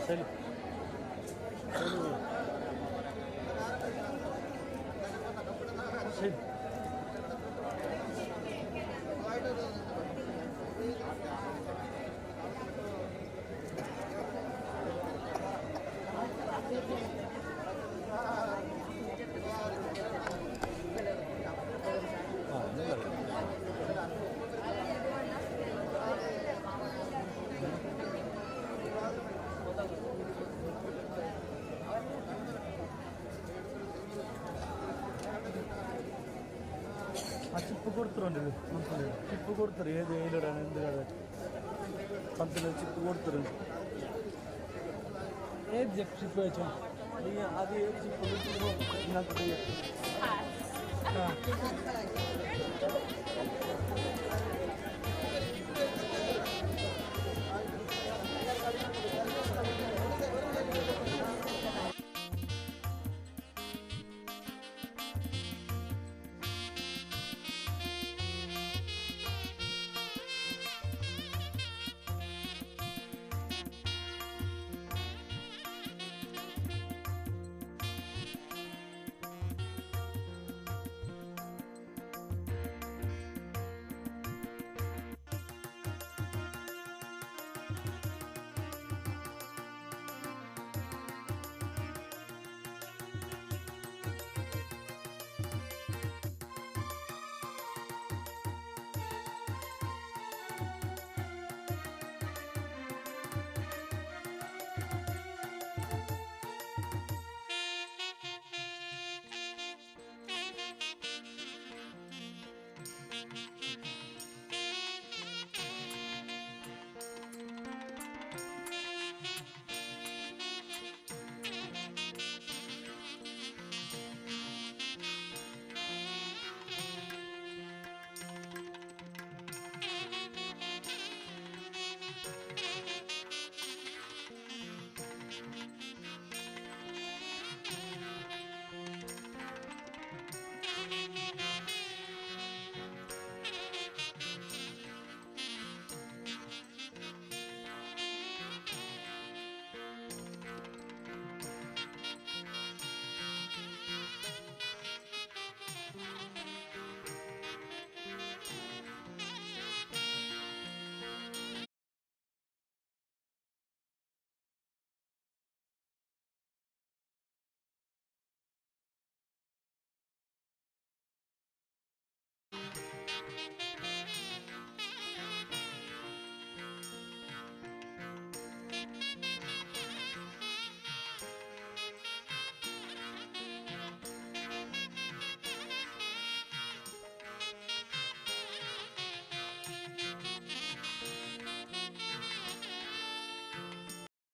Salut. Salut. Chip കൊടുത്തിട്ടുണ്ട്, chip കൊടുത്തరు. ഏത് ഏലിടാണ് എന്ത് കഥ പന്തിന് ചിപ്പ് കൊടുത്തరు. ഏത് ചിപ്പ് വെച്ചോ? അത് ഏത് chip?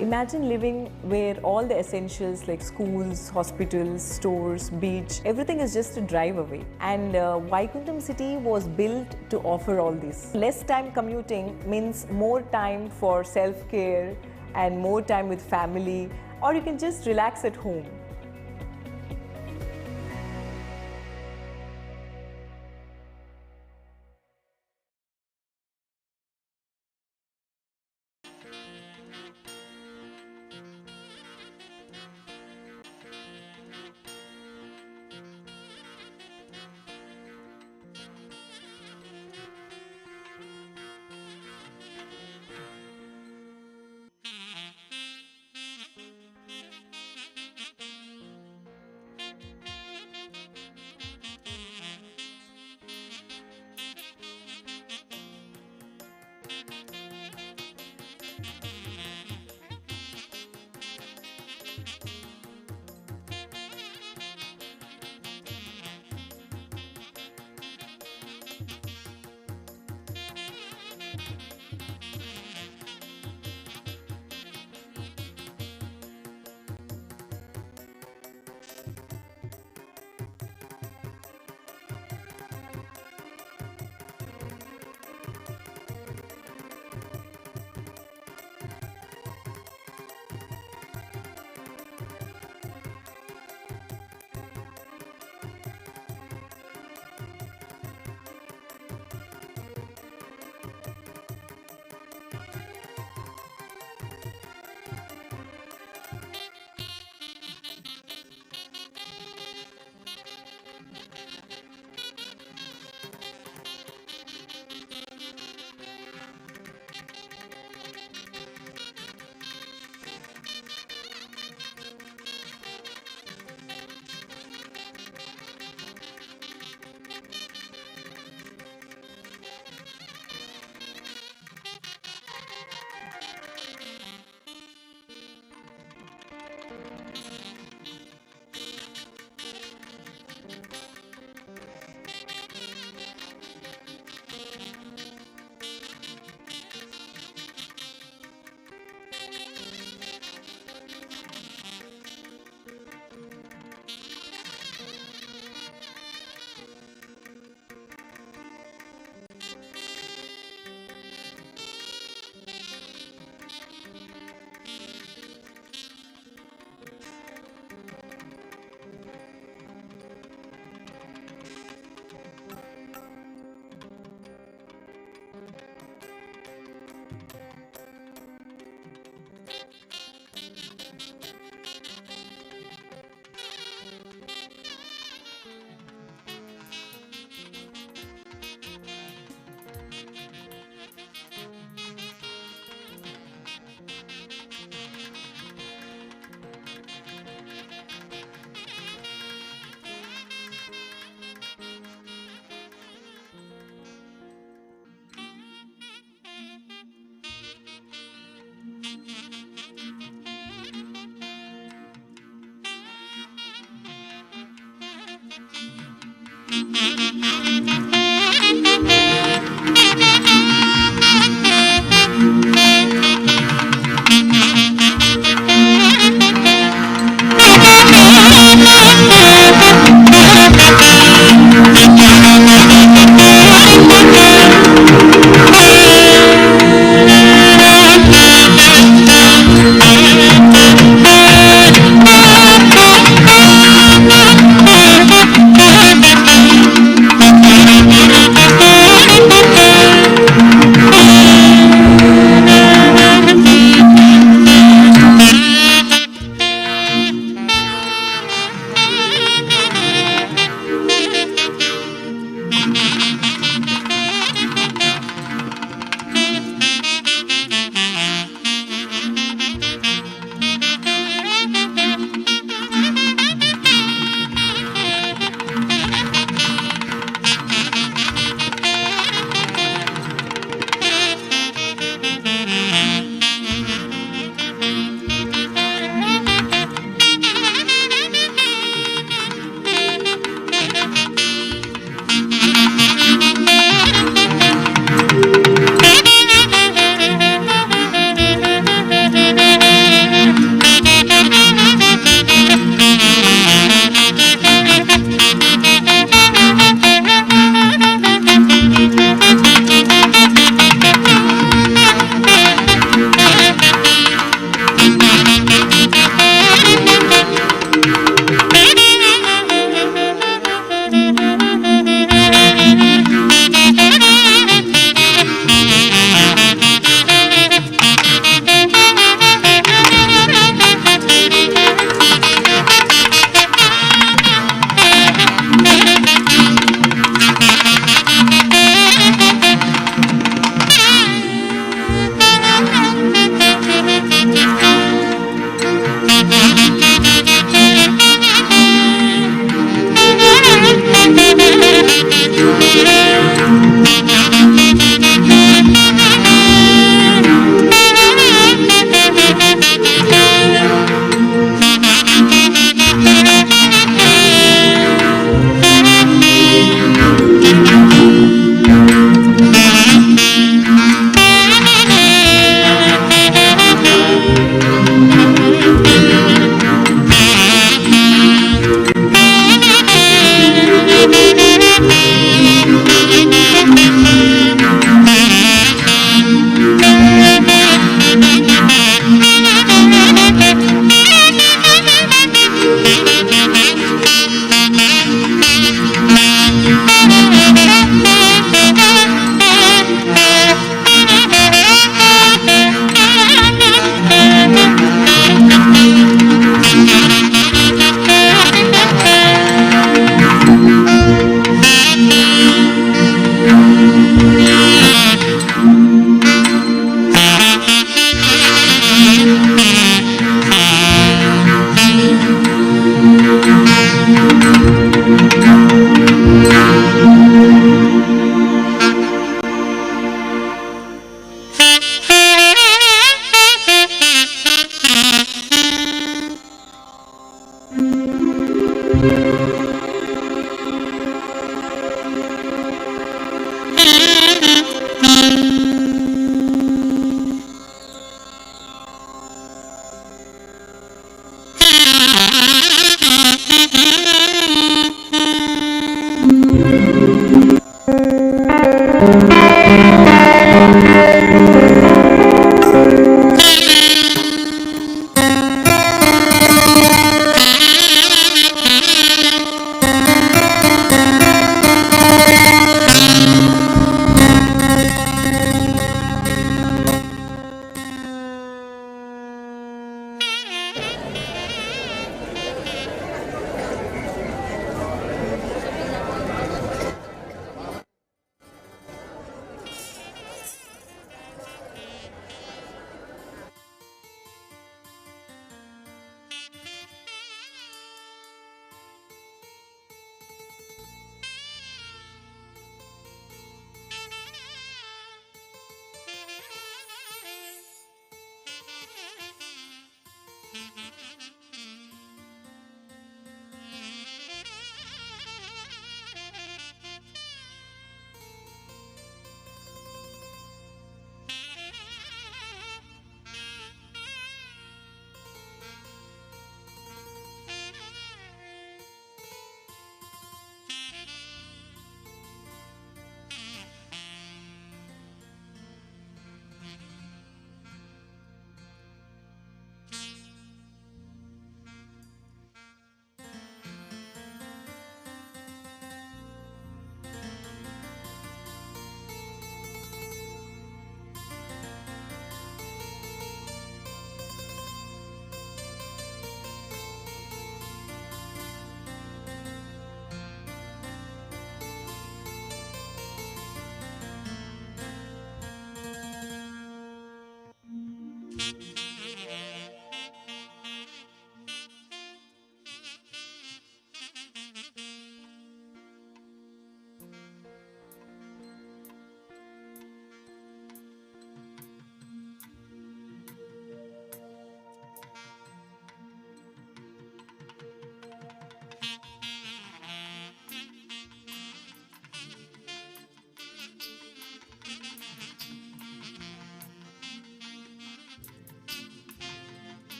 Imagine living where all the essentials like schools, hospitals, stores, beach, everything is just a drive away. And Vaikuntham City was built to offer all this. Less time commuting means more time for self-care and more time with family, or you can just relax at home.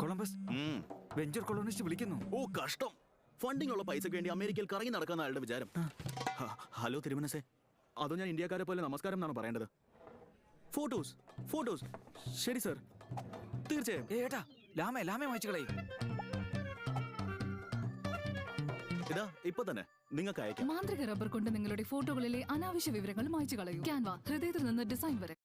Columbus venture colonist വിളിക്കുന്നു. ഓ കഷ്ടം, ഫണ്ടിങ്ങുള്ള പൈസക്ക് വേണ്ടി അമേരിക്കയിൽ കറങ്ങി നടക്കുന്ന ആളുടെ വിചാരം. ഹലോ തിരുമനസേ, അതോ ഞാൻ ഇന്ത്യക്കാരെ പോലെ നമസ്കാരം എന്നാണ് പറയേണ്ടത്? ഫോട്ടോസ് ഫോട്ടോസ്, ശരി സർ, തീർച്ചയായും. ഏട്ടാ ലാമേ ലാമേ വായിച്ചു കളയും. ഇതാ ഇപ്പൊ തന്നെ നിങ്ങൾക്ക് അയക്കാം. മാന്ത്രിക റബ്ബർ കൊണ്ട് നിങ്ങളുടെ ഫോട്ടോകളിലെ അനാവശ്യ വിവരങ്ങൾ മായ്ച്ചു കളയൂ. ക്യാൻവ, ഹൃദയത്തിൽ നിന്ന് ഡിസൈൻ വരെ.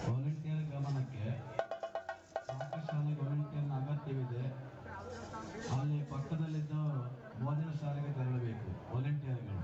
ವಾಲಂಟಿಯರ್ ಗಮನಕ್ಕೆ ಪಾಕಶಾಲೆ ವಾಲಂಟಿಯರ್ನ ಅಗತ್ಯವಿದೆ. ಅಲ್ಲಿ ಪಕ್ಕದಲ್ಲಿದ್ದವರು ಭೋಜನ ಶಾಲೆಗೆ ತೆರಳಬೇಕು. ವಾಲಂಟಿಯರ್ಗಳು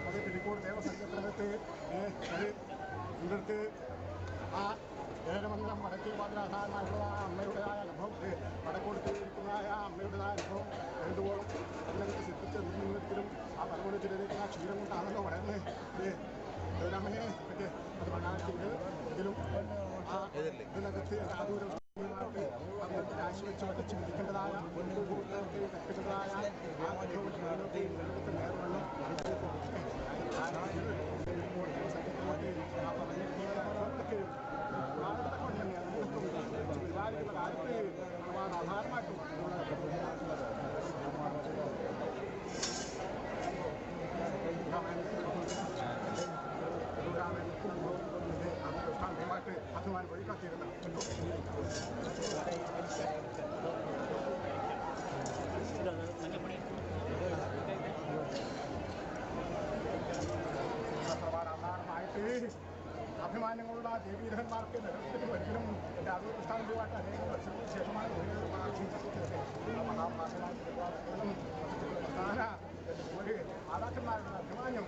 അത് പിലിക്കോട് ദേവസംഘത്തിനകത്ത് അത് ഇവിടുത്തെ ആ ഏരമംഗലം വടക്കേ പാതിരാധാരമായിട്ടുള്ള ആ അമ്മയുടേതായ അനുഭവം, വടക്കോട്ട് ഇരിക്കുന്നതായ ആ അമ്മയുടേതായ അനുഭവം വേണ്ടുവോളം അതിനകത്ത് സിദ്ധിച്ച നിന്നിടത്തിലും ആ പലകൊടുത്തിരിക്കുന്ന ആ ക്ഷീരം കൊണ്ടാണല്ലോ വളർന്ന് രമയെ മറ്റേ അത് പ്രകാശിക്കുന്നത്. എങ്കിലും ആ ഇതിനകത്ത് ആദൂരം രാശി വെച്ച് വരച്ച് വിധിക്കേണ്ടതായ കൽപ്പിച്ചതായ ആ നേർവണ്ണം അനുഭവപ്പെടുന്നത് അത് ദൃഷ്ടാന്തമായിട്ട് അഭിമാനം വഴികാട്ടിയിരുന്ന. ായിട്ട് അഭിമാനങ്ങളുള്ള ദേവീധന്മാർക്ക് നഗരത്തിന് ഒരിക്കലും എൻ്റെ അറിവ് ദൃഷ്ടാന്തമായിട്ട് അനേകം വർഷങ്ങൾക്ക് ശേഷമാണ് മഹാഭാഷമായ പ്രധാന ഒരു മാതാക്കന്മാരുടെ അഭിമാനം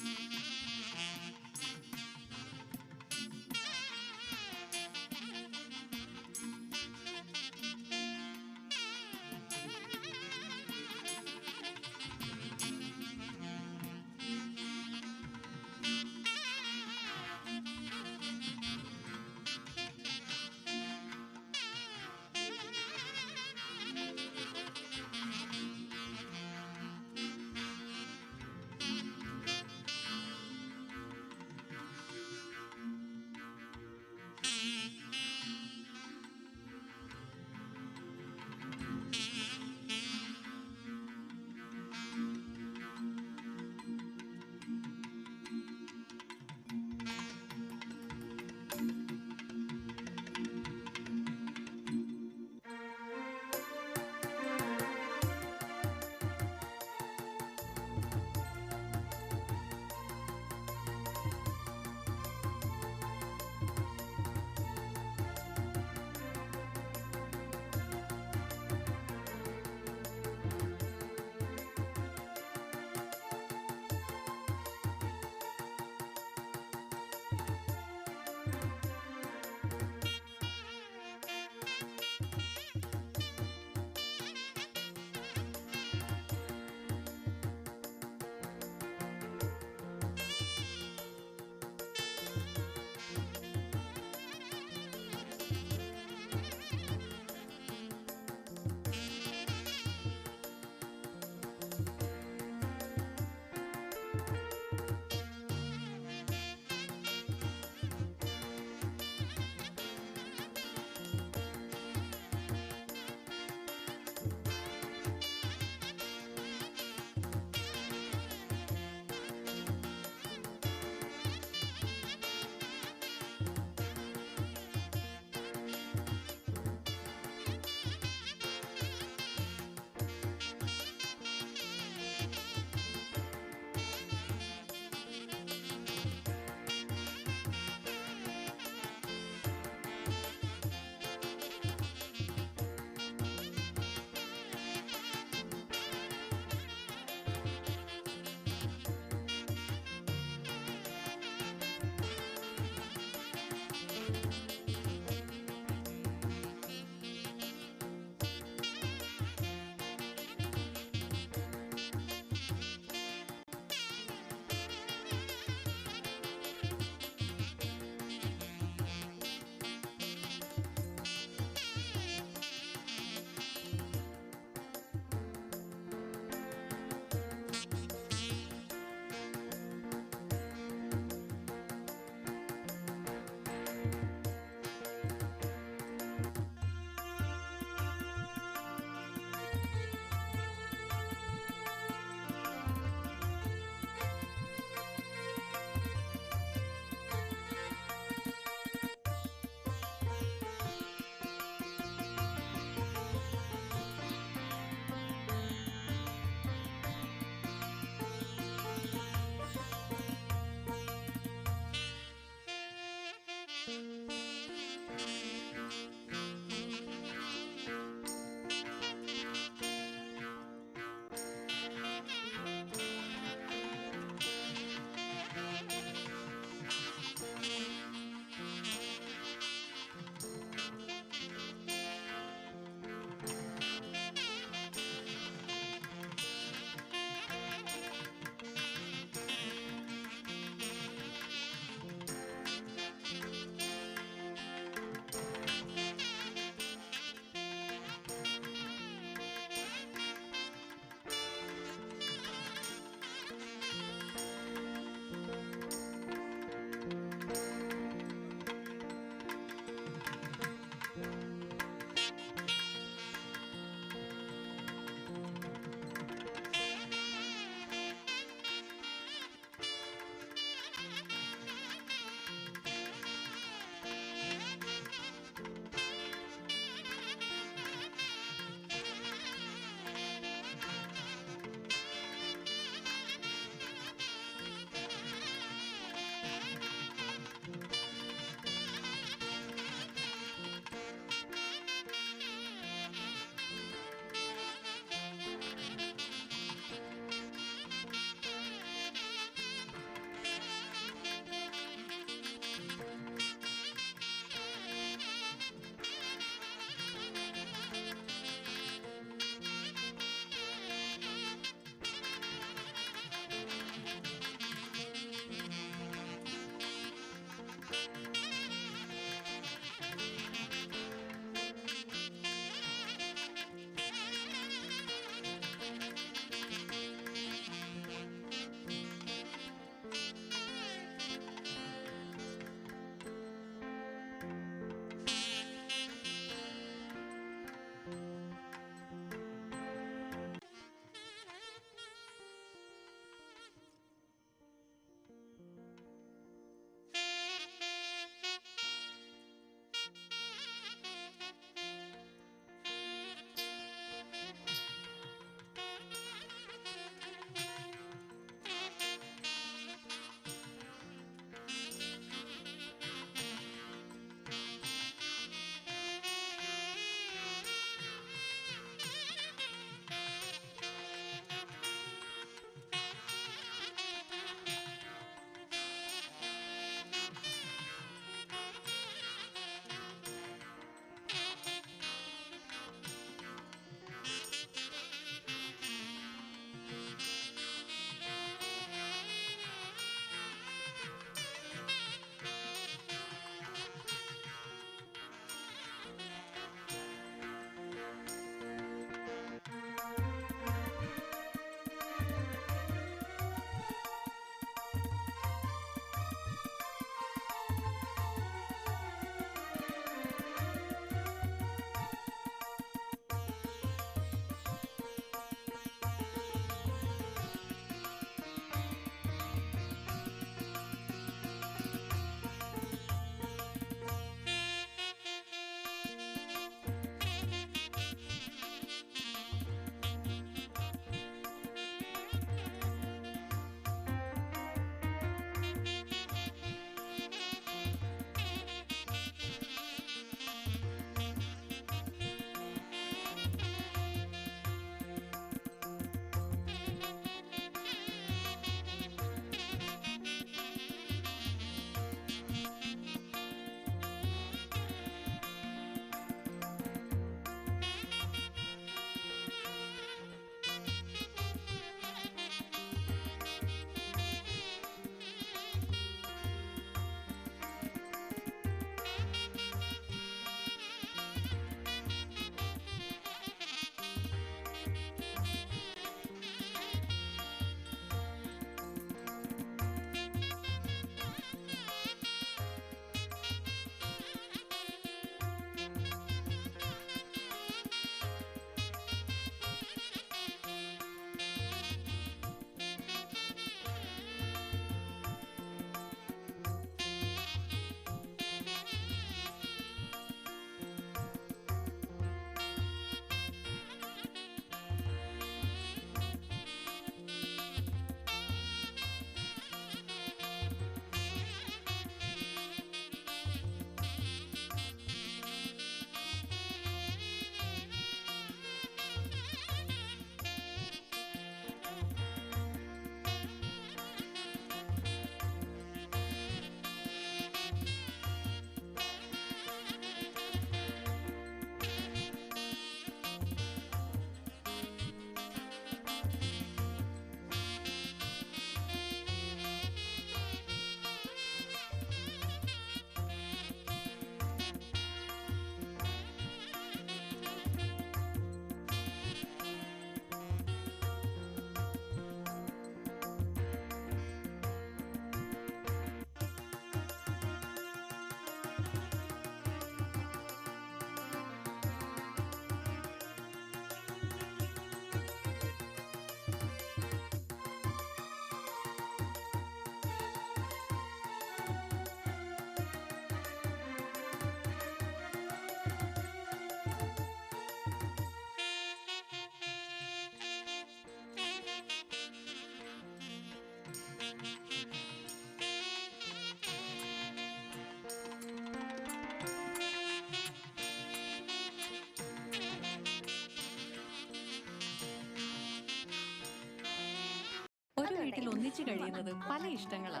ഒരു വീട്ടിൽ ഒന്നിച്ചു കഴിയുന്നത് പല ഇഷ്ടങ്ങളാ.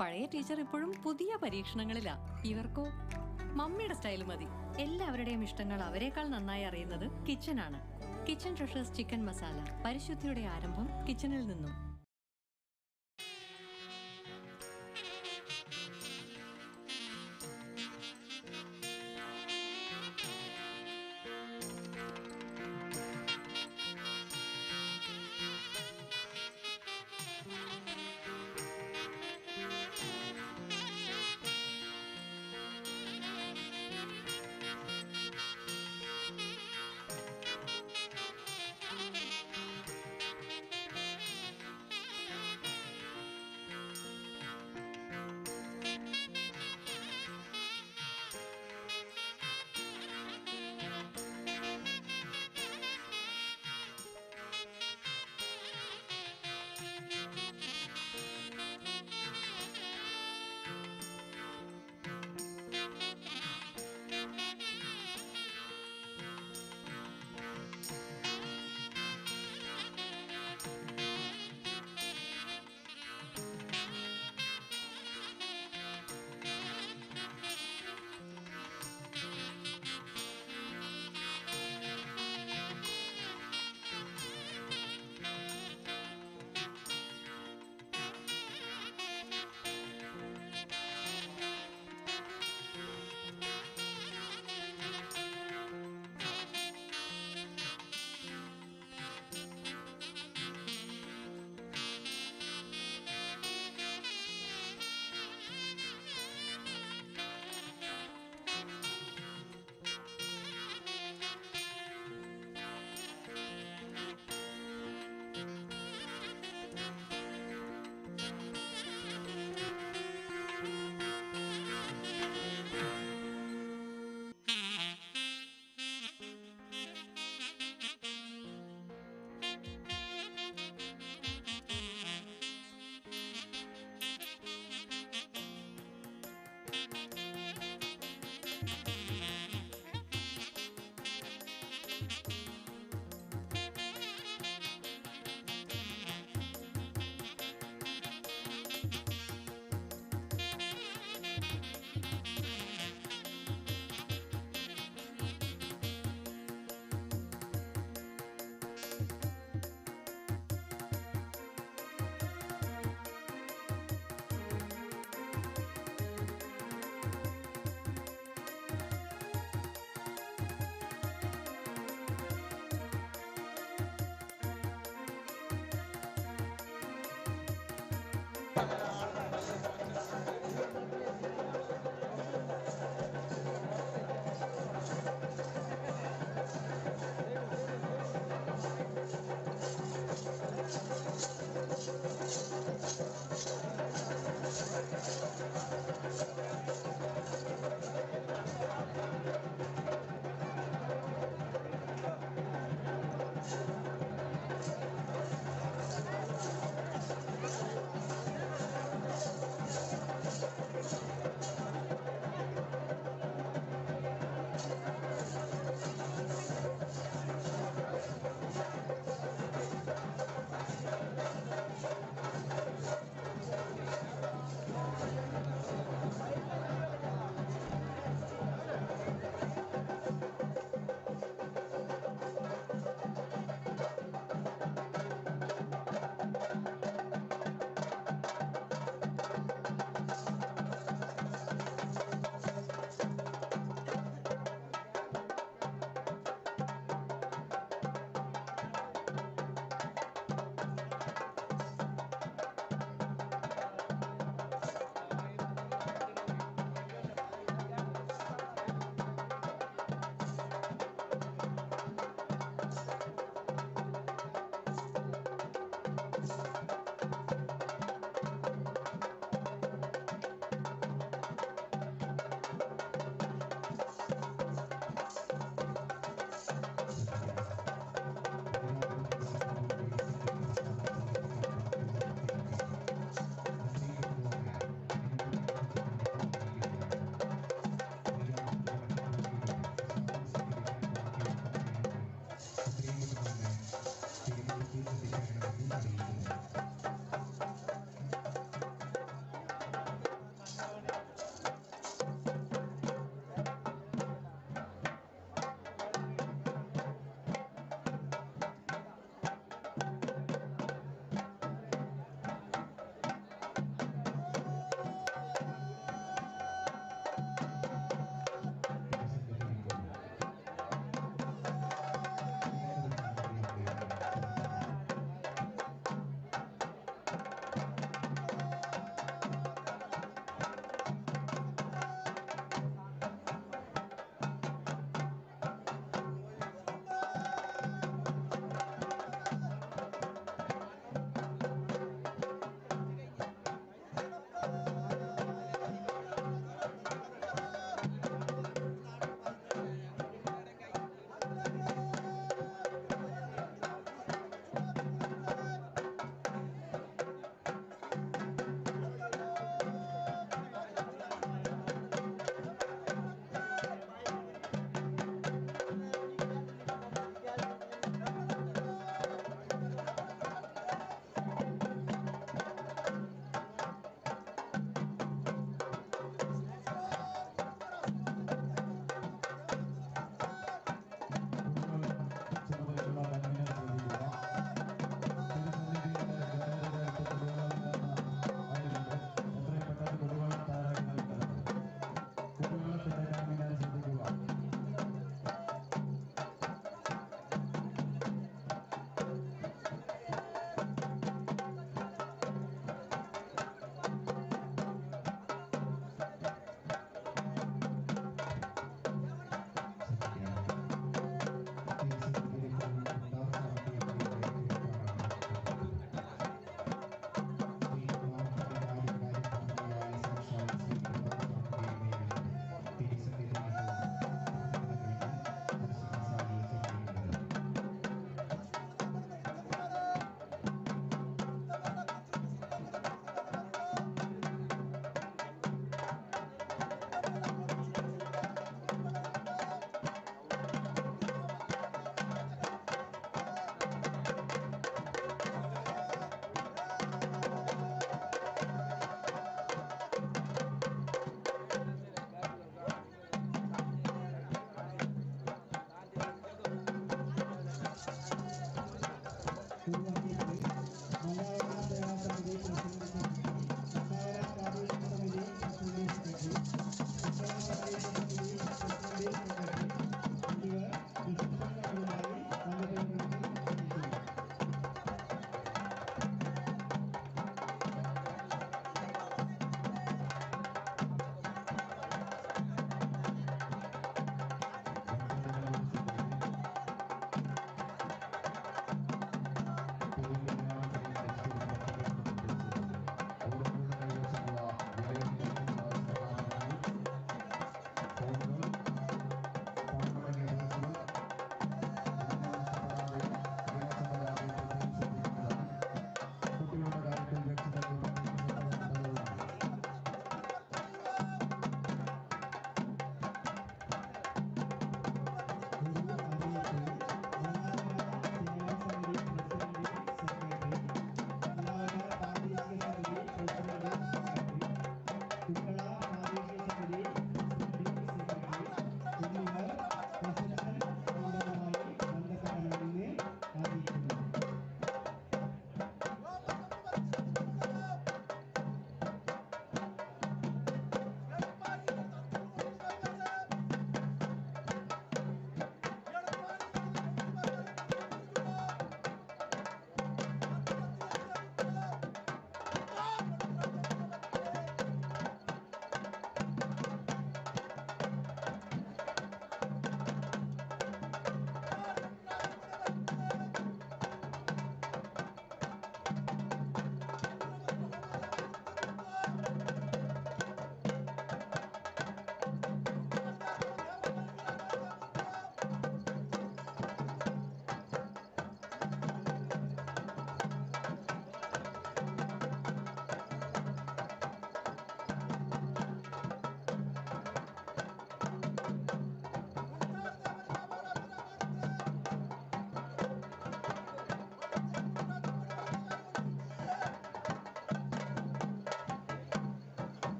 പഴയ ടീച്ചർ ഇപ്പോഴും പുതിയ പരീക്ഷണങ്ങളിലാ. ഇവർക്കോ മമ്മിയുടെ സ്റ്റൈൽ മതി. എല്ലാവരുടെയും ഇഷ്ടങ്ങൾ അവരെക്കാൾ നന്നായി അറിയുന്നത് കിച്ചനാണ്. കിച്ചൺ ട്രഷേഴ്സ് ചിക്കൻ മസാല, പരിശുദ്ധിയുടെ ആരംഭം കിച്ചണിൽ നിന്നും.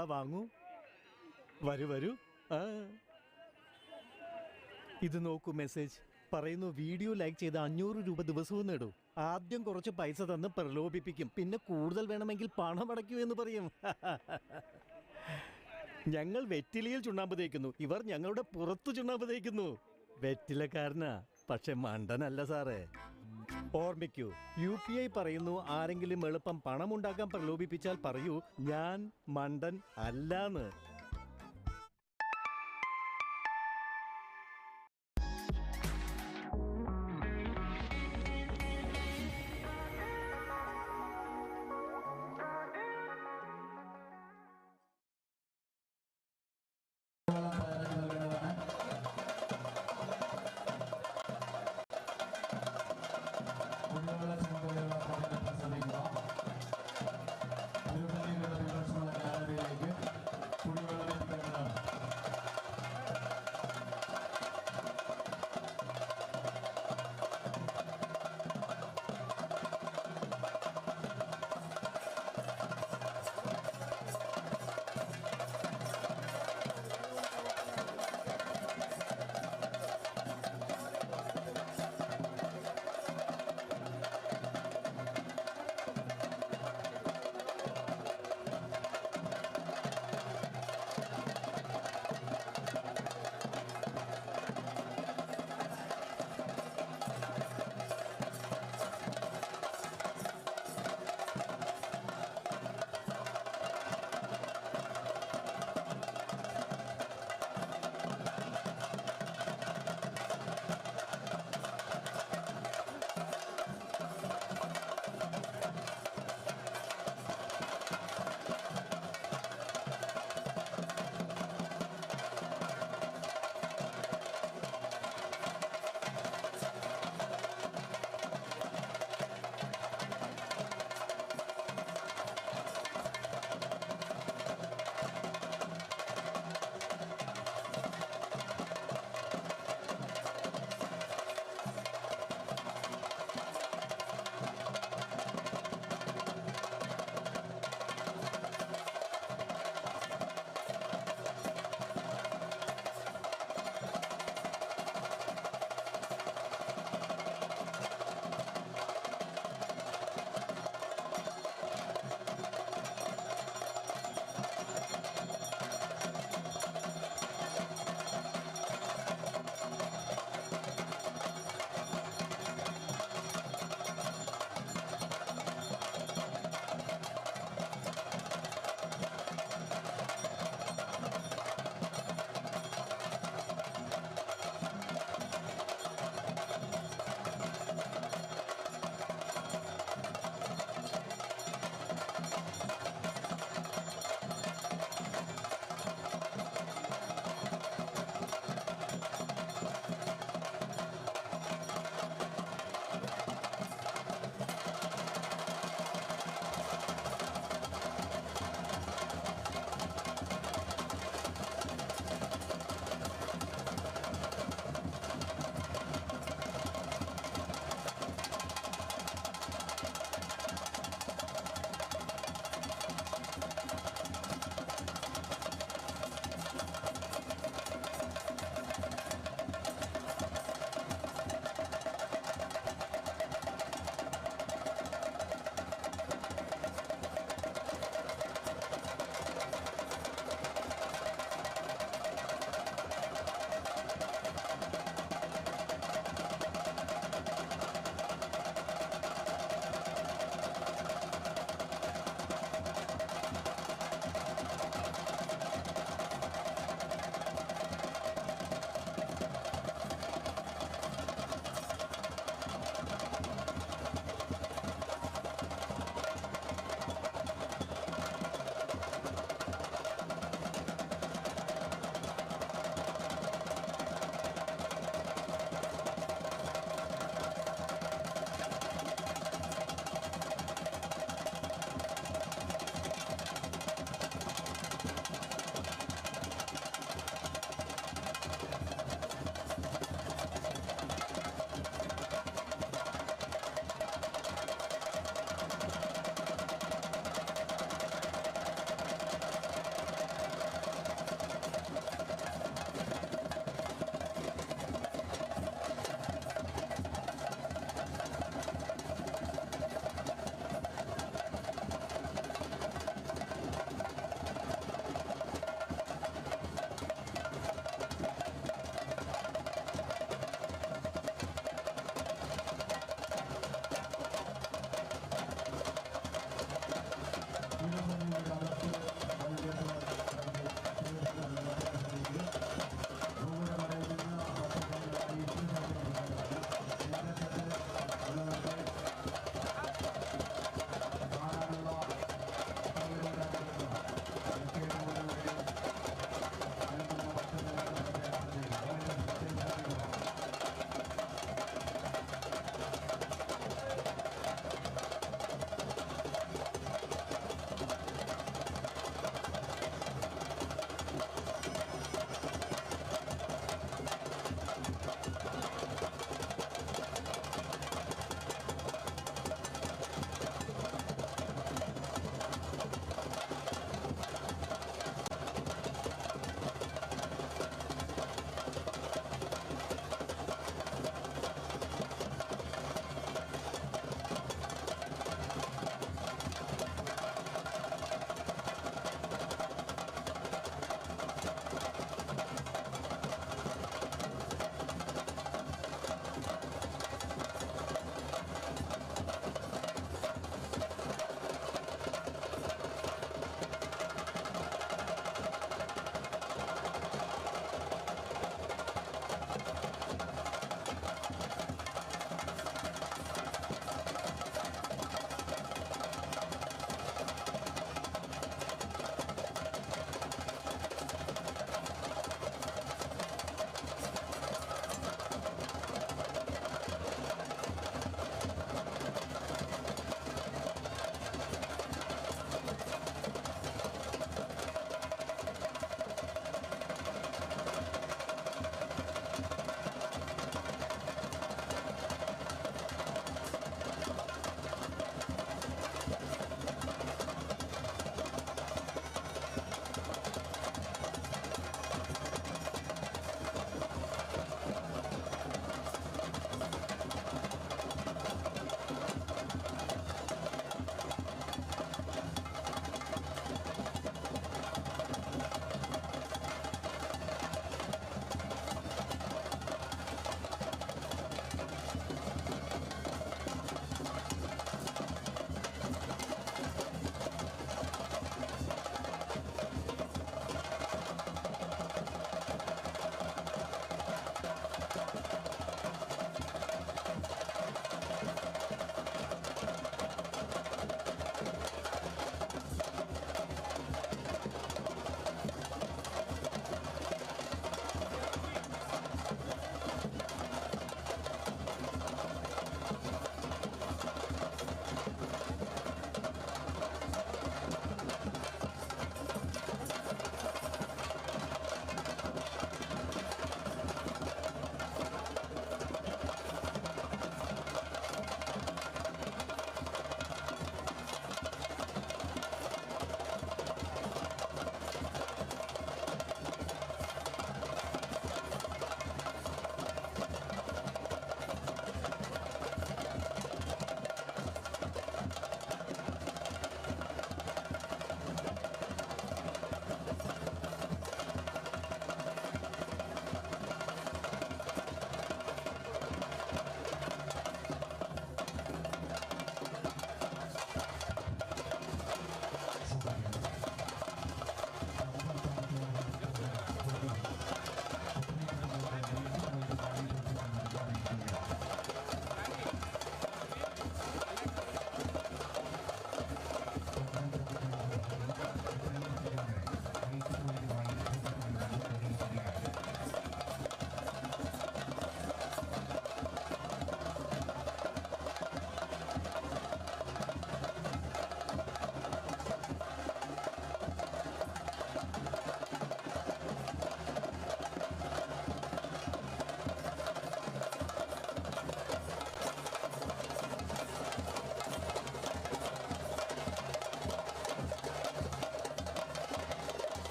ഇതാ വാങ്ങൂ, വരൂ വരൂ. ആ, ഇത് നോക്കൂ, മെസ്സേജ് പറയുന്നു വീഡിയോ ലൈക്ക് ചെയ്ത് 500 രൂപ ദിവസവും നേടൂ. ആദ്യം കുറച്ച് പൈസ തന്ന് പ്രലോഭിപ്പിക്കും, പിന്നെ കൂടുതൽ വേണമെങ്കിൽ പണം അടയ്ക്കൂ എന്ന് പറയും. ഞങ്ങൾ വെറ്റിലയിൽ ചുണ്ണാമ്പ് തേക്കുന്നു, ഇവർ ഞങ്ങളുടെ പുറത്തു ചുണ്ണാമ്പ് തേക്കുന്നു. വെറ്റിലക്കാരനാ, പക്ഷെ മണ്ടനല്ല സാറേ. ഓർമ്മിക്കൂ, UPI പറയുന്നു ആരെങ്കിലും എളുപ്പം പണമുണ്ടാക്കാൻ പ്രലോഭിപ്പിച്ചാൽ പറയൂ ഞാൻ മണ്ടൻ അല്ലാന്ന്. കുടിവെള്ള ചുമതലയുള്ള കോർഡിനേറ്റർ ശ്രദ്ധിക്കുക. തിരുവനന്തപുരമുള്ള ഗാലറിയിലേക്ക് കുടിവെള്ള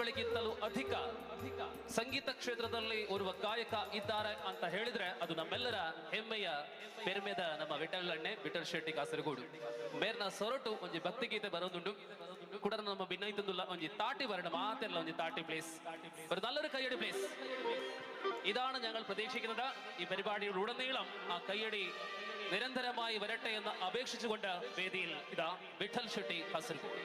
ವರ್ಷಗಳಿಗಿಂತಲೂ ಅಧಿಕ ಸಂಗೀತ ಕ್ಷೇತ್ರದಲ್ಲಿ ಓರ್ವ ಗಾಯಕ ಇದ್ದಾರೆ ಅಂತ ಹೇಳಿದ್ರೆ ಅದು ನಮ್ಮೆಲ್ಲರ ಹೆಮ್ಮೆಯ ಪೆರ್ಮೆದ ನಮ್ಮ ವಿಠಲ್ ಅಣ್ಣೆ, ವಿಠಲ್ ಶೆಟ್ಟಿ ಕಾಸರಗೋಡು. ಮೇರ್ನ ಸೊರಟು ಒಂಜಿ ಭಕ್ತಿಗೀತೆ ಬರೋದುಂಡು ಕೂಡ ನಮ್ಮ ಭಿನ್ನೈತಂದುಲ್ಲ ಒಂಜಿ ತಾಟಿ ಬರಣ ಮಾತೆಲ್ಲ ಒಂಜಿ ತಾಟಿ ಪ್ಲೇಸ್ ഒരു നല്ലൊരു കയ്യടി പ്ലീസ്. ഇതാണ് ഞങ്ങൾ പ്രതീക്ഷിക്കുന്നത്. ഈ പരിപാടിയിലുടനീളം ആ കയ്യടി നിരന്തരമായി വരട്ടെ എന്ന് അപേക്ഷിച്ചുകൊണ്ട് വേദിയിൽ ഇതാ വിഠൽ Shetty Kasaragod.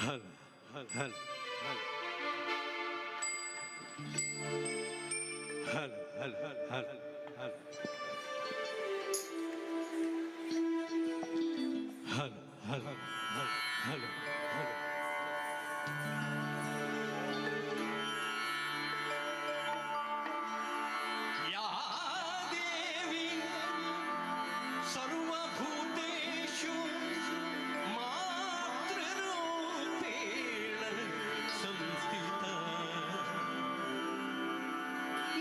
Hello, hello, hello. Hello, hello, hello, hello. Hello, hello, hello, hello, hello. या देवी सर्वभूतेषु मातृरूपेण संस्थिता,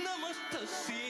नमस्तस्यै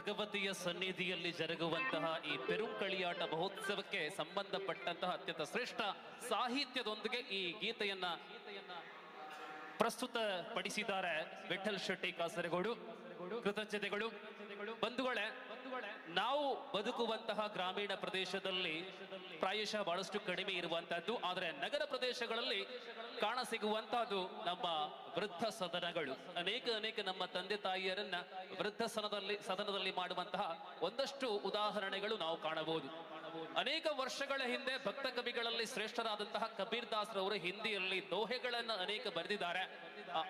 ಭಗವತಿಯ ಸನ್ನಿಧಿಯಲ್ಲಿ ಜರುಗುವಂತಹ ಈ ಪೆರುಂಕಳಿಯಾಟ ಮಹೋತ್ಸವಕ್ಕೆ ಸಂಬಂಧಪಟ್ಟಂತಹ ಅತ್ಯಂತ ಶ್ರೇಷ್ಠ ಸಾಹಿತ್ಯದೊಂದಿಗೆ ಈ ಗೀತೆಯನ್ನ ಪ್ರಸ್ತುತ ಪಡಿಸಿದ್ದಾರೆ ವಿಠಲ್ ಶೆಟ್ಟಿ ಕಾಸರಗೋಡು. ಕೃತಜ್ಞತೆಗಳು. ಬಂಧುಗಳೇ, ನಾವು ಬದುಕುವಂತಹ ಗ್ರಾಮೀಣ ಪ್ರದೇಶದಲ್ಲಿ ಪ್ರಾಯಶಃ ಬಹಳಷ್ಟು ಕಡಿಮೆ ಇರುವಂತಹದ್ದು, ಆದರೆ ನಗರ ಪ್ರದೇಶಗಳಲ್ಲಿ ಕಾಣ ಸಿಗುವಂತಹದ್ದು ನಮ್ಮ ವೃದ್ಧ ಸದನಗಳು. ಅನೇಕ ಅನೇಕ ನಮ್ಮ ತಂದೆ ತಾಯಿಯರನ್ನ ವೃದ್ಧ ಸದನದಲ್ಲಿ ಮಾಡುವಂತಹ ಒಂದಷ್ಟು ಉದಾಹರಣೆಗಳು ನಾವು ಕಾಣಬಹುದು. ಅನೇಕ ವರ್ಷಗಳ ಹಿಂದೆ ಭಕ್ತ ಕವಿಗಳಲ್ಲಿ ಶ್ರೇಷ್ಠರಾದಂತಹ ಕಬೀರ್ ದಾಸ್ ರವರು ಹಿಂದಿಯಲ್ಲಿ ದೋಹೆಗಳನ್ನ ಅನೇಕ ಬರೆದಿದ್ದಾರೆ.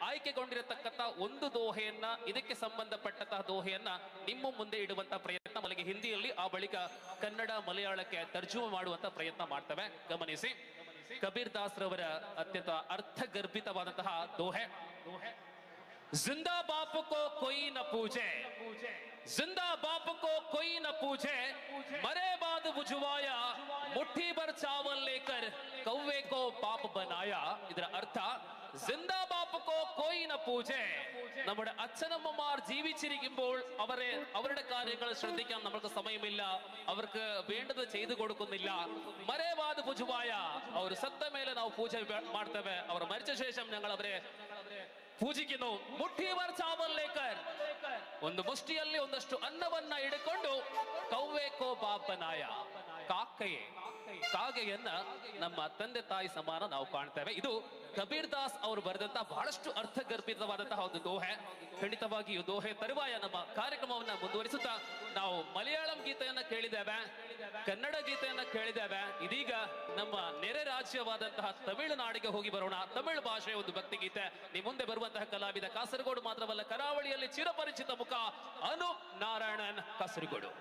ಆಯ್ಕೆಗೊಂಡಿರತಕ್ಕಂತಹ ಒಂದು ದೋಹೆಯನ್ನ, ಇದಕ್ಕೆ ಸಂಬಂಧಪಟ್ಟಂತಹ ದೋಹೆಯನ್ನ ನಿಮ್ಮ ಮುಂದೆ ಇಡುವಂತಹ ಪ್ರಯತ್ನ ಮಲ್ಲಿಗೆ ಹಿಂದಿಯಲ್ಲಿ, ಆ ಬಳಿಕ ಕನ್ನಡ ಮಲಯಾಳಕ್ಕೆ ತರ್ಜುಮೆ ಮಾಡುವಂತ ಪ್ರಯತ್ನ ಮಾಡ್ತವೆ. ಗಮನಿಸಿ, ಕಬೀರ್ ದಾಸ್ ರವರ ಅತ್ಯಂತ ಅರ್ಥಗರ್ಭಿತವಾದಂತಹ ದೋಹೆ. ಜಿಂದಾ ಬಾಪ್ ಕೋ ಕೊಯ್ ನ ಪೂಜೆ, ಜಿಂದಾ ಬಾಪ್ ಕೋ ಕೊಯ್ ನ ಪೂಜೆ, ಮರೆ ಬಾದ್ ಬುಜುವಾಯ, ಮುಠ್ಠಿ ಬರ್ ಚಾವಲ್ ಲೇಕರ್ ಕವ್ವೆ ಕೋ ಬಾಪ್ ಬನಾಯ. ಇದರ ಅರ್ಥ, ജിന്ദാ ബാപ്പ് കോ കോയി ന പൂജെ. നമ്മുടെ അച്ഛനമ്മമാർ ജീവിച്ചിരിക്കുമ്പോൾ അവരുടെ കാര്യങ്ങൾ ശ്രദ്ധിക്കാൻ നമ്മൾക്ക് സമയമില്ല, അവർക്ക് വേണ്ടത് ചെയ്തു കൊടുക്കുന്നില്ല. മരേവാദ് ಪೂಜುವಾಯ, ಅವರು ಸತ್ತ ಮೇಲೆ ನಾವು ಪೂಜೆ ಮಾಡ್ತೇವೆ, ಅವರು ಮರಿച്ച ಶೇಷಂ ഞങ്ങൾ ಅವരെ ಪೂಜಿക്കുന്നു. ಮುಠ್ಠಿವರ್ ಚಾವಲ್ ಲೇಕರ್, ಒಂದು ಮುಷ್ಟಿಯಲ್ಲಿ ಒಂದಷ್ಟು ಅನ್ನವನ್ನ ಹಿಡ್ಕೊಂಡು ಕವ್ವೆ ಕೋ ಬಾಪನಾಯ, ಕಾಕೆಯೇ ಕಾಗೆಯನ್ನ ನಮ್ಮ ತಂದೆ ತಾಯಿ ಸಮಾನ ನಾವು ಕಾಣ್ತೇವೆ. ಇದು ಕಬೀರ್ ದಾಸ್ ಅವರು ಬರೆದಂತಹ ಬಹಳಷ್ಟು ಅರ್ಥಗರ್ಭಿತವಾದಂತಹ ಒಂದು ದೋಹೆ. ಖಂಡಿತವಾಗಿಯೂ ದೋಹೆ ತರುವಾಯ ನಮ್ಮ ಕಾರ್ಯಕ್ರಮವನ್ನ ಮುಂದುವರಿಸುತ್ತಾ ನಾವು ಮಲಯಾಳಂ ಗೀತೆಯನ್ನ ಕೇಳಿದ್ದೇವೆ, ಕನ್ನಡ ಗೀತೆಯನ್ನ ಕೇಳಿದ್ದೇವೆ. ಇದೀಗ ನಮ್ಮ ನೆರೆ ರಾಜ್ಯವಾದಂತಹ ತಮಿಳುನಾಡಿಗೆ ಹೋಗಿ ಬರೋಣ. ತಮಿಳು ಭಾಷೆಯ ಒಂದು ಭಕ್ತಿ ಗೀತೆ. ನಿಮ್ಮ ಮುಂದೆ ಬರುವಂತಹ ಕಲಾವಿದ ಕಾಸರಗೋಡು ಮಾತ್ರವಲ್ಲ, ಕರಾವಳಿಯಲ್ಲಿ ಚಿರಪರಿಚಿತ ಮುಖ Anoop Narayanan Kasaragod.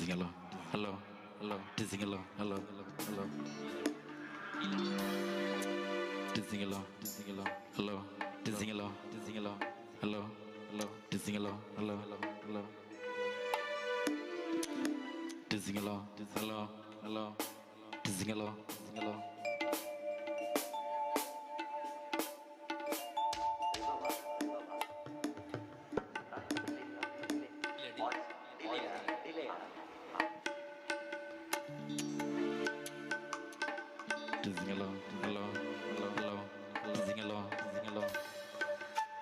Hello, hello, hello, testing, hello, hello, hello, testing, hello, testing, hello, hello, testing, hello, testing, hello, hello, hello, testing, hello, hello, hello, testing, hello, hello, hello, testing, hello, testing, hello. Testing, hello, hello, hello, hello, testing, hello, testing, hello,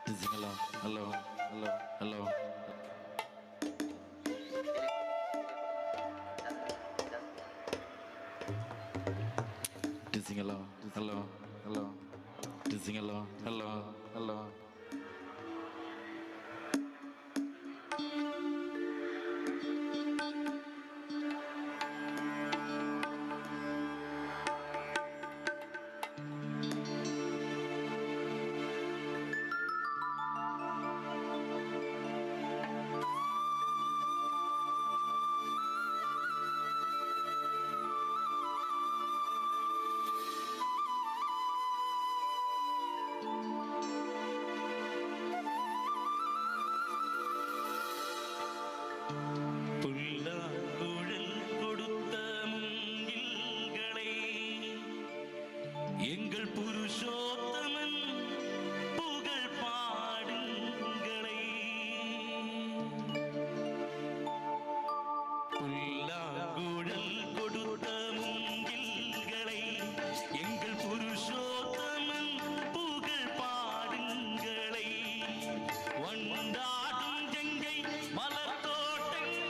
testing, hello, hello, hello, hello. Testing, hello, hello, hello, testing, hello, hello, hello. പുല്ലാങ്കുഴൽ കൊടുത്ത മുങ്കിൽകളെ എങ്കൾ പുരുഷോത്തമൻ പുകൾ പാടുങ്ങളെ. പുല്ലാങ്കുഴൽ കൊടുത്ത മുങ്കിൽകളെ എങ്കൾ പുരുഷോത്തമൻ പുകൾ പാടുങ്ങളെ. വണ്ടാടും ജങ്കை മലർത്തോട്ടങ്ങളെ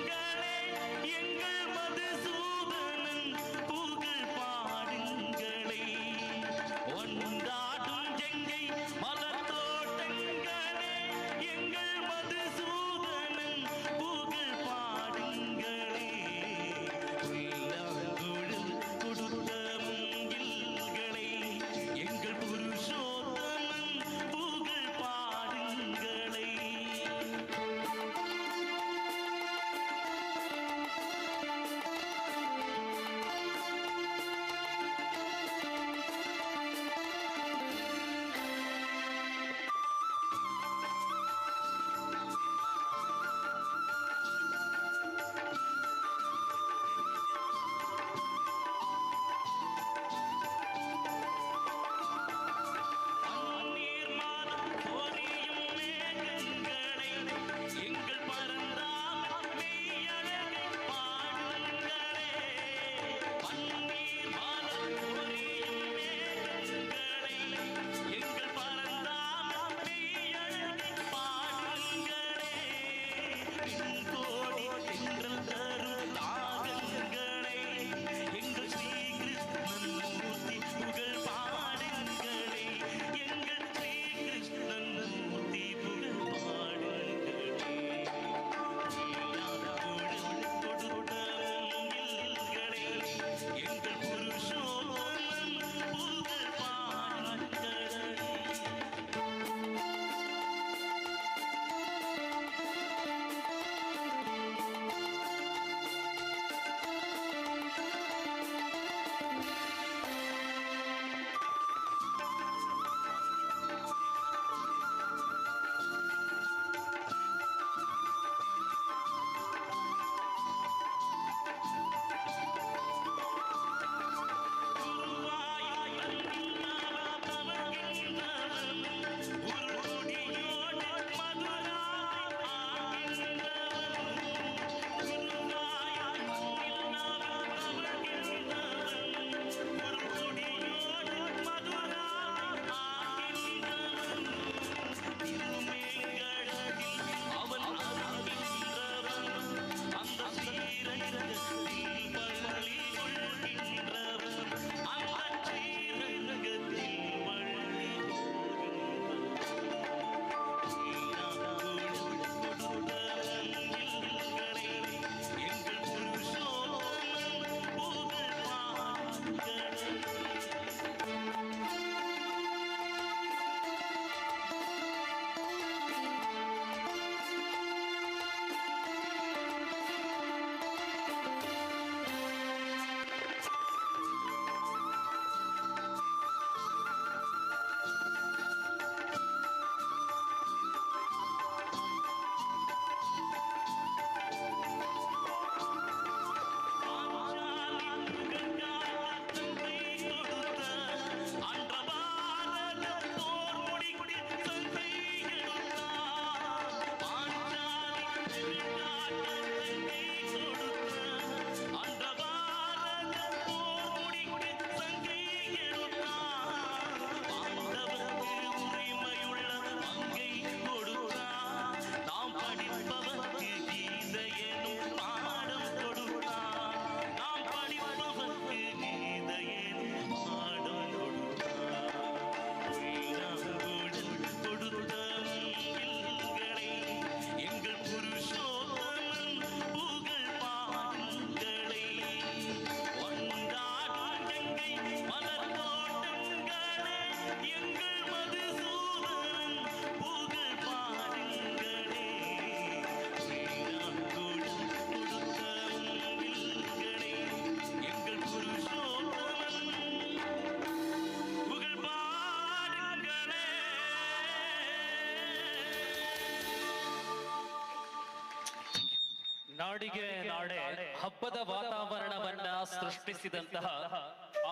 ನಾಡಿಗೆ ನಾಡೆ ಹಬ್ಬದ ವಾತಾವರಣವನ್ನ ಸೃಷ್ಟಿಸಿದಂತಹ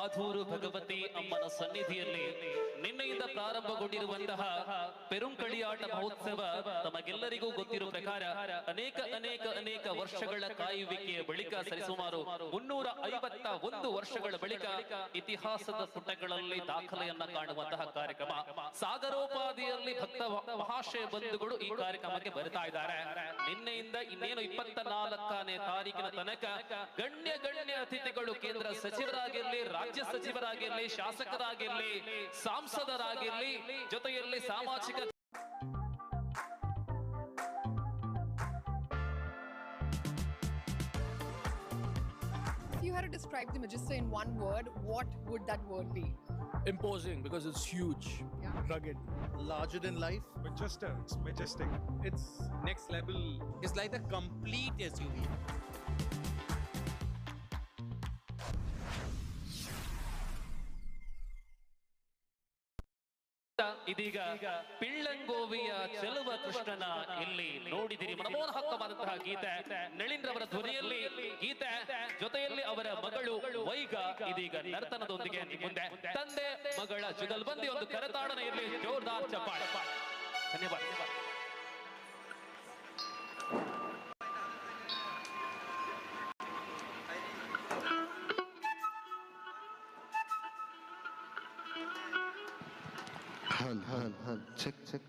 ಆಧೂರು ಭಗವತಿ ಅಮ್ಮನ ಸನ್ನಿಧಿಯಲ್ಲಿ ನಿನ್ನೆಯಿಂದ ಪ್ರಾರಂಭಗೊಂಡಿರುವಂತಹ ಪೆರುಂಕಳಿಯಾಟ ಮಹೋತ್ಸವ ತಮಗೆಲ್ಲರಿಗೂ ಗೊತ್ತಿರುವ ಪ್ರಕಾರ ಅನೇಕ ಅನೇಕ ಅನೇಕ ವರ್ಷಗಳ ಕಾಯುವಿಕೆಯ ಬಳಿಕ ಸರಿಸುಮಾರು 351 ವರ್ಷಗಳ ಬಳಿಕ ಇತಿಹಾಸದ ಪುಟಗಳಲ್ಲಿ ದಾಖಲೆಯನ್ನ ಕಾಣುವಂತಹ ಕಾರ್ಯಕ್ರಮ. ಸಾಗರೋಪಾದಿಯಲ್ಲಿ ಭಕ್ತ ಮಹಾಶಯ ಬಂಧುಗಳು ಈ ಕಾರ್ಯಕ್ರಮಕ್ಕೆ ಬರ್ತಾ ಇದ್ದಾರೆ. ನಿನ್ನೆಯಿಂದ ಇನ್ನೇನು 24ನೇ ತಾರೀಕಿನ ತನಕ ಗಣ್ಯ ಗಣ್ಯ ಅತಿಥಿಗಳು, ಕೇಂದ್ರ ಸಚಿವರಾಗಿರ್ಲಿ, ರಾಜ್ಯ ಸಚಿವರಾಗಿರ್ಲಿ, ಶಾಸಕರಾಗಿರ್ಲಿ, ಸಂಸದರಾಗಿರ್ಲಿ, ಜೊತೆಯಲ್ಲಿ ಸಾಮಾಜಿಕ If you had to describe the Magister in one word, what would that word be? Imposing, because it's huge. Yeah. Rugged. Larger than life. Majestic. It's majestic. It's next level. It's like the complete SUV. ಇದೀಗ ಪಿಳ್ಳಂಗೋವಿಯ ಚೆಲುವ ಕೃಷ್ಣನ ಇಲ್ಲಿ ನೋಡಿದಿರಿ. ಮನಮೋಹಕವಾದಂತಹ ಗೀತೆ, ನಳಿನ್ರವರ ಧ್ವನಿಯಲ್ಲಿ ಗೀತೆ, ಜೊತೆಯಲ್ಲಿ ಅವರ ಮಗಳು ವೈಗ ಇದೀಗ ನರ್ತನದೊಂದಿಗೆ ಮುಂದೆ. ತಂದೆ ಮಗಳ ಜುಗಲ್ಬಂದಿ ಒಂದು ಕರತಾಡನ ಇರಲಿ, ಜೋರ್ದಾರ್ ಚಪ್ಪಾಳೆ. ಧನ್ಯವಾದ. Hello hello check check.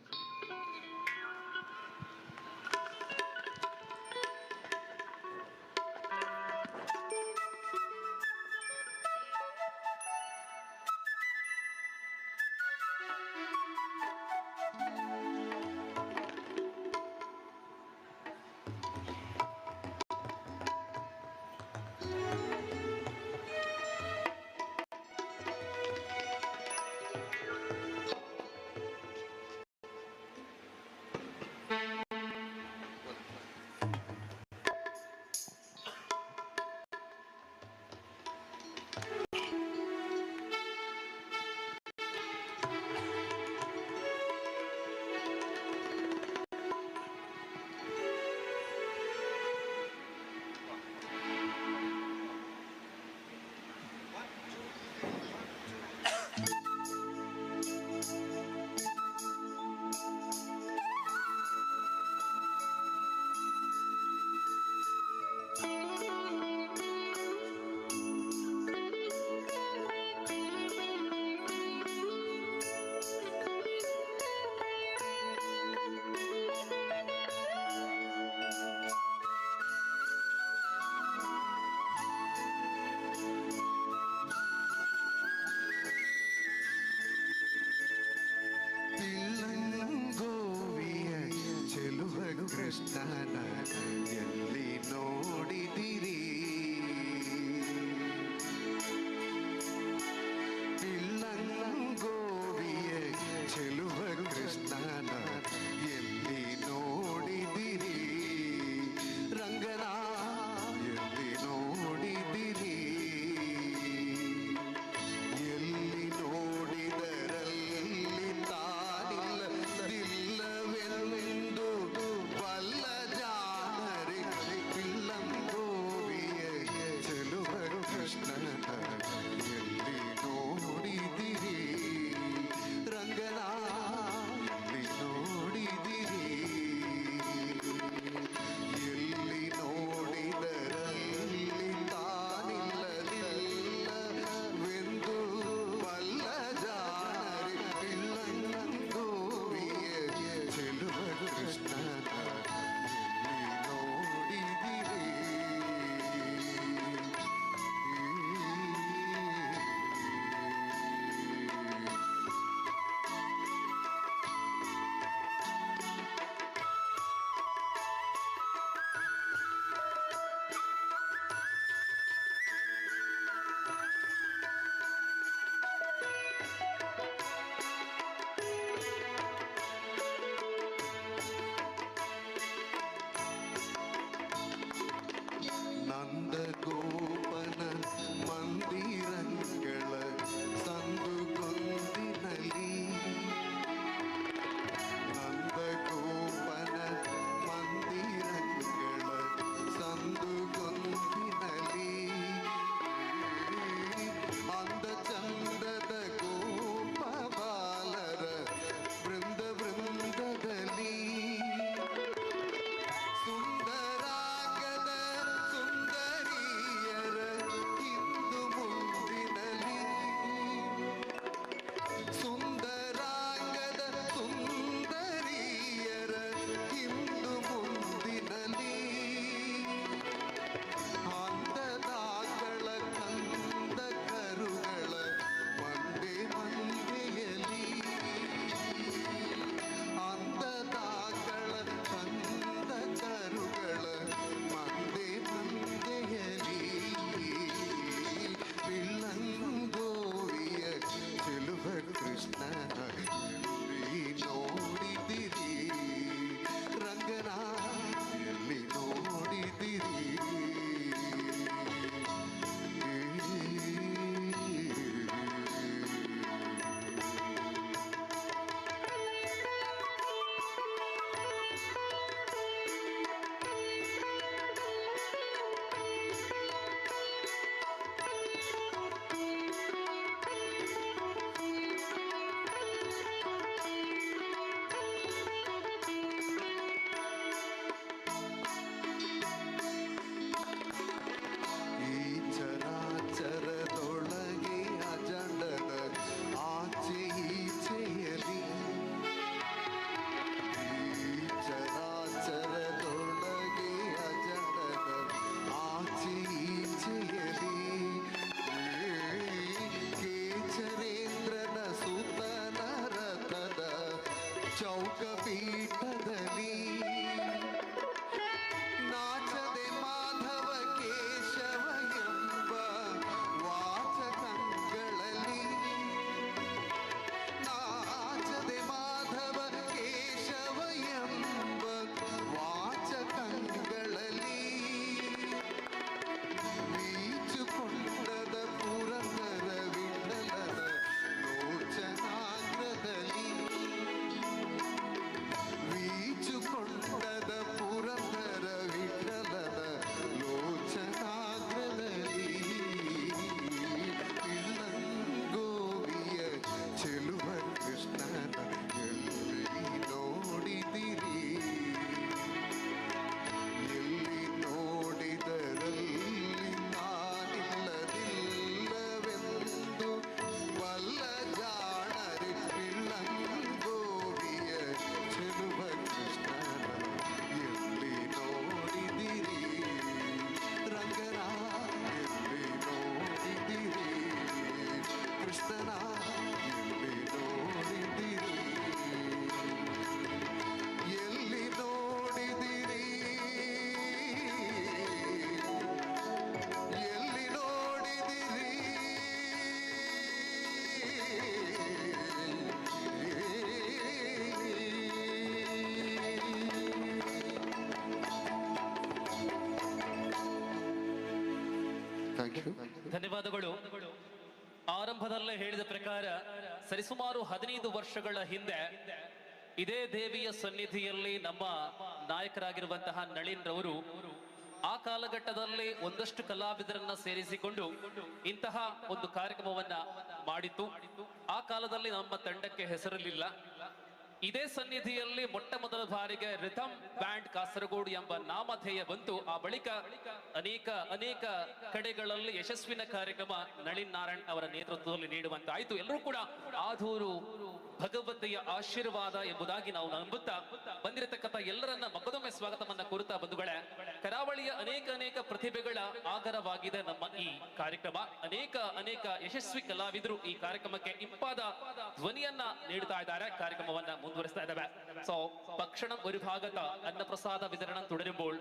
ಪಿಳ್ಳಂಗೋವಿಯ ಚೆಲುವ ಕೃಷ್ಣನ ಎಲ್ಲಿ ನೋಡಿದಿರಿ? ಪಿಳ್ಳಂಗೋವಿಯ ಚೆಲುವ ಕೃಷ್ಣನ ಎಲ್ಲಿ ನೋಡಿದಿರಿ? ರಂಗನ ಎಲ್ಲಿ ನೋಡಿದಿರಿ? ಎಲ್ಲಿ ನೋಡಿದರಲ್ಲಿ ತಾನಿಲ್ಲದಿಲ್ಲವೆಂದು ಬಲ್ಲ ಜಾನರೇ. Thank you. ಧನ್ಯವಾದಗಳು. ಆರಂಭದಲ್ಲೇ ಹೇಳಿದ ಪ್ರಕಾರ ಸರಿಸುಮಾರು 15 ವರ್ಷಗಳ ಹಿಂದೆ ಇದೇ ದೇವಿಯ ಸನ್ನಿಧಿಯಲ್ಲಿ ನಮ್ಮ ನಾಯಕರಾಗಿರುವಂತಹ ನಳಿನ್ ರವರು ಆ ಕಾಲಘಟ್ಟದಲ್ಲಿ ಒಂದಷ್ಟು ಕಲಾವಿದರನ್ನ ಸೇರಿಸಿಕೊಂಡು ಇಂತಹ ಒಂದು ಕಾರ್ಯಕ್ರಮವನ್ನ ಮಾಡಿತ್ತು. ಆ ಕಾಲದಲ್ಲಿ ನಮ್ಮ ತಂಡಕ್ಕೆ ಹೆಸರಿರಲಿಲ್ಲ. ಇದೇ ಸನ್ನಿಧಿಯಲ್ಲಿ ಮೊಟ್ಟ ಮೊದಲ ಬಾರಿಗೆ ರಿಥಮ್ ಬ್ಯಾಂಡ್ ಕಾಸರಗೋಡು ಎಂಬ ನಾಮಧೇಯ ಬಂತು. ಆ ಬಳಿಕ ಅನೇಕ ಅನೇಕ ಕಡೆಗಳಲ್ಲಿ ಯಶಸ್ವಿನ ಕಾರ್ಯಕ್ರಮ ನಳಿನ್ ನಾರಾಯಣ್ ಅವರ ನೇತೃತ್ವದಲ್ಲಿ ನೀಡುವಂತಾಯಿತು. ಎಲ್ಲರೂ ಕೂಡ ಆಧೂರು ಭಗವತಿಯ ಆಶೀರ್ವಾದ ಎಂಬುದಾಗಿ ನಾವು ನಂಬುತ್ತಾ ಬಂದಿರತಕ್ಕಂಥ ಎಲ್ಲರನ್ನ ಮಗದೊಮ್ಮೆ ಸ್ವಾಗತವನ್ನ ಕೋರುತ್ತಾ ಬಂಧುಗಳೇ, ಕರಾವಳಿಯ ಅನೇಕ ಅನೇಕ ಪ್ರತಿಭೆಗಳ ಆಗರವಾಗಿದೆ ನಮ್ಮ ಈ ಕಾರ್ಯಕ್ರಮ. ಅನೇಕ ಅನೇಕ ಯಶಸ್ವಿ ಕಲಾವಿದರು ಈ ಕಾರ್ಯಕ್ರಮಕ್ಕೆ ಇಂಪಾದ ಧ್ವನಿಯನ್ನ ನೀಡುತ್ತಾ ಇದ್ದಾರೆ, ಕಾರ್ಯಕ್ರಮವನ್ನ ಮುಂದುವರಿಸ್ತಾ ಇದ್ದಾವೆ. ಸೊ ഭക്ഷണം ഒരു ഭാഗത്ത് അന്നപ്രസാദ വിതരണം തുടരുമ്പോൾ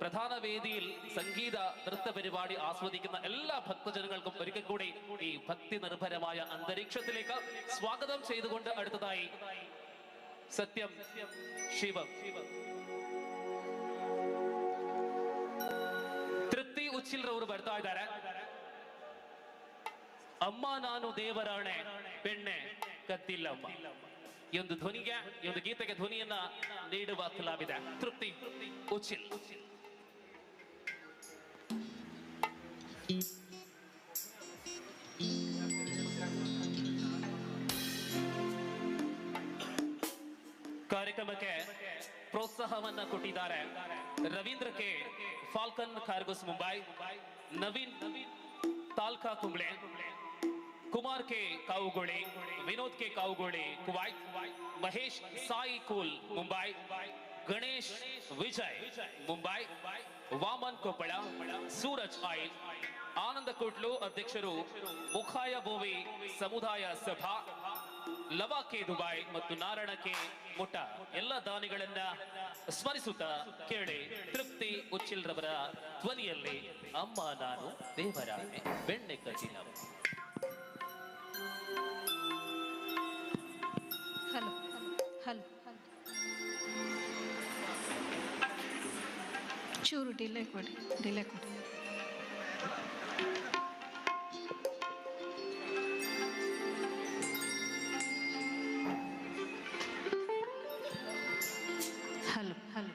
പ്രധാന വേദിയിൽ സംഗീത നൃത്ത പരിപാടി ആസ്വദിക്കുന്ന എല്ലാ ഭക്തജനങ്ങൾക്കും ഒരിക്കൽ കൂടി ഈ ഭക്തി നിർഭരമായ അന്തരീക്ഷത്തിലേക്ക് സ്വാഗതം ചെയ്തുകൊണ്ട് അടുത്തതായി സത്യം ശിവം ತೃಪ್ತಿ ಉಚ್ಚಿಲ್ರವರು ಬರ್ತಾ ಇದ್ದಾರೆ. ಅಮ್ಮ ನಾನು ದೇವರಾಣೆ ಬೆಣ್ಣೆ ಕದ್ದಿಲ್ಲಮ್ಮ ಈ ಒಂದು ಧ್ವನಿಗೆ, ಈ ಒಂದು ಗೀತೆಗೆ ಧ್ವನಿಯನ್ನ ನೀಡುವ ಕಲಾವಿದ ತೃಪ್ತಿ ಉಚ್ಚಿಲ್. ಕಾರ್ಯಕ್ರಮಕ್ಕೆ ಪ್ರೋತ್ಸಾಹವನ್ನ ಕೊಟ್ಟಿದ್ದಾರೆ Ravindra K Falcon Cargos Mumbai, Naveen Talka Kumble, Kumar K Kavugoli, Vinod K Kavugoli Kuwait, Mahesh Sai Kool Mumbai, Ganesh Vijay Mumbai, Vaman Koppal, Suraj oil, Ananda Kotlu ಅಧ್ಯಕ್ಷರು ಮುಖಾಯ ಭೋವಿ ಸಮುದಾಯ ಸಭಾ, ಲವ ಕೆ ದುಬೈ ಮತ್ತು ನಾರಾಯಣ ಕೆ ಮುಠ ಎಲ್ಲ ದಾನಿಗಳನ್ನ ಸ್ಮರಿಸುತ್ತಾ ಕೇಳಿ ತೃಪ್ತಿ ಉಚ್ಚಿಲ್ರವರ ಧ್ವನಿಯಲ್ಲಿ ಅಮ್ಮ ನಾನು ದೇವರಾಣೆ ಬೆಣ್ಣೆ ಕಜಿನವ. ಹಲೋ ಹಲೋ, ಚೂರು ಡಿಲೇ ಕೊಡಿ, ಡಿಲೇ ಕೊಡಿ. Hello hello.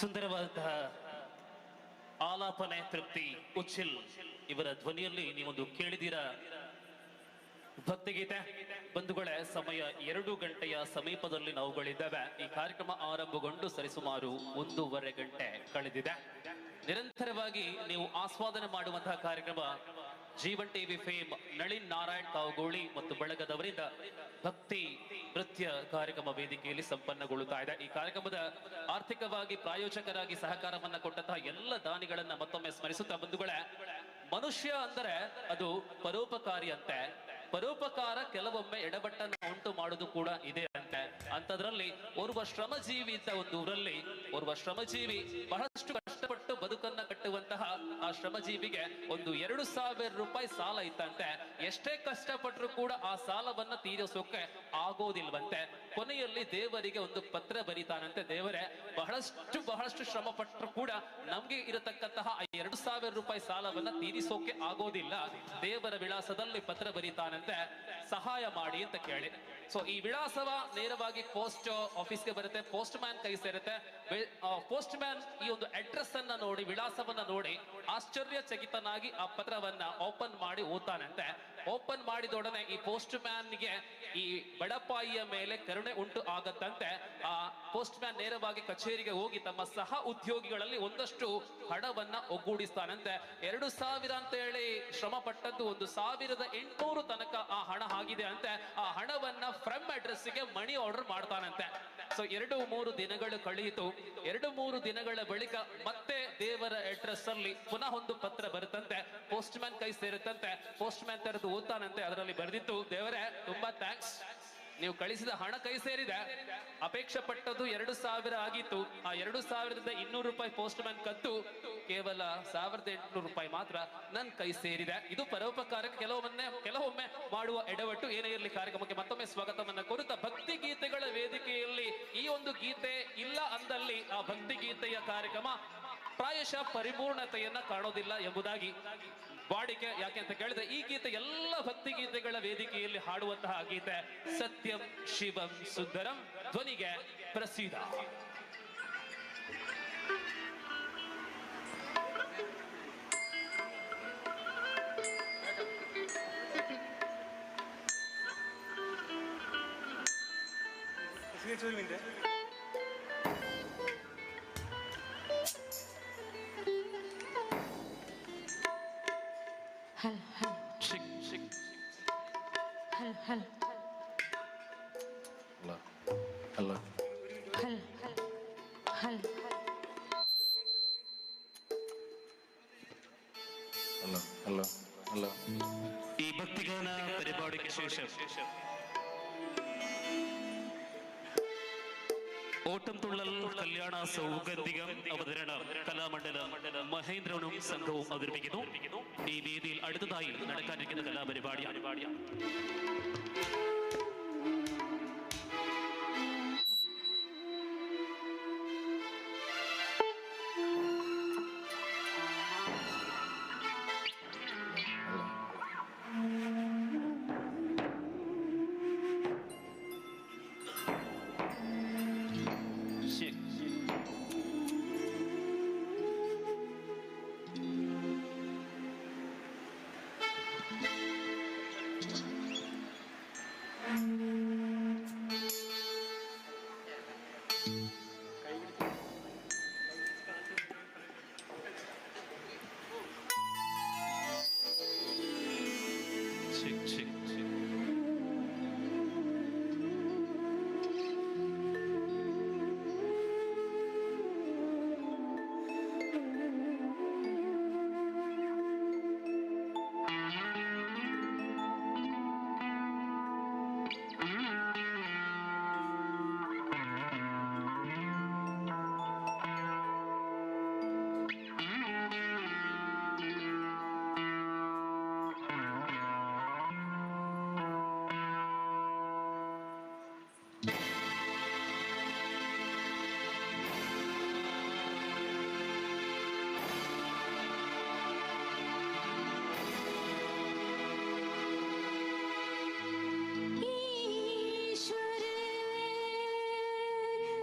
ಸುಂದರವಾದಂತಹ ಆಲಾಪನೆ ತೃಪ್ತಿ ಉಚ್ಚಿಲ್ ಇವರ ಧ್ವನಿಯಲ್ಲಿ ನೀವೊಂದು ಕೇಳಿದಿರ ಭಕ್ತಿಗೀತೆ. ಬಂಧುಗಳೇ, ಸಮಯ 2 ಗಂಟೆಯ ಸಮೀಪದಲ್ಲಿ ನಾವುಗಳಿದ್ದೇವೆ. ಈ ಕಾರ್ಯಕ್ರಮ ಆರಂಭಗೊಂಡು ಸರಿಸುಮಾರು 1.5 ಗಂಟೆ ಕಳೆದಿದೆ. ನಿರಂತರವಾಗಿ ನೀವು ಆಸ್ವಾದನೆ ಮಾಡುವಂತಹ ಕಾರ್ಯಕ್ರಮ ಜೀವನ್ ಟಿವಿ ಫೇಮ್ ನಳಿನ್ ನಾರಾಯಣ್ ಕಾವುಗೋಳಿ ಮತ್ತು ಬಳಗದವರಿಂದ ಭಕ್ತಿ ನೃತ್ಯ ಕಾರ್ಯಕ್ರಮ ವೇದಿಕೆಯಲ್ಲಿ ಸಂಪನ್ನಗೊಳ್ಳುತ್ತಾ ಇದೆ. ಈ ಕಾರ್ಯಕ್ರಮದ ಆರ್ಥಿಕವಾಗಿ ಪ್ರಾಯೋಜಕರಾಗಿ ಸಹಕಾರವನ್ನ ಕೊಟ್ಟಂತಹ ಎಲ್ಲ ದಾನಿಗಳನ್ನ ಮತ್ತೊಮ್ಮೆ ಸ್ಮರಿಸುತ್ತಾ ಬಂಧುಗಳೇ, ಮನುಷ್ಯ ಅಂದರೆ ಅದು ಪರೋಪಕಾರಿ ಅಂತೆ. ಪರೋಪಕಾರ ಕೆಲವೊಮ್ಮೆ ಎಡಬಟ್ಟನ್ನು ಉಂಟು ಮಾಡುವುದು ಕೂಡ ಇದೆ ಅಂತೆ. ಅಂತದ್ರಲ್ಲಿ ಓರ್ವ ಶ್ರಮಜೀವಿ ಇದ್ದ ಒಂದು ಊರಲ್ಲಿ ಓರ್ವ ಶ್ರಮಜೀವಿ ಬಹಳಷ್ಟು ಕಷ್ಟಪಟ್ಟು ಬದುಕನ್ನ ಕಟ್ಟುವಂತಹ ಆ ಶ್ರಮಜೀವಿಗೆ ಒಂದು 2000 ರೂಪಾಯಿ ಸಾಲ ಇತ್ತಂತೆ. ಎಷ್ಟೇ ಕಷ್ಟಪಟ್ಟರು ಕೂಡ ಆ ಸಾಲವನ್ನ ತೀರಿಸೋಕೆ ಆಗೋದಿಲ್ವಂತೆ. ಕೊನೆಯಲ್ಲಿ ದೇವರಿಗೆ ಒಂದು ಪತ್ರ ಬರೀತಾನಂತೆ, ದೇವರೇ ಬಹಳಷ್ಟು ಬಹಳಷ್ಟು ಶ್ರಮ ಪಟ್ಟರು ಕೂಡ ನಮ್ಗೆ ಇರತಕ್ಕಂತಹ ಆ 2000 ರೂಪಾಯಿ ಸಾಲವನ್ನ ತೀರಿಸೋಕೆ ಆಗೋದಿಲ್ಲ, ದೇವರ ವಿಳಾಸದಲ್ಲಿ ಪತ್ರ ಬರೀತಾನಂತೆ, ಸಹಾಯ ಮಾಡಿ ಅಂತ ಕೇಳಿ. ಸೊ ಈ ವಿಳಾಸವ ನೇರವಾಗಿ ಪೋಸ್ಟ್ ಆಫೀಸ್ಗೆ ಬರುತ್ತೆ, ಪೋಸ್ಟ್ ಮ್ಯಾನ್ ಕೈ ಸೇರುತ್ತೆ. ಪೋಸ್ಟ್ ಮ್ಯಾನ್ ಈ ಒಂದು ಅಡ್ರೆಸ್ ಅನ್ನ ನೋಡಿ, ವಿಳಾಸವನ್ನ ನೋಡಿ ಆಶ್ಚರ್ಯಚಕಿತನಾಗಿ ಆ ಪತ್ರವನ್ನ ಓಪನ್ ಮಾಡಿ ಓದ್ತಾನಂತೆ. ಓಪನ್ ಮಾಡಿದೊಡನೆ ಈ ಪೋಸ್ಟ್ ಮ್ಯಾನ್ಗೆ ಈ ಬಡಪಾಯಿಯ ಮೇಲೆ ಕರುಣೆ ಉಂಟು ಆಗತ್ತಂತೆ. ಆ ಪೋಸ್ಟ್ ಮ್ಯಾನ್ ನೇರವಾಗಿ ಕಚೇರಿಗೆ ಹೋಗಿ ತಮ್ಮ ಸಹ ಉದ್ಯೋಗಿಗಳಲ್ಲಿ ಒಂದಷ್ಟು ಹಣವನ್ನ ಒಗ್ಗೂಡಿಸ್ತಾನಂತೆ. 2000 ಅಂತ ಹೇಳಿ ಶ್ರಮ ಪಟ್ಟದ್ದು 1800 ತನಕ ಆ ಹಣ ಆಗಿದೆ ಅಂತೆ. ಆ ಹಣವನ್ನ ಫ್ರಮ್ ಅಡ್ರೆಸ್ಗೆ ಮನಿ ಆರ್ಡರ್ ಮಾಡ್ತಾನಂತೆ. ಸೊ 2-3 ದಿನಗಳು ಕಳೆಯಿತು. 2-3 ದಿನಗಳ ಬಳಿಕ ಮತ್ತೆ ದೇವರ ಅಡ್ರೆಸ್ ಅಲ್ಲಿ ಪುನಃ ಒಂದು ಪತ್ರ ಬರುತ್ತಂತೆ, ಪೋಸ್ಟ್ ಮ್ಯಾನ್ ಕೈ ಸೇರುತ್ತಂತೆ. ಪೋಸ್ಟ್ ಮ್ಯಾನ್ ತೆರೆದು ಓದ್ತಾನಂತೆ. ಅದರಲ್ಲಿ ಬರೆದಿತ್ತು, ದೇವರೇ ತುಂಬಾ thanks, ನೀವು ಕಳಿಸಿದ ಹಣ ಕೈ ಸೇರಿದೆ. ಅಪೇಕ್ಷೆ ಪಟ್ಟದ್ದು 2000 ಆಗಿತ್ತು, ಆ 2200 ರೂಪಾಯಿ ಪೋಸ್ಟ್ ಮ್ಯಾನ್ ಕದ್ದು ಕೇವಲ 1800 ರೂಪಾಯಿ ಮಾತ್ರ ನನ್ನ ಕೈ ಸೇರಿದೆ. ಇದು ಪರೋಪಕಾರಕ್ಕೆ ಕೆಲವೊಮ್ಮೆ ಮಾಡುವ ಎಡವಟ್ಟು. ಏನೇ ಇರಲಿ, ಕಾರ್ಯಕ್ರಮಕ್ಕೆ ಮತ್ತೊಮ್ಮೆ ಸ್ವಾಗತವನ್ನ ಕೋರುತ್ತಾ ಭಕ್ತಿ ಗೀತೆಗಳ ವೇದಿಕೆಯಲ್ಲಿ ಈ ಒಂದು ಗೀತೆ ಇಲ್ಲ ಅಂದಲ್ಲಿ ಆ ಭಕ್ತಿ ಗೀತೆಯ ಕಾರ್ಯಕ್ರಮ ಪ್ರಾಯಶಃ ಪರಿಪೂರ್ಣತೆಯನ್ನ ಕಾಣೋದಿಲ್ಲ ಎಂಬುದಾಗಿ ವಾಡಿಕೆ. ಯಾಕೆ ಅಂತ ಕೇಳಿದ್ರೆ ಈ ಗೀತೆ ಎಲ್ಲ ಭಕ್ತಿ ಗೀತೆಗಳ ವೇದಿಕೆಯಲ್ಲಿ ಹಾಡುವಂತಹ ಗೀತೆ ಸತ್ಯಂ ಶಿವಂ ಸುಂದರಂ ಧ್ವನಿಗೆ ಪ್ರಸಿದ್ಧ. Hello hello hello hello hello hello hello hello hello hello. ഈ ഭക്തിഗാന പരിപാടിക്ക് ശേഷം ഓട്ടംതുള്ളൽ കല്യാണ സൗഗന്ധികം അവതരണം കലാമണ്ഡലം മഹേന്ദ്രനും സംഘവും അവതരിപ്പിക്കുന്നു. ഈ വേദിയിൽ അടുത്തതായി നടക്കാനിരിക്കുന്ന കലാപരിപാടിയാണ്.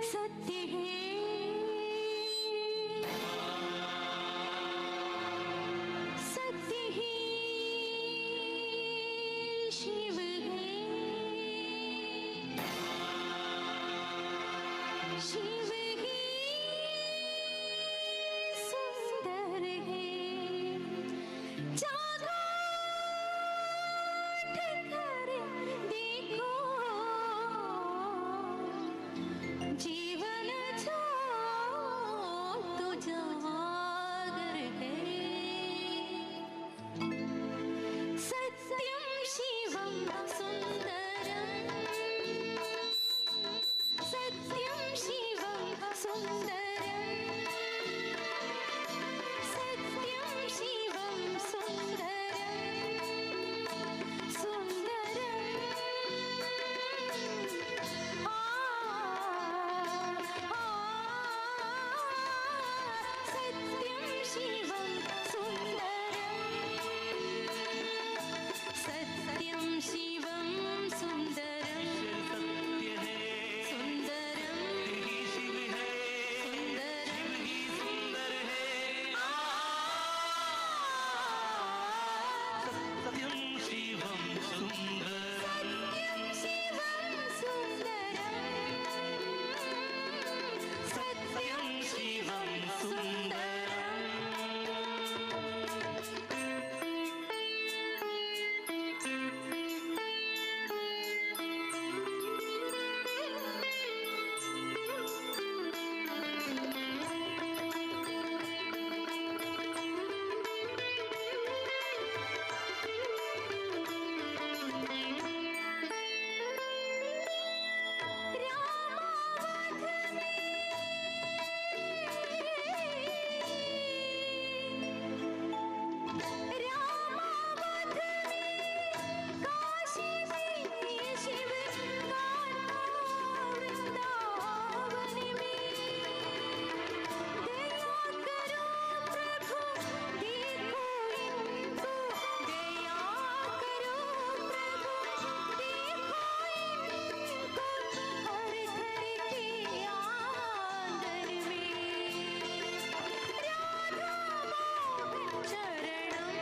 सत्य है। शिव ही सुंदर है। जागो उठ कर देखो, जीवन जो तो जागर है। सत्यम शिवम सुंदरम, सत्यम शिवम सुंदरम, सत्यम शिवम सुंदरम, सुंदरम। आ आ सत्यम शिवम सुंदरम, सत्यम शिवम सुंदरम, सुंदरम शिव है, सुंदरम ही सुंदर है। सत्यम शिवम सुंदरम, सत्यम शिवम सुंदरम, सत्यम शिवम सुंदरम। रामावध में काशी में शिव कान्हा वृंदावन में। दया करो प्रभु देखो इनको, दया करो प्रभु देखो इनको, हर घर के आंगन में। राधा मोहन चरणम,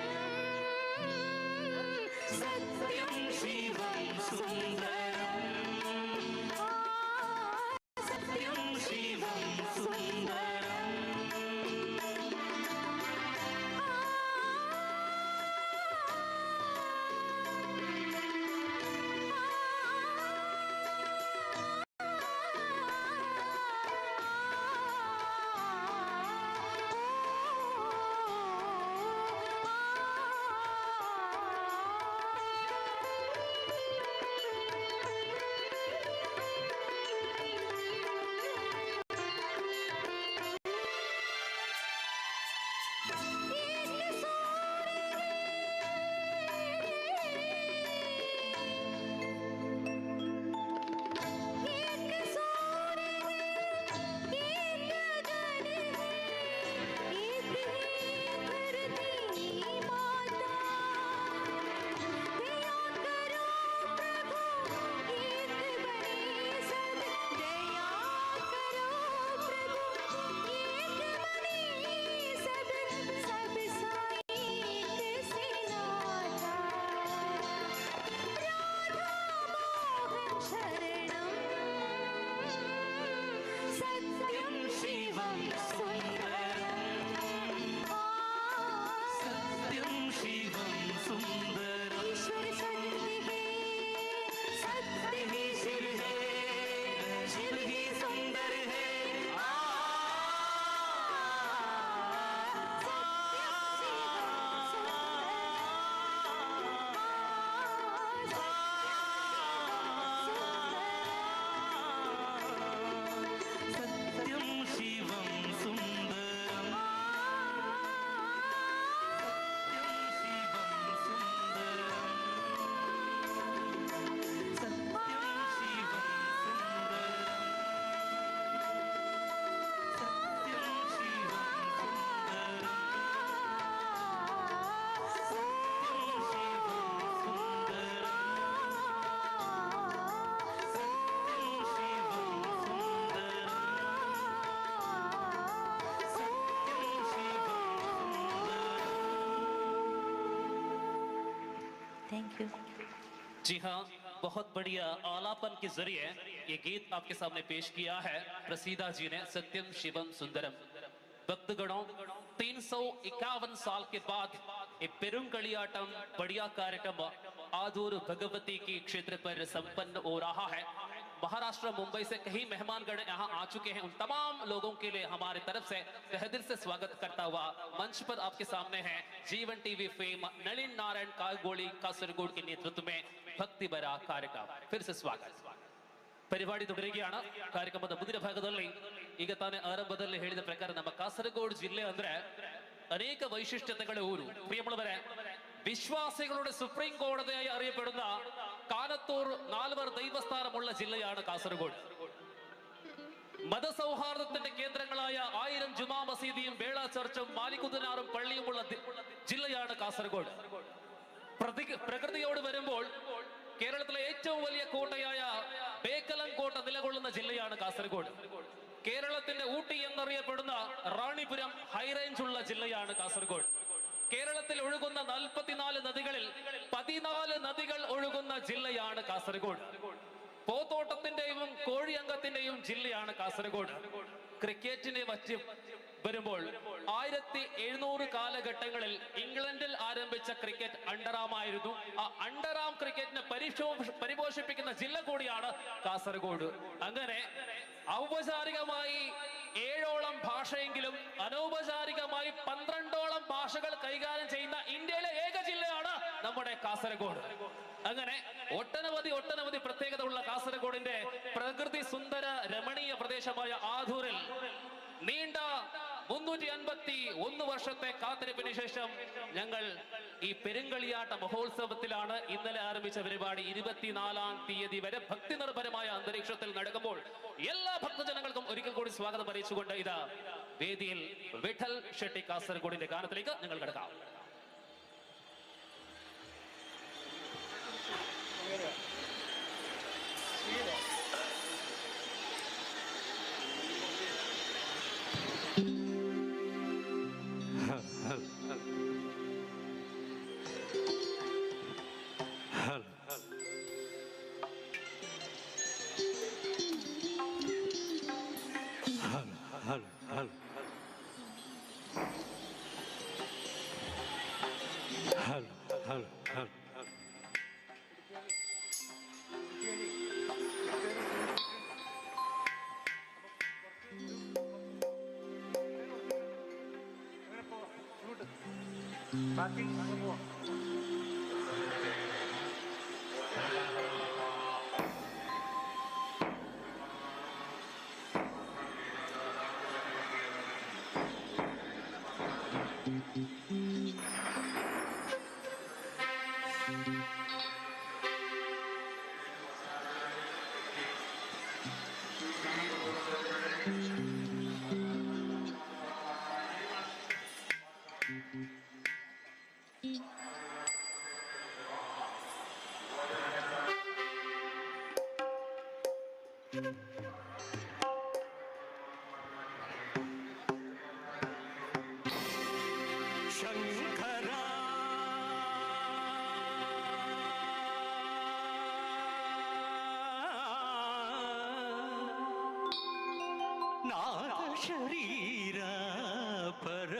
सत्यम शिवम सुंदरम, सत्यम शिवम सुंदरम। एक एक सूर्य है, एक गगन है, एक ही धरती माता। दया करो प्रभु एक बने सब, दया करो प्रभु एक बने सब, सब साईं एक से नाता। राधा मोहन शरणम, सत्यम शिवम सुंदरम, सत्यम शिवम सुंदरम। ईश्वर सत्य है, सत्य ही शिव है, शिव ही सुंदर है। सत्यम शिवम सत्यम शिवम सुंदरम, सत्यम शिवम सुंदरम, सत्यम शिवम सुंदरम, सत्यम शिवम सुंदरम, सत्यम शिवम सुंदरम, सत्यम शिवम सुंदरम, सत्यम शिवम सुंदरम। Thank you. जी हाँ, बहुत बढ़िया आलापन के जरिए ये गीत आपके सामने पेश किया है प्रसीदा जी ने, सत्यम शिवम सुंदरम। भक्तगणों, 351 साल के बाद ये पेरुंगलियाटम बढ़िया कार्यक्रम आदूर भगवती के क्षेत्र पर संपन्न हो रहा है। महाराष्ट्र मुंबई से कई मेहमानगण यहाँ आ चुके हैं। उन तमाम लोगों के लिए हमारे तरफ से तहे दिल से स्वागत करता हुआ मंच पर आपके सामने है जीवन टीवी फेम नलिन नारायण कागोली कासरगोड के नेतृत्व में भक्ति भरा कार्यक्रम। फिर से स्वागत. ಪರಿವಾಡಿ തുടരുകയാണ്. ಕಾರ್ಯಕ್ರಮದ ಮುಂದಿನ ಭಾಗದಲ್ಲಿ ಈಗ ತಾನೇ ಆರಂಭದಲ್ಲಿ ಹೇಳಿದ ಪ್ರಕಾರ ನಮ್ಮ ಕಾಸರಗೋಡು ಜಿಲ್ಲೆ ಅಂದ್ರೆ ಅನೇಕ ವೈಶಿಷ್ಟ್ಯತೆಗಳ ಊರು. ಪ್ರಿಯമുള്ളവരെ, വിശ്വാസികളുടെ സുപ്രീം കോടതിയായി അറിയപ്പെടുന്ന കാനത്തൂർ നാൽവർ ദൈവസ്ഥാനമുള്ള ജില്ലയാണ് കാസർഗോഡ്. മതസൗഹാർദ്ദത്തിന്റെ കേന്ദ്രങ്ങളായ 1000 ജുമാ മസീദിയും വേള ചർച്ചും മാലിക്കുതനാറും പള്ളിയുമുള്ള ജില്ലയാണ് കാസർഗോഡ്. പ്രകൃതിയോട് വരുമ്പോൾ കേരളത്തിലെ ഏറ്റവും വലിയ കോട്ടയായ ബേക്കലം കോട്ട നിലകൊള്ളുന്ന ജില്ലയാണ് കാസർഗോഡ്. കേരളത്തിന്റെ ഊട്ടി എന്നറിയപ്പെടുന്ന റാണിപുരം ഹൈറേഞ്ച് ഉള്ള ജില്ലയാണ് കാസർഗോഡ്. കേരളത്തിൽ ഒഴുകുന്ന 44 നദികളിൽ 14 നദികൾ ഒഴുകുന്ന ജില്ലയാണ് കാസർഗോഡ്. പോത്തോട്ടത്തിന്റെയും കോഴിയങ്കത്തിന്റെയും ജില്ലയാണ് കാസർഗോഡ്. ക്രിക്കറ്റിനെ പറ്റി വരുമ്പോൾ 1700 കാലഘട്ടങ്ങളിൽ ഇംഗ്ലണ്ടിൽ ആരംഭിച്ച ക്രിക്കറ്റ് അണ്ടറാം ആയിരുന്നു. ആ അണ്ടറാം ക്രിക്കറ്റിനെ പരിപോഷിപ്പിക്കുന്ന ജില്ല കൂടിയാണ് കാസർഗോഡ്. അങ്ങനെ ഔപചാരികമായി 7ഓളം ഭാഷയെങ്കിലും അനൗപചാരികമായി 12ഓളം ഭാഷകൾ കൈകാര്യം ചെയ്യുന്ന ഇന്ത്യയിലെ ഏക ജില്ലയാണ് നമ്മുടെ കാസർഗോഡ്. അങ്ങനെ ഒട്ടനവധി പ്രത്യേകത ഉള്ള കാസർഗോഡിന്റെ പ്രകൃതി സുന്ദര രമണീയ പ്രദേശമായ ആദൂരിൽ നീണ്ട 351 വർഷത്തെ കാത്തിരിപ്പിന് ശേഷം ഞങ്ങൾ ഈ പെരുങ്കളിയാട്ട മഹോത്സവത്തിലാണ്. ഇന്നലെ ആരംഭിച്ച പരിപാടി 24-ാം തീയതി വരെ ഭക്തി നിർഭരമായ അന്തരീക്ഷത്തിൽ നടക്കുമ്പോൾ എല്ലാ ഭക്തജനങ്ങൾക്കും ഒരിക്കൽ കൂടി സ്വാഗതം അറിയിച്ചുകൊണ്ട് ഇതാ വേദിയിൽ വിഠൽ ഷെട്ടി കാസർഗോഡിന്റെ ഗാനത്തിലേക്ക് നിങ്ങൾ കടക്കാം. ബാക്കി പോവാം. ശങ്കര നാഗശരീര പര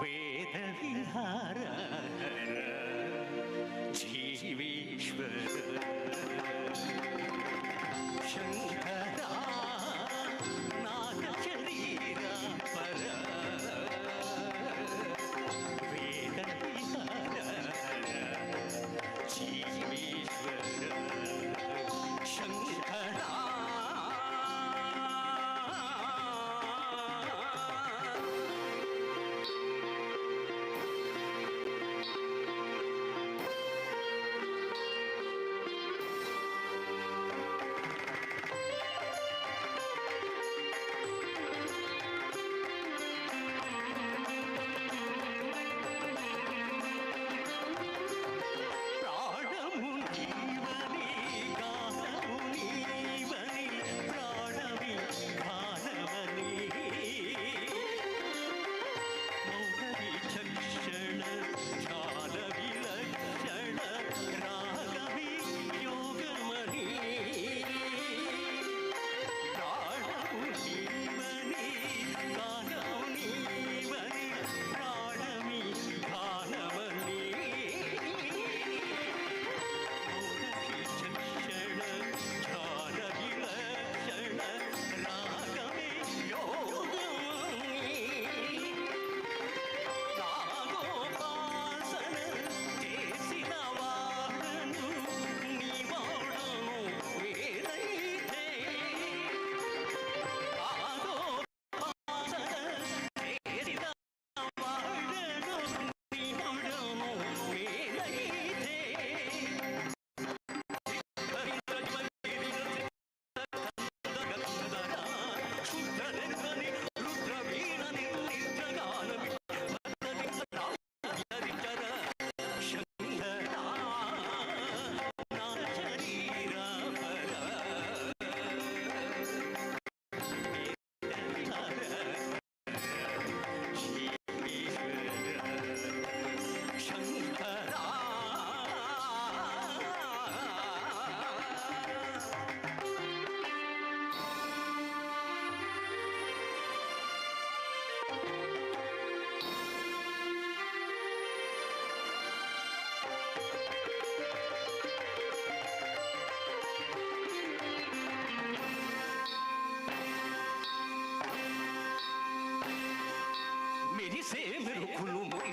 വേദവിഹാര ജീവേശ്വര ശങ്കര നാഗശരീര പര വേദവിഹാര ജീവേശ്വര ശങ്കര.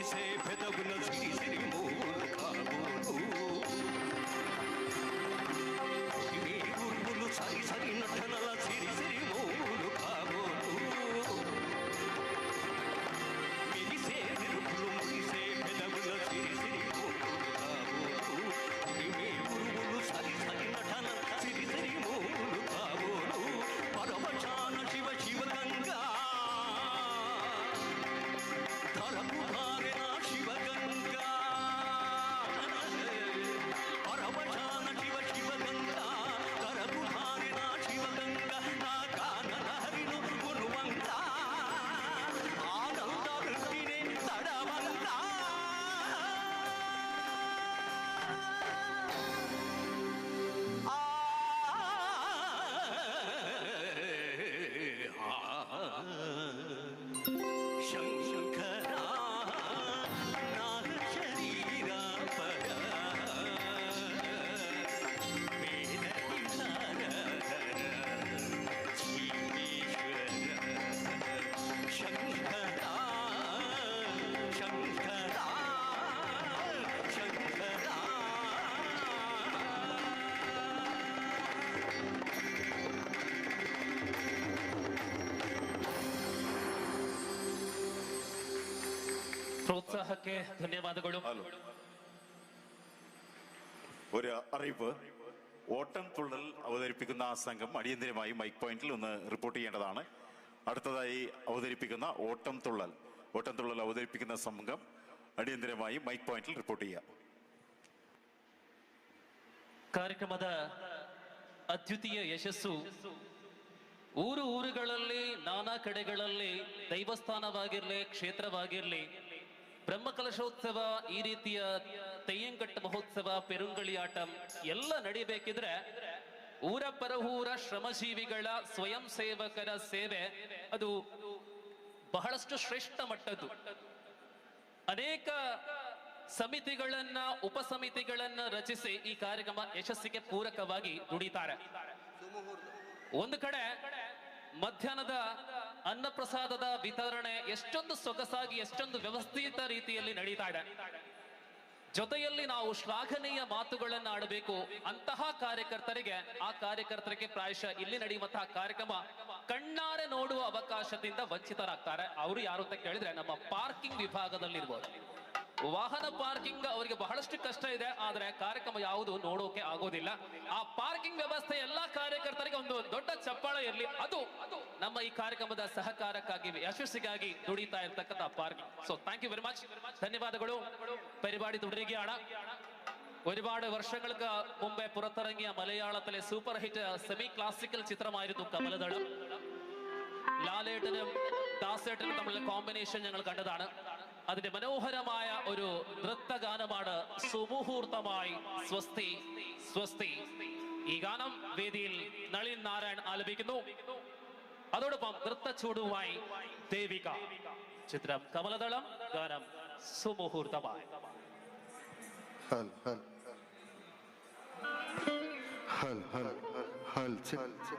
మిరిసే పెదవుల సిరి సిరి మూలు కాబోలు మీ ఉరుములు సరి సరి నటనల సిరి సిరి మూలు కాబోలు మిరిసే మెరుపులు మురిసే పెదవుల సిరి సిరి మూలు కాబోలు మీ ఉరుములు సరి సరి నటన సిరి సిరి మూలు కాబోలు పరమశాన శివ శివ గంగా ధరపు భారిన శివ గంగా పరమశాన శివ శివ గంగా ధరపు భారిన శివ గంగా నా కానన హరిను గురువంగా ఆనంద వృత్తినే తడవంగా శంకరా నాగశరీరా పర శంకరా శంకరా శంకరా. ಪ್ರೋತ್ಸಾಹಕ್ಕೆ ಧನ್ಯವಾದಗಳು. ഒരു അറിയിപ്പ്. ഓട്ടം തുള്ളൽ അവതരിപ്പിക്കുന്ന സംഘം അടിയന്തിരമായി മൈക്ക് പോയിന്റിൽ ഒന്ന് റിപ്പോർട്ട് ചെയ്യേണ്ടതാണ്. അടുത്തതായി അവതരിപ്പിക്കുന്ന ഓട്ടം തുള്ളൽ, ഓട്ടം തുള്ളൽ അവതരിപ്പിക്കുന്ന സംഘം അടിയന്തിരമായി മൈക്ക് പോയിന്റിൽ റിപ്പോർട്ട് ചെയ്യുക. ಕಾರ್ಯಕ್ರಮದ ಅದ್ವಿತೀಯ ಯಶಸ್ಸು ಊರು ಊರುಗಳಲ್ಲಿ ನಾನಾ ಕಡೆಗಳಲ್ಲಿ ದೈವಸ್ಥಾನವಾಗಿರ್ಲಿ ಕ್ಷೇತ್ರವಾಗಿರ್ಲಿ ಬ್ರಹ್ಮಕಲಶೋತ್ಸವ ಈ ರೀತಿಯ ತೆಯ್ಯಂಕಟ್ಟ ಮಹೋತ್ಸವ ಪೆರುಂಗಳಿಯಾಟಂ ಎಲ್ಲ ನಡಿಬೇಕಿದ್ರೆ ಊರ ಪರಹೂರ ಶ್ರಮಜೀವಿಗಳ ಸ್ವಯಂ ಸೇವಕರ ಸೇವೆ ಅದು ಬಹಳಷ್ಟು ಶ್ರೇಷ್ಠ ಮಟ್ಟದ್ದು. ಅನೇಕ ಸಮಿತಿಗಳನ್ನ ಉಪಸಮಿತಿಗಳನ್ನ ರಚಿಸಿ ಈ ಕಾರ್ಯಕ್ರಮ ಯಶಸ್ಸಿಗೆ ಪೂರಕವಾಗಿ ದುಡಿತಾರೆ. ಒಂದು ಕಡೆ ಮಧ್ಯಾಹ್ನದ ಅನ್ನಪ್ರಸಾದದ ವಿತರಣೆ ಎಷ್ಟೊಂದು ಸೊಗಸಾಗಿ ಎಷ್ಟೊಂದು ವ್ಯವಸ್ಥಿತ ರೀತಿಯಲ್ಲಿ ನಡೀತಾ ಇದೆ. ಜೊತೆಯಲ್ಲಿ ನಾವು ಶ್ಲಾಘನೀಯ ಮಾತುಗಳನ್ನ ಆಡಬೇಕು ಅಂತಹ ಕಾರ್ಯಕರ್ತರಿಗೆ. ಆ ಕಾರ್ಯಕರ್ತರಿಗೆ ಪ್ರಾಯಶಃ ಇಲ್ಲಿ ನಡೆಯುವಂತಹ ಕಾರ್ಯಕ್ರಮ ಕಣ್ಣಾರೆ ನೋಡುವ ಅವಕಾಶದಿಂದ ವಂಚಿತರಾಗ್ತಾರೆ. ಅವರು ಯಾರು ಅಂತ ಕೇಳಿದ್ರೆ ನಮ್ಮ ಪಾರ್ಕಿಂಗ್ ವಿಭಾಗದಲ್ಲಿರ್ಬೋದು. ವಾಹನ ಪಾರ್ಕಿಂಗ್ ಅವರಿಗೆ ಬಹಳಷ್ಟು ಕಷ್ಟ ಇದೆ, ಆದ್ರೆ ಕಾರ್ಯಕ್ರಮ ಯಾವುದು ನೋಡೋಕೆ ಆಗೋದಿಲ್ಲ. ಆ ಪಾರ್ಕಿಂಗ್ ವ್ಯವಸ್ಥೆ ಎಲ್ಲಾ ಕಾರ್ಯಕರ್ತರಿಗೆ ಒಂದು ದೊಡ್ಡ ಚಪ್ಪಾಳೆ ಇರಲಿ. ಅದು ನಮ್ಮ ಈ ಕಾರ್ಯಕ್ರಮದ ಸಹಕಾರಕ್ಕಾಗಿ ಯಶಸ್ಸಿಗಾಗಿ ದುಡಿತಾ ಇರ್ತಕ್ಕಂಥ parking. So thank you very much. ಧನ್ಯವಾದಗಳು. പരിപാടി തുടരുകയാണ്. ഒരുപാട് വർഷങ്ങൾക്ക് മുമ്പേ പുറത്തിറങ്ങിയ മലയാളത്തിലെ സൂപ്പർ ഹിറ്റ് സെമി ക്ലാസിക്കൽ ചിത്രമായിരുന്നു കമലദളം. ലാലേട്ടനും ദാസേട്ടനും തമ്മിലുള്ള കോമ്പിനേഷൻ ഞങ്ങൾ കണ്ടതാണ്. അതിന്റെ മനോഹരമായ ഒരു നൃത്തഗാനമാണ് സുമുഹൂർത്തമായി സ്വസ്തി സ്വസ്തി. ഈ ഗാനം വേദിയിൽ നളിൻ നാരായൺ ആലപിക്കുന്നു. അതോടൊപ്പം നൃത്തച്ചൂടുമായി ദേവിക. ചിത്രം കമലദളം, ഗാനം സുമുഹൂർത്തമായി. ഹൽ ഹൽ ഹൽ ഹൽ ഹൽ ചെക്ക്.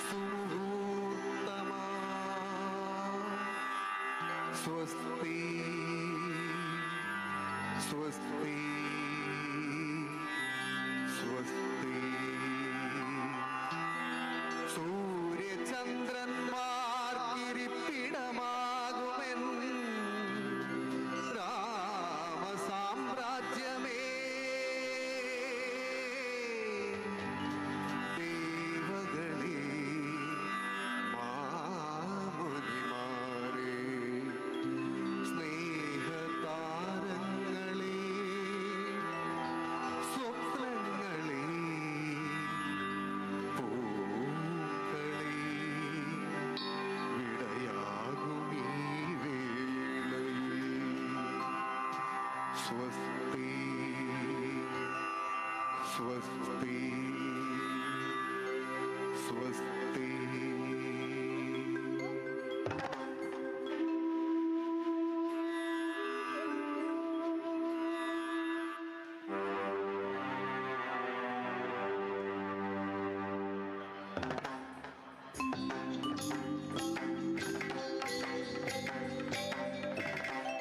സുമുഹൂർത്തമാ സ്വസ്തി സ്വസ്തി സ്വസ്തി. സൂര്യചന്ദ്രന്മാർക്കിരിപ്പിടമാകുമെൻ രാമസാമ്രാജ്യമേ ദേവകളേ മാമുനിമാരേ സ്വസ്തി സ്വസ്തി.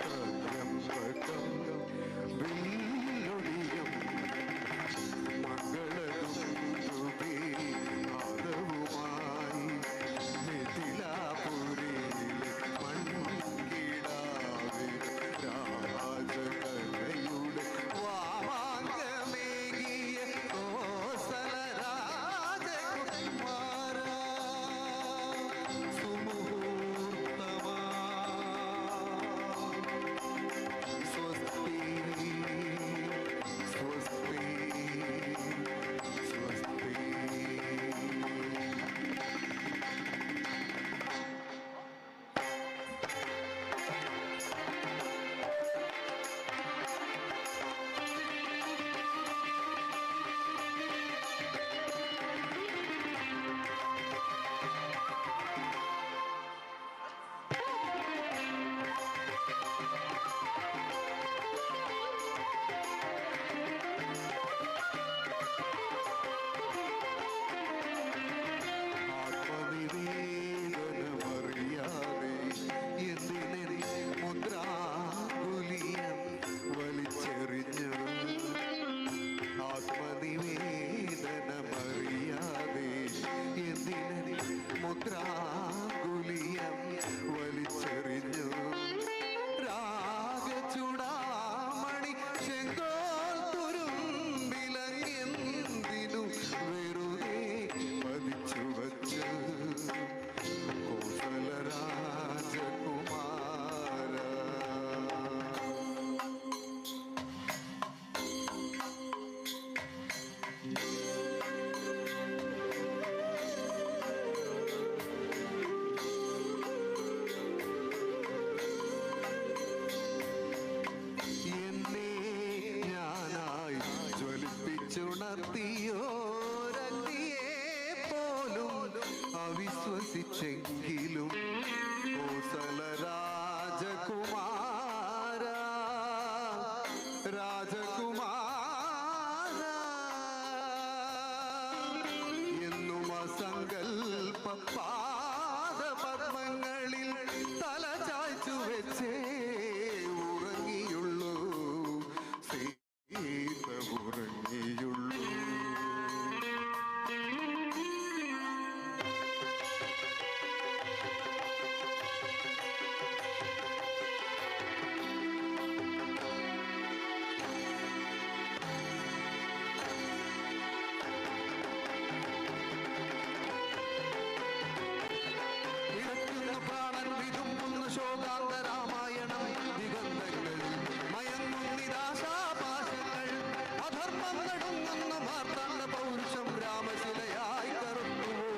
ത്രയംബകം വില്ലൊളിയും മംഗളദുന്ദുഭി നാദവുമായി മിഥിലാപുരിയിലെ മൺകിടാവിൽ രാജകലയുടെ വാമാങ്കമേകിയ കോസല രാജകുമാര സുമുഹൂർത്തമാ സ്വസ്തി സ്വസ്തി സ്വസ്തി. ആത്മനിവേദനമറിയാതെ എന്തിനെ മുദ്രാങ്കുലിയം വലിച്ചെറിഞ്ഞു? ആത്മനിവേദനമറിയാതെ എന്തിനെ മുദ്രാങ്കുലിയം വലിച്ചെറിഞ്ഞു? രാഗചൂടാമണി ചെങ്കോൽ തുരുമ്പിലങ്ങെന്തിനു വെറുതെ പതിച്ചു വച്ചു കോസല രാജകുമാര? എന്നെ ഞാനായി ജ്വലിപ്പിച്ചുണർത്തിയോരഗ്നിയെ പോലും അവിശ്വസിച്ചെങ്കിലും കോസല രാജകുമാര, രാജകുമാര, എന്നും അസങ്കൽപ്പ പാദപത്മങ്ങളിൽ തല ചായ്ച്ചു വെച്ചേ ഉറങ്ങിയുള്ളൂ സീത, ഉറങ്ങിയുള്ളൂ. ഇടയ്ക്കുന്നു പ്രാണൻ വിതുമ്പുന്നു ശോകാന്ത രാമായണം ദിഗന്ധങ്ങളിൽ മയങ്ങുന്നിരാശാപാശങ്ങൾ. അധർമ്മം നടുങ്ങുന്നു മാർത്താണ്ഡ പൗരുഷം രാമശിലയായി കറുത്തുവോ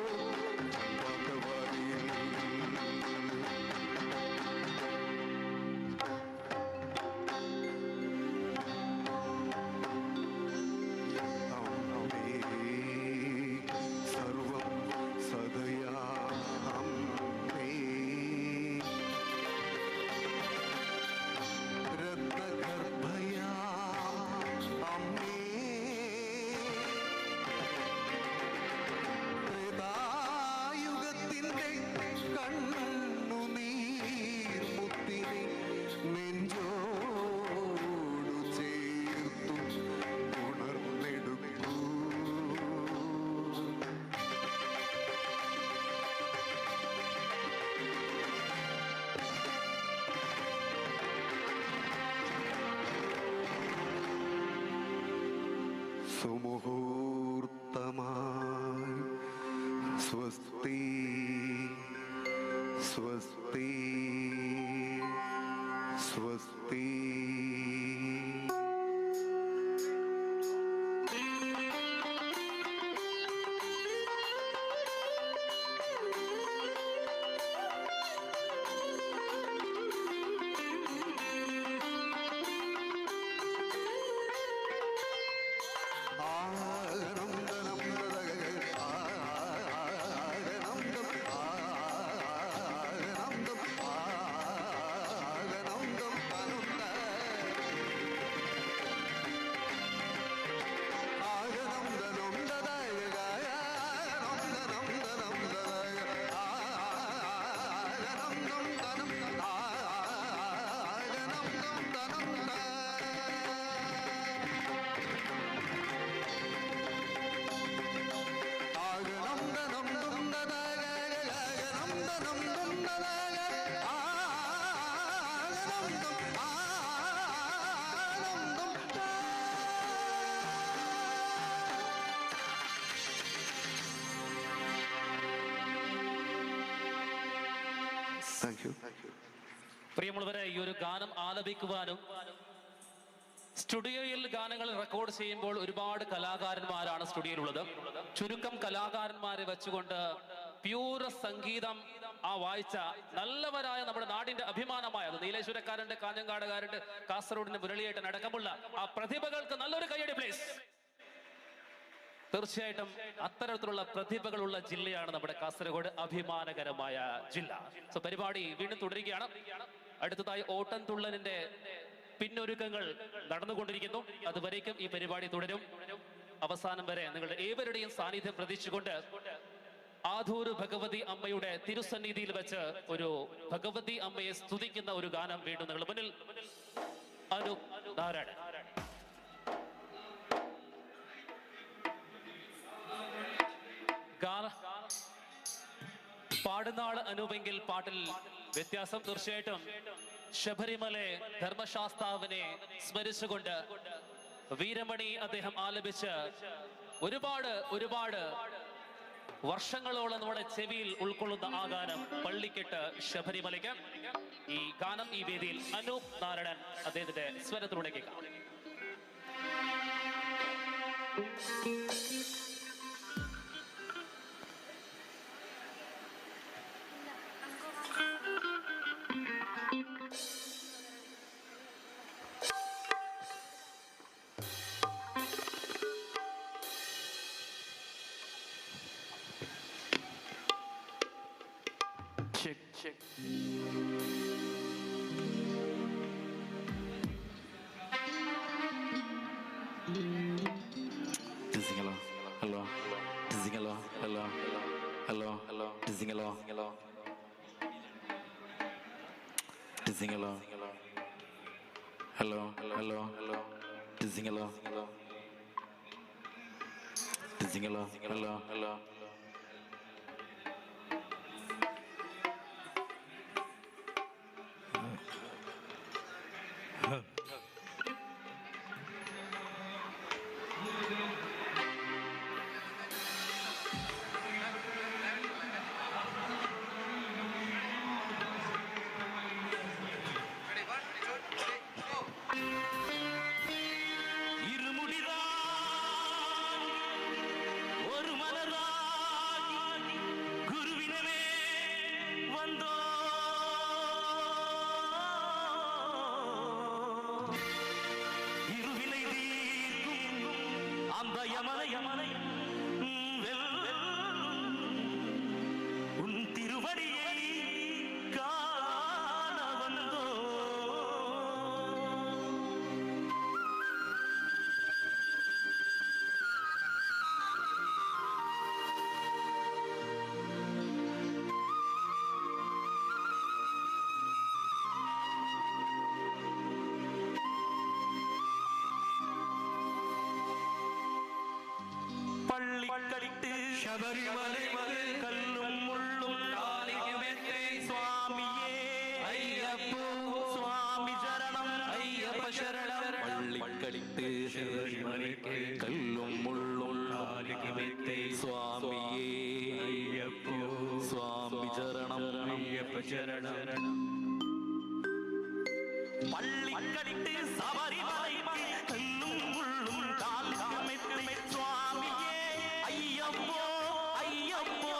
ഭഗവതിയിൽ? അമ്മേ, സർവം സദയാ അമ്മേ. രത്നഗർഭയാ അമ്മേ. ത്രേതായുഗത്തിൻ്റെ കണ്ണുനീർ മുത്തിനെ നെഞ്ചോടു ചേർത്തു ഉണർന്നെടുക്കൂ. സുമുഹൂർത്തമായി സ്വസ്തി സ്വസ്തി സ്വസ്തി. ആ Thank you. പ്രിയമുള്ളവരെ, ഈ ഒരു ഗാനം ആലപിക്കുവാനും സ്റ്റുഡിയോയിൽ ഗാനങ്ങൾ റെക്കോർഡ് ചെയ്യുമ്പോൾ ഒരുപാട് കലാകാരന്മാരാണ് സ്റ്റുഡിയോയിലുള്ളത്. ചുരുക്കം കലാകാരന്മാരെ വെച്ചുകൊണ്ട് പ്യൂർ സംഗീതം ആ വായിച്ച നല്ലവരായ നമ്മുടെ നാടിന്റെ അഭിമാനമായ നീലേശ്വരക്കാരുണ്ട്, കാഞ്ഞങ്ങാടുകാരുണ്ട്, കാസർഗോഡിന്റെ മുരളിയേട്ടൻ അടക്കമുള്ള ആ പ്രതിഭകൾക്ക് നല്ലൊരു കയ്യടി പ്ലീസ്. തീർച്ചയായിട്ടും അത്തരത്തിലുള്ള പ്രതിഭകളുള്ള ജില്ലയാണ് നമ്മുടെ കാസർഗോഡ്, അഭിമാനകരമായ ജില്ല. സോ പരിപാടി വീണ്ടും തുടരുകയാണ്. അടുത്തതായി ഓട്ടൻ തുള്ളലിന്റെ പിന്നൊരുക്കങ്ങൾ നടന്നുകൊണ്ടിരിക്കുന്നു. അതുവരേക്കും ഈ പരിപാടി തുടരും. അവസാനം വരെ നിങ്ങളുടെ ഏവരുടെയും സാന്നിധ്യം പ്രതീക്ഷിച്ചുകൊണ്ട് ആധൂർ ഭഗവതി അമ്മയുടെ തിരുസന്നിധിയിൽ വെച്ച് ഒരു ഭഗവതി അമ്മയെ സ്തുതിക്കുന്ന ഒരു ഗാനം വീണ്ടും നിങ്ങളുടെ മുന്നിൽ. അനൂപ് നാരായണൻ. പാടുന്നാൾ അനൂപെങ്കിൽ പാട്ടിൽ വ്യത്യാസം. തീർച്ചയായിട്ടും ശബരിമല ധർമ്മശാസ്താവിനെ സ്മരിച്ചുകൊണ്ട് വീരമണി അദ്ദേഹം ആലപിച്ച് ഒരുപാട് ഒരുപാട് വർഷങ്ങളോളം നമ്മുടെ ചെവിയിൽ ഉൾക്കൊള്ളുന്ന ആ ഗാനം പള്ളിക്കെട്ട് ശബരിമലയ്ക്ക്. ഈ ഗാനം ഈ വേദിയിൽ അനൂപ് നാരായണൻ അദ്ദേഹത്തിന്റെ സ്വരത്തിലൂടെ കേൾക്കാം. Check, check. Testing, hello, hello. Testing, hello, hello, hello, hello. Testing, hello, hello. Testing, hello, hello, hello, hello. Testing, hello, hello. Testing, hello, hello, hello. உன் திருவடியை காண வந்தோ. പള്ളിക്കട്ട് ശബരിമല കല്ലും മുള്ളും സ്വാമിയേ അയ്യപ്പോ സ്വാമി ശരണം അയ്യപ്പ ശരണം. പള്ളിക്കട്ട് ശബരിമലയ്ക്ക് കല്ലും മുള്ളും സ്വാമിയേ അയ്യപ്പോ സ്വാമി ശരണം അയ്യപ്പ ശരണം. പള്ളിക്കട്ട് ശബരിമലയ്ക്ക് കല്ലും മുള്ളും കാലിക്കുമെത്തി സ്വാമിയേ അയ്യപ്പോ അയ്യപ്പോ.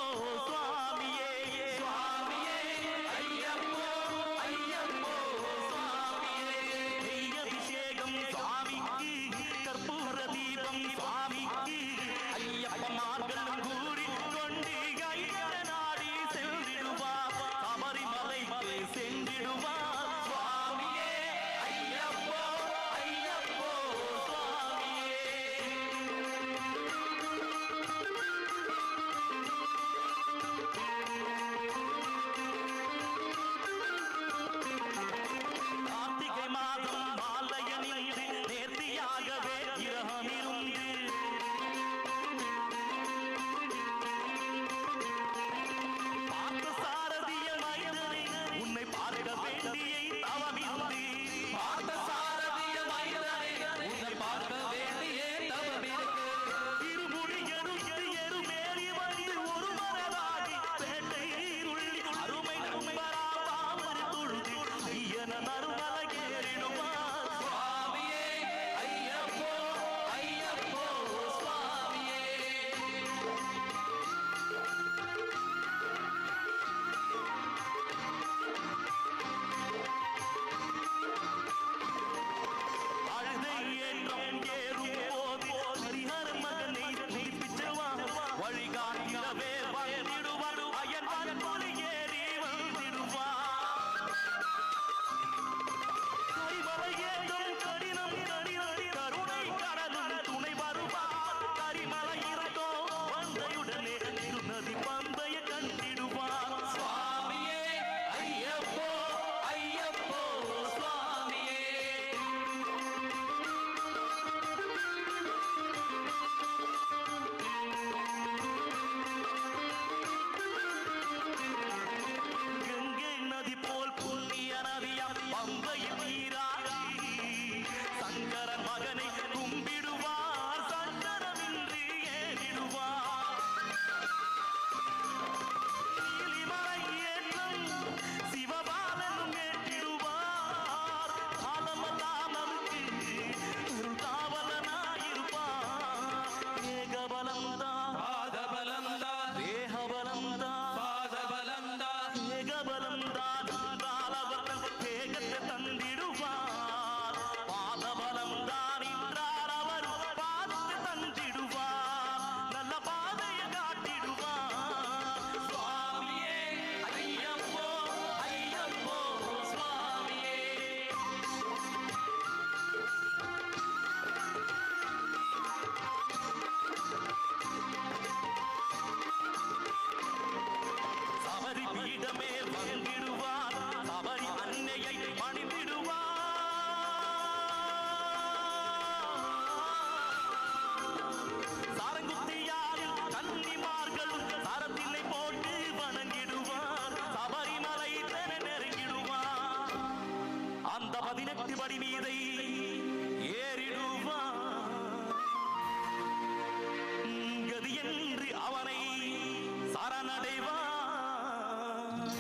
அடைவான்.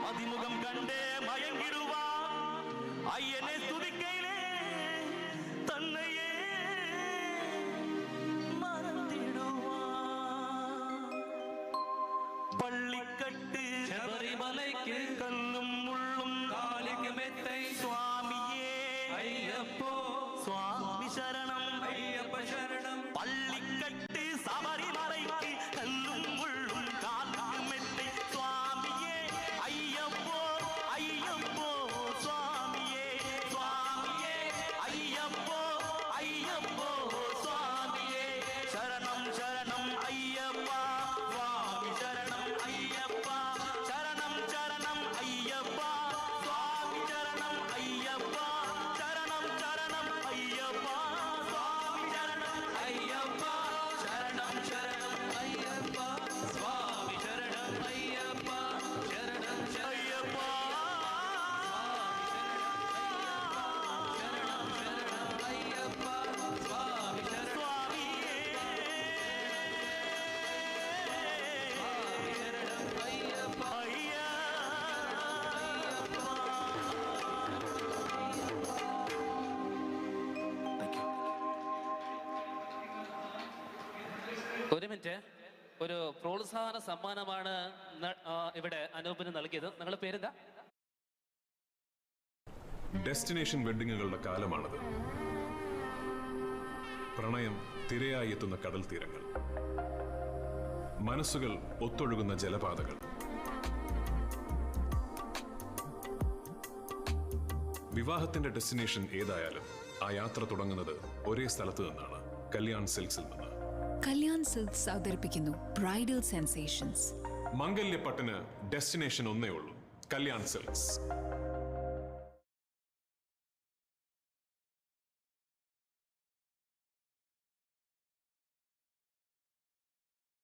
மதிமுகம் கண்டே மயங்கிடுவான். ஐயனே துதிக்கையிலே தன்னையே மறந்திடுவான். பள்ளிக்கட்டு ശബരിമലയ്ക്ക് கல்லும் முள்ளும் കാലിക്ക് മെത്തൈ சுவாமியே അയ്യപ്പോ சுவாமி சரணம் അയ്യപ്പ ശരണം. பள்ளிக்கட்டு சபரிமலைக்கு கல்லும் முள்ளும் காலுக்கு மெத்தை. சுவாமியே ஐயப்போ ஐயப்போ சுவாமியே சுவாமியே ஐயப்போ ஐயப்போ சுவாமியே சரணம் சரணம் ஐயப்பா சுவாமி சரணம் ஐயப்பா சரணம் சரணம் ஐயப்பா சுவாமி சரணம் ஐயப்பா சரணம் சரணம் ஐயப்பா சுவாமி சரணம் അയ്യപ്പ ശരണം ശരണം അയ്യപ്പ സ്വാമി ശരണം അയ്യപ്പ ശരണം ஐயப்பா ശരണം ശരണം അയ്യപ്പ സ്വാമി ശരണം சுவாமியே സ്വാമി ശരണം അയ്യപ്പ ஐயா ഒരു മിനിറ്റ്, ഒരു പ്രോത്സാഹന സമ്മാനമാണ് ഇവിടെ അനൂപിന് നൽകിയത്. നിങ്ങളുടെ പേരെന്താ? ഡെസ്റ്റിനേഷൻ വെഡ്ഡിങ്ങുകളുടെ കാലമാണത്. പ്രണയം തിരയായി എത്തുന്ന കടൽ തീരങ്ങൾ, മനസ്സുകൾ ഒത്തൊഴുകുന്ന ജലപാതകൾ, വിവാഹത്തിന്റെ ഡെസ്റ്റിനേഷൻ ഏതായാലും ആ യാത്ര തുടങ്ങുന്നത് ഒരേ സ്ഥലത്ത് നിന്നാണ്, കല്യാൺ സിൽക്സിൽ നിന്ന്. കല്യാൺ സിൽക്സ് അവതരിപ്പിക്കുന്നു ബ്രൈഡൽ സെൻസേഷൻസ്. മംഗല്യപ്പട്ടിന് ഡെസ്റ്റിനേഷൻ ഒന്നേ ഉള്ളൂ, കല്യാൺ സിൽക്സ്.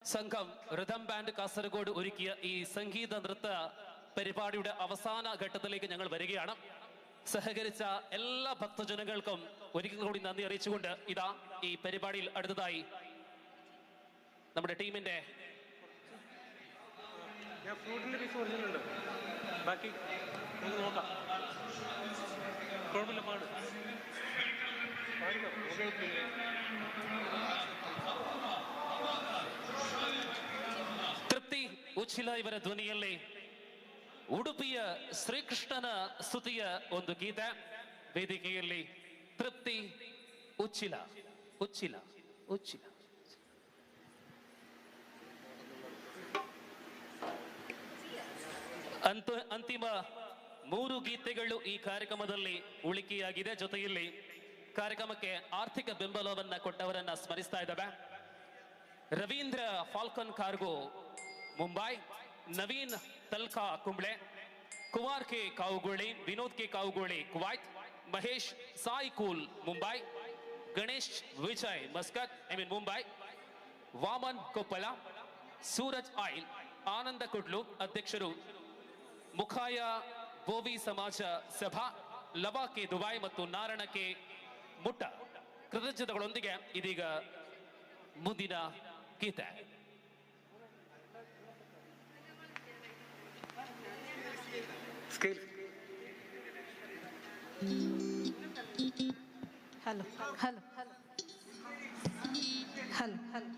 സംഘം റിതം ബാൻഡ് കാസർഗോഡ് ഒരുക്കിയ ഈ സംഗീത നൃത്ത പരിപാടിയുടെ അവസാന ഘട്ടത്തിലേക്ക് ഞങ്ങൾ വരികയാണ്. സഹകരിച്ച എല്ലാ ഭക്തജനങ്ങൾക്കും ഒരിക്കൽ കൂടി നന്ദി അറിയിച്ചുകൊണ്ട് ഇതാ ഈ പരിപാടിയിൽ അടുത്തതായി നമ്മുടെ ടീമിന്റെ ഞാൻ ഫ്രൂട്ടിന്റെ പീസ് ഒറിജിനൽ ബാക്കി നമുക്ക് നോക്കാം. കുഴപ്പമില്ല, പാട് പാടിക്കോ, നമുക്ക് ತೃಪ್ತಿ ಉಚ್ಚಿಲ ಇವರ ಧ್ವನಿಯಲ್ಲಿ ಉಡುಪಿಯ ಶ್ರೀಕೃಷ್ಣನ ಸ್ತುತಿಯ ಒಂದು ಗೀತೆ. ವೇದಿಕೆಯಲ್ಲಿ ತೃಪ್ತಿ ಉಚ್ಚಿಲ ಉಚ್ಚಿಲ ಉಚ್ಚಿಲ. ಅಂತಿಮ 3 ಗೀತೆಗಳು ಈ ಕಾರ್ಯಕ್ರಮದಲ್ಲಿ ಉಳಿಕೆಯಾಗಿದೆ. ಜೊತೆಯಲ್ಲಿ ಕಾರ್ಯಕ್ರಮಕ್ಕೆ ಆರ್ಥಿಕ ಬೆಂಬಲವನ್ನ ಕೊಟ್ಟವರನ್ನ ಸ್ಮರಿಸ್ತಾ ಇದ್ದಾವೆ. Ravindra Falcon cargo Mumbai, Naveen Talka Kumble, Kumar K Kavugoli, Vinod K Kavugoli Kuwait, Mahesh Sai Kool Mumbai, Ganesh Vijay Muscat I mean Mumbai, Vaman Koppala, Suraj oil, Ananda Kudlu ಅಧ್ಯಕ್ಷರು ಮುಖಾಯ ಬೋವಿ ಸಮಾಜ ಸಭಾ, ಲವಾ ಕೆ ದುಬೈ ಮತ್ತು ನಾರಣ K ಮುಟ್ಟ. ಕೃತಜ್ಞತೆಗಳೊಂದಿಗೆ ಇದೀಗ ಮುಂದಿನ ಗೀತೆ. Scale. Hello hello hello hello.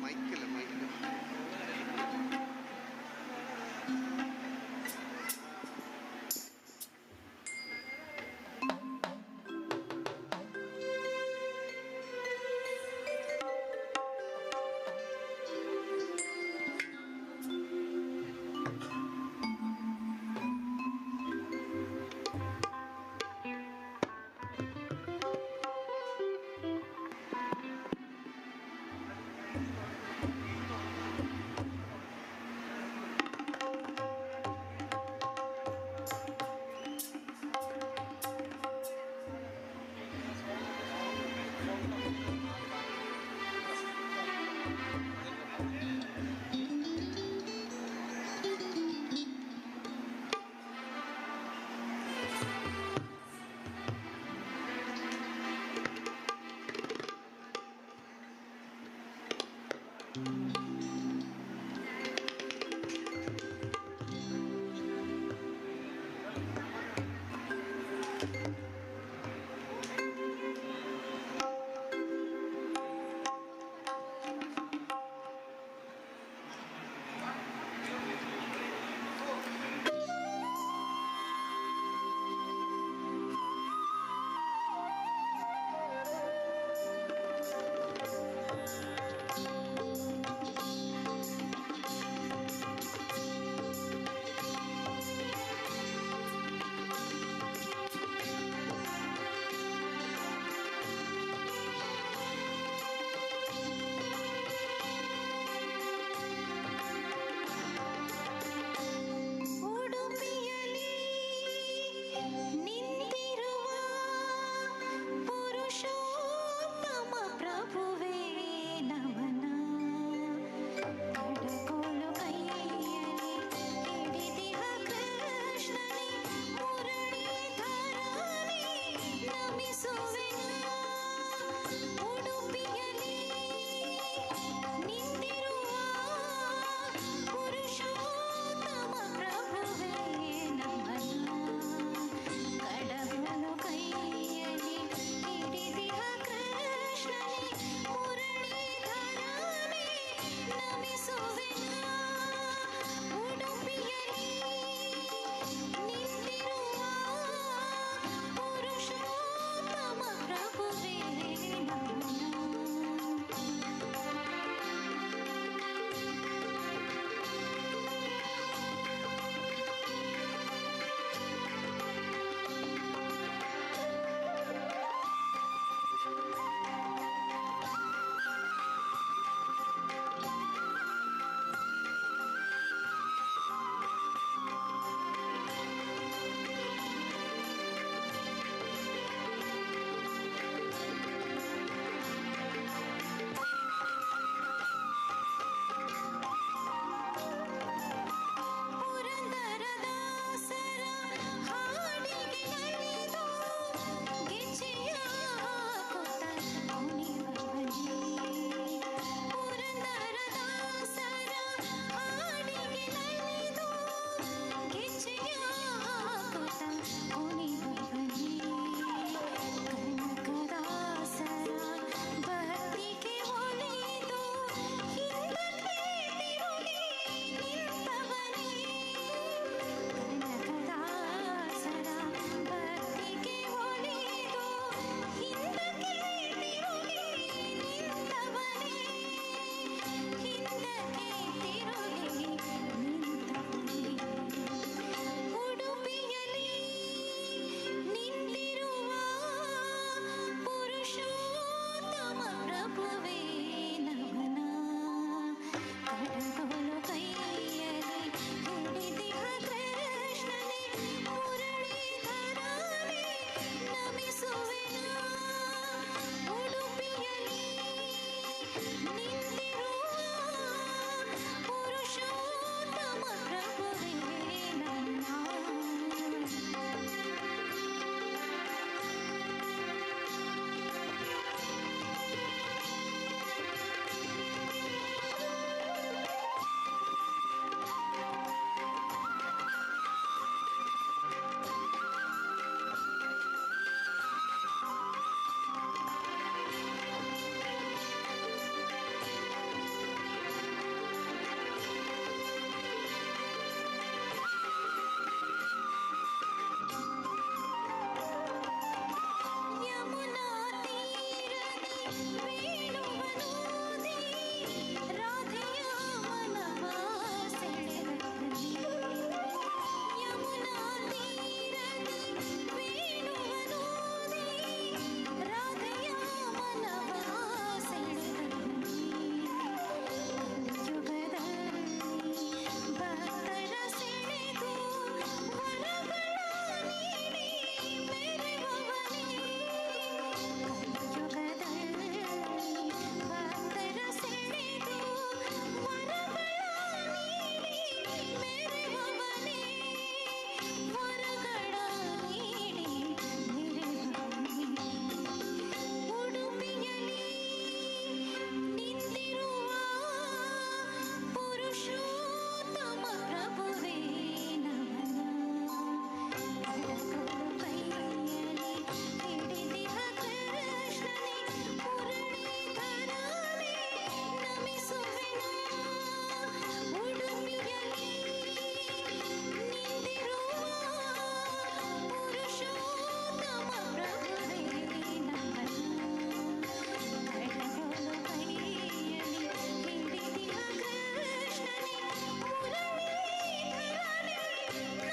മൈക്കില്ല മൈക്കില്ല.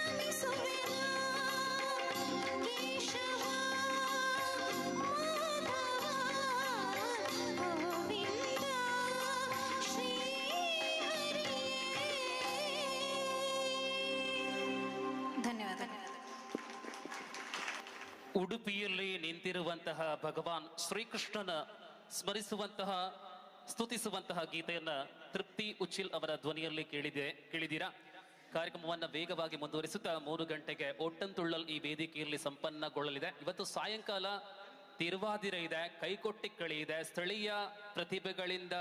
ನಮಿಸುವೆನಾ Keshava Madhava Govinda Shri ಧನ್ಯವಾದ. ಉಡುಪಿಯಲ್ಲಿ ನಿಂತಿರುವಂತಹ ಭಗವಾನ್ ಶ್ರೀಕೃಷ್ಣನ ಸ್ಮರಿಸುವಂತಹ ಸ್ತುತಿಸುವಂತಹ ಗೀತೆಯನ್ನ ತೃಪ್ತಿ ಉಚ್ಚಿಲ್ ಅವರ ಧ್ವನಿಯಲ್ಲಿ ಕೇಳಿದ್ದೀರಾ. ಕಾರ್ಯಕ್ರಮವನ್ನು ವೇಗವಾಗಿ ಮುಂದುವರಿಸುತ್ತಾ 3 ಗಂಟೆಗೆ ಒಟ್ಟಂತುಳ್ಳಲ್ ಈ ವೇದಿಕೆಯಲ್ಲಿ ಸಂಪನ್ನಗೊಳ್ಳಲಿದೆ. ಇವತ್ತು ಸಾಯಂಕಾಲ ತಿರುವಾದಿರೆ ಇದೆ, ಕೈಕೊಟ್ಟಿ ಕಳಿ ಇದೆ, ಸ್ಥಳೀಯ ಪ್ರತಿಭೆಗಳಿಂದ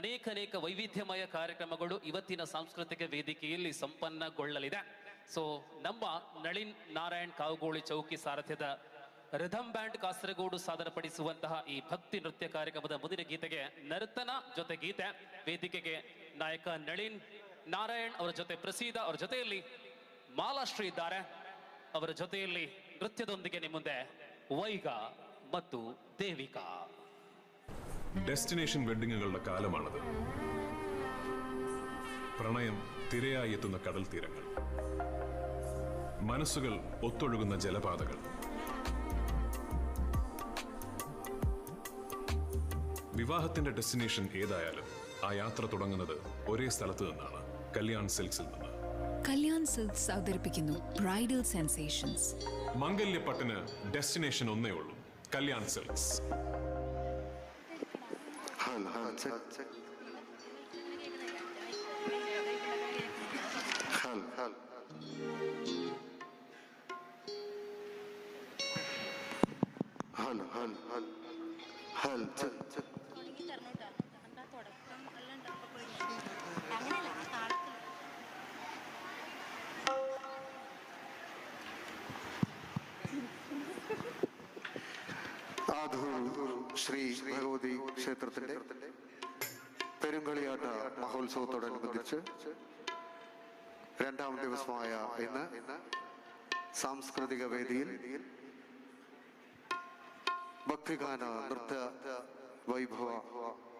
ಅನೇಕ ಅನೇಕ ವೈವಿಧ್ಯಮಯ ಕಾರ್ಯಕ್ರಮಗಳು ಇವತ್ತಿನ ಸಾಂಸ್ಕೃತಿಕ ವೇದಿಕೆಯಲ್ಲಿ ಸಂಪನ್ನಗೊಳ್ಳಲಿದೆ. ಸೊ ನಮ್ಮ ನಳಿನ್ ನಾರಾಯಣ್ ಕಾವುಗೋಳಿ ಚೌಕಿ ಸಾರಥ್ಯದ ರಿಧಮ್ ಬ್ಯಾಂಡ್ ಕಾಸರಗೋಡು ಸಾದರಪಡಿಸುವಂತಹ ಈ ಭಕ್ತಿ ನೃತ್ಯ ಕಾರ್ಯಕ್ರಮದ ಮುಂದಿನ ಗೀತೆಗೆ ನರ್ತನ ಜೊತೆ ಗೀತೆ. ವೇದಿಕೆಗೆ ನಾಯಕ ನಳಿನ್ ನಾರಾಯಣ್ ಅವರ ಜೊತೆ ಪ್ರಸೀದ, ಅವರ ಜೊತೆಯಲ್ಲಿ ಮಾಲಾಶ್ರೀ ಇದ್ದಾರೆ. ಅವರ ಜೊತೆಯಲ್ಲಿ ನೃತ್ಯದೊಂದಿಗೆ ನಿಮ್ಮ ಮುಂದೆ ವೈಗಾ ಮತ್ತು ದೇವಿಕಾ. ഡെസ്റ്റിനേഷൻ വെഡിങ്ങുകളുടെ കാലമാണത്. പ്രണയം തിരയായി എത്തുന്ന കടൽ തീരങ്ങൾ, മനസ്സുകൾ ഒത്തൊഴുകുന്ന ജലപാതകൾ, വിവാഹത്തിന്റെ ഡെസ്റ്റിനേഷൻ ഏതായാലും ആ യാത്ര തുടങ്ങുന്നത് ഒരേ സ്ഥലത്ത് നിന്നാണ്, കല്യാൺ സിൽക്സിൽ നിന്ന്. കല്യാൺ സിൽക്സ് അവതരിപ്പിക്കുന്നു ബ്രൈഡൽ സെൻസേഷൻസ്. മംഗല്യപ്പട്ടിന് ഡെസ്റ്റിനേഷൻ ഒന്നേ ഉള്ളൂ, Kalyan silks. Hello hello hello hello hello hello hello hello. Adhur Shri Bhagavathi ക്ഷേത്രത്തിന്റെ പെരുങ്കളിയാട്ട മഹോത്സവത്തോടനുബന്ധിച്ച് രണ്ടാം ദിവസമായ ഇന്ന് സാംസ്കൃതിക വേദിയിൽ ഭക്തിഗാന നൃത്ത വൈഭവ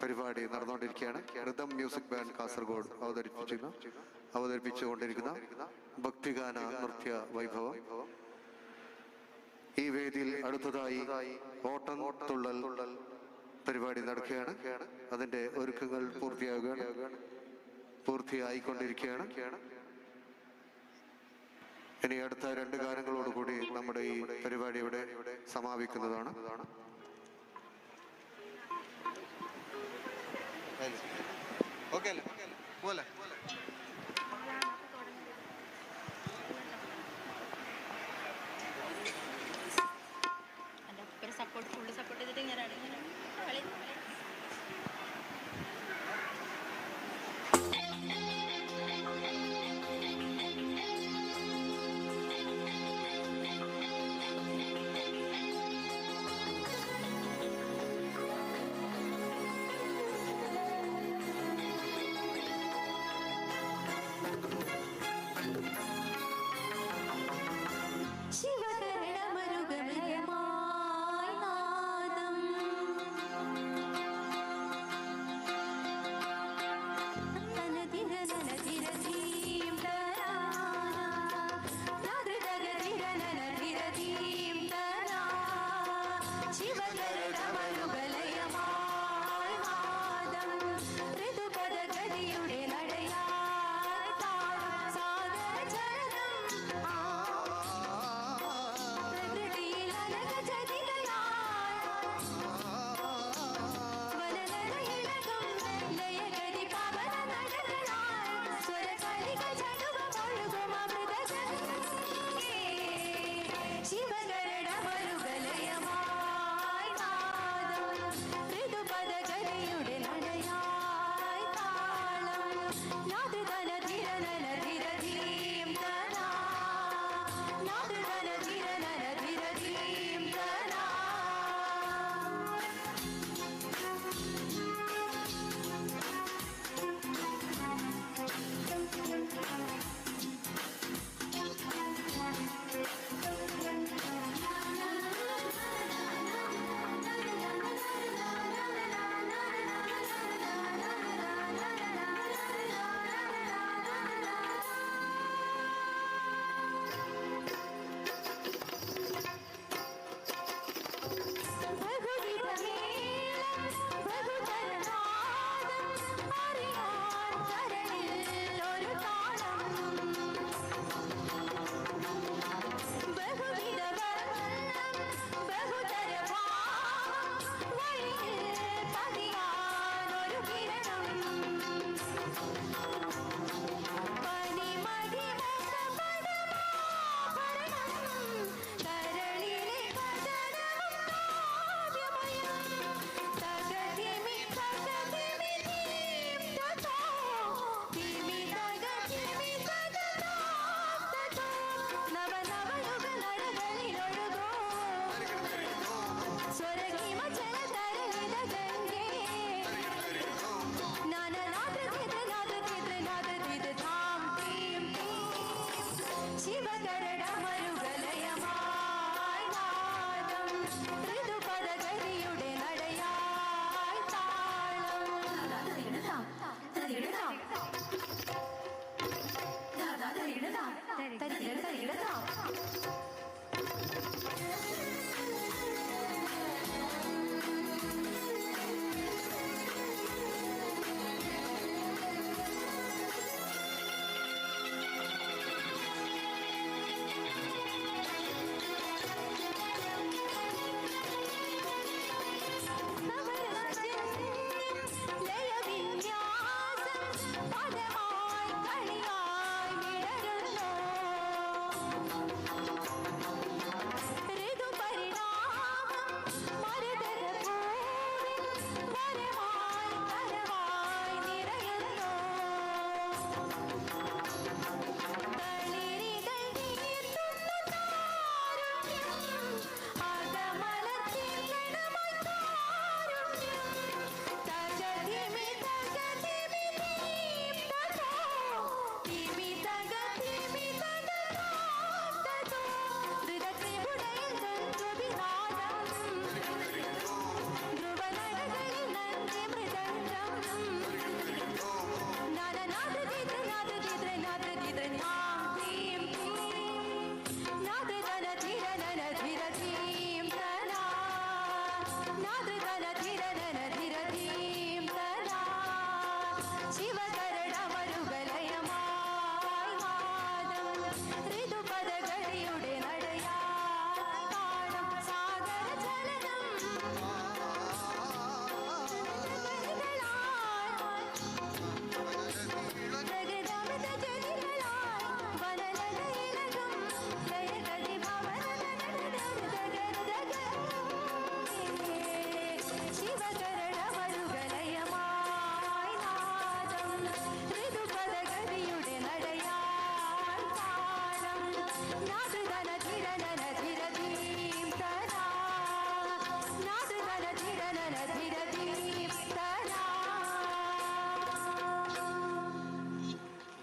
പരിപാടി നടന്നുകൊണ്ടിരിക്കുകയാണ്. റിതം മ്യൂസിക് ബാൻഡ് കാസർഗോഡ് അവതരിപ്പിച്ചുകൊണ്ടിരിക്കുന്ന ഭക്തിഗാന നൃത്യ വൈഭവം. ഈ വേദിയിൽ അടുത്തതായി ഓട്ടം തുള്ളൽ പരിപാടി നടക്കുകയാണ്. അതിന്റെ ഒരുക്കങ്ങൾ പൂർത്തിയായിക്കൊണ്ടിരിക്കുകയാണ്. ഇനി അടുത്ത 2 ഗാനങ്ങളോടുകൂടി നമ്മുടെ ഈ പരിപാടി ഇവിടെ സമാപിക്കുന്നതാണ്. ഓക്കെ അല്ലേ? പോലെ സപ്പോർട്ട് ഫുള്ള് സപ്പോർട്ട് ചെയ്തിട്ട് ഇങ്ങനെ കളി.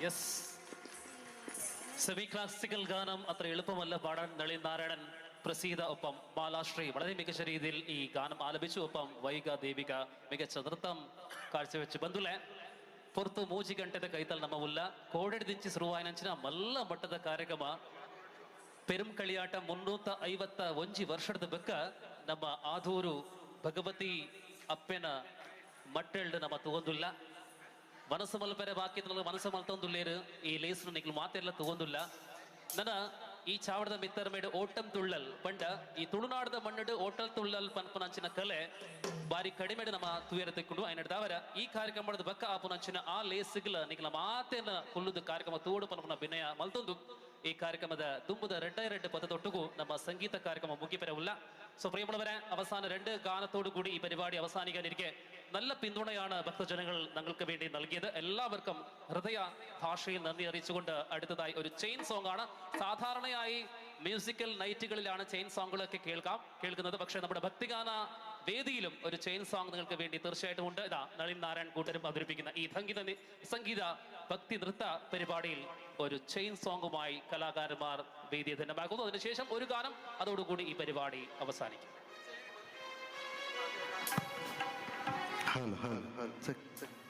യെസ്, സെമി ക്ലാസിക്കൽ ഗാനം അത്ര എളുപ്പമല്ല പാടാൻ. നളിൻ നാരായണൻ, പ്രസീത, ഒപ്പം ബാലാശ്രീ വളരെ മികച്ച രീതിയിൽ ഈ ഗാനം ആലപിച്ചു. ഒപ്പം വൈഗ ദേവിക മികച്ച നൃത്തം കാഴ്ചവെച്ചു. ಬಂಧುಲೆ ಪೊರ್ತು ಮೂಜಿ ಗಂಟೆದ ಕೈತಲ್ ನಮ್ಮ ಉಲ್ಲ ಕೋಡೆಡ್ದಿಂಚಿ ಶುರುವಾಯಿನಂಚಿನ ಮಲ್ಲ ಮಟ್ಟದ ಕಾರ್ಯಕ್ರಮ ಪೆರುಂಕಳಿಯಾಟ 351 ವರ್ಷದ ಬೆಕ್ಕ ನಮ್ಮ ಆಧೂರು ಭಗವತಿ ಅಪ್ಪೆನ ಮಟ್ಟೆಳ್ದು ನಮ್ಮ ತಗೊಂದುಲ್ಲ. ಮನಸ್ಸು ಮಲ್ಪೆರೆ ಬಾಕಿ ಮನಸ್ಸು ಮಲ್ತೊಂದುಲ್ಲೇರು ಈ ಲೇಸ್ನು ನಿಕ್ಲು ಮಾತೆಲ್ಲ ತಗೊಂದುಲ್ಲ. ನನ್ನ ಈ ಚಾವಡದ ಮಿತ್ತರ ಮೇಡು ಓಟಂ ತುಳ್ಳಲ್ ಪಂಡ ಈ ತುಳುನಾಡದ ಮಣ್ಣಡು ಓಟಲ್ ತುಳ್ಳಲ್ ಪನ್ಪುನಂಚಿನ ಕಲೆ ಬಾರಿ ಕಡಿಮೆಡು ನಮ್ಮ ತುಯರ ತಿಕ್ಕೊಂಡು ಐನಡ್ದಾವರ ಈ ಕಾರ್ಯಕ್ರಮದ ಬಕ್ಕ ಆಪುನಂಚಿನ ಆ ಲೇಸ್ಗಳ ನಿಕ್ಲ ಮಾತೆಲ್ಲ ಕುಲ್ಲುದು ಕಾರ್ಯಕ್ರಮ ತೋಡು ಪನ್ಪುನ ವಿನಯ ಮಲ್ತೊಂದು ಈ ಕಾರ್ಯಕ್ರಮದ ದುಂಬುದ ರೆಡ್ಡ ಪದದೊಟ್ಟುಗೂ ನಮ್ಮ ಸಂಗೀತ ಕಾರ್ಯಕ್ರಮ ಮುಗಿಪೆರವುಲ್ಲ. ಸೊ പ്രിയമുള്ളവരെ, അവസാന 2 ഗാനത്തോടു കൂടി ഈ പരിപാടി അവസാനിക്കാനിരിക്കെ നല്ല പിന്തുണയാണ് ഭക്തജനങ്ങൾ ഞങ്ങൾക്ക് വേണ്ടി നൽകിയത്. എല്ലാവർക്കും ഹൃദയ ഭാഷയിൽ നന്ദി അറിയിച്ചുകൊണ്ട് അടുത്തതായി ഒരു ചെയിൻ സോങ് ആണ്. സാധാരണയായി മ്യൂസിക്കൽ നൈറ്റുകളിലാണ് ചെയിൻ സോങ്ങുകളൊക്കെ കേൾക്കുന്നത്. പക്ഷെ നമ്മുടെ ഭക്തിഗാന വേദിയിലും ഒരു ചെയിൻ സോങ് നിങ്ങൾക്ക് വേണ്ടി തീർച്ചയായിട്ടും ഉണ്ട്. ഇതാ നളിൻ നാരായൺ കൂട്ടരും അവതരിപ്പിക്കുന്ന ഈ സംഗീത ഭക്തി നൃത്ത പരിപാടിയിൽ ഒരു ചെയിൻ സോങ്ങുമായി കലാകാരന്മാർ വേദിയെ ധന്യമാക്കുന്നു. അതിനുശേഷം ഒരു ഗാനം, അതോടുകൂടി ഈ പരിപാടി അവസാനിക്കും. Hello hello hello hello.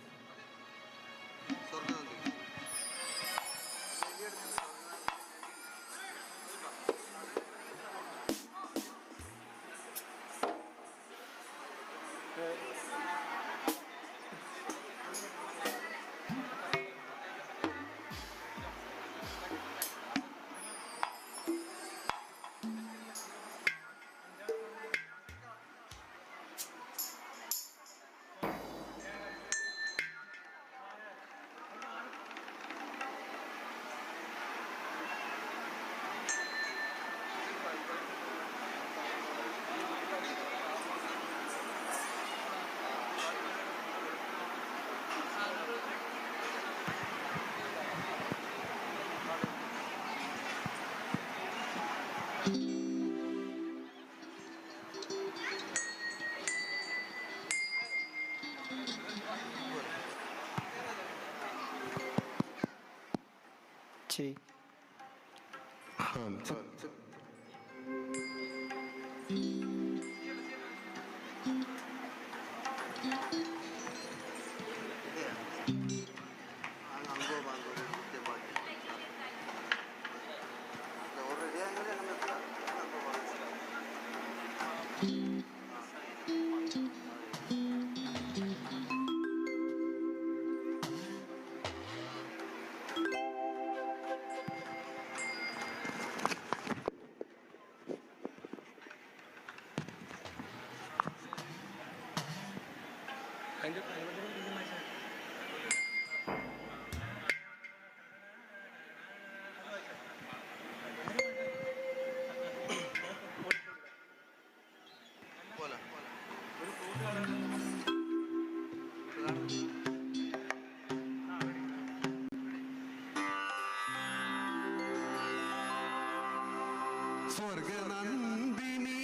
സ്വർഗനന്ദിനി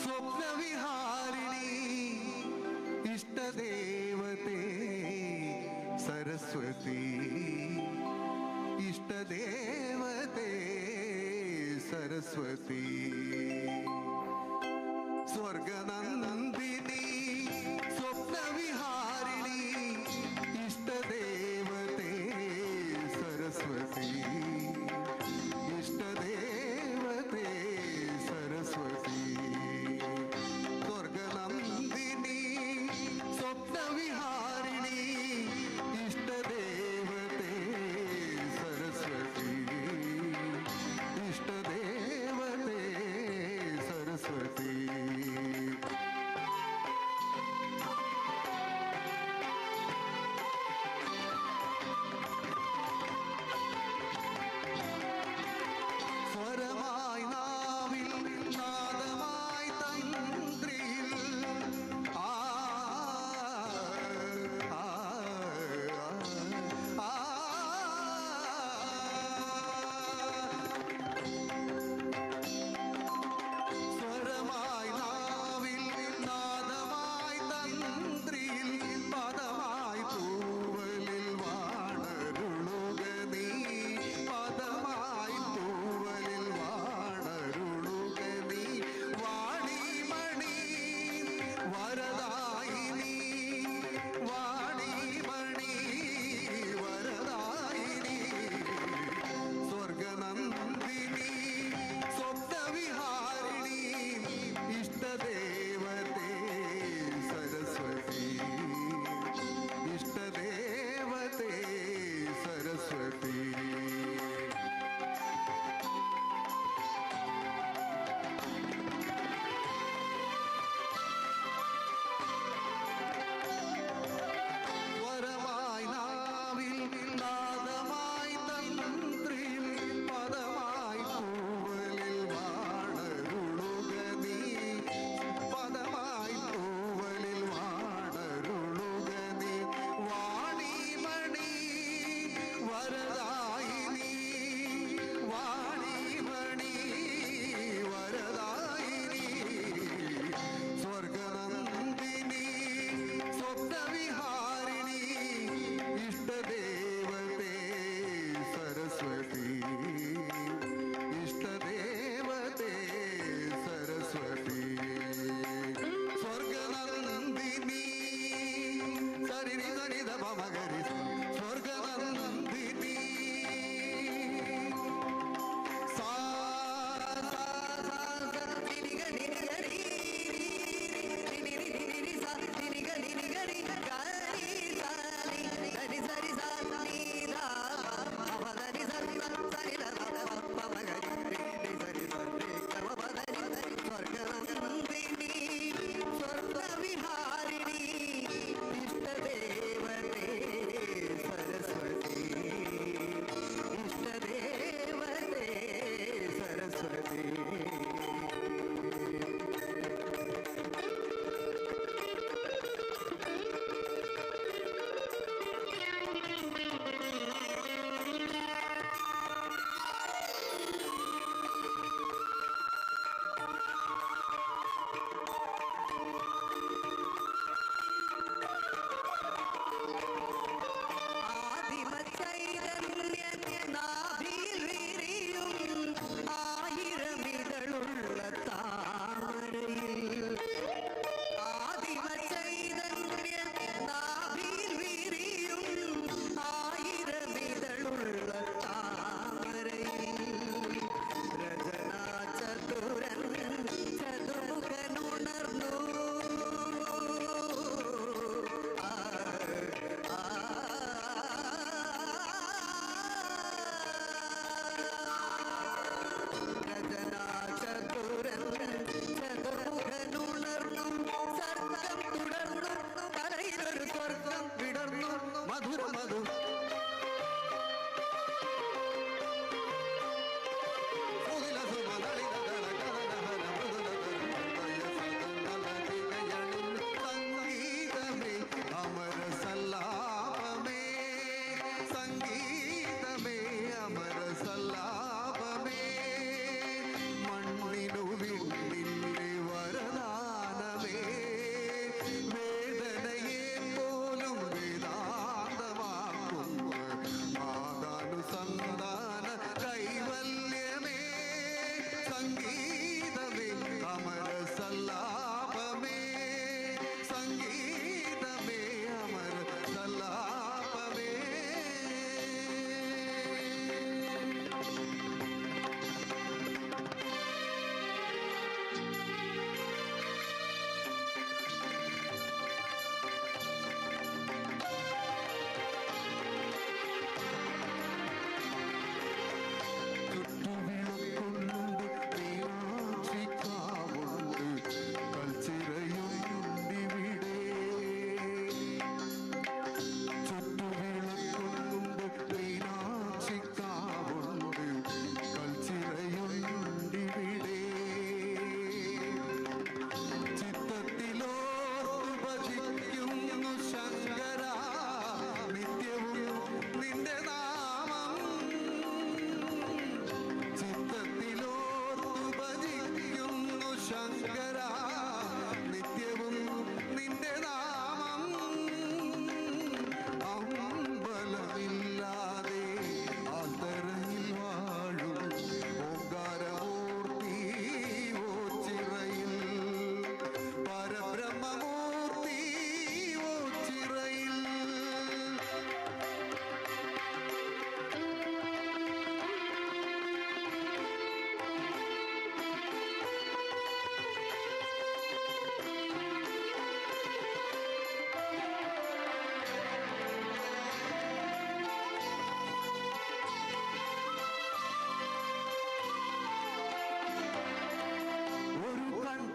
സ്വപ്നവിഹാരിണി ഇഷ്ടദേവതേ Saraswati ഇഷ്ടദേവതേ Saraswati സ്വർഗനന്ദിനി സ്വപ്നവിഹാരിണി ഇഷ്ടദേവതേ Saraswati ഇഷ്ടദേവതേ Saraswati സ്വർഗനന്ദിനി സ്വപ്നവിഹാരിണി ഇഷ്ടദേവതേ Saraswati ഇഷ്ടദേവതേ Saraswati.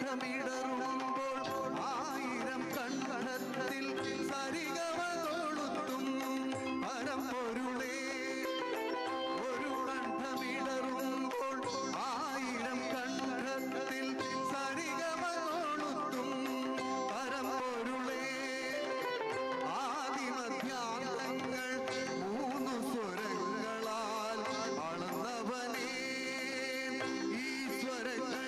കണ്ഠമിടറുമ്പോൾ ആയിരം കണ്ഠത്തിൽ സരിഗമ കൊളുത്തും പരമ്പൊരുളേ. ഒരു കണ്ഠമിടറുമ്പോൾ ആയിരം കണ്ഠത്തിൽ സരിഗമ കൊളുത്തും പരമ്പൊരുളേ. ആദിമധ്യാന്തങ്ങൾ മൂന്നു സ്വരങ്ങളാൽ അളന്നവനേ, ഈ സ്വരങ്ങൾ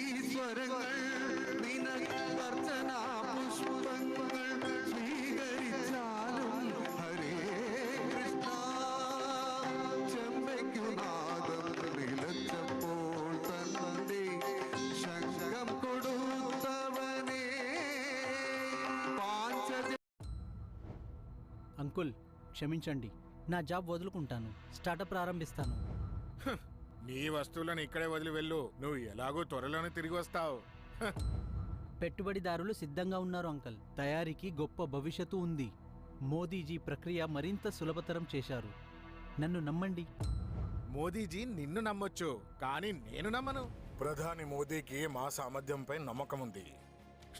ഈ സ്വരങ്ങൾ നിനക്കർച്ചനാ പുഷ്പങ്ങൾ സ്വീകരിച്ചാലും ഹരേ കൃഷ്ണ. ചെമ്പയ്ക്കു നാദം നിലച്ചപ്പോൾ തന്റെ ശംഖം കൊടുത്തവനേ, പാഞ്ച అంకుల్ క్షమించండి, నా జాబ్ వదులుకుంటాను, స్టార్టప్ ప్రారంభిస్తాను. నీ వస్తువులను ఇక్కడే వదిలి వెళ్ళు. నువ్వు ఎలాగో త్వరలోనే తిరిగి వస్తావు. పెట్టుబడిదారులు సిద్ధంగా ఉన్నారు అంకల్. తయారీకి గొప్ప భవిష్యత్తు ఉంది. మోదీజీ ప్రక్రియ మరింత సులభతరం చేశారు. నన్ను నమ్మండి. మోదీజీ నిన్ను నమ్మొచ్చు, కానీ నేను నమ్మను. ప్రధాని మోదీకి మా సామర్థ్యంపై నమ్మకం ఉంది.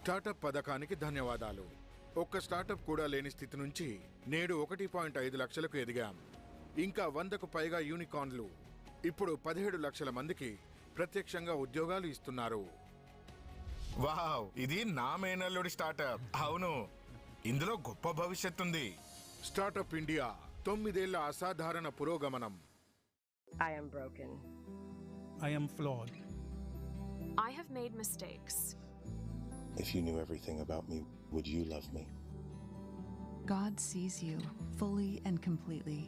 స్టార్టప్ పథకానికి ధన్యవాదాలు. ఒక్క స్టార్టప్ కూడా లేని స్థితి నుంచి నేడు 1.5 లక్షలకు ఎదిగాం. ఇంకా 100కు పైగా యూనికార్న్లు ఇప్పుడు 17 లక్షల మందికి ప్రత్యక్షంగా ఉద్యోగాలు ఇస్తున్నారు. వావ్, ఇది నా మేనల్లుడి స్టార్టప్. అవును, ఇందులో గొప్ప భవిష్యత్తుంది. స్టార్టప్ ఇండియా 9 ఏళ్ల అసాధారణ పురోగమనం. I am broken. I am flawed. I have made mistakes. If you knew everything about me, would you love me? God sees you fully and completely.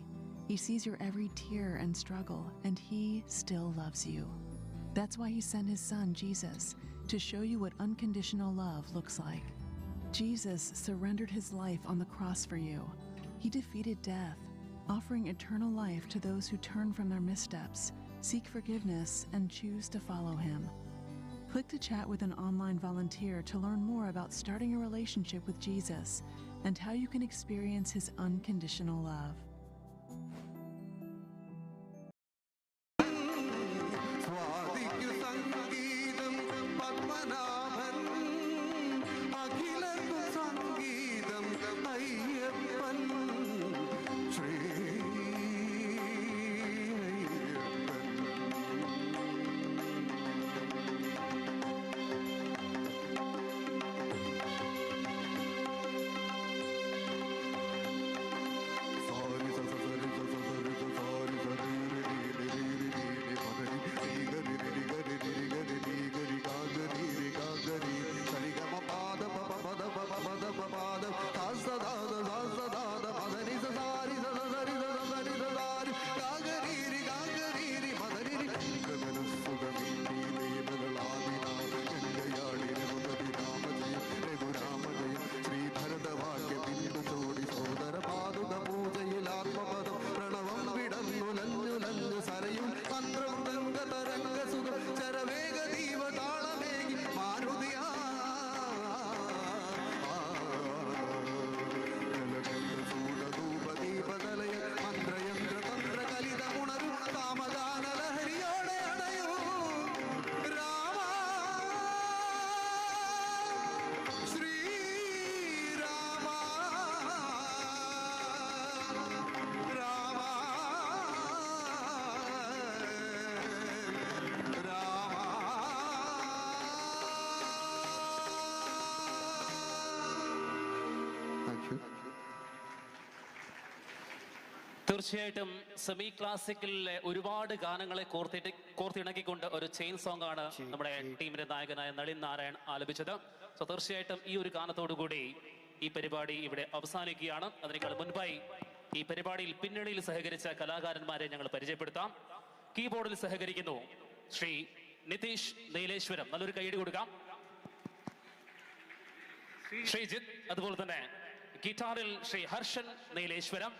He sees your every tear and struggle, and He still loves you. That's why He sent His Son, Jesus, to show you what unconditional love looks like. Jesus surrendered His life on the cross for you. He defeated death, offering eternal life to those who turn from their missteps, seek forgiveness, and choose to follow Him. Click to chat with an online volunteer to learn more about starting a relationship with Jesus and how you can experience His unconditional love. സ്വാതിക്കു സംഗീതം പത്മനാഭൻ, അഖിലർക്കു സംഗീതം അയ്യപ്പൻ, ശ്രീ അയ്യപ്പൻ. സാരി സ സ സരി സ സ സരി സ സാരി സ രി രി രി രി രി രി രി പ രി രി ഗ രി രി ഗ രി രി ഗ രി രി ഗ രി ഗ ഗ രി രി ഗ ഗ രി സരി ഗ മ പ the പ പ പ the പ പ പ the പ പ the സ സ the the സ സ the the പ the നി സ സ രി സ സ സ രി സ സ സ രി സ സ രി ഗ ഗ രി രി ഗ ഗ രി രി പ the രി രി ഗഗന സുഖമിന്നി ദേവകളാദിനാ ഗംഗയാളി രഘുപതി രാമ ജയ രഘുരാമ ജയ ശ്രീ ഭരതവാക്യ ബിന്ദു ചോടി സോദര പാതുക പൂജയിൽ ആത്മപദം പ്രണവം വിടന്നുലഞ്ഞുലഞ്ഞു സരയും മന്ത്രം തങ്ക തരംഗ സുഖം ചരവേഗ ദീപ താളമേകി മാരുതിയാ ദീപതലയ മന്ത്രയന്ത്ര തന്ത്ര കലിതമുണരു താമഗാന ലഹരിയോടെ അണയൂ രാമ ശ്രീരാമ രാമ രാമ. Thank you. തീർച്ചയായിട്ടും സെമി ക്ലാസിക്കലിലെ ഒരുപാട് ഗാനങ്ങളെ കോർത്തിട്ട് കോർത്തിണക്കിക്കൊണ്ട് ഒരു ചെയിൻ സോങ് ആണ് നമ്മുടെ ടീമിന്റെ നായകനായ നളിൻ നാരായൺ ആലപിച്ചത്. സോ തീർച്ചയായിട്ടും ഈ ഒരു ഗാനത്തോടു കൂടി ഈ പരിപാടി ഇവിടെ അവസാനിക്കുകയാണ്. അതിനേക്കാൾ മുൻപായി ഈ പരിപാടിയിൽ പിന്നണിയിൽ സഹകരിച്ച കലാകാരന്മാരെ ഞങ്ങൾ പരിചയപ്പെടുത്താം. കീബോർഡിൽ സഹകരിക്കുന്നു ശ്രീ നിതീഷ് നീലേശ്വരം, നല്ലൊരു കൈയടി കൊടുക്കാം. ശ്രീജിത്ത്, അതുപോലെ തന്നെ ഗിറ്റാറിൽ ശ്രീ ഹർഷൻ നീലേശ്വരം.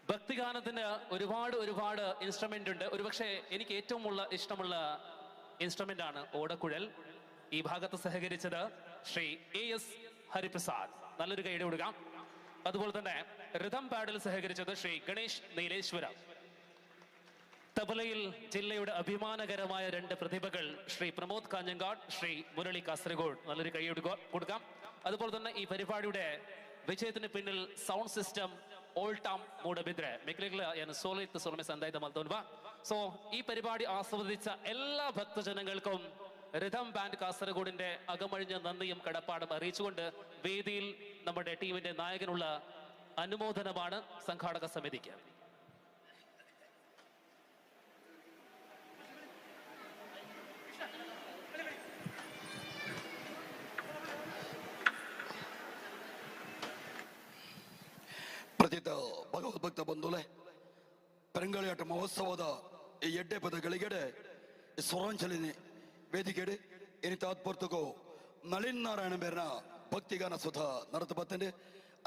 ഭക്തിഗാനത്തിന് ഒരുപാട് ഒരുപാട് ഇൻസ്ട്രുമെന്റ് ഉണ്ട്. ഒരുപക്ഷെ എനിക്ക് ഏറ്റവും ഇഷ്ടമുള്ള ഇൻസ്ട്രുമെന്റ് ആണ് ഓടക്കുഴൽ. ഈ ഭാഗത്ത് സഹകരിച്ചത് ശ്രീ എ എസ് ഹരിപ്രസാദ്. നല്ലൊരു കൈയ്യടി കൊടുക്കാം. അതുപോലെ തന്നെ റിഥം പാഡിൽ സഹകരിച്ചത് ശ്രീ ഗണേഷ് നീലേശ്വരം. തബലയിൽ ജില്ലയുടെ അഭിമാനകരമായ രണ്ട് പ്രതിഭകൾ ശ്രീ പ്രമോദ് കാഞ്ഞങ്ങാട്, ശ്രീ മുരളി കാസർഗോഡ്. നല്ലൊരു കൈയ്യടി കൊടുക്കാം. അതുപോലെ തന്നെ ഈ പരിപാടിയുടെ വിജയത്തിന് പിന്നിൽ സൗണ്ട് സിസ്റ്റം ഓൾടാം മൂടബിദ്രെ മെക്ലികള് സോലിത്ത് സോൾമെ സന്തായിത മൽത്തോൻവ. സോ ഈ പരിപാടി ആസ്വദിച്ച എല്ലാ ഭക്തജനങ്ങൾക്കും റിഥം ബാൻഡ് കാസർഗോഡിന്റെ അകമഴിഞ്ഞ നന്ദിയും കടപ്പാടും അറിയിച്ചുകൊണ്ട് വേദിയിൽ നമ്മുടെ ടീമിന്റെ നായകനുള്ള അനുമോദനമാണ് സംഘാടക സമിതിക്ക്. ಪ್ರತಿತ ಭಗವದ್ಭಕ್ತ ಬಂಧುಲೆ, ಪೆರಂಗಳಿಯಾಟ ಮಹೋತ್ಸವದ ಈ ಎಡ್ಡೆ ಪದಗಳಿಗೆಡೆ ಸ್ವರಾಂಜಲಿ ವೇದಿಕೆಡೆ ಎನಿತಾತ್ಪರ್ತಕೋ ನಳಿನ್ ನಾರಾಯಣ ಮೇರಿನ ಭಕ್ತಿಗಾನ ಸುಧಾ ನರತ ಬತ್ತಂಡೆ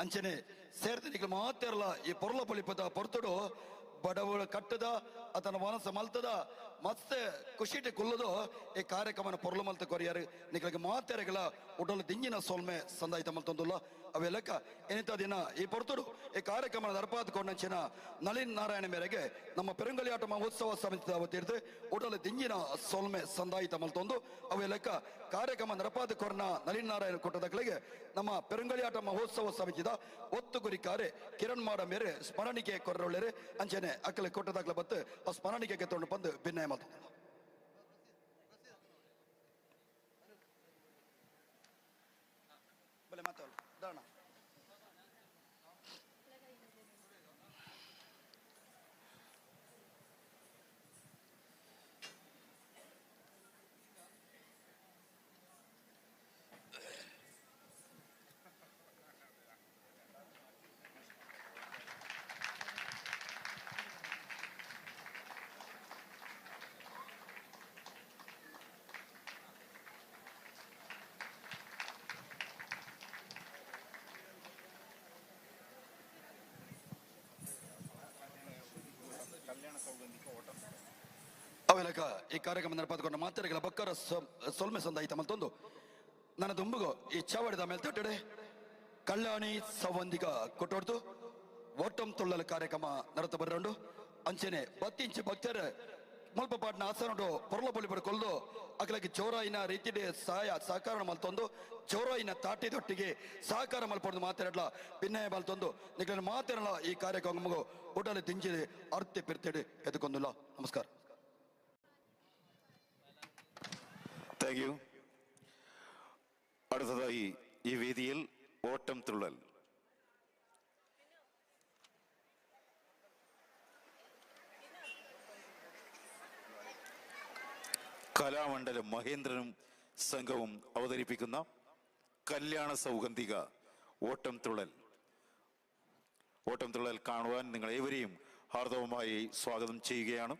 ಅಂಚನೆ ಸೇರ್ತನಿಗೆ ಮಾತೆರಲ ಈ ಪೊರ್ಲ ಪೊಲಿಪದ ಪೊರ್ತುಡು ಬಡವಳ ಕಟ್ಟದ ಆತನ ಮನಸ್ಸು ಮಲ್ತದ ಮಸ್ತ್ ಖುಷಿಟೆ ಕುಲ್ಲದು ಈ ಕಾರ್ಯಕ್ರಮನ ಪೊರ್ಲು ಮಲ್ತ ಕೊರಿಯಾರು ನಿಗಳಿಗೆ ಮಾತೆರಗಳ ಉಡಲು ದಿಂಗಿನ ಸೋಲ್ಮೆ ಸಂದಾಯಿತ ಮಲ್ತೊಂದುಲ್ಲ. ಅವೆಲ್ಲಕ್ಕ ಎನಿತ ದಿನ ಈ ಪೊರ್ತುಡು ಈ ಕಾರ್ಯಕ್ರಮ ನಡಪಾದುಕೊಂಡಂಚಿನ ನಳಿನ್ ನಾರಾಯಣ ಮೇರೆಗೆ ನಮ್ಮ ಪೆರುಂಗಲಿಯಾಟ ಮಹೋತ್ಸವ ಸಮಿತಿದ ವತಿರ್ದು ಉಡಲು ದಿಂಗಿನ ಸೋಲ್ಮೆ ಸಂದಾಯಿತ ಮಲ್ತೊಂದು ಅವೆಲ್ಲಕ್ಕ ಕಾರ್ಯಕ್ರಮ ನಡಪಾದುಕೊಂಡ ನಳಿನ್ ನಾರಾಯಣ ಕೊಟ್ಟದಗಳಿಗೆ ನಮ್ಮ ಪೆರುಂಗಲಿಯಾಟ ಮಹೋತ್ಸವ ಸಮಿತಿದ ಒತ್ತು ಗುರಿಕಾರೆ ಕಿರಣ್ ಮಾಡ ಮೇರೆ ಸ್ಮರಣಿಕೆ ಕೊರೊಳ್ಳೆರೆ ಅಂಚನೆ ಅಕ್ಕಲೆ ಕೊಟ್ಟದಾಗ್ಲ ಬತ್ತು ಆ ಸ್ಮರಣಿಕೆ ತೊಂಡು ಬಂದು ಭಿನ್ನಯ ಮಲ್ತೊಂದು. ಬಲೆ ಮಾತಾಡು ದಾಣ. ಅವೆಲಕ ಈ ಕಾರ್ಯಕ್ರಮ ನಡಪಾದುಕೊಂಡ ಮಾತೆರೆಗಳ ಬಕ್ಕರ ಸೊಲ್ಮೆ ಸಂದಾಯಿತ ಮತ್ತೊಂದು ನನ್ನ ದುಂಬುಗು ಈ ಚಾವಡಿದ ಮೇಲೆ ತಟ್ಟಡೆ ಕಲ್ಯಾಣಿ ಸವಂದಿಗ ಕೊಟ್ಟೊಡ್ದು ಓಟಂ ತುಳ್ಳಲ ಕಾರ್ಯಕ್ರಮ ನಡತ ಬರಂಡು ಅಂಚನೆ ಬತ್ತಿಂಚಿ ಭಕ್ತರ ಮುಲ್ಪ ಪಾಟ್ನ ಆಸನುಡು ಪೊರ್ಲ ಪೊಲಿ ಕೊಲ್ದು ಅಕಲಕ್ಕೆ ಜೋರಾಯಿನ ರೀತಿಡೆ ಸಹಾಯ ಸಹಕಾರ ಮಲ್ತೊಂದು ಜೋರಾಯಿನ ತಾಟಿದೊಟ್ಟಿಗೆ ಸಹಕಾರ ಮಲ್ಪೊಂದು ಮಾತಾಡಲ ಭಿನ್ನಯ ಮಲ್ತೊಂದು ನಿಗಳ ಮಾತಾಡಲ ಈ ಕಾರ್ಯಕ್ರಮ ಉಡಲು ದಿಂಜಿದೆ ಅರ್ತಿ ಪಿರ್ತಿಡಿ ಎದುಕೊಂದಿಲ್ಲ. ನಮಸ್ಕಾರ. Thank you. അടുത്തതായി ഈ വേദിയിൽ ഓട്ടം തുള്ളൽ. കലാമണ്ഡലം മഹേന്ദ്രനും സംഘവും അവതരിപ്പിക്കുന്ന കല്യാണ സൗഗന്ധിക ഓട്ടം തുള്ളൽ. ഓട്ടം തുള്ളൽ കാണുവാൻ നിങ്ങൾ ഏവരെയും ഹാർദവമായി സ്വാഗതം ചെയ്യുകയാണ്.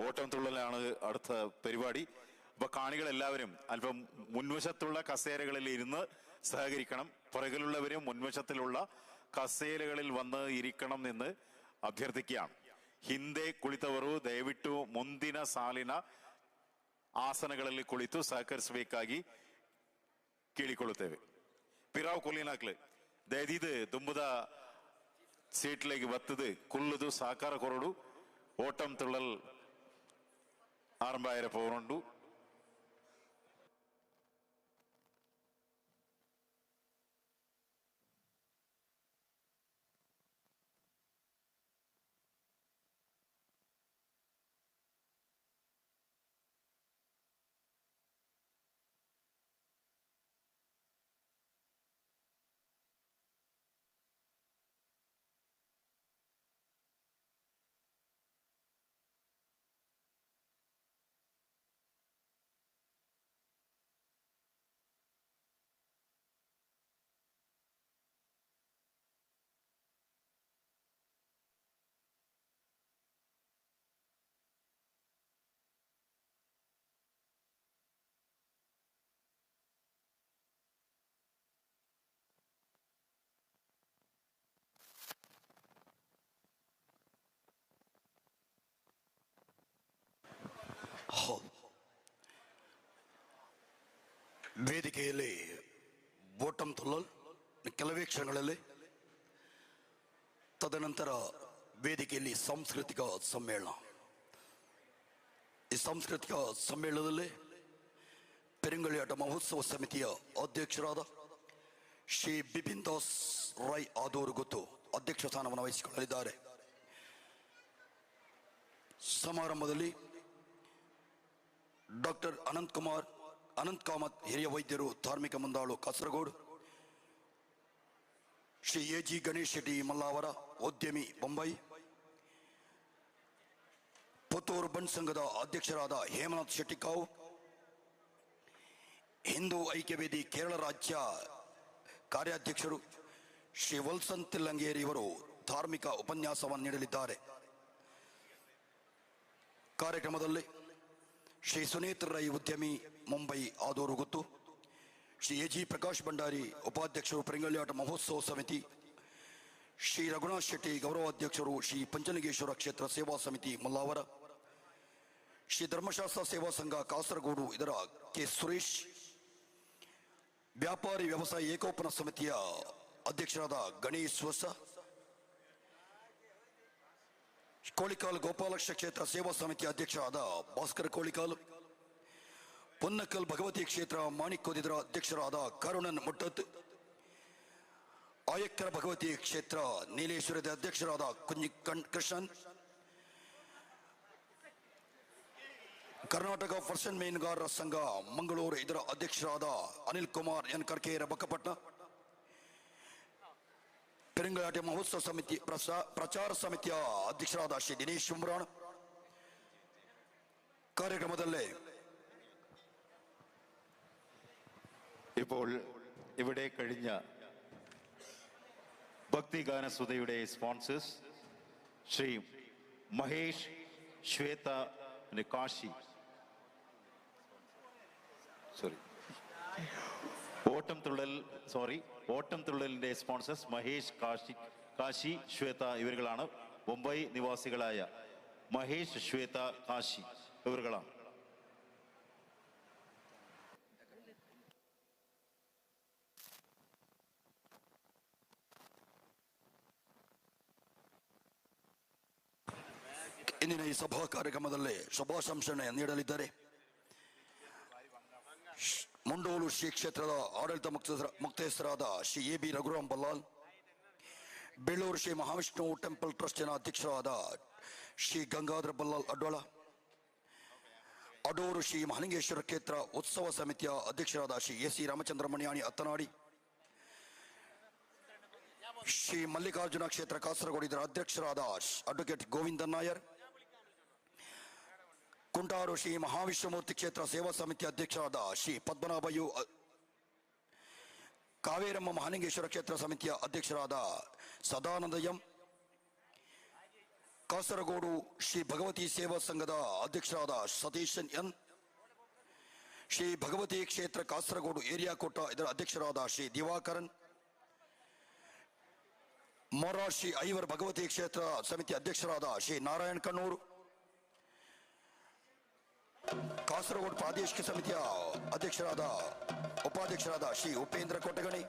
ഓട്ടം തുള്ളലാണ് അടുത്ത പരിപാടി. അപ്പൊ കാണികളെല്ലാവരും അല്പം മുൻവശത്തുള്ള കസേരകളിൽ ഇരുന്ന് സഹകരിക്കണം. പുറകിലുള്ളവരും മുൻവശത്തിലുള്ള കസേരകളിൽ വന്ന് ഇരിക്കണം എന്ന് അഭ്യർത്ഥിക്കുകയാണ്. ഹിന്ദെ കുളിത്തവരു ദയവിട്ടു ಮುಂದಿನ ಸಾಲಿನ ಆಸನಗಳಲ್ಲಿ ಕುಳಿತು ಸಹಕರಿಸಬೇಕಾಗಿ ಕೇಳಿಕೊಳ್ಳುತ್ತೇವೆ. ಪಿರಾವ್ ಕೊಲ್ಲಿನಾಕ್ಲೆ ದಯದೀದು ದುಂಬುದ ಸೀಟ್ಲೆಗೆ ಬತ್ತದು ಕುಲ್ಲುದು ಸಹಕಾರ ಕೊರಡು. ಓಟಂ ತುಳ್ಳಲ್ ಆರಂಭ ಆಯಿರ ಪೋರುಂಡು. ಹೌದು, ವೇದಿಕೆಯಲ್ಲಿ ಓಟಂ ತುಳ್ಳಲ್ ಕೆಲವೇ ಕ್ಷಣಗಳಲ್ಲಿ, ತದನಂತರ ವೇದಿಕೆಯಲ್ಲಿ ಸಾಂಸ್ಕೃತಿಕ ಸಮ್ಮೇಳನ. ಈ ಸಾಂಸ್ಕೃತಿಕ ಸಮ್ಮೇಳನದಲ್ಲಿ ಪೆರಂಗಳಿಯಾಟ ಮಹೋತ್ಸವ ಸಮಿತಿಯ ಅಧ್ಯಕ್ಷರಾದ ಶ್ರೀ ಬಿಪಿನ್ ದಾಸ್ ರೈ ಆದೂರು ಗೊತ್ತು ಅಧ್ಯಕ್ಷ ಸ್ಥಾನವನ್ನು ವಹಿಸಿಕೊಳ್ಳಲಿದ್ದಾರೆ. ಸಮಾರಂಭದಲ್ಲಿ ಡಾಕ್ಟರ್ ಅನಂತ್ ಕುಮಾರ್ ಅನಂತ್ ಕಾಮತ್ ಹಿರಿಯ ವೈದ್ಯರು, ಧಾರ್ಮಿಕ ಮುಂದಾಳು ಕಾಸರಗೋಡು, ಶ್ರೀ ಎ ಜಿ ಗಣೇಶ್ ಶೆಟ್ಟಿ ಮಲ್ಲಾವರ ಉದ್ಯಮಿ ಬೊಂಬೈ, ಪುತ್ತೂರು ಬಂಡ್ ಸಂಘದ ಅಧ್ಯಕ್ಷರಾದ ಹೇಮನಾಥ್ ಶೆಟ್ಟಿಕಾವ್, ಹಿಂದೂ ಐಕ್ಯವೇದಿ ಕೇರಳ ರಾಜ್ಯ ಕಾರ್ಯಾಧ್ಯಕ್ಷರು ಶ್ರೀ ವಲ್ಸನ್ ತಿಲ್ಲಂಗೇರಿ ಇವರು ಧಾರ್ಮಿಕ ಉಪನ್ಯಾಸವನ್ನು ನೀಡಲಿದ್ದಾರೆ. ಕಾರ್ಯಕ್ರಮದಲ್ಲಿ ಶ್ರೀ ಸುನೇತ್ ರೈ ಉದ್ಯಮಿ ಮುಂಬೈ ಆದೂರು ಗುತ್ತು, ಶ್ರೀ ಎ ಜಿ ಪ್ರಕಾಶ್ ಭಂಡಾರಿ ಉಪಾಧ್ಯಕ್ಷರು ಪೆರಂಗಳಿಯಾಟ ಮಹೋತ್ಸವ ಸಮಿತಿ, ಶ್ರೀ ರಘುನಾಥ್ ಶೆಟ್ಟಿ ಗೌರವಾಧ್ಯಕ್ಷರು ಶ್ರೀ ಪಂಚಲಿಂಗೇಶ್ವರ ಕ್ಷೇತ್ರ ಸೇವಾ ಸಮಿತಿ ಮಲ್ಲಾವರ, ಶ್ರೀ ಧರ್ಮಶಾಸ್ತ್ರ ಸೇವಾ ಸಂಘ ಕಾಸರಗೋಡು ಇದರ ಕೆ ಸುರೇಶ್, ವ್ಯಾಪಾರಿ ವ್ಯವಸಾಯ ಏಕೋಪನ ಸಮಿತಿಯ ಅಧ್ಯಕ್ಷರಾದ ಗಣೇಶ್ ಹೊಸ, ಕೋಳಿಕಾಲ್ ಗೋಪಾಲಕೃಷ್ಣ ಕ್ಷೇತ್ರ ಸೇವಾ ಸಮಿತಿಯ ಅಧ್ಯಕ್ಷರಾದ ಭಾಸ್ಕರ್ ಕೋಳಿಕಾಲ್, ಪೊನ್ನಕಲ್ ಭಗವತಿ ಕ್ಷೇತ್ರ ಮಾಣಿಕ್ಕೋದಿದರ ಅಧ್ಯಕ್ಷರಾದ ಕರುಣನ್ ಮುಟ್ಟತ್, ಆಯಕ್ಕರ ಭಗವತಿ ಕ್ಷೇತ್ರ ನೀಲೇಶ್ವರದ ಅಧ್ಯಕ್ಷರಾದ ಕುಂಜಿ ಕೃಷ್ಣನ್, ಕರ್ನಾಟಕ ಫರ್ಸನ್ ಮೀನುಗಾರರ ಸಂಘ ಮಂಗಳೂರು ಇದರ ಅಧ್ಯಕ್ಷರಾದ ಅನಿಲ್ ಕುಮಾರ್ ಎನ್ ಕರ್ಕೇರ ಬಕ್ಕಪಟ್ನ, ಪೆರಂಗಳಾಟೆ ಮಹೋತ್ಸವ ಸಮಿತಿ ಪ್ರಚಾರ ಸಮಿತಿಯ ಅಧ್ಯಕ್ಷರಾದ ಶ್ರೀ ದಿನೇಶ್ ಉಮ್ರಾಣ್. ಕಾರ್ಯಕ್ರಮದಲ್ಲಿ ഇപ്പോൾ ഇവിടെ കഴിഞ്ഞ ഭക്തിഗാനസുധയുടെ സ്പോൺസേഴ്സ് ശ്രീ മഹേഷ് ശ്വേത കാശി, സോറി ഓട്ടം തുള്ളൽ, സോറി ഓട്ടം തുള്ളലിന്റെ സ്പോൺസേഴ്സ് മഹേഷ് കാശി ശ്വേത ഇവരുകളാണ്. മുംബൈ നിവാസികളായ മഹേഷ് ശ്വേത കാശി ഇവരുകളാണ്. ಇಂದಿನ ಈ ಸಭಾ ಕಾರ್ಯಕ್ರಮದಲ್ಲಿ ಶುಭಾಶಂಸನೆ ನೀಡಲಿದ್ದಾರೆ ಮುಂಡೋಲು ಶ್ರೀ ಕ್ಷೇತ್ರದ ಆಡಳಿತ ಮುಕ್ತೇಸರಾದ Shri A B Raghuram Ballal, Bellur Shri Mahavishnu temple ಟ್ರಸ್ಟಿನ ಅಧ್ಯಕ್ಷರಾದ ಶ್ರೀ ಗಂಗಾಧರ ಬಲ್ಲಾಲ್ ಅಡ್ವಾಳ, ಅಡೂರು ಶ್ರೀ ಮಹಾಲಿಂಗೇಶ್ವರ ಕ್ಷೇತ್ರ ಉತ್ಸವ ಸಮಿತಿಯ ಅಧ್ಯಕ್ಷರಾದ ಶ್ರೀ ಎ ಸಿ ರಾಮಚಂದ್ರ ಮಣಿಯಾಣಿ ಅತ್ತನಾಡಿ, ಶ್ರೀ ಮಲ್ಲಿಕಾರ್ಜುನ ಕ್ಷೇತ್ರ ಕಾಸರಗೋಡು ಇದರ ಅಧ್ಯಕ್ಷರಾದ ಅಡ್ವೊಕೇಟ್ ಗೋವಿಂದನ್ ನಾಯರ್, ಕುಂಟಾರು ಶ್ರೀ ಮಹಾವಿಷ್ಣುಮೂರ್ತಿ ಕ್ಷೇತ್ರ ಸೇವಾ ಸಮಿತಿ ಅಧ್ಯಕ್ಷರಾದ ಶ್ರೀ ಪದ್ಮನಾಭಯು, ಕಾವೇರಮ್ಮ ಮಹಾಲಿಂಗೇಶ್ವರ ಕ್ಷೇತ್ರ ಸಮಿತಿಯ ಅಧ್ಯಕ್ಷರಾದ ಸದಾನಂದ ಎಂ, ಕಾಸರಗೋಡು ಶ್ರೀ ಭಗವತಿ ಸೇವಾ ಸಂಘದ ಅಧ್ಯಕ್ಷರಾದ ಸತೀಶನ್ ಎನ್, ಶ್ರೀ ಭಗವತಿ ಕ್ಷೇತ್ರ ಕಾಸರಗೋಡು ಏರಿಯಾ ಕೋಟ ಇದರ ಅಧ್ಯಕ್ಷರಾದ ಶ್ರೀ ದಿವಾಕರನ್, ಮೊರಾ ಶ್ರೀ ಐವರ್ ಭಗವತಿ ಕ್ಷೇತ್ರ ಸಮಿತಿ ಅಧ್ಯಕ್ಷರಾದ ಶ್ರೀ ನಾರಾಯಣ್ ಕಣ್ಣೂರು, ಕಾಸರಗೋಡು ಪ್ರಾದೇಶಿಕ ಸಮಿತಿಯ ಅಧ್ಯಕ್ಷರಾದ ಉಪಾಧ್ಯಕ್ಷರಾದ ಶ್ರೀ ಉಪೇಂದ್ರ ಕೋಟಗಣಿ,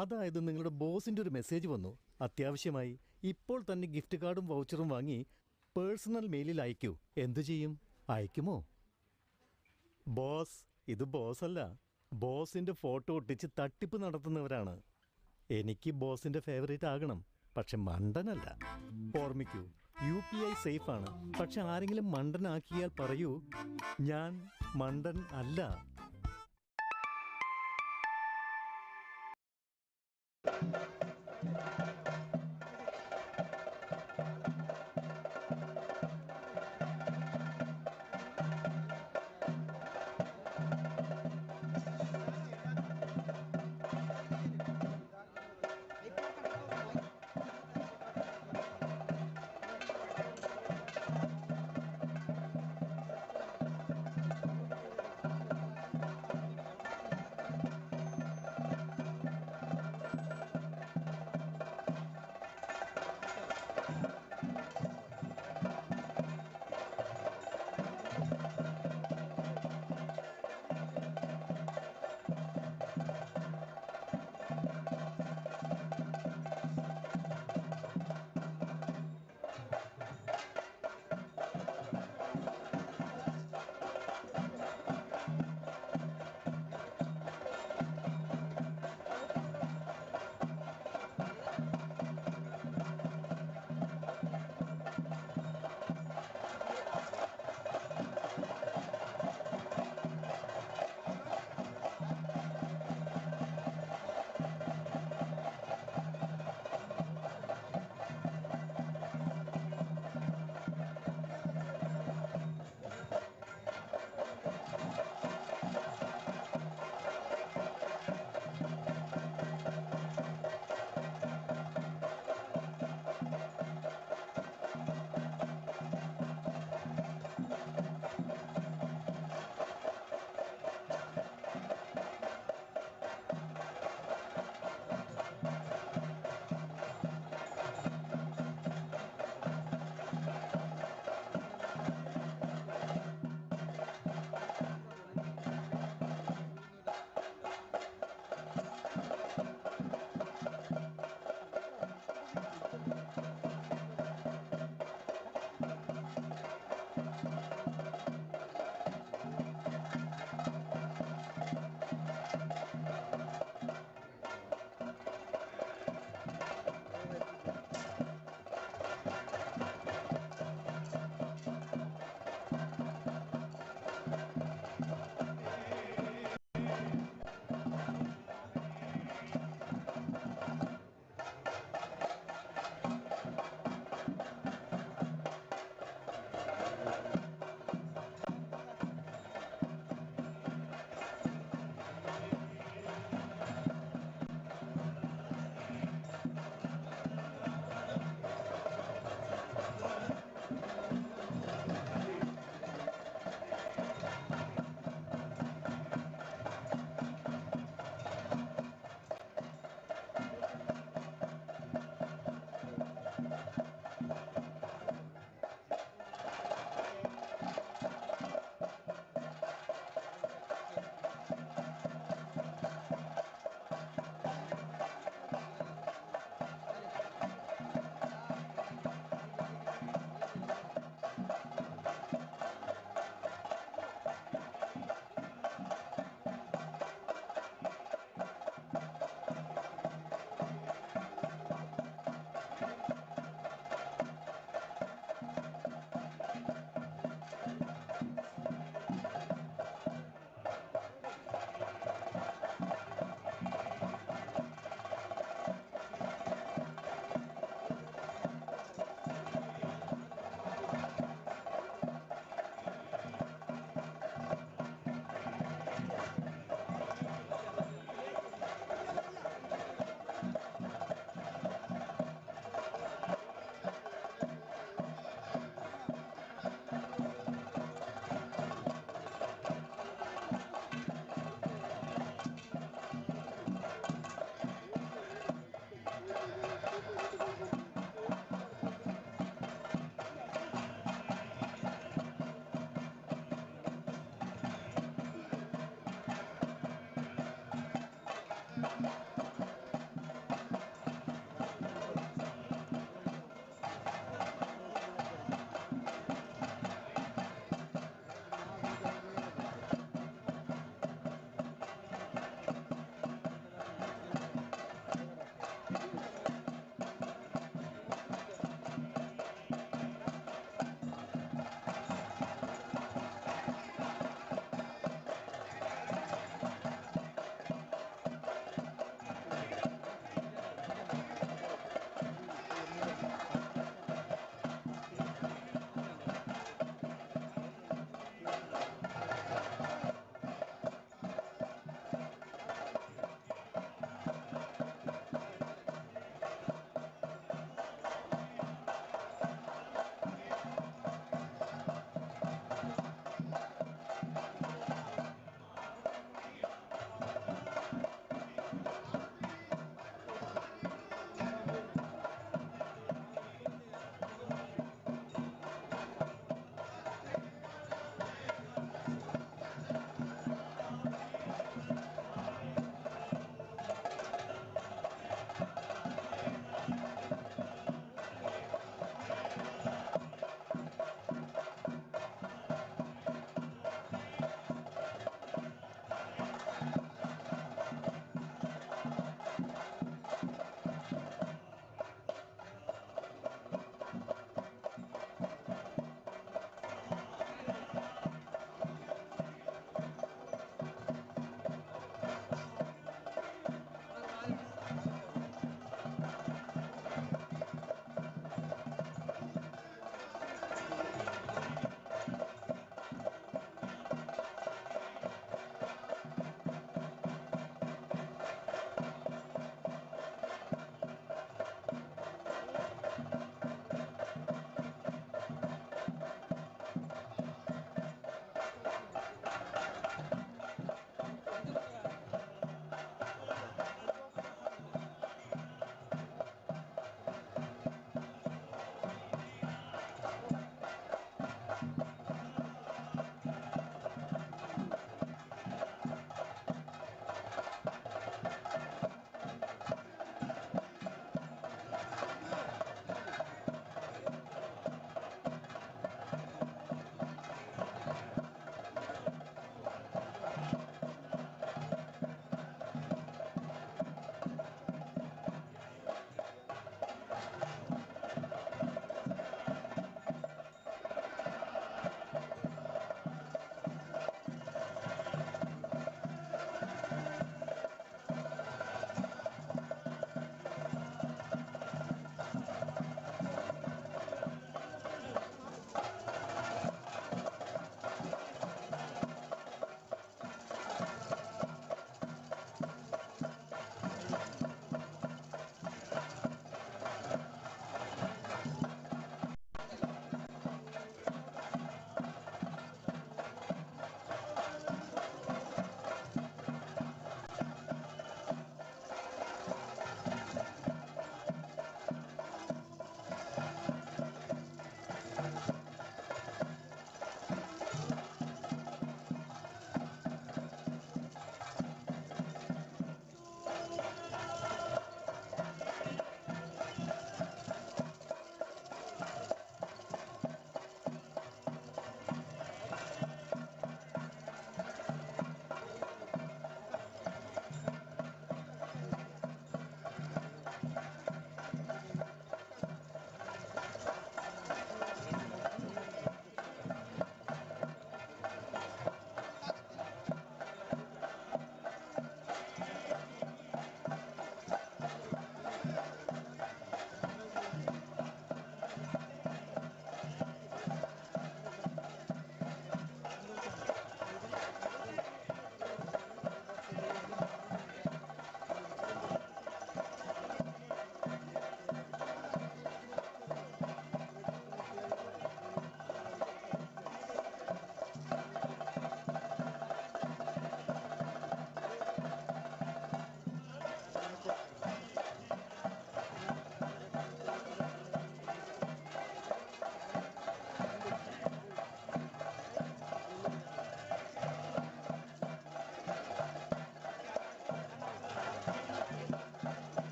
അതായത് നിങ്ങളുടെ ബോസിൻ്റെ ഒരു മെസ്സേജ് വന്നു, അത്യാവശ്യമായി ഇപ്പോൾ തന്നെ ഗിഫ്റ്റ് കാർഡും വൗച്ചറും വാങ്ങി പേഴ്സണൽ മെയിലിൽ അയക്കൂ. എന്തു ചെയ്യും? അയക്കുമോ? ബോസ്, ഇത് ബോസല്ല, ബോസിൻ്റെ ഫോട്ടോ ഒട്ടിച്ച് തട്ടിപ്പ് നടത്തുന്നവരാണ്. എനിക്ക് ബോസിൻ്റെ ഫേവറേറ്റ് ആകണം, പക്ഷെ മണ്ടനല്ല. ഓർമ്മിക്കൂ, UPI സേഫാണ്. പക്ഷെ ആരെങ്കിലും മണ്ടനാക്കിയാൽ പറയൂ, ഞാൻ മണ്ടൻ അല്ല.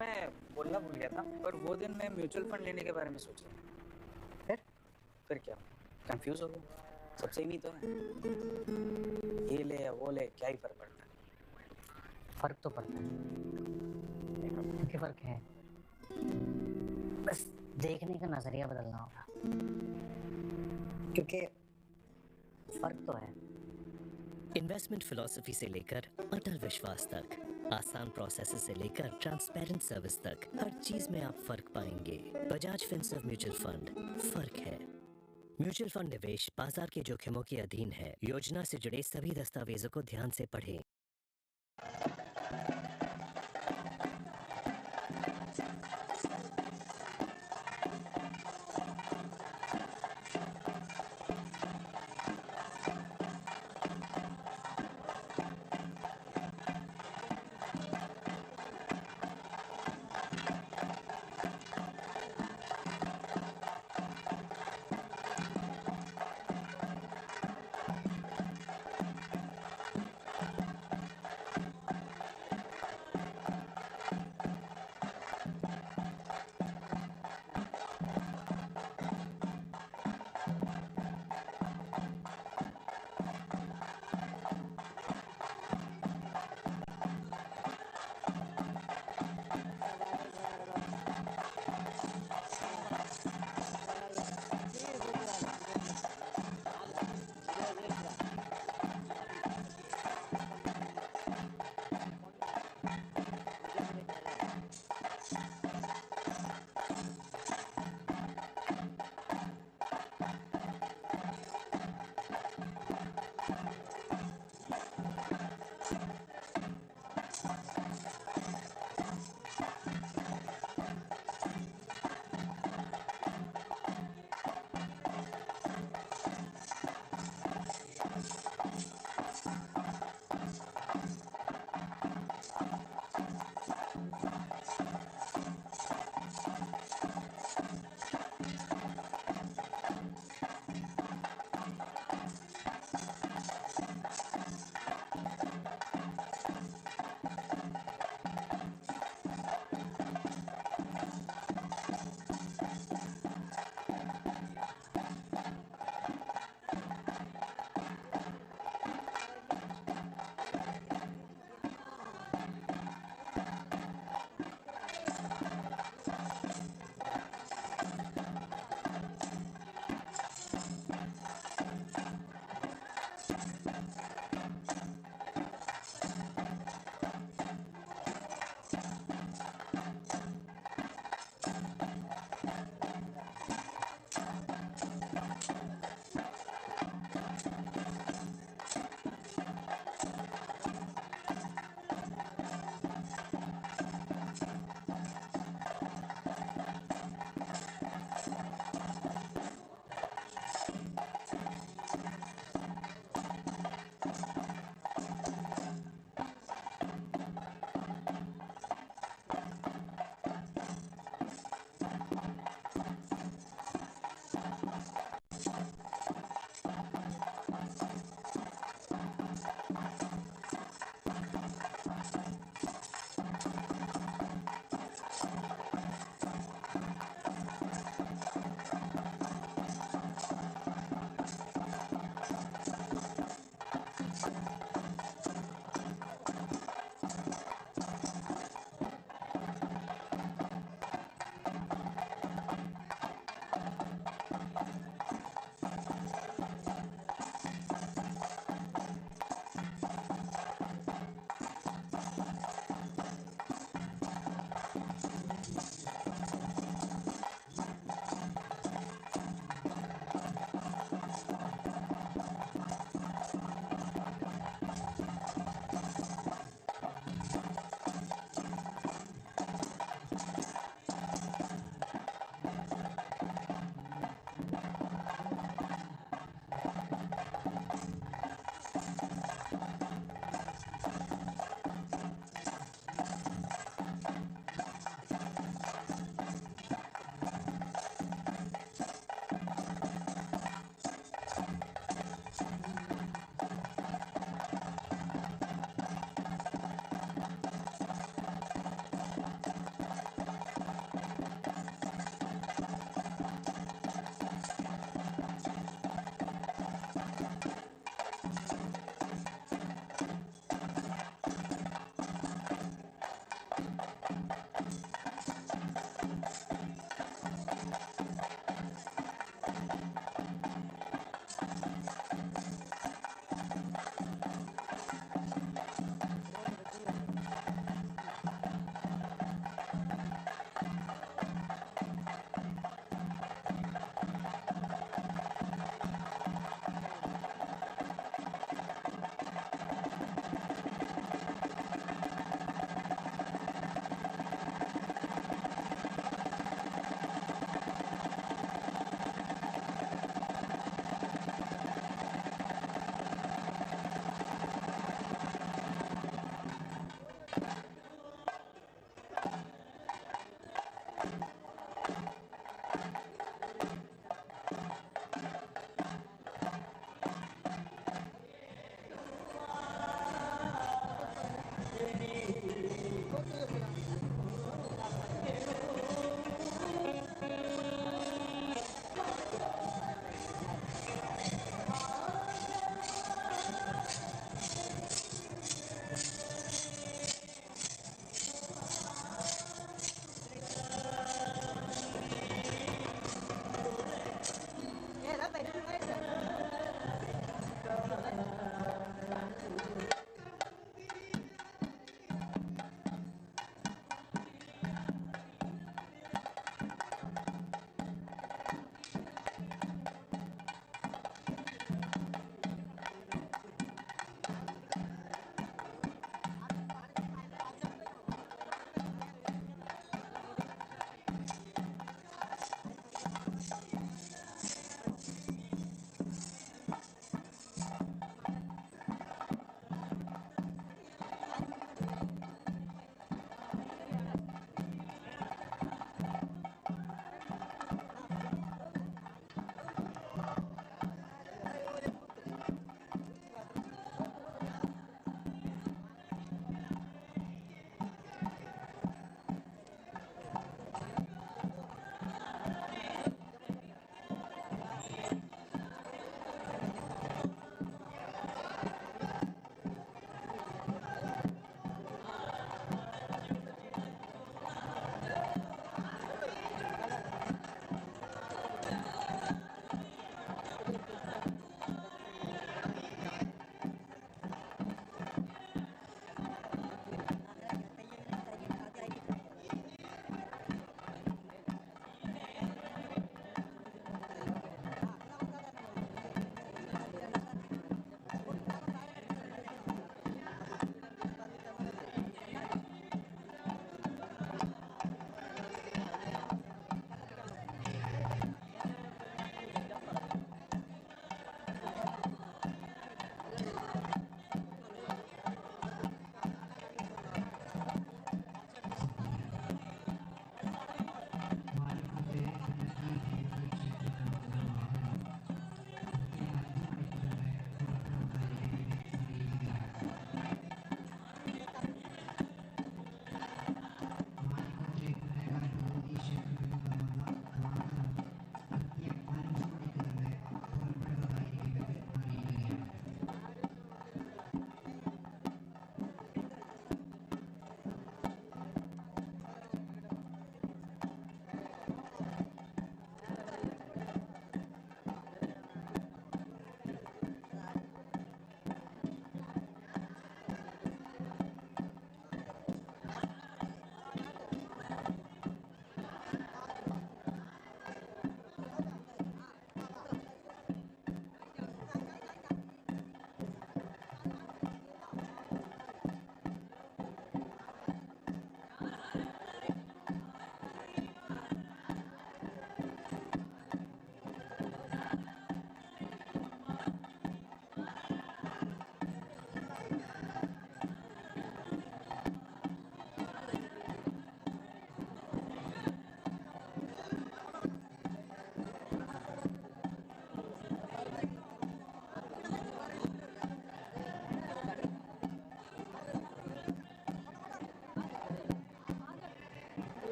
मैं बोलना भूल गया था, पर वो दिन मैं म्यूचुअल फंड लेने के बारे में सोच रहा था। फिर क्या, कंफ्यूज हो गया। सब सेम ही तो है, ये ले या वो ले, क्या ही फर्क पड़ता है। फर्क तो पड़ता है, क्योंकि फर्क है, बस देखने का नजरिया बदलना होगा, क्योंकि फर्क तो है। इन्वेस्टमेंट फिलॉसफी से लेकर अटल विश्वास तक, आसान प्रोसेस से लेकर ट्रांसपेरेंट सर्विस तक, हर चीज में आप फर्क पाएंगे। बजाज फिनसर्व म्यूचुअल फंड, फर्क है। म्यूचुअल फंड निवेश बाजार के जोखिमों के अधीन है। योजना से जुड़े सभी दस्तावेजों को ध्यान से पढ़ें।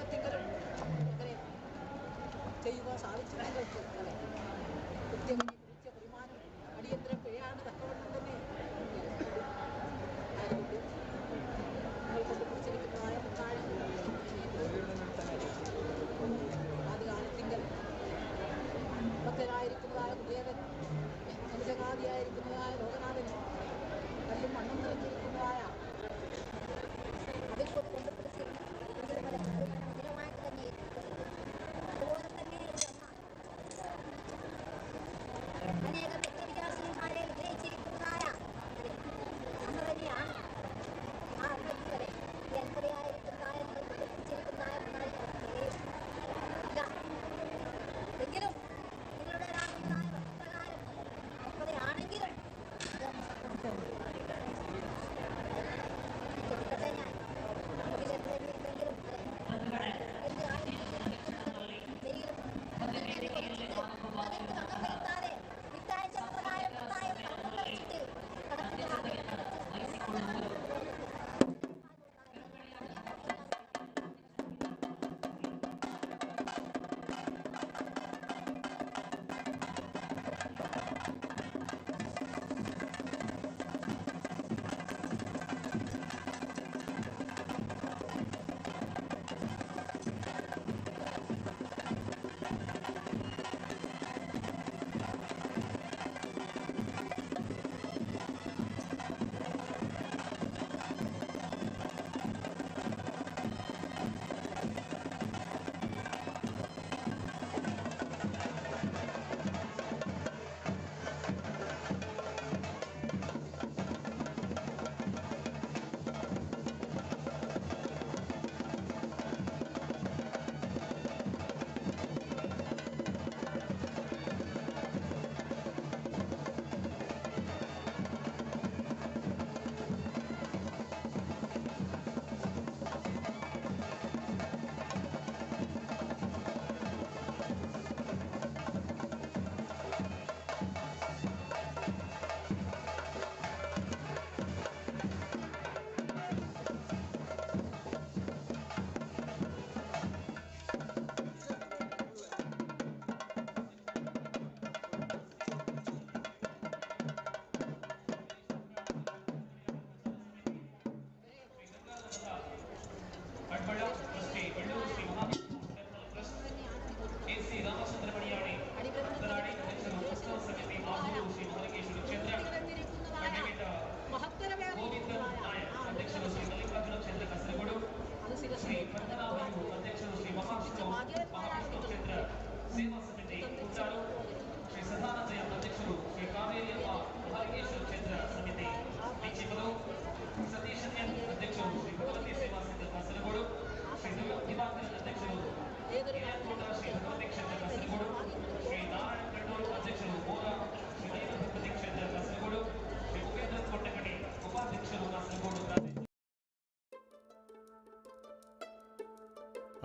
രംഗത്തെങ്കിലും അങ്ങനെ ചെയ്യുവാൻ സാധിച്ചു നിങ്ങൾക്ക് അല്ലേ? കൃത്യമായി കുറിച്ച തീരുമാനം അടിയന്തര പിഴയാണ് തക്കവണ്ണം തന്നെ ആയതുകൊണ്ട് നിങ്ങൾ കൊണ്ട് കുറിച്ചിരിക്കുന്നതായ മുത്താഴം ആദ്യകാലത്തിങ്കൽ ഭക്തരായിരിക്കുന്നതായ കുബേരൻ, പഞ്ചകാദിയായിരിക്കുന്നതായ ലോകനാഥൻ, കല്ലും മണ്ണും നിറഞ്ഞിരിക്കുന്നതായ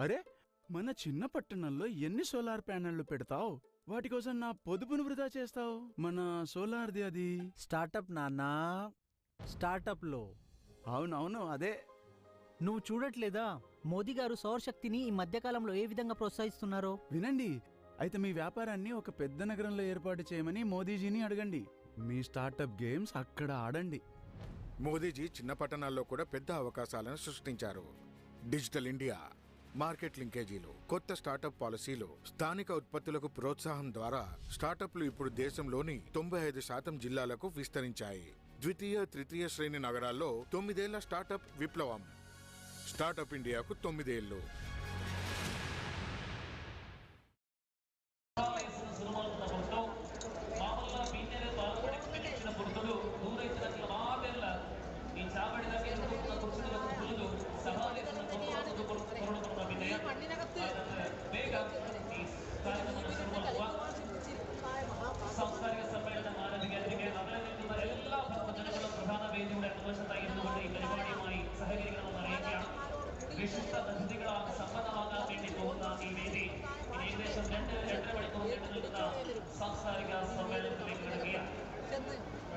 అరే మన చిన్న పట్టణంలో ఎన్ని సోలార్ ప్యానెళ్లు పెడతావు? వాటి కోసం నా పొదుపును వృధా చేస్తావు. మన సోలార్ది అది స్టార్టప్ నాన్నా, స్టార్టప్లో. అవునవును అదే. నువ్వు చూడట్లేదా మోదీ గారు సౌరశక్తిని ఈ మధ్యకాలంలో ఏ విధంగా ప్రోత్సహిస్తున్నారో? వినండి, అయితే మీ వ్యాపారాన్ని ఒక పెద్ద నగరంలో ఏర్పాటు చేయమని మోదీజీని అడగండి. మీ స్టార్టప్ గేమ్స్ అక్కడ ఆడండి. మోదీజీ చిన్న పట్టణాల్లో కూడా పెద్ద అవకాశాలను సృష్టించారు. డిజిటల్ ఇండియా, మార్కెట్ లింకేజీలు, కొత్త స్టార్టప్ పాలసీలు, స్థానిక ఉత్పత్తులకు ప్రోత్సాహం ద్వారా స్టార్టప్లు ఇప్పుడు దేశంలోని 95% జిల్లాలకు విస్తరించాయి. ద్వితీయ, తృతీయ శ్రేణి నగరాల్లో 9 ఏళ్ల స్టార్టప్ విప్లవం. స్టార్టప్ ఇండియాకు 9 ఏళ్లు.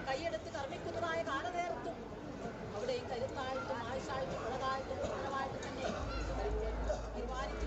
കൈയെടുത്ത് കർമ്മിക്കുന്നതായ കാലനേരത്തും അവിടെയും കരുത്തായിട്ടും ആയുഷായിട്ടും ഉളകായിട്ടും ഉത്തരവായിട്ടും തന്നെ പരിപാലിച്ചു.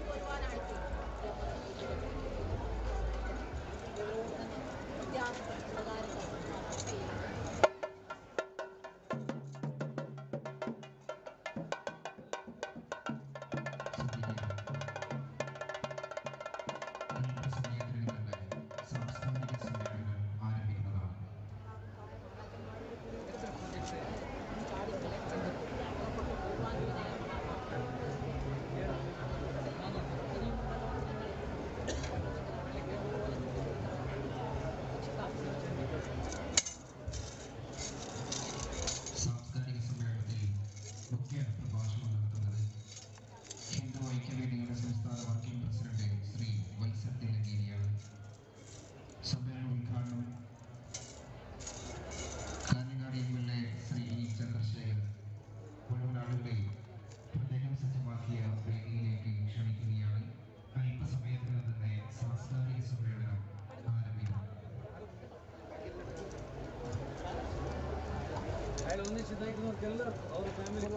ನಾಯಕನವ್ರಿಗೆಲ್ಲರೂ ಅವ್ರ ಫ್ಯಾಮಿಲಿ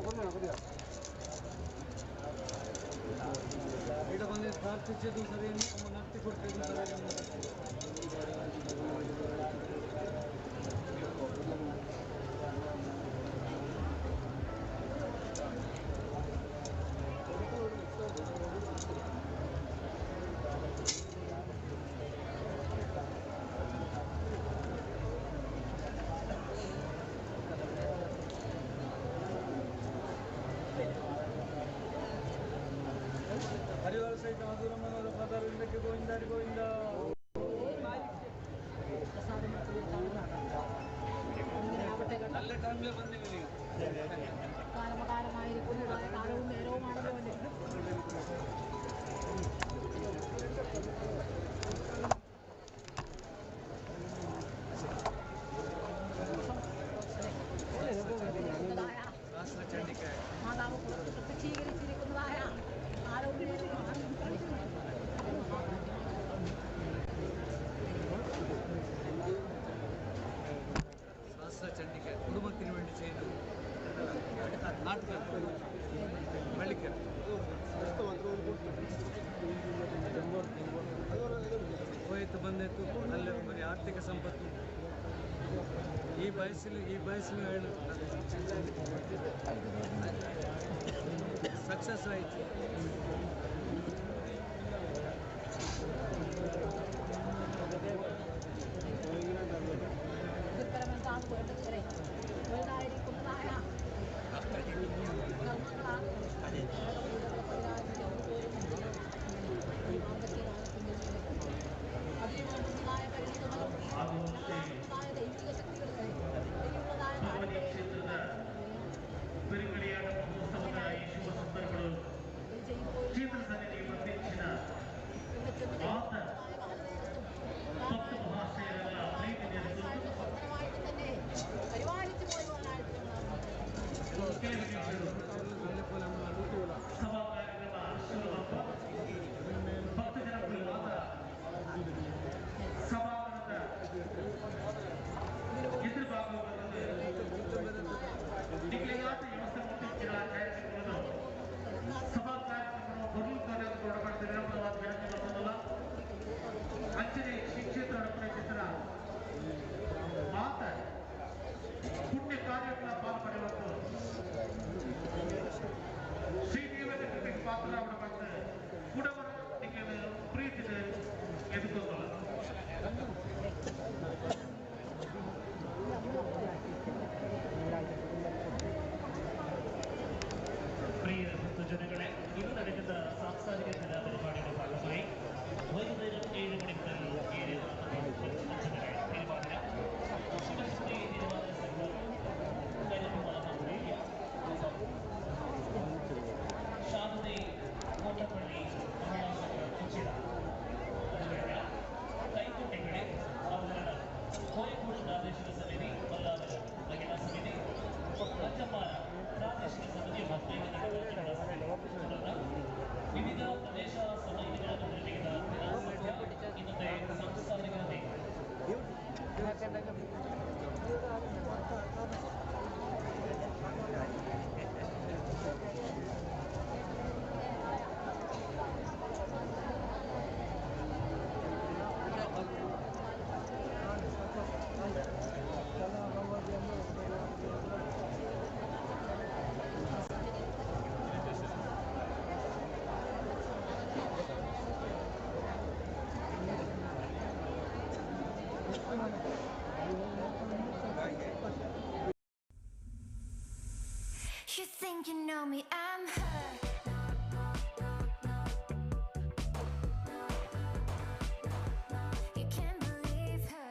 ಈಡ ಬಂದು ಪ್ರಾರ್ಥಿಸಿದ್ದು ಸರಿ, ನಮ್ಮ ನಡ್ತಿ ಕೊಡ್ತಿದ್ದು ಸರಿ. ಹರಿವಾರ ಸಹಿತ ಮಧುರಮ್ಮನವರ ಪದವಿಂದಕ್ಕೆ ಗೋವಿಂದ ಹರಿ ಗೋವಿಂದ. നല്ല ടൈമിൽ വന്നില്ല നിങ്ങൾ. കാലമകാലമായിരിക്കുന്നതായ കാലവും നേരവുമാണല്ലോ അല്ലേ? മാതാവ് പുറത്ത് പ്രത്യക്ഷീകരിച്ചിരിക്കുന്നതായ കാലവും നേരവുമാണ്. സഹസ്ര ചണ്ഡിക കുടുംബത്തിന് വേണ്ടി ചെയ്തു, നാട്ടുകാർ വെള്ളിക്കര ಹೋಯ್ತು ಬಂದಿತ್ತು. നല്ല ಬರೀ ಆರ್ಥಿಕ ಸಂಪತ್ತು. ಈ ಬಯಸಲು ಈ ಬಯಸಲು ಹೇಳು ಸಕ್ಸಸ್ ಆಯಿತು. ഇതിൽപരമെന്താണ് വേണ്ടത്? വരെ വലുതായിരിക്കുന്നതായ കർമ്മങ്ങളാണ്. അതിനു വേണ്ടുന്നതായ പരിണിതഫലം ഞങ്ങളാകുന്നതായ ദൈവിക ശക്തികളുടെ അതിനുള്ളതായ കാലനേരത്തും തന്നെ പരിപാലിച്ചു പോയവനായിട്ട് ಪುಣ್ಯ ಕಾರ್ಯಗಳ ಪಾಲ್ಪಡೆಯುವಂತ ಶ್ರೀದೇವನ ಕೃಪೆಗೆ ಪಾತ್ರರಾವಣ ಬಂದು ಕುಡವರ ನಿಮಗೆ ಪ್ರೀತಿದ ಎದುರ್ಕೊಳ್ಳ. ಪ್ರಿಯ ಭಕ್ತಜನಗಳೇ, ഇന്ന് നടക്കുന്ന സാംസ്കാരിക കലാപരിപാടിയുടെ ഭാഗമായി വൈകുന്നേരം 7 മണി മുതൽ 7:45 വരെ തിരുവാതിര, ശിവശക്തി തിരുവാതിര സംഘം കരിപ്പുമാതൂരിയ, ശാന്തി കോട്ടപ്പള്ളി മഹിളാ സംഘം ഉച്ചിറ, അതുകഴിഞ്ഞ കൈക്കുട്ടികളെ അവതരണം കോഴിക്കോട് പ്രാദേശിക സമിതി, മല്ലാവര മഹിളാ സമിതി, അഞ്ചപ്പാറ പ്രാദേശിക സമിതി മഹിളാ സമിതി. തുടർന്ന് വിവിധ പ്രദേശ സമിതികൾ അവതരിപ്പിക്കുന്ന കലാസന്ധ്യ ഇന്നത്തെ സാംസ്കാരിക വേദി. You think you know me, I'm her. You can't believe her.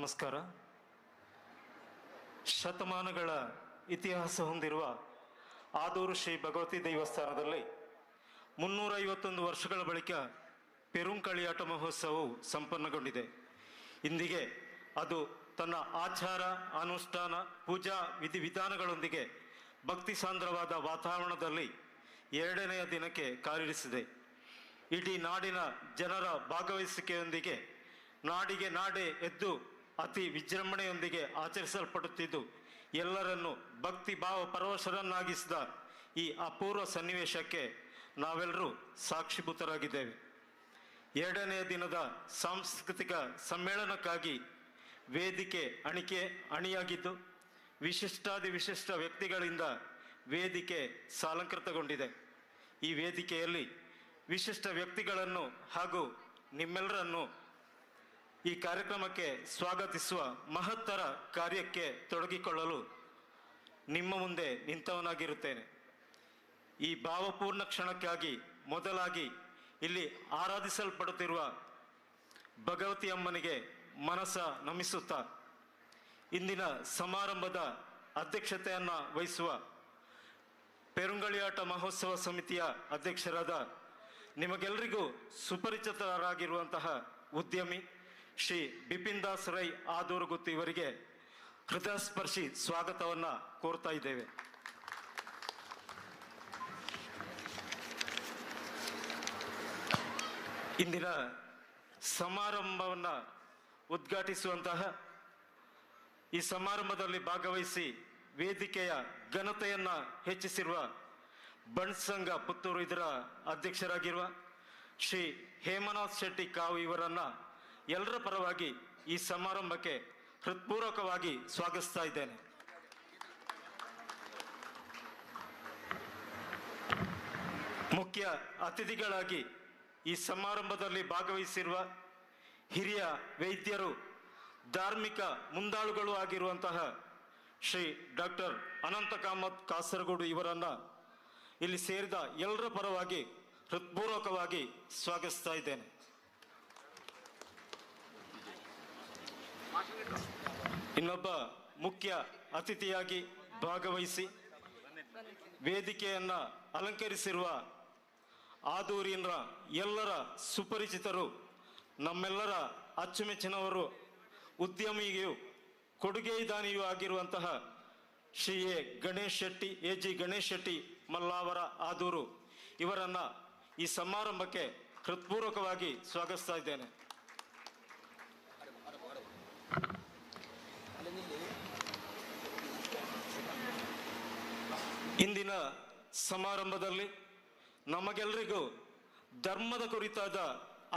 ನಮಸ್ಕಾರ. ಶತಮಾನಗಳ ಇತಿಹಾಸ ಹೊಂದಿರುವ ಆದೂರು ಶ್ರೀ ಭಗವತಿ ದೇವಸ್ಥಾನದಲ್ಲಿ 351 ವರ್ಷಗಳ ಬಳಿಕ ಪೆರುಂಕಳಿಯಾಟ ಮಹೋತ್ಸವವು ಸಂಪನ್ನಗೊಂಡಿದೆ. ಇಂದಿಗೆ ಅದು ತನ್ನ ಆಚಾರ ಅನುಷ್ಠಾನ ಪೂಜಾ ವಿಧಿವಿಧಾನಗಳೊಂದಿಗೆ ಭಕ್ತಿ ಸಾಂದ್ರವಾದ ವಾತಾವರಣದಲ್ಲಿ ಎರಡನೆಯ ದಿನಕ್ಕೆ ಕಾಲಿರಿಸಿದೆ. ಇಡೀ ನಾಡಿನ ಜನರ ಭಾಗವಹಿಸುವಿಕೆಯೊಂದಿಗೆ ನಾಡಿಗೆ ನಾಡೆ ಎದ್ದು ಅತಿ ವಿಜೃಂಭಣೆಯೊಂದಿಗೆ ಆಚರಿಸಲ್ಪಡುತ್ತಿದ್ದು ಎಲ್ಲರನ್ನು ಭಕ್ತಿ ಭಾವ ಪರವಶರನ್ನಾಗಿಸಿದ ಈ ಅಪೂರ್ವ ಸನ್ನಿವೇಶಕ್ಕೆ ನಾವೆಲ್ಲರೂ ಸಾಕ್ಷಿಭೂತರಾಗಿದ್ದೇವೆ. ಎರಡನೆಯ ದಿನದ ಸಾಂಸ್ಕೃತಿಕ ಸಮ್ಮೇಳನಕ್ಕಾಗಿ ವೇದಿಕೆ ಅಣಿಯಾಗಿದ್ದು ವಿಶಿಷ್ಟಾದಿ ವಿಶಿಷ್ಟ ವ್ಯಕ್ತಿಗಳಿಂದ ವೇದಿಕೆ ಸಾಲಂಕೃತಗೊಂಡಿದೆ. ಈ ವೇದಿಕೆಯಲ್ಲಿ ವಿಶಿಷ್ಟ ವ್ಯಕ್ತಿಗಳನ್ನು ಹಾಗೂ ನಿಮ್ಮೆಲ್ಲರನ್ನು ಈ ಕಾರ್ಯಕ್ರಮಕ್ಕೆ ಸ್ವಾಗತಿಸುವ ಮಹತ್ತರ ಕಾರ್ಯಕ್ಕೆ ತೊಡಗಿಕೊಳ್ಳಲು ನಿಮ್ಮ ಮುಂದೆ ನಿಂತವನಾಗಿರುತ್ತೇನೆ. ಈ ಭಾವಪೂರ್ಣ ಕ್ಷಣಕ್ಕಾಗಿ ಮೊದಲಾಗಿ ಇಲ್ಲಿ ಆರಾಧಿಸಲ್ಪಡುತ್ತಿರುವ ಭಗವತಿ ಅಮ್ಮನಿಗೆ ಮನಸ್ಸ ನಮಿಸುತ್ತಾ ಇಂದಿನ ಸಮಾರಂಭದ ಅಧ್ಯಕ್ಷತೆಯನ್ನು ವಹಿಸುವ ಪೆರುಂಗಳಿಯಾಟ ಮಹೋತ್ಸವ ಸಮಿತಿಯ ಅಧ್ಯಕ್ಷರಾದ ನಿಮಗೆಲ್ಲರಿಗೂ ಸುಪರಿಚಿತರಾಗಿರುವಂತಹ ಉದ್ಯಮಿ ಶ್ರೀ ಬಿಪಿನ್ ದಾಸ್ ರೈ ಆದೂರುಗುತ್ತಿ ಇವರಿಗೆ ಹೃದಯಸ್ಪರ್ಶಿ ಸ್ವಾಗತವನ್ನು ಕೋರ್ತಾ ಇದ್ದೇವೆ. ಇಂದಿನ ಸಮಾರಂಭವನ್ನು ಉದ್ಘಾಟಿಸುವಂತಹ ಈ ಸಮಾರಂಭದಲ್ಲಿ ಭಾಗವಹಿಸಿ ವೇದಿಕೆಯ ಘನತೆಯನ್ನು ಹೆಚ್ಚಿಸಿರುವ ಬಂಟ್ ಸಂಘ ಪುತ್ತೂರು ಇದರ ಅಧ್ಯಕ್ಷರಾಗಿರುವ ಶ್ರೀ ಹೇಮನಾಥ್ ಶೆಟ್ಟಿ ಕಾವು ಇವರನ್ನು ಎಲ್ಲರ ಪರವಾಗಿ ಈ ಸಮಾರಂಭಕ್ಕೆ ಹೃತ್ಪೂರ್ವಕವಾಗಿ ಸ್ವಾಗತಿಸ್ತಾ ಇದ್ದೇನೆ. ಮುಖ್ಯ ಅತಿಥಿಗಳಾಗಿ ಈ ಸಮಾರಂಭದಲ್ಲಿ ಭಾಗವಹಿಸಿರುವ ಹಿರಿಯ ವೈದ್ಯರು, ಧಾರ್ಮಿಕ ಮುಂದಾಳುಗಳು ಆಗಿರುವಂತಹ ಶ್ರೀ ಡಾಕ್ಟರ್ ಅನಂತ ಕಾಮತ್ ಕಾಸರಗೋಡು ಇವರನ್ನು ಇಲ್ಲಿ ಸೇರಿದ ಎಲ್ಲರ ಪರವಾಗಿ ಹೃತ್ಪೂರ್ವಕವಾಗಿ ಸ್ವಾಗತಿಸ್ತಾ ಇದ್ದೇನೆ. ಇನ್ನೊಬ್ಬ ಮುಖ್ಯ ಅತಿಥಿಯಾಗಿ ಭಾಗವಹಿಸಿ ವೇದಿಕೆಯನ್ನು ಅಲಂಕರಿಸಿರುವ ಆದೂರಿನ ಎಲ್ಲರ ಸುಪರಿಚಿತರು, ನಮ್ಮೆಲ್ಲರ ಅಚ್ಚುಮೆಚ್ಚಿನವರು, ಉದ್ಯಮಿಯು ಕೊಡುಗೆದಾನಿಯೂ ಆಗಿರುವಂತಹ Shri A Ganesh Shetty, A G Ganesh Shetty Mallavara Adoor ಇವರನ್ನು ಈ ಸಮಾರಂಭಕ್ಕೆ ಹೃತ್ಪೂರ್ವಕವಾಗಿ ಸ್ವಾಗತಿಸ್ತಾ ಇದ್ದೇನೆ. ಇಂದಿನ ಸಮಾರಂಭದಲ್ಲಿ ನಮಗೆಲ್ಲರಿಗೂ ಧರ್ಮದ ಕುರಿತಾದ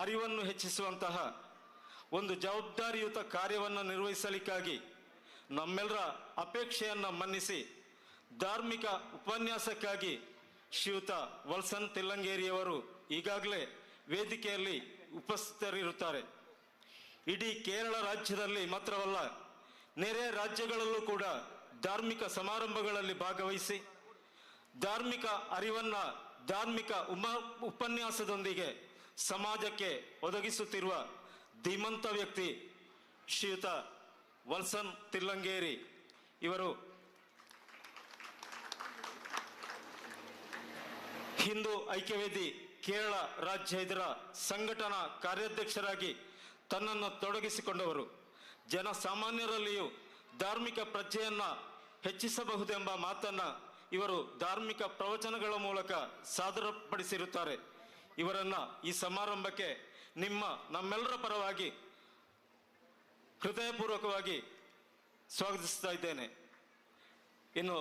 ಅರಿವನ್ನು ಹೆಚ್ಚಿಸುವಂತಹ ಒಂದು ಜವಾಬ್ದಾರಿಯುತ ಕಾರ್ಯವನ್ನು ನಿರ್ವಹಿಸಲಿಕ್ಕಾಗಿ ನಮ್ಮೆಲ್ಲರ ಅಪೇಕ್ಷೆಯನ್ನು ಮನ್ನಿಸಿ ಧಾರ್ಮಿಕ ಉಪನ್ಯಾಸಕ್ಕಾಗಿ ಶ್ರೀಯುತ ವಲ್ಸನ್ ತಿಲ್ಲಂಗೇರಿಯವರು ಈಗಾಗಲೇ ವೇದಿಕೆಯಲ್ಲಿ ಉಪಸ್ಥಿತರಿರುತ್ತಾರೆ. ಇಡೀ ಕೇರಳ ರಾಜ್ಯದಲ್ಲಿ ಮಾತ್ರವಲ್ಲ, ನೆರೆ ರಾಜ್ಯಗಳಲ್ಲೂ ಕೂಡ ಧಾರ್ಮಿಕ ಸಮಾರಂಭಗಳಲ್ಲಿ ಭಾಗವಹಿಸಿ ಧಾರ್ಮಿಕ ಅರಿವನ್ನು ಧಾರ್ಮಿಕ ಉಪನ್ಯಾಸದೊಂದಿಗೆ ಸಮಾಜಕ್ಕೆ ಒದಗಿಸುತ್ತಿರುವ ಧೀಮಂತ ವ್ಯಕ್ತಿ ಶ್ರೀಯುತ ವಲ್ಸನ್ ತಿಲ್ಲಂಗೇರಿ ಇವರು ಹಿಂದೂ ಐಕ್ಯವೇದಿ ಕೇರಳ ರಾಜ್ಯ ಇದರ ಸಂಘಟನಾ ಕಾರ್ಯಾಧ್ಯಕ್ಷರಾಗಿ ತನ್ನನ್ನು ತೊಡಗಿಸಿಕೊಂಡವರು. ಜನಸಾಮಾನ್ಯರಲ್ಲಿಯೂ ಧಾರ್ಮಿಕ ಪ್ರಜ್ಞೆಯನ್ನು ಹೆಚ್ಚಿಸಬಹುದೆಂಬ ಮಾತನ್ನು ಇವರು ಧಾರ್ಮಿಕ ಪ್ರವಚನಗಳ ಮೂಲಕ ಸಾದರಪಡಿಸಿರುತ್ತಾರೆ. ಇವರನ್ನು ಈ ಸಮಾರಂಭಕ್ಕೆ ನಿಮ್ಮ ನಮ್ಮೆಲ್ಲರ ಪರವಾಗಿ ಹೃದಯಪೂರ್ವಕವಾಗಿ ಸ್ವಾಗತಿಸ್ತಾ ಇದ್ದೇನೆ. ಇನ್ನು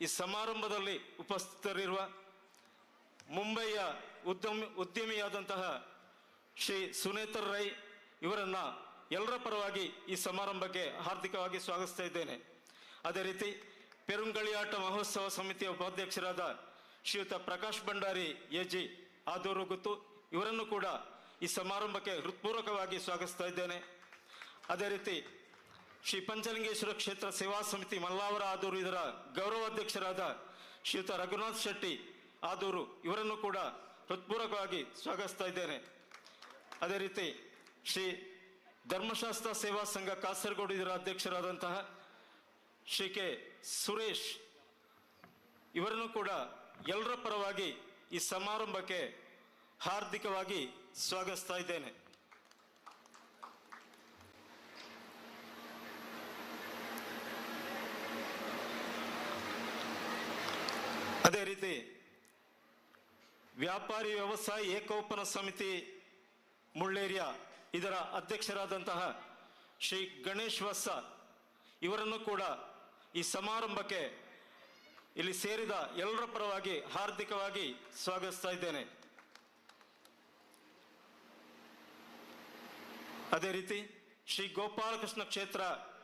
ಈ ಸಮಾರಂಭದಲ್ಲಿ ಉಪಸ್ಥಿತರಿರುವ ಮುಂಬೈಯ ಉದ್ಯಮಿಯಾದಂತಹ ಶ್ರೀ ಸುನೇತರ್ ರೈ ಇವರನ್ನು ಎಲ್ಲರ ಪರವಾಗಿ ಈ ಸಮಾರಂಭಕ್ಕೆ ಹಾರ್ದಿಕವಾಗಿ ಸ್ವಾಗತಿಸ್ತಾ ಇದ್ದೇನೆ. ಅದೇ ರೀತಿ ಪೆರುಂಗಳಿಯಾಟ ಮಹೋತ್ಸವ ಸಮಿತಿಯ ಉಪಾಧ್ಯಕ್ಷರಾದ ಶ್ರೀಯುತ ಪ್ರಕಾಶ್ ಭಂಡಾರಿ ಎ ಜಿ ಆದೂರು ಗುತ್ತು ಇವರನ್ನು ಕೂಡ ಈ ಸಮಾರಂಭಕ್ಕೆ ಹೃತ್ಪೂರ್ವಕವಾಗಿ ಸ್ವಾಗತಿಸ್ತಾ ಇದ್ದೇನೆ. ಅದೇ ರೀತಿ ಶ್ರೀ ಪಂಚಲಿಂಗೇಶ್ವರ ಕ್ಷೇತ್ರ ಸೇವಾ ಸಮಿತಿ ಮಲ್ಲಾವರ ಆದೂರು ಇದರ ಗೌರವಾಧ್ಯಕ್ಷರಾದ ಶ್ರೀಯುತ ರಘುನಾಥ್ ಶೆಟ್ಟಿ ಆದೂರು ಇವರನ್ನು ಕೂಡ ಹೃತ್ಪೂರ್ವಕವಾಗಿ ಸ್ವಾಗತಿಸ್ತಾ ಇದ್ದೇನೆ. ಅದೇ ರೀತಿ ಶ್ರೀ ಧರ್ಮಶಾಸ್ತ್ರ ಸೇವಾ ಸಂಘ ಕಾಸರಗೋಡು ಇದರ ಅಧ್ಯಕ್ಷರಾದಂತಹ ಶ್ರೀ ಕೆ ಸುರೇಶ್ ಇವರನ್ನು ಕೂಡ ಎಲ್ಲರ ಪರವಾಗಿ ಈ ಸಮಾರಂಭಕ್ಕೆ ಹಾರ್ದಿಕವಾಗಿ ಸ್ವಾಗತಿಸ್ತಾ ಇದ್ದೇನೆ. ಅದೇ ರೀತಿ ವ್ಯಾಪಾರಿ ವ್ಯವಸಾಯ ಏಕೋಪನ ಸಮಿತಿ ಮುಳ್ಳೇರಿಯಾ ಇದರ ಅಧ್ಯಕ್ಷರಾದಂತಹ ಶ್ರೀ ಗಣೇಶ್ ವತ್ಸ ಇವರನ್ನು ಕೂಡ ಈ ಸಮಾರಂಭಕ್ಕೆ ಇಲ್ಲಿ ಸೇರಿದ ಎಲ್ಲರ ಪರವಾಗಿ ಹಾರ್ದಿಕವಾಗಿ ಸ್ವಾಗತಿಸ್ತಾ ಇದ್ದೇನೆ. ಅದೇ ರೀತಿ ಶ್ರೀ ಗೋಪಾಲಕೃಷ್ಣ ಕ್ಷೇತ್ರ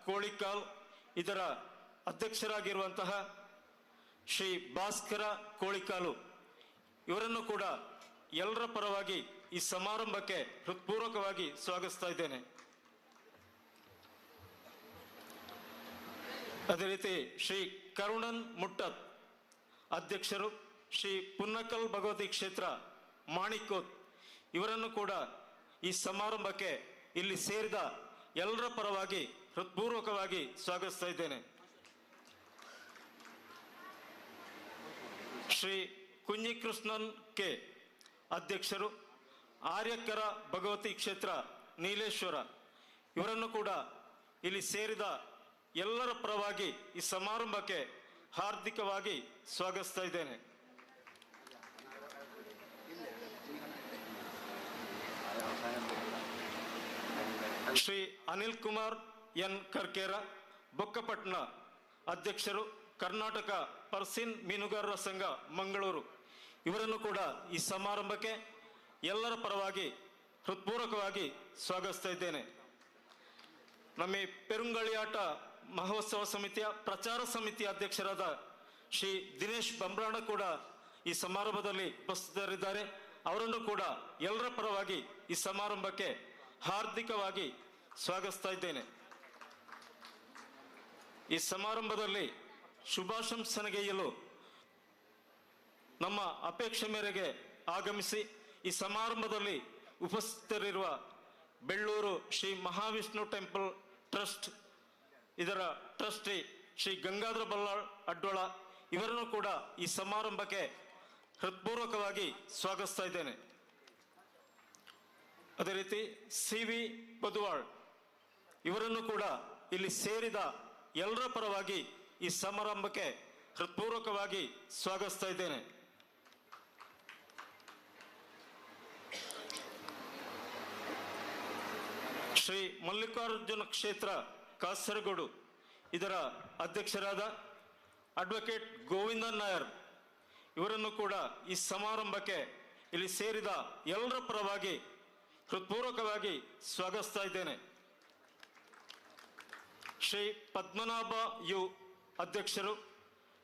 ಕೋಳಿಕಾಲ್ ಇದರ ಅಧ್ಯಕ್ಷರಾಗಿರುವಂತಹ ಶ್ರೀ ಭಾಸ್ಕರ ಕೋಳಿಕಾಲು ಇವರನ್ನು ಕೂಡ ಎಲ್ಲರ ಪರವಾಗಿ ಈ ಸಮಾರಂಭಕ್ಕೆ ಹೃತ್ಪೂರ್ವಕವಾಗಿ ಸ್ವಾಗತಿಸ್ತಾ ಇದ್ದೇನೆ. ಅದೇ ರೀತಿ ಶ್ರೀ ಕರುಣನ್ ಮುಟ್ಟತ್ ಅಧ್ಯಕ್ಷರು ಶ್ರೀ ಪುನ್ನಕಲ್ ಭಗವತಿ ಕ್ಷೇತ್ರ ಮಾಣಿಕೋತ್ ಇವರನ್ನು ಕೂಡ ಈ ಸಮಾರಂಭಕ್ಕೆ ಇಲ್ಲಿ ಸೇರಿದ ಎಲ್ಲರ ಪರವಾಗಿ ಹೃತ್ಪೂರ್ವಕವಾಗಿ ಸ್ವಾಗತಿಸ್ತಾ ಇದ್ದೇನೆ. ಶ್ರೀ ಕುഞ്ഞಿಕೃಷ್ಣನ್ ಕೆ ಅಧ್ಯಕ್ಷರು ಆರ್ಯಕರ ಭಗವತಿ ಕ್ಷೇತ್ರ ನೀಲೇಶ್ವರ ಇವರನ್ನು ಕೂಡ ಇಲ್ಲಿ ಸೇರಿದ ಎಲ್ಲರ ಪರವಾಗಿ ಈ ಸಮಾರಂಭಕ್ಕೆ ಹಾರ್ದಿಕವಾಗಿ ಸ್ವಾಗತಿಸ್ತಾ ಇದ್ದೇನೆ. ಶ್ರೀ ಅನಿಲ್ ಕುಮಾರ್ ಎನ್ ಕರ್ಕೇರ ಬೊಕ್ಕಪಟ್ಟಣ ಅಧ್ಯಕ್ಷರು ಕರ್ನಾಟಕ ಪರ್ಸಿನ್ ಮೀನುಗಾರರ ಸಂಘ ಮಂಗಳೂರು ಇವರನ್ನು ಕೂಡ ಈ ಸಮಾರಂಭಕ್ಕೆ ಎಲ್ಲರ ಪರವಾಗಿ ಹೃತ್ಪೂರ್ವಕವಾಗಿ ಸ್ವಾಗತಿಸ್ತಾ ಇದ್ದೇನೆ. ನಮ್ಮ ಪೆರುಂಗಳಿಯಾಟ ಮಹೋತ್ಸವ ಸಮಿತಿಯ ಪ್ರಚಾರ ಸಮಿತಿಯ ಅಧ್ಯಕ್ಷರಾದ ಶ್ರೀ ದಿನೇಶ್ ಬಂಬ್ರಾಣ ಕೂಡ ಈ ಸಮಾರಂಭದಲ್ಲಿ ಉಪಸ್ಥಿತರಿದ್ದಾರೆ. ಅವರನ್ನು ಕೂಡ ಎಲ್ಲರ ಪರವಾಗಿ ಈ ಸಮಾರಂಭಕ್ಕೆ ಹಾರ್ದಿಕವಾಗಿ ಸ್ವಾಗತಿಸ್ತಾ ಇದ್ದೇನೆ. ಈ ಸಮಾರಂಭದಲ್ಲಿ ಶುಭಾಶಂಸನೆಗೈಯಲು ನಮ್ಮ ಅಪೇಕ್ಷೆ ಮೇರೆಗೆ ಆಗಮಿಸಿ ಈ ಸಮಾರಂಭದಲ್ಲಿ ಉಪಸ್ಥಿತರಿರುವ ಬೆಳ್ಳೂರು ಶ್ರೀ ಮಹಾವಿಷ್ಣು ಟೆಂಪಲ್ ಟ್ರಸ್ಟ್ ಇದರ ಟ್ರಸ್ಟಿ ಶ್ರೀ ಗಂಗಾಧರ ಬಲ್ಲಾಳ್ ಅಡ್ಡೋಳ ಇವರನ್ನು ಕೂಡ ಈ ಸಮಾರಂಭಕ್ಕೆ ಹೃತ್ಪೂರ್ವಕವಾಗಿ ಸ್ವಾಗತಿಸ್ತಾ ಇದ್ದೇನೆ. ಅದೇ ರೀತಿ ಸಿ ವಿ ಪದುವಾಳ್ ಇವರನ್ನು ಕೂಡ ಇಲ್ಲಿ ಸೇರಿದ ಎಲ್ಲರ ಪರವಾಗಿ ಈ ಸಮಾರಂಭಕ್ಕೆ ಹೃತ್ಪೂರ್ವಕವಾಗಿ ಸ್ವಾಗತಿಸ್ತಾ ಇದ್ದೇನೆ. ಶ್ರೀ ಮಲ್ಲಿಕಾರ್ಜುನ ಕ್ಷೇತ್ರ ಕಾಸರಗೋಡು ಇದರ ಅಧ್ಯಕ್ಷರಾದ ಅಡ್ವೊಕೇಟ್ ಗೋವಿಂದನ್ ನಾಯರ್ ಇವರನ್ನು ಕೂಡ ಈ ಸಮಾರಂಭಕ್ಕೆ ಇಲ್ಲಿ ಸೇರಿದ ಎಲ್ಲರ ಪರವಾಗಿ ಹೃತ್ಪೂರ್ವಕವಾಗಿ ಸ್ವಾಗತಿಸ್ತಾ ಇದ್ದೇನೆ. ಶ್ರೀ ಪದ್ಮನಾಭ you ಅಧ್ಯಕ್ಷರು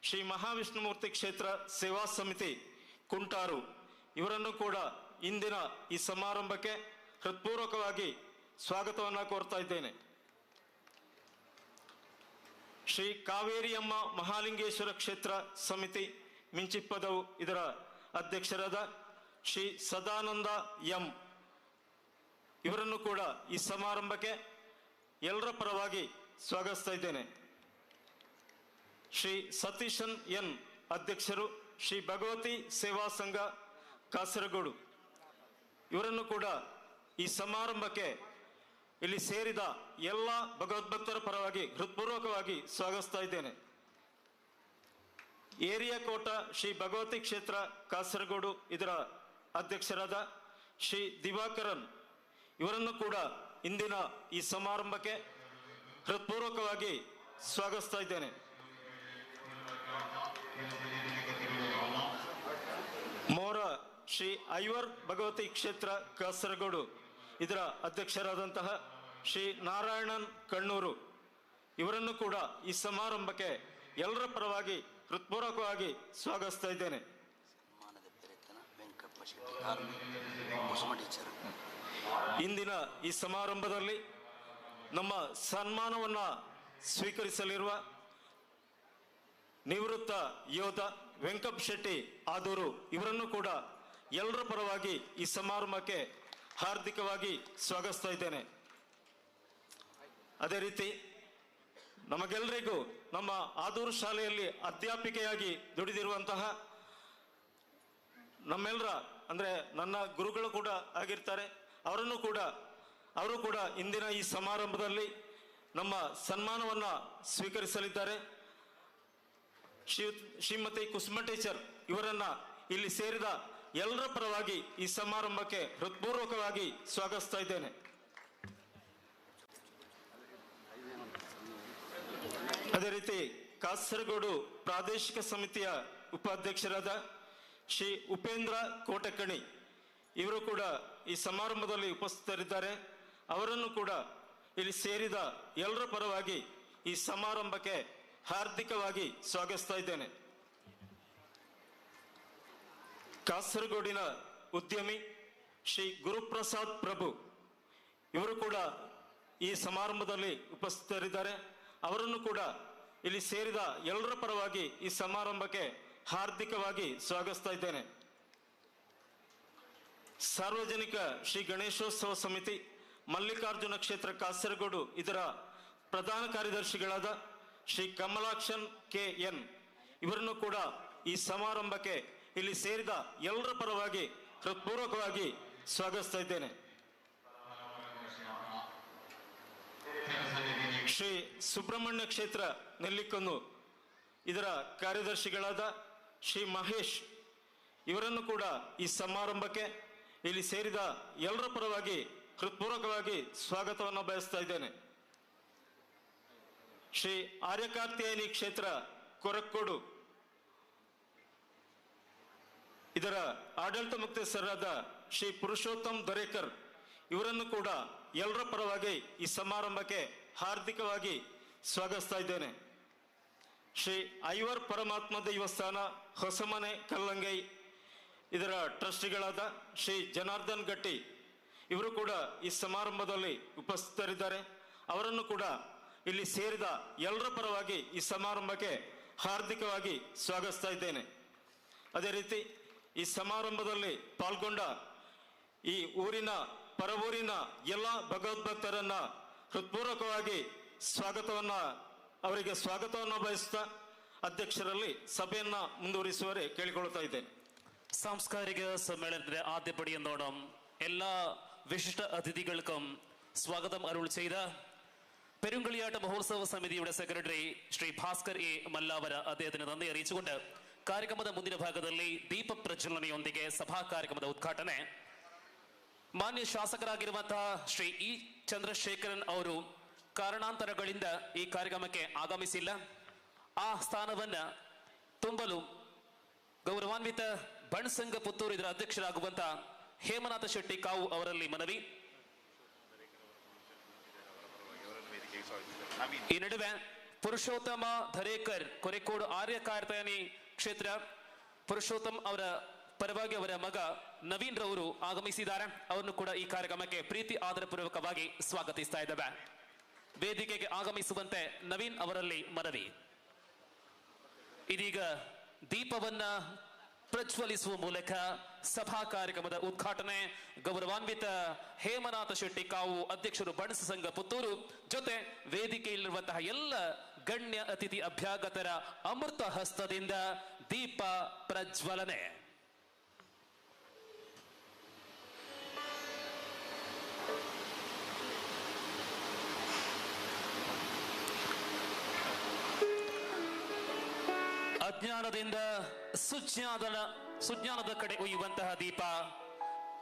ಶ್ರೀ ಮಹಾವಿಷ್ಣುಮೂರ್ತಿ ಕ್ಷೇತ್ರ ಸೇವಾ ಸಮಿತಿ ಕುಂಟಾರು ಇವರನ್ನು ಕೂಡ ಇಂದಿನ ಈ ಸಮಾರಂಭಕ್ಕೆ ಹೃತ್ಪೂರ್ವಕವಾಗಿ ಸ್ವಾಗತವನ್ನು ಕೋರ್ತಾ ಇದ್ದೇನೆ. ಶ್ರೀ ಕಾವೇರಿಯಮ್ಮ ಮಹಾಲಿಂಗೇಶ್ವರ ಕ್ಷೇತ್ರ ಸಮಿತಿ ಮಿಂಚಿಪ್ಪದವು ಇದರ ಅಧ್ಯಕ್ಷರಾದ ಶ್ರೀ ಸದಾನಂದ ಎಂ ಇವರನ್ನು ಕೂಡ ಈ ಸಮಾರಂಭಕ್ಕೆ ಎಲ್ಲರ ಪರವಾಗಿ ಸ್ವಾಗತಿಸ್ತಾ ಇದ್ದೇನೆ. ಶ್ರೀ ಸತೀಶನ್ ಎನ್ ಅಧ್ಯಕ್ಷರು ಶ್ರೀ ಭಗವತಿ ಸೇವಾ ಸಂಘ ಕಾಸರಗೋಡು ಇವರನ್ನು ಕೂಡ ಈ ಸಮಾರಂಭಕ್ಕೆ ಇಲ್ಲಿ ಸೇರಿದ ಎಲ್ಲ ಭಗವದ್ಭಕ್ತರ ಪರವಾಗಿ ಹೃತ್ಪೂರ್ವಕವಾಗಿ ಸ್ವಾಗತಿಸ್ತಾ ಇದ್ದೇನೆ. ಏರಿಯಾಕೋಟ ಶ್ರೀ ಭಗವತಿ ಕ್ಷೇತ್ರ ಕಾಸರಗೋಡು ಇದರ ಅಧ್ಯಕ್ಷರಾದ ಶ್ರೀ ದಿವಾಕರನ್ ಇವರನ್ನು ಕೂಡ ಇಂದಿನ ಈ ಸಮಾರಂಭಕ್ಕೆ ಹೃತ್ಪೂರ್ವಕವಾಗಿ ಸ್ವಾಗತಿಸ್ತಾ ಇದ್ದೇನೆ. ಮೋರ ಶ್ರೀ ಐವರ್ ಭಗವತಿ ಕ್ಷೇತ್ರ ಕಾಸರಗೋಡು ಇದರ ಅಧ್ಯಕ್ಷರಾದಂತಹ ಶ್ರೀ ನಾರಾಯಣನ್ ಕಣ್ಣೂರು ಇವರನ್ನು ಕೂಡ ಈ ಸಮಾರಂಭಕ್ಕೆ ಎಲ್ಲರ ಪರವಾಗಿ ಹೃತ್ಪೂರ್ವಕವಾಗಿ ಸ್ವಾಗತಿಸ್ತಾ ಇದ್ದೇನೆ. ಇಂದಿನ ಈ ಸಮಾರಂಭದಲ್ಲಿ ನಮ್ಮ ಸನ್ಮಾನವನ್ನು ಸ್ವೀಕರಿಸಲಿರುವ ನಿವೃತ್ತ ಯೋಧ ವೆಂಕಪ್ಪ ಶೆಟ್ಟಿ ಆದೂರು ಇವರನ್ನು ಕೂಡ ಎಲ್ಲರ ಪರವಾಗಿ ಈ ಸಮಾರಂಭಕ್ಕೆ ಹಾರ್ದಿಕವಾಗಿ ಸ್ವಾಗತಿಸ್ತಾ ಇದ್ದೇನೆ. ಅದೇ ರೀತಿ ನಮಗೆಲ್ಲರಿಗೂ ನಮ್ಮ ಆದೂರು ಶಾಲೆಯಲ್ಲಿ ಅಧ್ಯಾಪಿಕೆಯಾಗಿ ದುಡಿದಿರುವಂತಹ ನಮ್ಮೆಲ್ಲರ ಅಂದರೆ ನನ್ನ ಗುರುಗಳು ಕೂಡ ಆಗಿರ್ತಾರೆ, ಅವರು ಕೂಡ ಇಂದಿನ ಈ ಸಮಾರಂಭದಲ್ಲಿ ನಮ್ಮ ಸನ್ಮಾನವನ್ನು ಸ್ವೀಕರಿಸಲಿದ್ದಾರೆ. ಶ್ರೀಮತಿ ಕುಸುಮ ಟೀಚರ್ ಇವರನ್ನು ಇಲ್ಲಿ ಸೇರಿದ ಎಲ್ಲರ ಪರವಾಗಿ ಈ ಸಮಾರಂಭಕ್ಕೆ ಹೃತ್ಪೂರ್ವಕವಾಗಿ ಸ್ವಾಗತಿಸ್ತಾ ಇದ್ದೇನೆ. ಅದೇ ರೀತಿ ಕಾಸರಗೋಡು ಪ್ರಾದೇಶಿಕ ಸಮಿತಿಯ ಉಪಾಧ್ಯಕ್ಷರಾದ ಶ್ರೀ ಉಪೇಂದ್ರ ಕೋಟಕಣಿ ಇವರು ಕೂಡ ಈ ಸಮಾರಂಭದಲ್ಲಿ ಉಪಸ್ಥಿತರಿದ್ದಾರೆ. ಅವರನ್ನು ಕೂಡ ಇಲ್ಲಿ ಸೇರಿದ ಎಲ್ಲರ ಪರವಾಗಿ ಈ ಸಮಾರಂಭಕ್ಕೆ ಹಾರ್ದಿಕವಾಗಿ ಸ್ವಾಗತಿಸ್ತಾ ಇದ್ದೇನೆ. ಕಾಸರಗೋಡಿನ ಉದ್ಯಮಿ ಶ್ರೀ ಗುರುಪ್ರಸಾದ್ ಪ್ರಭು ಇವರು ಕೂಡ ಈ ಸಮಾರಂಭದಲ್ಲಿ ಉಪಸ್ಥಿತರಿದ್ದಾರೆ. ಅವರನ್ನು ಕೂಡ ಇಲ್ಲಿ ಸೇರಿದ ಎಲ್ಲರ ಪರವಾಗಿ ಈ ಸಮಾರಂಭಕ್ಕೆ ಹಾರ್ದಿಕವಾಗಿ ಸ್ವಾಗತಿಸ್ತಾ ಇದ್ದೇನೆ. ಸಾರ್ವಜನಿಕ ಶ್ರೀ ಗಣೇಶೋತ್ಸವ ಸಮಿತಿ ಮಲ್ಲಿಕಾರ್ಜುನ ಕ್ಷೇತ್ರ ಕಾಸರಗೋಡು ಇದರ ಪ್ರಧಾನ ಕಾರ್ಯದರ್ಶಿಗಳಾದ ಶ್ರೀ ಕಮಲಾಕ್ಷನ್ ಕೆ ಎನ್ ಇವರನ್ನು ಕೂಡ ಈ ಸಮಾರಂಭಕ್ಕೆ ಇಲ್ಲಿ ಸೇರಿದ ಎಲ್ಲರ ಪರವಾಗಿ ಹೃತ್ಪೂರ್ವಕವಾಗಿ ಸ್ವಾಗತಿಸ್ತಾ ಇದ್ದೇನೆ. ಶ್ರೀ ಸುಬ್ರಹ್ಮಣ್ಯ ಕ್ಷೇತ್ರ ನೆಲ್ಲಿಕನ್ನು ಇದರ ಕಾರ್ಯದರ್ಶಿಗಳಾದ ಶ್ರೀ ಮಹೇಶ್ ಇವರನ್ನು ಕೂಡ ಈ ಸಮಾರಂಭಕ್ಕೆ ಇಲ್ಲಿ ಸೇರಿದ ಎಲ್ಲರ ಪರವಾಗಿ ಹೃತ್ಪೂರ್ವಕವಾಗಿ ಸ್ವಾಗತವನ್ನು ಬಯಸ್ತಾ ಇದ್ದೇನೆ. ಶ್ರೀ ಆರ್ಯಕಾರ್ತಿಯಾಯನಿ ಕ್ಷೇತ್ರ ಕೊರಕ್ಕೋಡು ಇದರ ಆಡಳಿತ ಮುಕ್ತೇಸರಾದ ಶ್ರೀ ಪುರುಷೋತ್ತಮ್ ದರೇಕರ್ ಇವರನ್ನು ಕೂಡ ಎಲ್ಲರ ಪರವಾಗಿ ಈ ಸಮಾರಂಭಕ್ಕೆ ಹಾರ್ದಿಕವಾಗಿ ಸ್ವಾಗತಿಸ್ತಾ ಇದ್ದೇನೆ. ಶ್ರೀ ಐವರ್ ಪರಮಾತ್ಮ ದೇವಸ್ಥಾನ ಹೊಸಮನೆ ಕಲ್ಲಂಗೈ ಇದರ ಟ್ರಸ್ಟಿಗಳಾದ ಶ್ರೀ ಜನಾರ್ದನ್ ಗಟ್ಟಿ ಇವರು ಕೂಡ ಈ ಸಮಾರಂಭದಲ್ಲಿ ಉಪಸ್ಥಿತರಿದ್ದಾರೆ. ಅವರನ್ನು ಕೂಡ ಇಲ್ಲಿ ಸೇರಿದ ಎಲ್ಲರ ಪರವಾಗಿ ಈ ಸಮಾರಂಭಕ್ಕೆ ಹಾರ್ದಿಕವಾಗಿ ಸ್ವಾಗತಿಸ್ತಾ ಇದ್ದೇನೆ. ಅದೇ ರೀತಿ ಈ ಸಮಾರಂಭದಲ್ಲಿ ಪಾಲ್ಗೊಂಡ ಈ ಊರಿನ ಪರವೂರಿನ ಎಲ್ಲ ಭಗವದ್ಭಕ್ತರನ್ನ ಹೃತ್ಪೂರ್ವಕವಾಗಿ ಅವರಿಗೆ ಸ್ವಾಗತವನ್ನು ಬಯಸುತ್ತಾ ಅಧ್ಯಕ್ಷರಲ್ಲಿ ಸಭೆಯನ್ನ ಮುಂದುವರಿಸುವರೆ ಕೇಳಿಕೊಳ್ಳುತ್ತಾ ಇದ್ದೇನೆ. സാംസ്കാരിക സമ്മേളനത്തിന്റെ ആദ്യപടിയെന്നോണം എല്ലാ വിശിഷ്ട അതിഥികൾക്കും സ്വാഗതം അരുൾ ചെയ്ത പെരുങ്കളിയാട്ട മഹോത്സവ സമിതിയുടെ സെക്രട്ടറി ശ്രീ ഭാസ്കർ എ മല്ലാവര അദ്ദേഹത്തിന് നന്ദി അറിയിച്ചുകൊണ്ട് ಕಾರ್ಯಕ್ರಮದ ಮುಂದಿನ ಭಾಗದಲ್ಲಿ ದೀಪ ಪ್ರಜ್ವಲನೆಯೊಂದಿಗೆ ಸಭಾ ಕಾರ್ಯಕ್ರಮದ ಉದ್ಘಾಟನೆ ಮಾನ್ಯ ಶಾಸಕರಾಗಿರುವಂತಹ ಶ್ರೀ ಇ ಚಂದ್ರಶೇಖರನ್ ಅವರು ಕಾರಣಾಂತರಗಳಿಂದ ಈ ಕಾರ್ಯಕ್ರಮಕ್ಕೆ ಆಗಮಿಸಿಲ್ಲ. ಆ ಸ್ಥಾನವನ್ನ ತುಂಬಲು ಗೌರವಾನ್ವಿತ ಬಣಸಂಘ ಪುತ್ತೂರು ಇದರ ಅಧ್ಯಕ್ಷರಾಗುವಂತಹ ಹೇಮನಾಥ ಶೆಟ್ಟಿ ಕಾವು ಅವರಲ್ಲಿ ಮನವಿ. ಈ ನಡುವೆ ಪುರುಷೋತ್ತಮ ಧರೇಕರ್ ಕೊರೆಕೋಡು ಆರ್ಯ ಕಾರ್ತಾಯನಿ ಕ್ಷೇತ್ರ ಪುರುಷೋತ್ತಮ್ ಅವರ ಪರವಾಗಿ ಅವರ ಮಗ ನವೀನ್ ರವರು ಆಗಮಿಸಿದ್ದಾರೆ. ಅವರನ್ನು ಕೂಡ ಈ ಕಾರ್ಯಕ್ರಮಕ್ಕೆ ಪ್ರೀತಿ ಆದರಪೂರ್ವಕವಾಗಿ ಸ್ವಾಗತಿಸ್ತಾ ಇದ್ದೇವೆ. ವೇದಿಕೆಗೆ ಆಗಮಿಸುವಂತೆ ನವೀನ್ ಅವರಲ್ಲಿ ಮನವಿ. ಇದೀಗ ದೀಪವನ್ನ ಪ್ರಜ್ವಲಿಸುವ ಮೂಲಕ ಸಭಾ ಕಾರ್ಯಕ್ರಮದ ಉದ್ಘಾಟನೆ ಗೌರವಾನ್ವಿತ ಹೇಮನಾಥ ಶೆಟ್ಟಿ ಕಾವು ಅಧ್ಯಕ್ಷರು ಬಣಸ ಸಂಘ ಪುತ್ತೂರು ಜೊತೆ ವೇದಿಕೆಯಲ್ಲಿರುವಂತಹ ಎಲ್ಲ ಗಣ್ಯ ಅತಿಥಿ ಅಭ್ಯಾಗತರ ಅಮೃತ ಹಸ್ತದಿಂದ ದೀಪ ಪ್ರಜ್ವಲನೆ. ಅಜ್ಞಾನದಿಂದ ಸುಜ್ಞಾನದ ಕಡೆ ಒಯ್ಯುವಂತಹ ದೀಪ,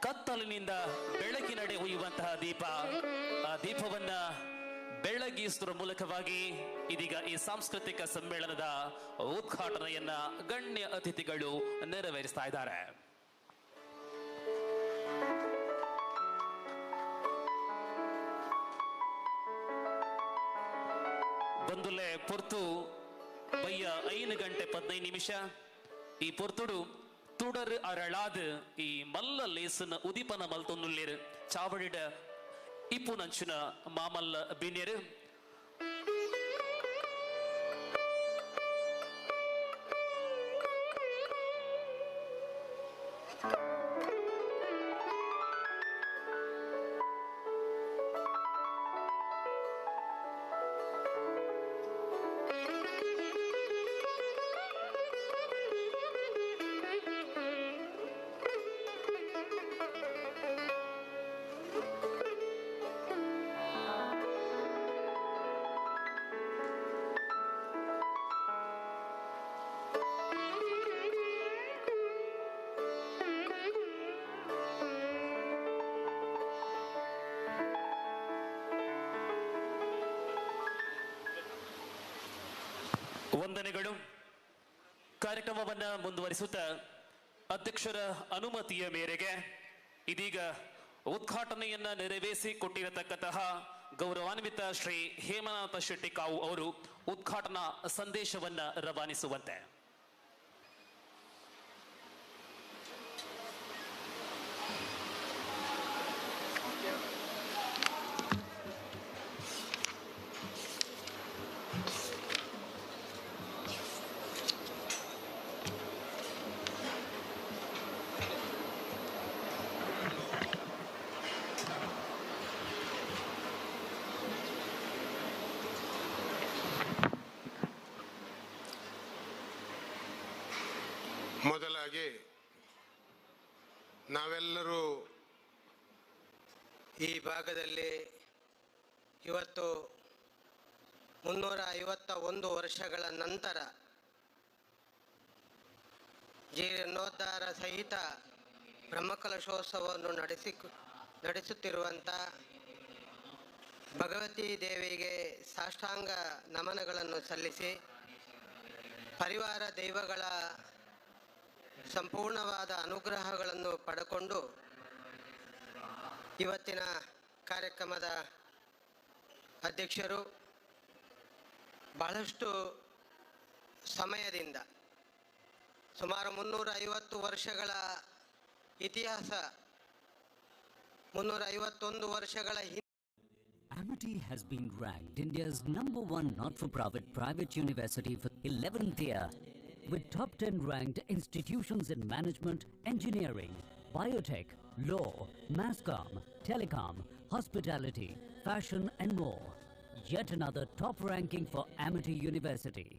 ಕತ್ತಲಿನಿಂದ ಬೆಳಕಿನಡೆ ಒಯ್ಯುವಂತಹ ದೀಪ, ಆ ದೀಪವನ್ನ ಬೆಳಗಿಸುವ ಮೂಲಕವಾಗಿ ಇದೀಗ ಈ ಸಾಂಸ್ಕೃತಿಕ ಸಮ್ಮೇಳನದ ಉದ್ಘಾಟನೆಯನ್ನ ಗಣ್ಯ ಅತಿಥಿಗಳು ನೆರವೇರಿಸ್ತಾ ಇದ್ದಾರೆ. ಬಂದುಲೆ ಪೊರ್ತು ಬಯ್ಯ 5:15 ಈ ಪೊರ್ತುಡು ತುಡರ್ ಅರಳಾದ್ ಈ ಮಲ್ಲ ಲೇಸನ ಉದಿಪನ ಮಲ್ತೊನ್ನುಲ್ಲೇರು ಚಾವಡಿಡ ಇಪ್ಪುನಂಚಿನ ಮಾಮಲ್ಲ ಬಿನ್ಯರು. ವಂದನೆಗಳು. ಕಾರ್ಯಕ್ರಮವನ್ನು ಮುಂದುವರಿಸುತ್ತಾ ಅಧ್ಯಕ್ಷರ ಅನುಮತಿಯ ಮೇರೆಗೆ ಇದೀಗ ಉದ್ಘಾಟನೆಯನ್ನ ನೆರವೇರಿಸಿ ಕೊಟ್ಟಿರತಕ್ಕಂತಹ ಗೌರವಾನ್ವಿತ ಶ್ರೀ ಹೇಮನಾಥ ಶೆಟ್ಟಿ ಕಾವು ಅವರು ಉದ್ಘಾಟನಾ ಸಂದೇಶವನ್ನ ರವಾನಿಸುವಂತೆ. ಮೊದಲಾಗಿ ನಾವೆಲ್ಲರೂ ಈ ಭಾಗದಲ್ಲಿ ಇವತ್ತು 351 ವರ್ಷಗಳ ನಂತರ ಜೀರ್ಣೋದ್ಧಾರ ಸಹಿತ ಬ್ರಹ್ಮಕಲಶೋತ್ಸವವನ್ನು ನಡೆಸುತ್ತಿರುವಂಥ ಭಗವತಿ ದೇವಿಗೆ ಸಾಷ್ಟಾಂಗ ನಮನಗಳನ್ನು ಸಲ್ಲಿಸಿ ಪರಿವಾರ ದೈವಗಳ ಸಂಪೂರ್ಣವಾದ ಅನುಗ್ರಹಗಳನ್ನು ಪಡೆಕೊಂಡು ಇವತ್ತಿನ ಕಾರ್ಯಕ್ರಮದ ಅಧ್ಯಕ್ಷರು ಬಹಳಷ್ಟು ಸಮಯದಿಂದ ಸುಮಾರು 350 ವರ್ಷಗಳ ಇತಿಹಾಸ, 351 ವರ್ಷಗಳ ಹಿಂದೆ Amity has been ranked India's #1 not-for-profit private university for 11th year, with top 10 ranked institutions in management, engineering, biotech, law, mass comm, telecom, hospitality, fashion and more. Yet another top ranking for Amity University.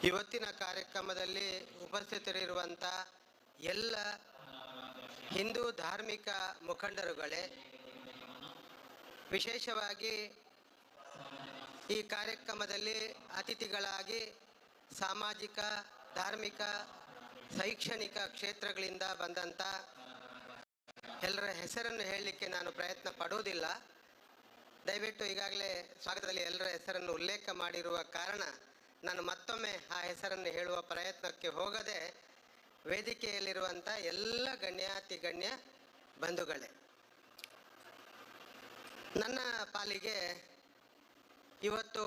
ಇವತ್ತಿನ ಕಾರ್ಯಕ್ರಮದಲ್ಲಿ ಉಪಸ್ಥಿತರಿರುವಂಥ ಎಲ್ಲ ಹಿಂದೂ ಧಾರ್ಮಿಕ ಮುಖಂಡರುಗಳೇ, ವಿಶೇಷವಾಗಿ ಈ ಕಾರ್ಯಕ್ರಮದಲ್ಲಿ ಅತಿಥಿಗಳಾಗಿ ಸಾಮಾಜಿಕ, ಧಾರ್ಮಿಕ, ಶೈಕ್ಷಣಿಕ ಕ್ಷೇತ್ರಗಳಿಂದ ಬಂದಂಥ ಎಲ್ಲರ ಹೆಸರನ್ನು ಹೇಳಲಿಕ್ಕೆ ನಾನು ಪ್ರಯತ್ನ ಪಡುವುದಿಲ್ಲ. ದಯವಿಟ್ಟು ಈಗಾಗಲೇ ಸ್ವಾಗತದಲ್ಲಿ ಎಲ್ಲರ ಹೆಸರನ್ನು ಉಲ್ಲೇಖ ಮಾಡಿರುವ ಕಾರಣ ನಾನು ಮತ್ತೊಮ್ಮೆ ಆ ಹೆಸರನ್ನು ಹೇಳುವ ಪ್ರಯತ್ನಕ್ಕೆ ಹೋಗದೆ ವೇದಿಕೆಯಲ್ಲಿರುವಂಥ ಎಲ್ಲ ಗಣ್ಯಾತಿ ಗಣ್ಯ ಬಂಧುಗಳೇ, ನನ್ನ ಪಾಲಿಗೆ ಇವತ್ತು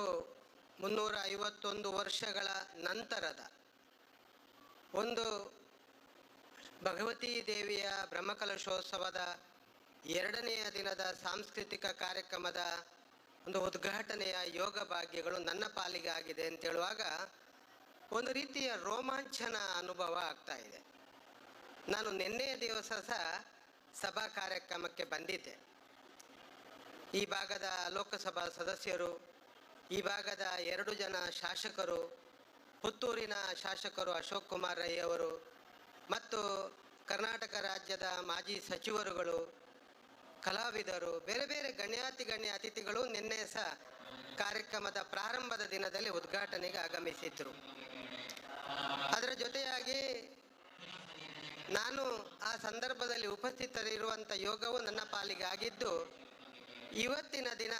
351 ವರ್ಷಗಳ ನಂತರದ ಒಂದು ಭಗವತಿ ದೇವಿಯ ಬ್ರಹ್ಮಕಲಶೋತ್ಸವದ ಎರಡನೆಯ ದಿನದ ಸಾಂಸ್ಕೃತಿಕ ಕಾರ್ಯಕ್ರಮದ ಒಂದು ಉದ್ಘಾಟನೆಯ ಯೋಗ ಭಾಗ್ಯಗಳು ನನ್ನ ಪಾಲಿಗೆ ಆಗಿದೆ ಅಂತೇಳುವಾಗ ಒಂದು ರೀತಿಯ ರೋಮಾಂಚನ ಅನುಭವ ಆಗ್ತಾ ಇದೆ. ನಾನು ನಿನ್ನೆಯ ದಿವಸ ಸಹ ಸಭಾ ಕಾರ್ಯಕ್ರಮಕ್ಕೆ ಬಂದಿದ್ದೆ. ಈ ಭಾಗದ ಲೋಕಸಭಾ ಸದಸ್ಯರು, ಈ ಭಾಗದ 2 ಜನ ಶಾಸಕರು, ಪುತ್ತೂರಿನ ಶಾಸಕರು ಅಶೋಕ್ ಕುಮಾರ್ ರೈ ಅವರು ಮತ್ತು ಕರ್ನಾಟಕ ರಾಜ್ಯದ ಮಾಜಿ ಸಚಿವರುಗಳು, ಕಲಾವಿದರು, ಬೇರೆ ಬೇರೆ ಗಣ್ಯಾತಿ ಗಣ್ಯ ಅತಿಥಿಗಳು ನಿನ್ನೆ ಸಹ ಕಾರ್ಯಕ್ರಮದ ಪ್ರಾರಂಭದ ದಿನದಲ್ಲಿ ಉದ್ಘಾಟನೆಗೆ ಆಗಮಿಸಿದ್ರು. ಅದರ ಜೊತೆಯಾಗಿ ನಾನು ಆ ಸಂದರ್ಭದಲ್ಲಿ ಉಪಸ್ಥಿತರಿರುವಂಥ ಯೋಗವು ನನ್ನ ಪಾಲಿಗೆ ಆಗಿದ್ದು, ಇವತ್ತಿನ ದಿನ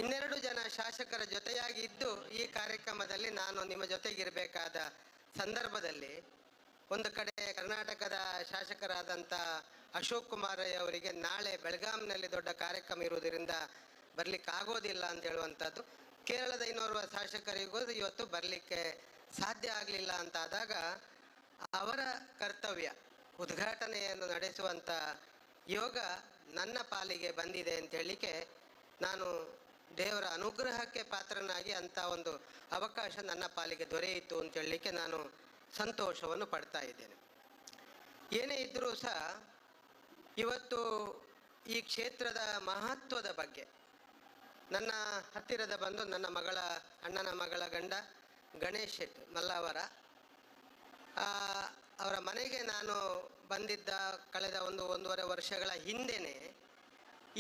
2 ಜನ ಶಾಸಕರ ಜೊತೆಯಾಗಿ ಇದ್ದು ಈ ಕಾರ್ಯಕ್ರಮದಲ್ಲಿ ನಾನು ನಿಮ್ಮ ಜೊತೆಗಿರಬೇಕಾದ ಸಂದರ್ಭದಲ್ಲಿ ಒಂದು ಕಡೆ ಕರ್ನಾಟಕದ ಶಾಸಕರಾದಂಥ ಅಶೋಕ್ ಕುಮಾರ್ ರೈ ಅವರಿಗೆ ನಾಳೆ ಬೆಳಗಾಂನಲ್ಲಿ ದೊಡ್ಡ ಕಾರ್ಯಕ್ರಮ ಇರುವುದರಿಂದ ಬರಲಿಕ್ಕಾಗೋದಿಲ್ಲ ಅಂತ ಹೇಳುವಂಥದ್ದು, ಕೇರಳದ ಇನ್ನೋರ್ವ ಶಾಸಕರಿಗೂ ಇವತ್ತು ಬರಲಿಕ್ಕೆ ಸಾಧ್ಯ ಆಗಲಿಲ್ಲ ಅಂತಾದಾಗ ಅವರ ಕರ್ತವ್ಯ ಉದ್ಘಾಟನೆಯನ್ನು ನಡೆಸುವಂಥ ಯೋಗ ನನ್ನ ಪಾಲಿಗೆ ಬಂದಿದೆ ಅಂತ ಹೇಳಲಿಕ್ಕೆ ನಾನು ದೇವರ ಅನುಗ್ರಹಕ್ಕೆ ಪಾತ್ರನಾಗಿ ಅಂಥ ಒಂದು ಅವಕಾಶ ನನ್ನ ಪಾಲಿಗೆ ದೊರೆಯಿತು ಅಂತ ಹೇಳಲಿಕ್ಕೆ ನಾನು ಸಂತೋಷವನ್ನು ಪಡ್ತಾ ಇದ್ದೇನೆ. ಏನೇ ಇದ್ದರೂ ಸಹ ಇವತ್ತು ಈ ಕ್ಷೇತ್ರದ ಮಹತ್ವದ ಬಗ್ಗೆ ನನ್ನ ಹತ್ತಿರದ ಬಂದು ನನ್ನ ಮಗಳ ಅಣ್ಣನ ಮಗಳ ಗಂಡ ಗಣೇಶ್ ಶೆಟ್ ಮಲ್ಲಾವರ ಅವರ ಮನೆಗೆ ನಾನು ಬಂದಿದ್ದ ಕಳೆದ 1.5 ವರ್ಷಗಳ ಹಿಂದೆಯೇ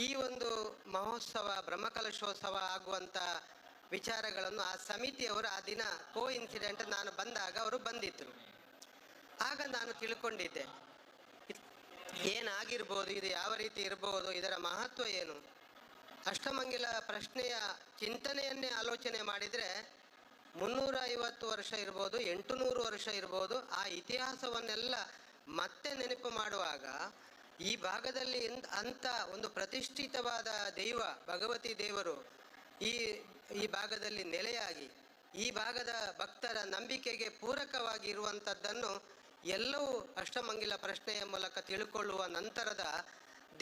ಈ ಒಂದು ಮಹೋತ್ಸವ ಬ್ರಹ್ಮಕಲಶೋತ್ಸವ ಆಗುವಂಥ ವಿಚಾರಗಳನ್ನು ಆ ಸಮಿತಿಯವರು ಆ ದಿನ ಕೋ ಇನ್ಸಿಡೆಂಟ್ ನಾನು ಬಂದಾಗ ಅವರು ಬಂದಿದ್ದರು. ಆಗ ನಾನು ತಿಳ್ಕೊಂಡಿದ್ದೆ ಏನಾಗಿರ್ಬೋದು, ಇದು ಯಾವ ರೀತಿ ಇರ್ಬೋದು, ಇದರ ಮಹತ್ವ ಏನು. ಅಷ್ಟಮಂಗಿಲ ಪ್ರಶ್ನೆಯ ಚಿಂತನೆಯನ್ನೇ ಆಲೋಚನೆ ಮಾಡಿದರೆ 350 ವರ್ಷ ಇರ್ಬೋದು, 800 ವರ್ಷ ಇರ್ಬೋದು. ಆ ಇತಿಹಾಸವನ್ನೆಲ್ಲ ಮತ್ತೆ ನೆನಪು ಮಾಡುವಾಗ ಈ ಭಾಗದಲ್ಲಿ ಅಂಥ ಒಂದು ಪ್ರತಿಷ್ಠಿತವಾದ ದೈವ ಭಗವತಿ ದೇವರು ಈ ಭಾಗದಲ್ಲಿ ನೆಲೆಯಾಗಿ ಈ ಭಾಗದ ಭಕ್ತರ ನಂಬಿಕೆಗೆ ಪೂರಕವಾಗಿ ಇರುವಂಥದ್ದನ್ನು ಎಲ್ಲವೂ ಅಷ್ಟಮಂಗಿಲ ಪ್ರಶ್ನೆಯ ಮೂಲಕ ತಿಳ್ಕೊಳ್ಳುವ ನಂತರದ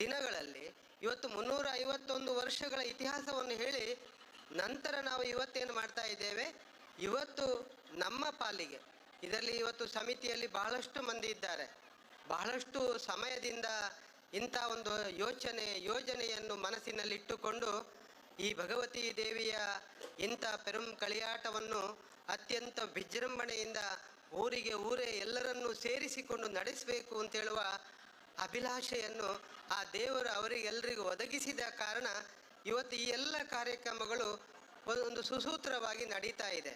ದಿನಗಳಲ್ಲಿ ಇವತ್ತು 351 ವರ್ಷಗಳ ಇತಿಹಾಸವನ್ನು ಹೇಳಿ ನಂತರ ನಾವು ಇವತ್ತೇನು ಮಾಡ್ತಾ ಇದ್ದೇವೆ, ಇವತ್ತು ನಮ್ಮ ಪಾಲಿಗೆ ಇದರಲ್ಲಿ ಇವತ್ತು ಸಮಿತಿಯಲ್ಲಿ ಬಹಳಷ್ಟು ಮಂದಿ ಇದ್ದಾರೆ. ಬಹಳಷ್ಟು ಸಮಯದಿಂದ ಇಂಥ ಒಂದು ಯೋಜನೆಯನ್ನು ಮನಸ್ಸಿನಲ್ಲಿಟ್ಟುಕೊಂಡು ಈ ಭಗವತಿ ದೇವಿಯ ಇಂಥ ಪೆರುಂ ಕಳಿಯಾಟವನ್ನು ಅತ್ಯಂತ ವಿಜೃಂಭಣೆಯಿಂದ ಊರಿಗೆ ಊರೇ ಎಲ್ಲರನ್ನೂ ಸೇರಿಸಿಕೊಂಡು ನಡೆಸಬೇಕು ಅಂತೇಳುವ ಅಭಿಲಾಷೆಯನ್ನು ಆ ದೇವರು ಅವರಿಗೆಲ್ಲರಿಗೂ ಒದಗಿಸಿದ ಕಾರಣ ಇವತ್ತು ಈ ಎಲ್ಲ ಕಾರ್ಯಕ್ರಮಗಳು ಒಂದು ಸುಸೂತ್ರವಾಗಿ ನಡೀತಾ ಇದೆ.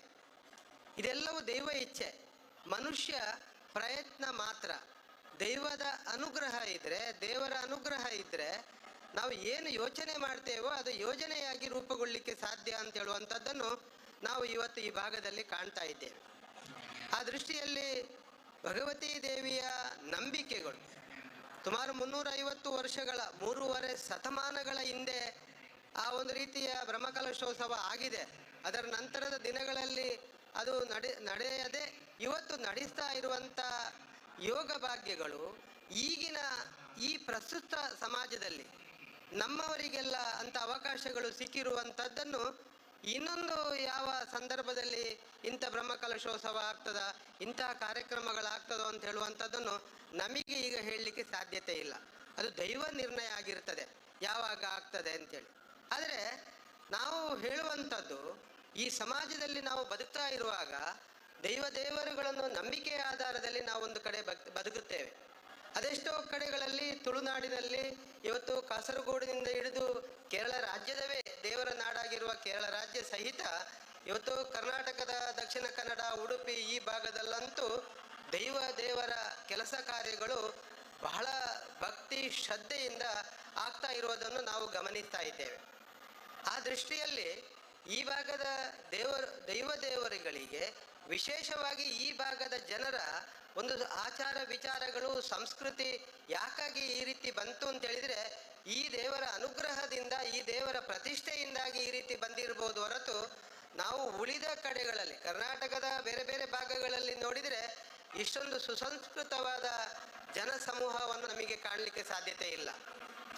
ಇದೆಲ್ಲವೂ ದೈವ ಇಚ್ಛೆ, ಮನುಷ್ಯ ಪ್ರಯತ್ನ ಮಾತ್ರ. ದೈವದ ಅನುಗ್ರಹ ಇದ್ದರೆ, ದೇವರ ಅನುಗ್ರಹ ಇದ್ದರೆ ನಾವು ಏನು ಯೋಚನೆ ಮಾಡ್ತೇವೋ ಅದು ಯೋಜನೆಯಾಗಿ ರೂಪುಗೊಳ್ಳಲಿಕ್ಕೆ ಸಾಧ್ಯ ಅಂತ ಹೇಳುವಂಥದ್ದನ್ನು ನಾವು ಇವತ್ತು ಈ ಭಾಗದಲ್ಲಿ ಕಾಣ್ತಾ ಇದ್ದೇವೆ. ಆ ದೃಷ್ಟಿಯಲ್ಲಿ ಭಗವತಿ ದೇವಿಯ ನಂಬಿಕೆಗಳು ಸುಮಾರು 350 ವರ್ಷಗಳ 3.5 ಶತಮಾನಗಳ ಹಿಂದೆ ಆ ಒಂದು ರೀತಿಯ ಬ್ರಹ್ಮಕಲಶೋತ್ಸವ ಆಗಿದೆ. ಅದರ ನಂತರದ ದಿನಗಳಲ್ಲಿ ಅದು ನಡೆಯದೆ ಇವತ್ತು ನಡೆಸ್ತಾ ಇರುವಂಥ ಯೋಗ ಭಾಗ್ಯಗಳು ಈಗಿನ ಈ ಪ್ರಸ್ತುತ ಸಮಾಜದಲ್ಲಿ ನಮ್ಮವರಿಗೆಲ್ಲ ಅಂಥ ಅವಕಾಶಗಳು ಸಿಕ್ಕಿರುವಂಥದ್ದನ್ನು ಇನ್ನೊಂದು ಯಾವ ಸಂದರ್ಭದಲ್ಲಿ ಇಂಥ ಬ್ರಹ್ಮಕಲಶೋತ್ಸವ ಆಗ್ತದ, ಇಂತಹ ಕಾರ್ಯಕ್ರಮಗಳಾಗ್ತದೋ ಅಂತ ಹೇಳುವಂಥದ್ದನ್ನು ನಮಗೆ ಈಗ ಹೇಳಲಿಕ್ಕೆ ಸಾಧ್ಯತೆ ಇಲ್ಲ. ಅದು ದೈವ ನಿರ್ಣಯ ಆಗಿರ್ತದೆ ಯಾವಾಗ ಆಗ್ತದೆ ಅಂತೇಳಿ. ಆದರೆ ನಾವು ಹೇಳುವಂಥದ್ದು ಈ ಸಮಾಜದಲ್ಲಿ ನಾವು ಬದುಕ್ತಾ ಇರುವಾಗ ದೈವ ದೇವರುಗಳನ್ನು ನಂಬಿಕೆಯ ಆಧಾರದಲ್ಲಿ ನಾವು ಒಂದು ಕಡೆ ಬದುಕುತ್ತೇವೆ. ಅದೆಷ್ಟೋ ಕಡೆಗಳಲ್ಲಿ ತುಳುನಾಡಿನಲ್ಲಿ ಇವತ್ತು ಕಾಸರಗೋಡಿನಿಂದ ಹಿಡಿದು ಕೇರಳ ರಾಜ್ಯದವೇ ದೇವರ ನಾಡಾಗಿರುವ ಕೇರಳ ರಾಜ್ಯ ಸಹಿತ ಇವತ್ತು ಕರ್ನಾಟಕದ ದಕ್ಷಿಣ ಕನ್ನಡ, ಉಡುಪಿ ಈ ಭಾಗದಲ್ಲಂತೂ ದೈವ ದೇವರ ಕೆಲಸ ಕಾರ್ಯಗಳು ಬಹಳ ಭಕ್ತಿ ಶ್ರದ್ಧೆಯಿಂದ ಆಗ್ತಾ ಇರುವುದನ್ನು ನಾವು ಗಮನಿಸ್ತಾ ಇದ್ದೇವೆ. ಆ ದೃಷ್ಟಿಯಲ್ಲಿ ಈ ಭಾಗದ ದೈವ ದೇವರುಗಳಿಗೆ ವಿಶೇಷವಾಗಿ ಈ ಭಾಗದ ಜನರ ಒಂದು ಆಚಾರ ವಿಚಾರಗಳು, ಸಂಸ್ಕೃತಿ ಯಾಕಾಗಿ ಈ ರೀತಿ ಬಂತು ಅಂತ ಹೇಳಿದರೆ ಈ ದೇವರ ಅನುಗ್ರಹದಿಂದ, ಈ ದೇವರ ಪ್ರತಿಷ್ಠೆಯಿಂದಾಗಿ ಈ ರೀತಿ ಬಂದಿರ್ಬೋದು ಹೊರತು ನಾವು ಉಳಿದ ಕಡೆಗಳಲ್ಲಿ ಕರ್ನಾಟಕದ ಬೇರೆ ಬೇರೆ ಭಾಗಗಳಲ್ಲಿ ನೋಡಿದರೆ ಇಷ್ಟೊಂದು ಸುಸಂಸ್ಕೃತವಾದ ಜನಸಮೂಹವನ್ನು ನಮಗೆ ಕಾಣಲಿಕ್ಕೆ ಸಾಧ್ಯತೆ ಇಲ್ಲ.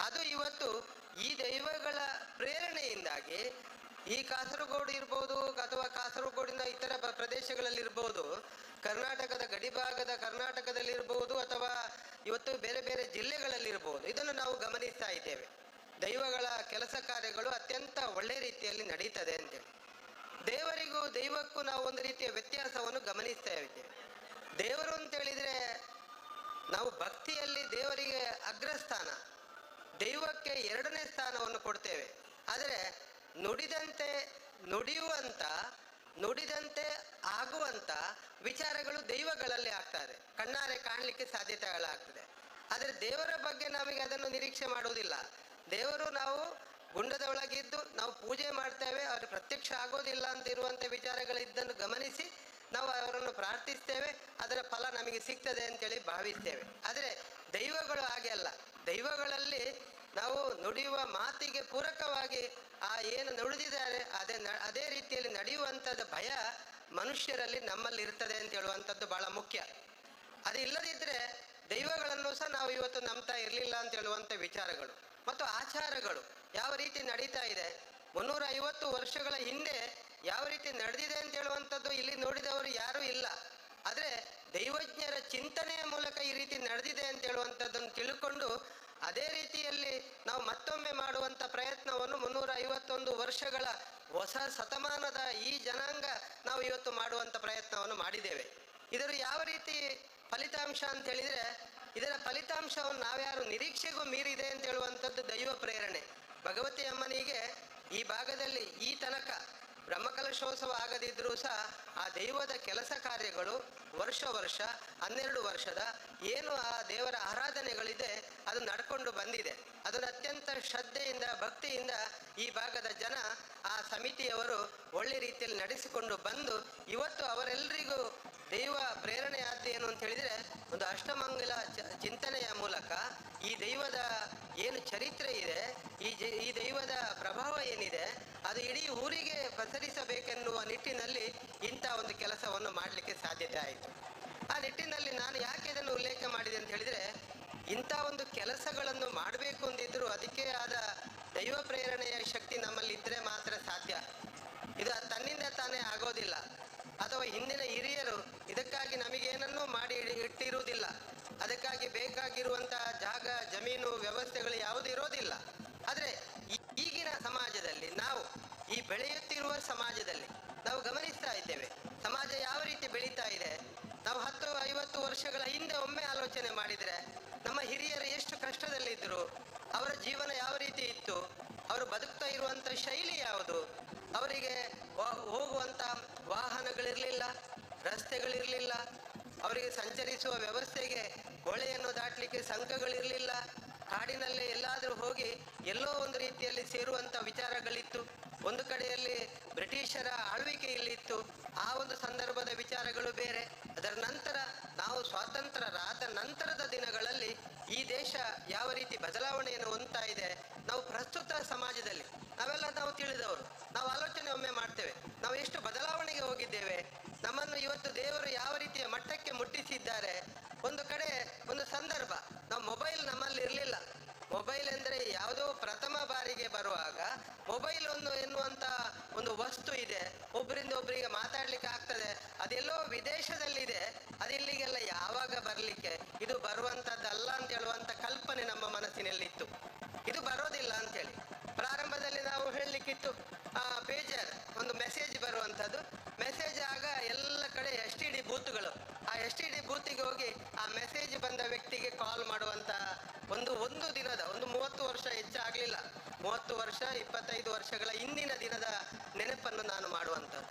ಅದು ಇವತ್ತು ಈ ದೈವಗಳ ಪ್ರೇರಣೆಯಿಂದಾಗಿ ಈ ಕಾಸರಗೋಡು ಇರ್ಬೋದು ಅಥವಾ ಕಾಸರಗೋಡಿನ ಇತರ ಪ್ರದೇಶಗಳಲ್ಲಿರ್ಬೋದು, ಕರ್ನಾಟಕದ ಗಡಿಭಾಗದ ಕರ್ನಾಟಕದಲ್ಲಿರ್ಬೋದು ಅಥವಾ ಇವತ್ತು ಬೇರೆ ಬೇರೆ ಜಿಲ್ಲೆಗಳಲ್ಲಿರ್ಬೋದು, ಇದನ್ನು ನಾವು ಗಮನಿಸ್ತಾ ಇದ್ದೇವೆ. ದೈವಗಳ ಕೆಲಸ ಕಾರ್ಯಗಳು ಅತ್ಯಂತ ಒಳ್ಳೆ ರೀತಿಯಲ್ಲಿ ನಡೀತದೆ ಅಂತೇಳಿ. ದೇವರಿಗೂ ದೈವಕ್ಕೂ ನಾವು ಒಂದು ರೀತಿಯ ವ್ಯತ್ಯಾಸವನ್ನು ಗಮನಿಸ್ತಾ ಇದ್ದೇವೆ. ದೇವರು ಅಂತೇಳಿದರೆ ನಾವು ಭಕ್ತಿಯಲ್ಲಿ ದೇವರಿಗೆ ಅಗ್ರಸ್ಥಾನ, ದೈವಕ್ಕೆ ಎರಡನೇ ಸ್ಥಾನವನ್ನು ಕೊಡ್ತೇವೆ. ಆದರೆ ನುಡಿದಂತೆ ನುಡಿಯುವಂಥ, ನುಡಿದಂತೆ ಆಗುವಂಥ ವಿಚಾರಗಳು ದೈವಗಳಲ್ಲಿ ಆಗ್ತದೆ, ಕಣ್ಣಾರೆ ಕಾಣಲಿಕ್ಕೆ ಸಾಧ್ಯತೆಗಳಾಗ್ತದೆ. ಆದರೆ ದೇವರ ಬಗ್ಗೆ ನಮಗೆ ಅದನ್ನು ನಿರೀಕ್ಷೆ ಮಾಡುವುದಿಲ್ಲ. ದೇವರು ನಾವು ಗುಂಡದ ಒಳಗಿದ್ದು ನಾವು ಪೂಜೆ ಮಾಡ್ತೇವೆ, ಅವರು ಪ್ರತ್ಯಕ್ಷ ಆಗೋದಿಲ್ಲ ಅಂತ ಇರುವಂಥ ವಿಚಾರಗಳಿದ್ದನ್ನು ಗಮನಿಸಿ ನಾವು ಅವರನ್ನು ಪ್ರಾರ್ಥಿಸ್ತೇವೆ, ಅದರ ಫಲ ನಮಗೆ ಸಿಗ್ತದೆ ಅಂತೇಳಿ ಭಾವಿಸ್ತೇವೆ. ಆದರೆ ದೈವಗಳು ಹಾಗೆ ಅಲ್ಲ. ದೈವಗಳಲ್ಲಿ ನಾವು ನುಡಿಯುವ ಮಾತಿಗೆ ಪೂರಕವಾಗಿ ಆ ಏನು ನುಡಿದಿದ್ದಾರೆ ಅದೇ ರೀತಿಯಲ್ಲಿ ನಡೆಯುವಂಥದ್ದು ಭಯ ಮನುಷ್ಯರಲ್ಲಿ ನಮ್ಮಲ್ಲಿ ಇರ್ತದೆ ಅಂತ ಹೇಳುವಂಥದ್ದು ಬಹಳ ಮುಖ್ಯ. ಅದು ಇಲ್ಲದಿದ್ದರೆ ದೈವಗಳನ್ನು ಸಹ ನಾವು ಇವತ್ತು ನಂಬ್ತಾ ಇರಲಿಲ್ಲ ಅಂತ ಹೇಳುವಂಥ ವಿಚಾರಗಳು ಮತ್ತು ಆಚಾರಗಳು ಯಾವ ರೀತಿ ನಡೀತಾ ಇದೆ. 350 ವರ್ಷಗಳ ಹಿಂದೆ ಯಾವ ರೀತಿ ನಡೆದಿದೆ ಅಂತ ಹೇಳುವಂಥದ್ದು ಇಲ್ಲಿ ನೋಡಿದವರು ಯಾರೂ ಇಲ್ಲ. ಆದರೆ ದೈವಜ್ಞರ ಚಿಂತನೆಯ ಮೂಲಕ ಈ ರೀತಿ ನಡೆದಿದೆ ಅಂತ ಹೇಳುವಂಥದ್ದನ್ನು ತಿಳ್ಕೊಂಡು ಅದೇ ರೀತಿಯಲ್ಲಿ ನಾವು ಮತ್ತೊಮ್ಮೆ ಮಾಡುವಂಥ ಪ್ರಯತ್ನವನ್ನು 351 ವರ್ಷಗಳ ಹೊಸ ಶತಮಾನದ ಈ ಜನಾಂಗ ನಾವು ಇವತ್ತು ಮಾಡುವಂಥ ಪ್ರಯತ್ನವನ್ನು ಮಾಡಿದ್ದೇವೆ. ಇದರ ಯಾವ ರೀತಿ ಫಲಿತಾಂಶ ಅಂತ ಹೇಳಿದರೆ, ಇದರ ಫಲಿತಾಂಶವನ್ನು ನಾವ್ಯಾರು ನಿರೀಕ್ಷೆಗೂ ಮೀರಿದೆ ಅಂತ ಹೇಳುವಂಥದ್ದು ದೈವ ಪ್ರೇರಣೆ. ಭಗವತಿ ಅಮ್ಮನಿಗೆ ಈ ಭಾಗದಲ್ಲಿ ಈ ತನಕ ಬ್ರಹ್ಮಕಲಶೋತ್ಸವ ಆಗದಿದ್ದರೂ ಸಹ ಆ ದೈವದ ಕೆಲಸ ಕಾರ್ಯಗಳು ವರ್ಷ ವರ್ಷ 12 ವರ್ಷದ ಏನು ಆ ದೇವರ ಆರಾಧನೆಗಳಿದೆ ಅದು ನಡ್ಕೊಂಡು ಬಂದಿದೆ. ಅದನ್ನು ಅತ್ಯಂತ ಶ್ರದ್ಧೆಯಿಂದ ಭಕ್ತಿಯಿಂದ ಈ ಭಾಗದ ಜನ ಆ ಸಮಿತಿಯವರು ಒಳ್ಳೆ ರೀತಿಯಲ್ಲಿ ನಡೆಸಿಕೊಂಡು ಬಂದು ಇವತ್ತು ಅವರೆಲ್ಲರಿಗೂ ದೈವ ಪ್ರೇರಣೆಯಾದ್ದು ಏನು ಅಂತ ಹೇಳಿದರೆ, ಒಂದು ಅಷ್ಟಮಂಗಲ ಚಿಂತನೆಯ ಮೂಲಕ ಈ ದೈವದ ಏನು ಚರಿತ್ರೆ ಇದೆ, ಈ ದೈವದ ಪ್ರಭಾವ ಏನಿದೆ ಅದು ಇಡೀ ಊರಿಗೆ ಪಸರಿಸಬೇಕೆನ್ನುವ ನಿಟ್ಟಿನಲ್ಲಿ ಇಂಥ ಒಂದು ಕೆಲಸವನ್ನು ಮಾಡಲಿಕ್ಕೆ ಸಾಧ್ಯತೆ ಆಯಿತು. ಆ ನಿಟ್ಟಿನಲ್ಲಿ ನಾನು ಯಾಕೆ ಇದನ್ನು ಉಲ್ಲೇಖ ಮಾಡಿದೆ ಅಂತ ಹೇಳಿದರೆ, ಇಂಥ ಒಂದು ಕೆಲಸಗಳನ್ನು ಮಾಡಬೇಕು ಅಂದಿದ್ದರೂ ಅದಕ್ಕೆ ಆದ ದೈವ ಪ್ರೇರಣೆಯ ಶಕ್ತಿ ನಮ್ಮಲ್ಲಿ ಇದ್ದರೆ ಮಾತ್ರ ಸಾಧ್ಯ. ಇದು ತನ್ನಿಂದ ತಾನೇ ಆಗೋದಿಲ್ಲ. ಅಥವಾ ಹಿಂದಿನ ಹಿರಿಯರು ಇದಕ್ಕಾಗಿ ನಮಗೇನನ್ನೂ ಮಾಡಿ ಇಟ್ಟಿರುವುದಿಲ್ಲ. ಅದಕ್ಕಾಗಿ ಬೇಕಾಗಿರುವಂತಹ ಜಾಗ, ಜಮೀನು, ವ್ಯವಸ್ಥೆಗಳು ಯಾವುದೂ ಇರೋದಿಲ್ಲ. ಆದರೆ ಈಗಿನ ಸಮಾಜದಲ್ಲಿ ನಾವು ಈ ಬೆಳೆಯುತ್ತಿರುವ ಸಮಾಜದಲ್ಲಿ ನಾವು ಗಮನಿಸ್ತಾ ಇದ್ದೇವೆ ಸಮಾಜ ಯಾವ ರೀತಿ ಬೆಳೀತಾ ಇದೆ. ನಾವು 10-50 ವರ್ಷಗಳ ಹಿಂದೆ ಒಮ್ಮೆ ಆಲೋಚನೆ ಮಾಡಿದರೆ ನಮ್ಮ ಹಿರಿಯರು ಎಷ್ಟು ಕಷ್ಟದಲ್ಲಿದ್ದರು, ಅವರ ಜೀವನ ಯಾವ ರೀತಿ ಇತ್ತು, ಅವರು ಬದುಕ್ತಾ ಇರುವಂಥ ಶೈಲಿ ಯಾವುದು, ಅವರಿಗೆ ಹೋಗುವಂಥ ವಾಹನಗಳಿರಲಿಲ್ಲ, ರಸ್ತೆಗಳಿರಲಿಲ್ಲ, ಅವರಿಗೆ ಸಂಚರಿಸುವ ವ್ಯವಸ್ಥೆಗೆ ಹೊಳೆಯನ್ನು ದಾಟಲಿಕ್ಕೆ ಸಂಘಗಳಿರಲಿಲ್ಲ, ಕಾಡಿನಲ್ಲಿ ಎಲ್ಲಾದರೂ ಹೋಗಿ ಎಲ್ಲೋ ಒಂದು ರೀತಿಯಲ್ಲಿ ಸೇರುವಂಥ ವಿಚಾರಗಳಿತ್ತು. ಒಂದು ಕಡೆಯಲ್ಲಿ ಬ್ರಿಟಿಷರ ಆಳ್ವಿಕೆ ಇಲ್ಲಿತ್ತು, ಆ ಒಂದು ಸಂದರ್ಭದ ವಿಚಾರಗಳು ಬೇರೆ. ಅದರ ನಂತರ ನಾವು ಸ್ವಾತಂತ್ರ್ಯರಾದ ನಂತರದ ದಿನಗಳಲ್ಲಿ ಈ ದೇಶ ಯಾವ ರೀತಿ ಬದಲಾವಣೆಯನ್ನು ಹೊಂದ್ತಾ ಇದೆ, ನಾವು ಪ್ರಸ್ತುತ ಸಮಾಜದಲ್ಲಿ ನಾವೆಲ್ಲ ನಾವು ತಿಳಿದವರು, ನಾವು ಆಲೋಚನೆ ಒಮ್ಮೆ ಮಾಡ್ತೇವೆ, ನಾವು ಎಷ್ಟು ಬದಲಾವಣೆಗೆ ಹೋಗಿದ್ದೇವೆ, ನಮ್ಮನ್ನು ಇವತ್ತು ದೇವರು ಯಾವ ರೀತಿಯ ಮಟ್ಟಕ್ಕೆ ಮುಟ್ಟಿಸಿದ್ದಾರೆ. ಒಂದು ಕಡೆ ಒಂದು ಸಂದರ್ಭ ನಾವು ಮೊಬೈಲ್ ನಮ್ಮಲ್ಲಿ ಇರಲಿಲ್ಲ. ಮೊಬೈಲ್ ಅಂದರೆ ಯಾವುದೋ ಪ್ರಥಮ ಬಾರಿಗೆ ಬರುವಾಗ ಮೊಬೈಲ್ ಒಂದು ಎನ್ನುವಂಥ ಒಂದು ವಸ್ತು ಇದೆ, ಒಬ್ಬರಿಂದ ಒಬ್ಬರಿಗೆ ಮಾತಾಡಲಿಕ್ಕೆ ಆಗ್ತದೆ, ಅದೆಲ್ಲೋ ವಿದೇಶದಲ್ಲಿದೆ, ಅದು ಇಲ್ಲಿಗೆಲ್ಲ ಯಾವಾಗ ಬರಲಿಕ್ಕೆ, ಇದು ಬರುವಂಥದ್ದಲ್ಲ ಅಂತ ಹೇಳುವಂಥ ಕಲ್ಪನೆ ನಮ್ಮ ಮನಸ್ಸಿನಲ್ಲಿತ್ತು, ಇದು ಬರೋದಿಲ್ಲ ಅಂತೇಳಿ. ಪ್ರಾರಂಭದಲ್ಲಿ ನಾವು ಹೇಳಲಿಕ್ಕಿತ್ತು ಪೇಜರ್ ಒಂದು ಮೆಸೇಜ್ ಬರುವಂಥದ್ದು, ಮೆಸೇಜ್ ಆಗ ಎಲ್ಲ ಕಡೆ STD ಬೂತ್ಗಳು, ಆ STD ಬೂತಿಗೆ ಹೋಗಿ ಆ ಮೆಸೇಜ್ ಬಂದ ವ್ಯಕ್ತಿಗೆ ಕಾಲ್ ಮಾಡುವಂಥ ಒಂದು ಒಂದು ದಿನದ ಒಂದು 30 ವರ್ಷ ಹೆಚ್ಚಾಗಲಿಲ್ಲ, 30 ವರ್ಷ 25 ವರ್ಷಗಳ ಹಿಂದಿನ ದಿನದ ನೆನಪನ್ನು ನಾನು ಮಾಡುವಂಥದ್ದು.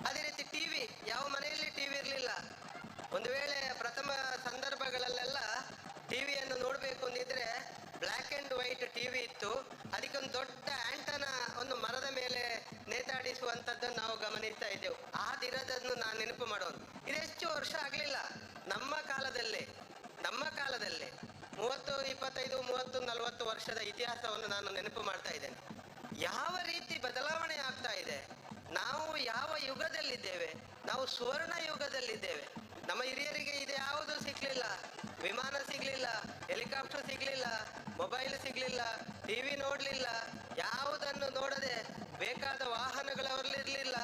ಅದೇ ರೀತಿ ಟಿ ವಿ, ಯಾವ ಮನೆಯಲ್ಲಿ ಟಿ ವಿ ಇರಲಿಲ್ಲ. ಒಂದು ವೇಳೆ ಪ್ರಥಮ ಸಂದರ್ಭಗಳಲ್ಲೆಲ್ಲ ಟಿ ವಿಯನ್ನು ನೋಡಬೇಕು ಅಂದಿದ್ರೆ black and white T V ಇತ್ತು, ಅದಕ್ಕೊಂದು ದೊಡ್ಡ ಆ್ಯಂಟನ ಒಂದು ಮರದ ಮೇಲೆ ನೇತಾಡಿಸುವಂಥದ್ದನ್ನು ನಾವು ಗಮನಿಸ್ತಾ ಇದ್ದೆವು. ಆ ದಿನದನ್ನು ನಾನು ನೆನಪು ಮಾಡೋದು. ಇದು ಹೆಚ್ಚು ವರ್ಷ ಆಗಲಿಲ್ಲ, ನಮ್ಮ ಕಾಲದಲ್ಲಿ 30, 25, 30, 40 ವರ್ಷದ ಇತಿಹಾಸವನ್ನು ನಾನು ನೆನಪು ಮಾಡ್ತಾ ಇದ್ದೇನೆ. ಯಾವ ರೀತಿ ಬದಲಾವಣೆ ಆಗ್ತಾ ಇದೆ, ನಾವು ಯಾವ ಯುಗದಲ್ಲಿದ್ದೇವೆ, ನಾವು ಸುವರ್ಣ ಯುಗದಲ್ಲಿದ್ದೇವೆ. ನಮ್ಮ ಹಿರಿಯರಿಗೆ ಇದು ಯಾವುದೂ ಸಿಗ್ಲಿಲ್ಲ, ವಿಮಾನ ಸಿಗ್ಲಿಲ್ಲ, ಹೆಲಿಕಾಪ್ಟರ್ ಸಿಗ್ಲಿಲ್ಲ, ಮೊಬೈಲ್ ಸಿಗ್ಲಿಲ್ಲ, ಟಿವಿ ನೋಡ್ಲಿಲ್ಲ, ಯಾವುದನ್ನು ನೋಡದೆ ಬೇಕಾದ ವಾಹನಗಳವರಲ್ಲಿರ್ಲಿಲ್ಲ,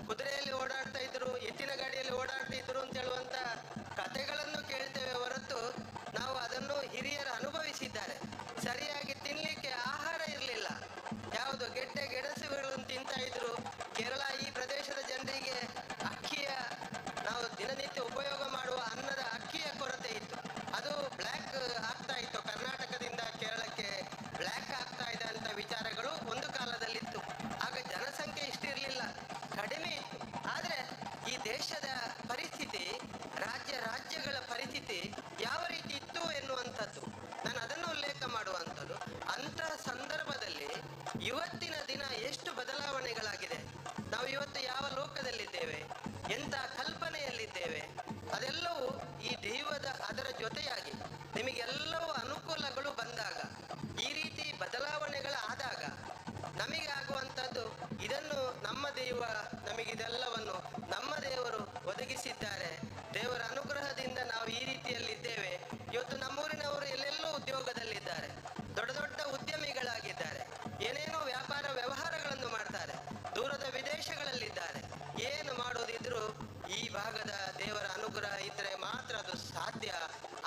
ಕುದುರೆಯಲ್ಲಿ ಓಡಾಡ್ತಾ ಇದ್ರು, ಎತ್ತಿನ ಗಾಡಿಯಲ್ಲಿ ಓಡಾಡ್ತಾ ಇದ್ರು ಅಂತ ಹೇಳುವಂತ ಕಥೆಗಳನ್ನು ಕೇಳ್ತೇವೆ ಹೊರತು ನಾವು ಅದನ್ನು ಹಿರಿಯರು ಅನುಭವಿಸಿದ್ದಾರೆ. ಸರಿಯಾಗಿ ತಿನ್ಲಿಕ್ಕೆ ಆಹಾರ ಇರಲಿಲ್ಲ, ಯಾವುದು ಗೆಡ್ಡೆ ಗೆಣಸುಗಳನ್ನು ತಿಂತಾ ಇದ್ರು. ಕೇರಳ ಈ ಪ್ರದೇಶದ ಜನರಿಗೆ ಅಕ್ಕಿಯ, ನಾವು ದಿನನಿತ್ಯ ಉಪಯೋಗ ಮಾಡುವ ಅನ್ನದ ಅಕ್ಕಿಯ ಕೊರತೆ ಇತ್ತು, ಅದು ಬ್ಲ್ಯಾಕ್ ಆಗ್ತಾ ಇತ್ತು. ಕರ್ನಾಟಕದಿಂದ ಕೇರಳಕ್ಕೆ ಬ್ಲ್ಯಾಕ್ ಆಗ್ತಾ ಇದೆ ಅಂತ ವಿಚಾರಗಳು ಒಂದು ಕಾಲದಲ್ಲಿತ್ತು. ಆಗ ಜನಸಂಖ್ಯೆ ಇಷ್ಟಿರಲಿಲ್ಲ, ಕಡಿಮೆ ಇತ್ತು. ಆದರೆ ಈ ದೇಶದ ಪರಿಸ್ಥಿತಿ, ರಾಜ್ಯಗಳ ಪರಿಸ್ಥಿತಿ ಯಾವ ರೀತಿ ಇತ್ತು ಎನ್ನುವಂಥದ್ದು ನಾನು ಅದನ್ನು ಉಲ್ಲೇಖ ಮಾಡುವಂಥದ್ದು. ಅಂತಹ ಸಂದರ್ಭದಲ್ಲಿ ಇವತ್ತಿನ ದಿನ ಎಷ್ಟು ಬದಲಾವಣೆಗಳಾಗಿದೆ, ನಾವು ಇವತ್ತು ಯಾವ ಲೋಕದಲ್ಲಿದ್ದೇವೆ, ಎಂಥ ಕಲ್ಪನೆಯಲ್ಲಿದ್ದೇವೆ, ಅದೆಲ್ಲವೂ ಈ ದೈವದ ಅದರ ಜೊತೆಯಾಗಿ ನಿಮಗೆಲ್ಲವೂ ಅನುಕೂಲಗಳು ಬಂದಾಗ, ಈ ರೀತಿ ಬದಲಾವಣೆಗಳಾದಾಗ ನಮಗೆ ಆಗುವಂಥದ್ದು ಇದನ್ನು ನಮ್ಮ ದೈವ ನಮಗಿದೆಲ್ಲವನ್ನು ನಮ್ಮ ದೇವರು ಒದಗಿಸಿದ್ದಾರೆ, ದೇವರ ಅನುಗ್ರಹದಿಂದ ನಾವು ಈ ರೀತಿಯಲ್ಲಿದ್ದೇವೆ. ಇವತ್ತು ನಮ್ಮೂರಿನವರು ಎಲ್ಲೆಲ್ಲೋ ಉದ್ಯೋಗದಲ್ಲಿದ್ದಾರೆ, ದೊಡ್ಡ ದೊಡ್ಡ ಉದ್ಯಮಿಗಳಾಗಿದ್ದಾರೆ, ಏನೇನೋ ವ್ಯಾಪಾರ ವ್ಯವಹಾರಗಳನ್ನು ಮಾಡ್ತಾರೆ. ಕಲಿಯುಗದ ದೇವರ ಅನುಗ್ರಹ ಇದ್ದರೆ ಮಾತ್ರ ಅದು ಸಾಧ್ಯ.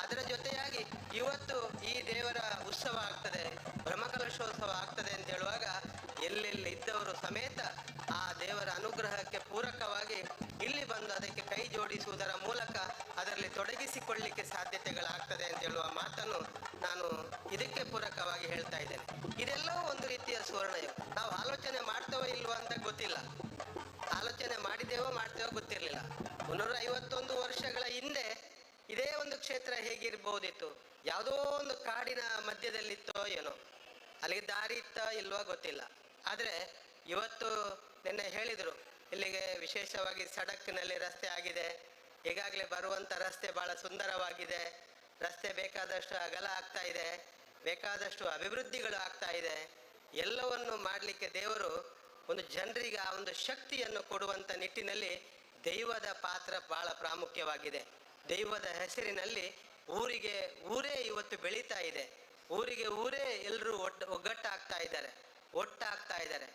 ಅದರ ಜೊತೆಯಾಗಿ ಇವತ್ತು ಈ ದೇವರ ಉತ್ಸವ ಆಗ್ತದೆ, ಬ್ರಹ್ಮಕಲಶೋತ್ಸವ ಆಗ್ತದೆ ಅಂತ ಹೇಳುವಾಗ ಎಲ್ಲೆಲ್ಲಿ ಇದ್ದವರು ಸಮೇತ ಆ ದೇವರ ಅನುಗ್ರಹಕ್ಕೆ ಪೂರಕವಾಗಿ ಇಲ್ಲಿ ಬಂದು ಅದಕ್ಕೆ ಕೈ ಜೋಡಿಸುವುದರ ಮೂಲಕ ಅದರಲ್ಲಿ ತೊಡಗಿಸಿಕೊಳ್ಳಿಕ್ಕೆ ಸಾಧ್ಯತೆಗಳಾಗ್ತದೆ ಅಂತ ಹೇಳುವ ಮಾತನ್ನು ನಾನು ಇದಕ್ಕೆ ಪೂರಕವಾಗಿ ಹೇಳ್ತಾ ಇದ್ದೇನೆ. ಇದೆಲ್ಲವೂ ಒಂದು ರೀತಿಯ ಸುವರ್ಣಯುಗ. ನಾವು ಆಲೋಚನೆ ಮಾಡ್ತೇವೋ ಇಲ್ವೋ ಅಂತ ಗೊತ್ತಿಲ್ಲ, ಆಲೋಚನೆ ಮಾಡಿದ್ದೇವೋ ಮಾಡ್ತೇವೋ ಗೊತ್ತಿರಲಿಲ್ಲ. 351 ವರ್ಷಗಳ ಹಿಂದೆ ಇದೇ ಒಂದು ಕ್ಷೇತ್ರ ಹೇಗಿರ್ಬೋದಿತ್ತು? ಯಾವುದೋ ಒಂದು ಕಾಡಿನ ಮಧ್ಯದಲ್ಲಿತ್ತೋ ಏನೋ, ಅಲ್ಲಿಗೆ ದಾರಿ ಇತ್ತ ಇಲ್ವೋ ಗೊತ್ತಿಲ್ಲ. ಆದರೆ ಇವತ್ತು ನಿನ್ನೆ ಹೇಳಿದರು, ಇಲ್ಲಿಗೆ ವಿಶೇಷವಾಗಿ ಸಡಕ್ನಲ್ಲಿ ರಸ್ತೆ ಆಗಿದೆ, ಈಗಾಗಲೇ ಬರುವಂಥ ರಸ್ತೆ ಭಾಳ ಸುಂದರವಾಗಿದೆ, ರಸ್ತೆ ಬೇಕಾದಷ್ಟು ಅಗಲ ಆಗ್ತಾ ಇದೆ, ಬೇಕಾದಷ್ಟು ಅಭಿವೃದ್ಧಿಗಳು ಆಗ್ತಾ ಇದೆ. ಎಲ್ಲವನ್ನು ಮಾಡಲಿಕ್ಕೆ ದೇವರು ಒಂದು ಜನರಿಗೆ ಆ ಒಂದು ಶಕ್ತಿಯನ್ನು ಕೊಡುವಂಥ ನಿಟ್ಟಿನಲ್ಲಿ ದೈವದ ಪಾತ್ರ ಭಾಳ ಪ್ರಾಮುಖ್ಯವಾಗಿದೆ. ದೈವದ ಹೆಸರಿನಲ್ಲಿ ಊರಿಗೆ ಊರೇ ಇವತ್ತು ಬೆಳೀತಾ ಇದೆ, ಊರಿಗೆ ಊರೇ ಎಲ್ಲರೂ ಒಗ್ಗಟ್ಟಾಗ್ತಾ ಇದ್ದಾರೆ, ಒಟ್ಟಾಗ್ತಾ ಇದ್ದಾರೆ.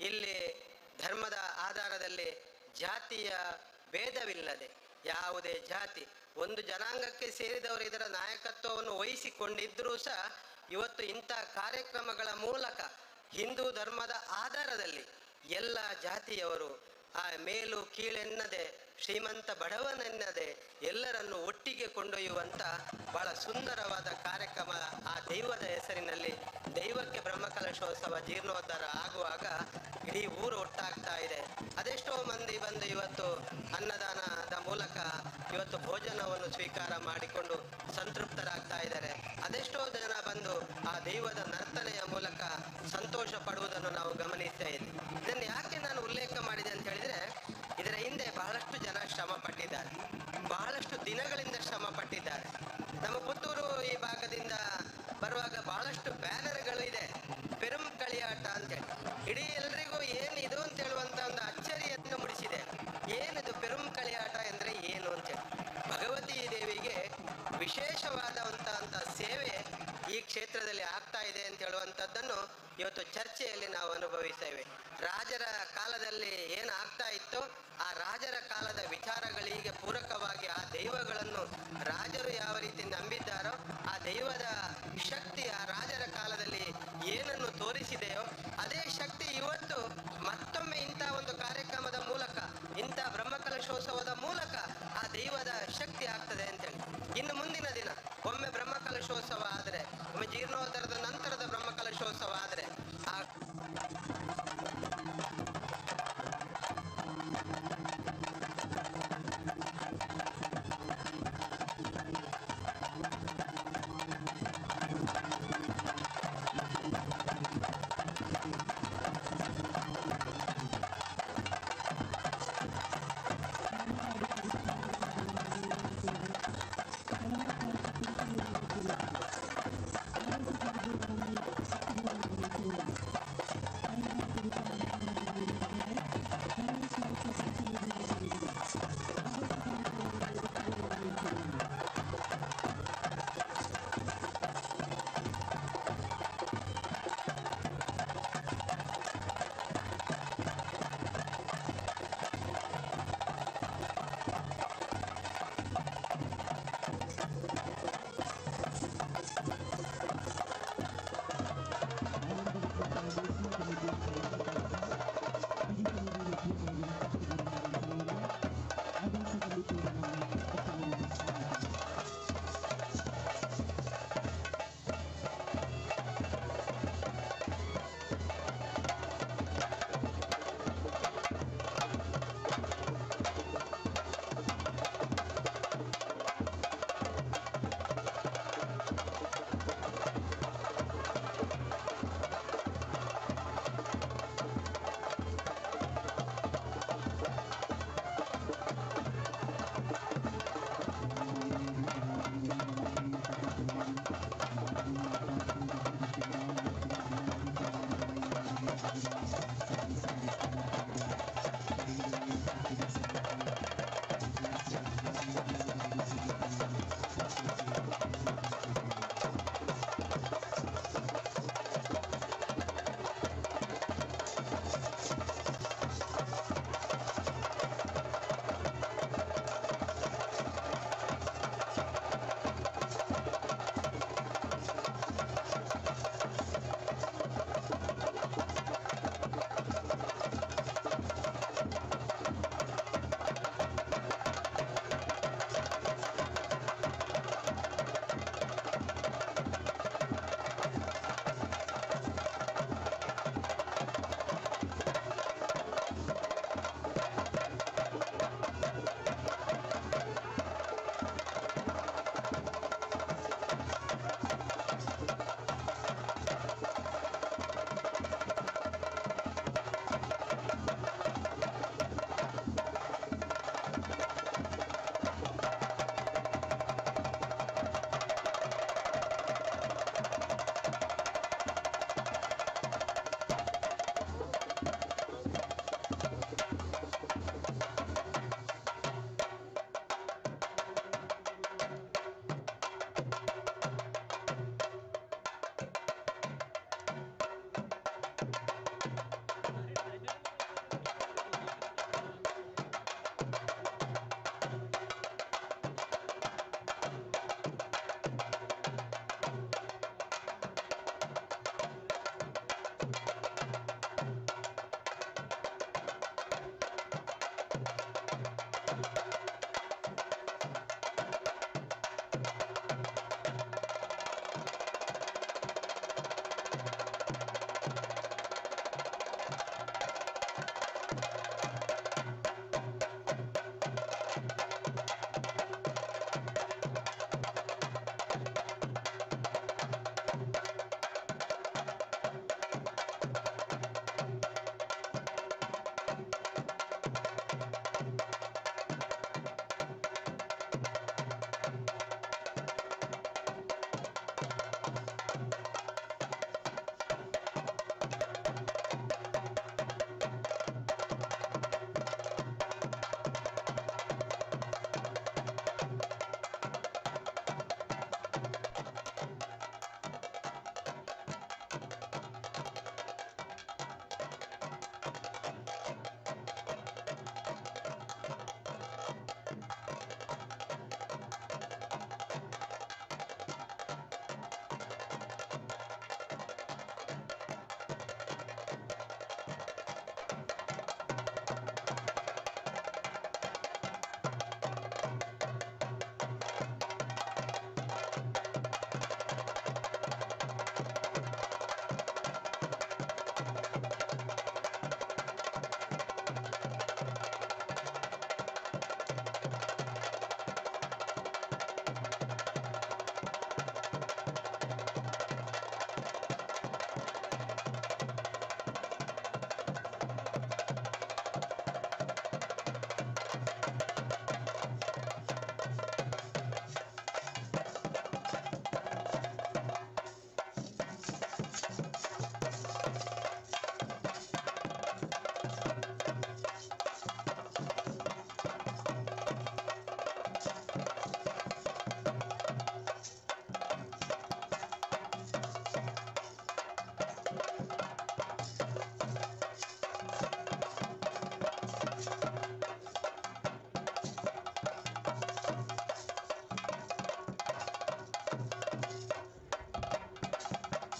ಇಲ್ಲಿ ಧರ್ಮದ ಆಧಾರದಲ್ಲಿ ಜಾತಿಯ ಭೇದವಿಲ್ಲದೆ ಯಾವುದೇ ಜಾತಿ ಒಂದು ಜನಾಂಗಕ್ಕೆ ಸೇರಿದವರು ಇದರ ನಾಯಕತ್ವವನ್ನು ವಹಿಸಿಕೊಂಡಿದ್ದರೂ ಸಹ ಇವತ್ತು ಇಂಥ ಕಾರ್ಯಕ್ರಮಗಳ ಮೂಲಕ ಹಿಂದೂ ಧರ್ಮದ ಆಧಾರದಲ್ಲಿ ಎಲ್ಲ ಜಾತಿಯವರು ಆ ಮೇಲು ಕೀಳೆನ್ನದೆ, ಶ್ರೀಮಂತ ಬಡವನೆನ್ನದೆ ಎಲ್ಲರನ್ನು ಒಟ್ಟಿಗೆ ಕೊಂಡೊಯ್ಯುವಂಥ ಬಹಳ ಸುಂದರವಾದ ಕಾರ್ಯಕ್ರಮ ಆ ದೈವದ ಹೆಸರಿನಲ್ಲಿ ದೈವಕ್ಕೆ ಬ್ರಹ್ಮಕಲಶೋತ್ಸವ ಜೀರ್ಣೋದ್ಧಾರ ಆಗುವಾಗ ಇಡೀ ಊರು ಒಟ್ಟಾಗ್ತಾ ಇದೆ. ಅದೆಷ್ಟೋ ಮಂದಿ ಬಂದು ಇವತ್ತು ಅನ್ನದಾನದ ಮೂಲಕ ಇವತ್ತು ಭೋಜನವನ್ನು ಸ್ವೀಕಾರ ಮಾಡಿಕೊಂಡು ಸಂತೃಪ್ತರಾಗ್ತಾ ಇದ್ದಾರೆ. ಅದೆಷ್ಟೋ ಜನ ಬಂದು ಆ ದೈವದ ನರ್ತನೆಯ ಮೂಲಕ ಸಂತೋಷ ಪಡುವುದನ್ನು ನಾವು ಗಮನಿಸ್ತಾ ಇದ್ದೀವಿ. ಇದನ್ನು ಯಾಕೆ ನಾನು ಉಲ್ಲೇಖ ಮಾಡಿದೆ ಅಂತ ಹೇಳಿದರೆ, ಇದರ ಹಿಂದೆ ಬಹಳಷ್ಟು ಜನ ಶ್ರಮ ಪಟ್ಟಿದ್ದಾರೆ, ಬಹಳಷ್ಟು ದಿನಗಳಿಂದ ಶ್ರಮ ಪಟ್ಟಿದ್ದಾರೆ. ನಮ್ಮ ಪುತ್ತೂರು ಈ ಭಾಗದಿಂದ ಬರುವಾಗ ಬಹಳಷ್ಟು ಬ್ಯಾನರ್ಗಳು ಇದೆ, ಪೆರುಂ ಕಳಿಯಾಟ ಅಂತೇಳಿ. ಇಡೀ ಎಲ್ರಿಗೂ ಏನಿದು ಅಂತ ಹೇಳುವಂತ ಒಂದು ಅಚ್ಚರಿಯನ್ನು ಮೂಡಿಸಿದೆ. ಏನಿದು ಪೆರುಂ ಕಳಿಯಾಟ ಎಂದ್ರೆ ಏನು ಅಂತೇಳಿ. ಭಗವತಿ ದೇವಿಗೆ ವಿಶೇಷವಾದಂತಹ ಸೇವೆ ಈ ಕ್ಷೇತ್ರದಲ್ಲಿ ಆಗ್ತಾ ಇದೆ ಅಂತ ಹೇಳುವಂಥದ್ದನ್ನು ಇವತ್ತು ಚರ್ಚೆಯಲ್ಲಿ ನಾವು ಅನುಭವಿಸ್ತೇವೆ. ರಾಜರ ಕಾಲದಲ್ಲಿ ಏನು ಆಗ್ತಾ ಇತ್ತು, ಆ ರಾಜರ ಕಾಲದ ವಿಚಾರಗಳಿಗೆ ಪೂರಕವಾಗಿ ಆ ದೈವಗಳನ್ನು ರಾಜರು ಯಾವ ರೀತಿ ನಂಬಿದ್ದಾರೋ, ಆ ದೈವದ ಶಕ್ತಿ ಆ ರಾಜರ ಕಾಲದಲ್ಲಿ ಏನನ್ನು ತೋರಿಸಿದೆಯೋ ಅದೇ ಶಕ್ತಿ ಇವತ್ತು ಮತ್ತೊಮ್ಮೆ ಇಂಥ ಒಂದು ಕಾರ್ಯಕ್ರಮದ ಮೂಲಕ, ಇಂಥ ಬ್ರಹ್ಮಕಲಶೋತ್ಸವದ ಮೂಲಕ ಆ ದೈವದ ಶಕ್ತಿ ಆಗ್ತದೆ ಅಂತೇಳಿ. ಇನ್ನು ಮುಂದಿನ ದಿನ ಒಮ್ಮೆ ಬ್ರಹ್ಮಕಲಶೋತ್ಸವ ಆದರೆ, ಒಮ್ಮೆ ಜೀರ್ಣೋದ್ಧಾರದ ನಂತರದ ಬ್ರಹ್ಮಕಲಶೋತ್ಸವ ಆದರೆ ಆ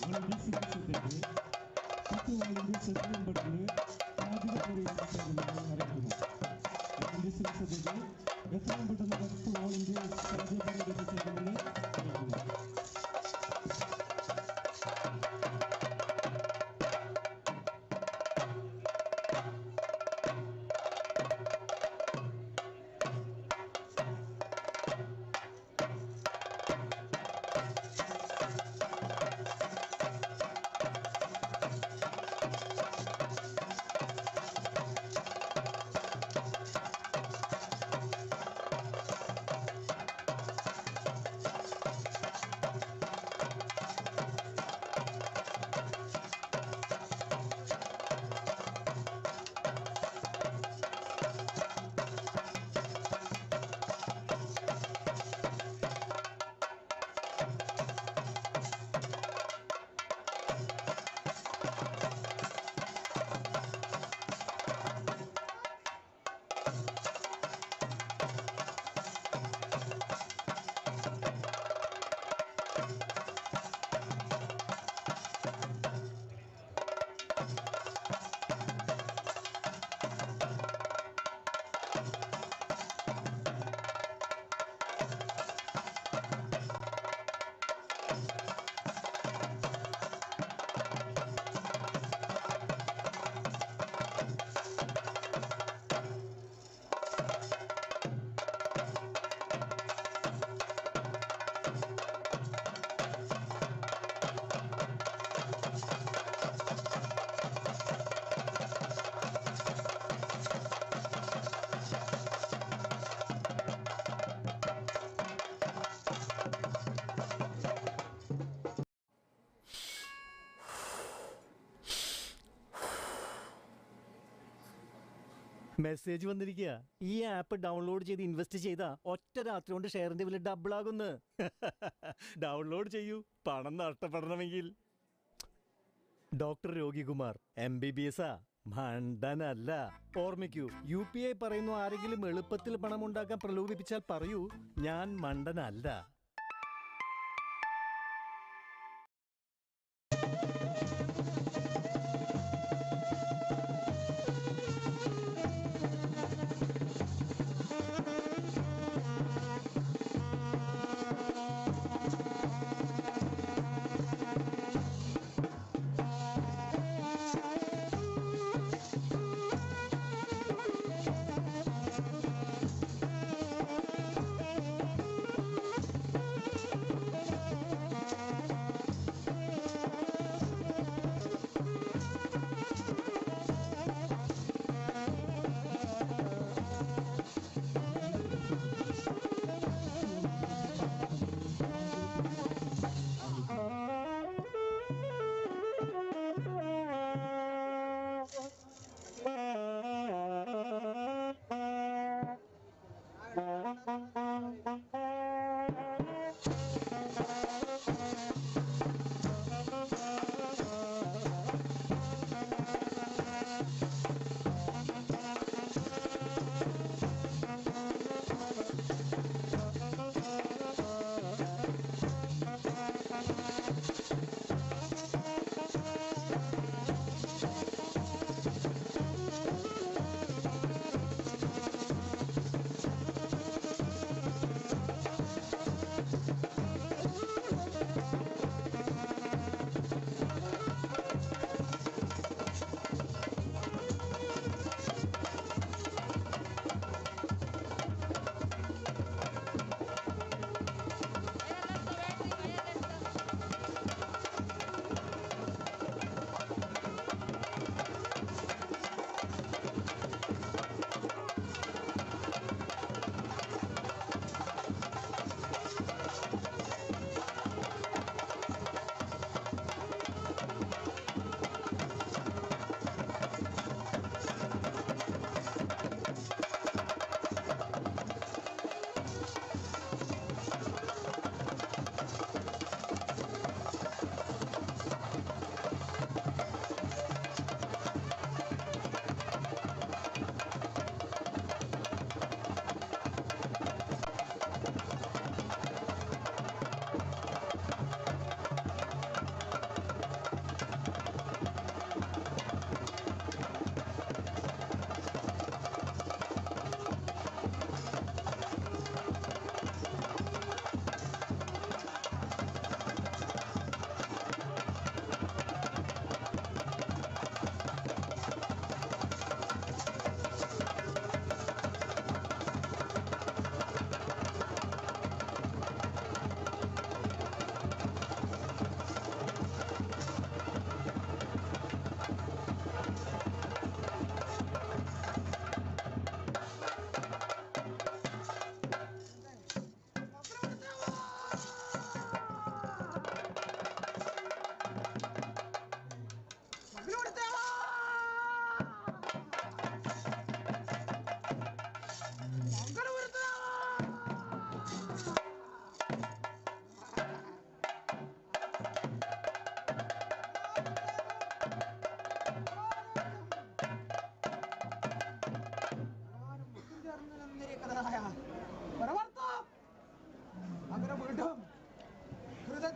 ഡിസിസി 10 വാളിന്റെ സെറ്റ് നമ്പറിന് ആദ്യ അറിയിക്കുന്നു. ഡിസിസി എത്രയും പെട്ടെന്ന് 10 വാളിന്റെ എത്തിച്ചേരുമെന്ന് അറിയിക്കുന്നു. മെസ്സേജ് വന്നിരിക്കുക. ഈ ആപ്പ് ഡൗൺലോഡ് ചെയ്ത് ഇൻവെസ്റ്റ് ചെയ്താ ഒറ്റ രാത്രി കൊണ്ട് ഷെയറിന്റെ വില ഡബിൾ ആകുന്നു. ഡൗൺലോഡ് ചെയ്യൂ, പണം നഷ്ടപ്പെടണമെങ്കിൽ. ഡോക്ടർ രോഗികുമാർ MBBS ആ, മണ്ടനല്ല. ഓർമ്മിക്കൂ, UPI പറയുന്നു ആരെങ്കിലും എളുപ്പത്തിൽ പണം ഉണ്ടാക്കാൻ പ്രലോഭിപ്പിച്ചാൽ പറയൂ, ഞാൻ മണ്ടനല്ല.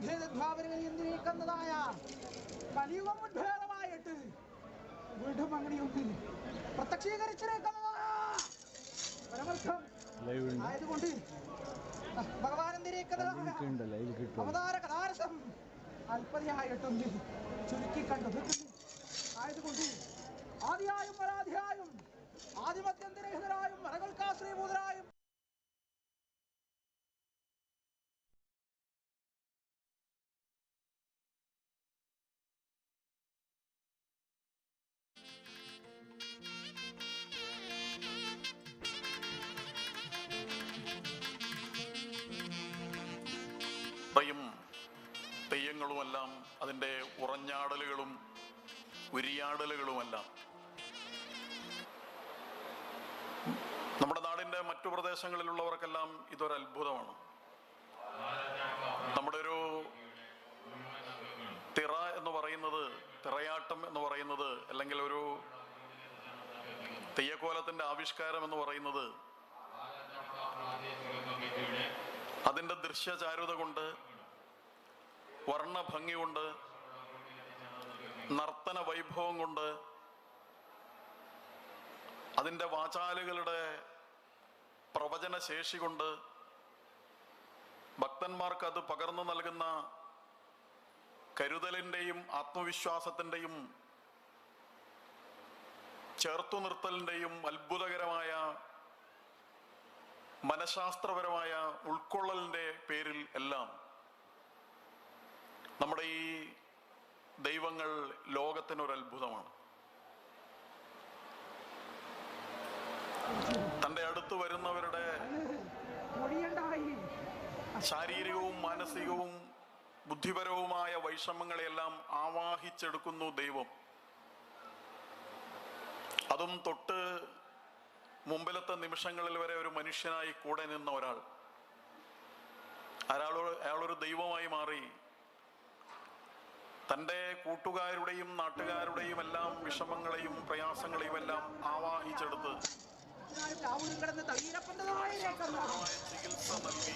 ഉദ്ഭേദദ്വാപരകരിയെന്നിരിക്കുന്നതായ കലിയുഗം ഉദ്ഭേദമായിട്ട് വീണ്ടും അങ്ങനെയൊന്ന് പ്രത്യക്ഷീകരിച്ചിരിക്കുന്നതായ പരമർത്ഥം ആയതുകൊണ്ട് ഭഗവാൻ എന്തിരിക്കുന്നതായ അവതാര കഥാരസം അല്പതയായിട്ടൊന്ന് ചുരുക്കി കണ്ടു ആയതുകൊണ്ട് ആദിയായും പരാധിയായും ആദിമത്യന്തരഹിതരായും മരകൾക്കാശ്രീഭൂതരായും തെയ്യങ്ങളുമെല്ലാം അതിൻ്റെ ഉറഞ്ഞാടലുകളും ഉരിയാടലുകളുമെല്ലാം നമ്മുടെ നാടിൻ്റെ മറ്റു പ്രദേശങ്ങളിലുള്ളവർക്കെല്ലാം ഇതൊരത്ഭുതമാണ്. നമ്മുടെ ഒരു തിറ എന്ന് പറയുന്നത്, തിറയാട്ടം എന്ന് പറയുന്നത്, അല്ലെങ്കിൽ ഒരു തെയ്യക്കോലത്തിൻ്റെ ആവിഷ്കാരം എന്ന് പറയുന്നത് അതിൻ്റെ ദൃശ്യചാരുത കൊണ്ട്, വർണ്ണഭംഗി കൊണ്ട്, നർത്തന വൈഭവം കൊണ്ട്, അതിൻ്റെ വാചാലുകളുടെ പ്രവചനശേഷി കൊണ്ട്, ഭക്തന്മാർക്ക് അത് പകർന്നു നൽകുന്ന കരുതലിൻ്റെയും ആത്മവിശ്വാസത്തിൻ്റെയും ചേർത്തു നിർത്തലിൻ്റെയും അത്ഭുതകരമായ മനഃശാസ്ത്രപരമായ ഉൾക്കൊള്ളലിൻ്റെ പേരിൽ എല്ലാം നമ്മുടെ ഈ ദൈവങ്ങൾ ലോകത്തിനൊരത്ഭുതമാണ്. തൻ്റെ അടുത്ത് വരുന്നവരുടെ ശാരീരികവും മാനസികവും ബുദ്ധിപരവുമായ വൈഷമ്യങ്ങളെല്ലാം ആവാഹിച്ചെടുക്കുന്നു ദൈവം. അതും തൊട്ട് മുമ്പിലത്തെ നിമിഷങ്ങളിൽ വരെ ഒരു മനുഷ്യനായി കൂടെ നിന്ന ഒരാൾ, അയാളൊരു ദൈവമായി മാറി തൻ്റെ കൂട്ടുകാരുടെയും നാട്ടുകാരുടെയും എല്ലാം വിഷമങ്ങളെയും പ്രയാസങ്ങളെയും എല്ലാം ആവാഹിച്ചെടുത്ത് ചികിത്സ നൽകി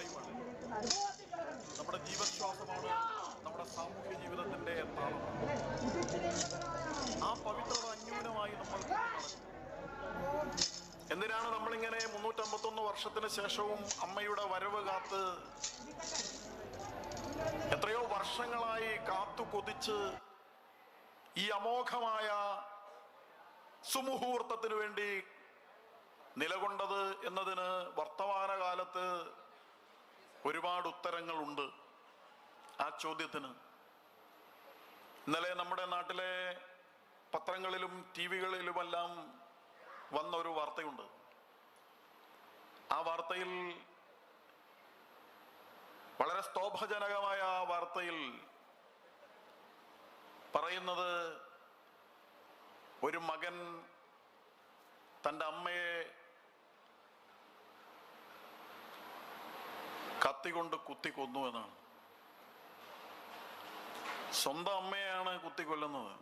പ്രാണവായുവാണ്, നമ്മുടെ ജീവശ്വാസമാണ്, നമ്മുടെ സാമൂഹ്യ ജീവിതത്തിന്റെ താളമാണ്. ആ പവിത്രത അന്യൂനമായി നമ്മൾ എന്തിനാണ് നമ്മളിങ്ങനെ 351 വർഷത്തിന് ശേഷവും അമ്മയുടെ വരവ് കാത്ത് എത്രയോ വർഷങ്ങളായി കാത്തു കൊതിച്ച് ഈ അമോഘമായ സുമുഹൂർത്തത്തിനു വേണ്ടി നിലകൊണ്ടത് എന്നതിന് വർത്തമാനകാലത്ത് ഒരുപാട് ഉത്തരങ്ങളുണ്ട് ആ ചോദ്യത്തിന്. ഇന്നലെ നമ്മുടെ നാട്ടിലെ പത്രങ്ങളിലും ടി വികളിലുമെല്ലാം വന്ന ഒരു വാർത്തയുണ്ട്. ആ വാർത്തയിൽ വളരെ സ്തോഭജനകമായ ആ വാർത്തയിൽ പറയുന്നത്, ഒരു മകൻ തൻ്റെ അമ്മയെ കത്തികൊണ്ട് കുത്തിക്കൊന്നു എന്നാണ്. സ്വന്തം അമ്മയെയാണ് കുത്തിക്കൊല്ലുന്നത്.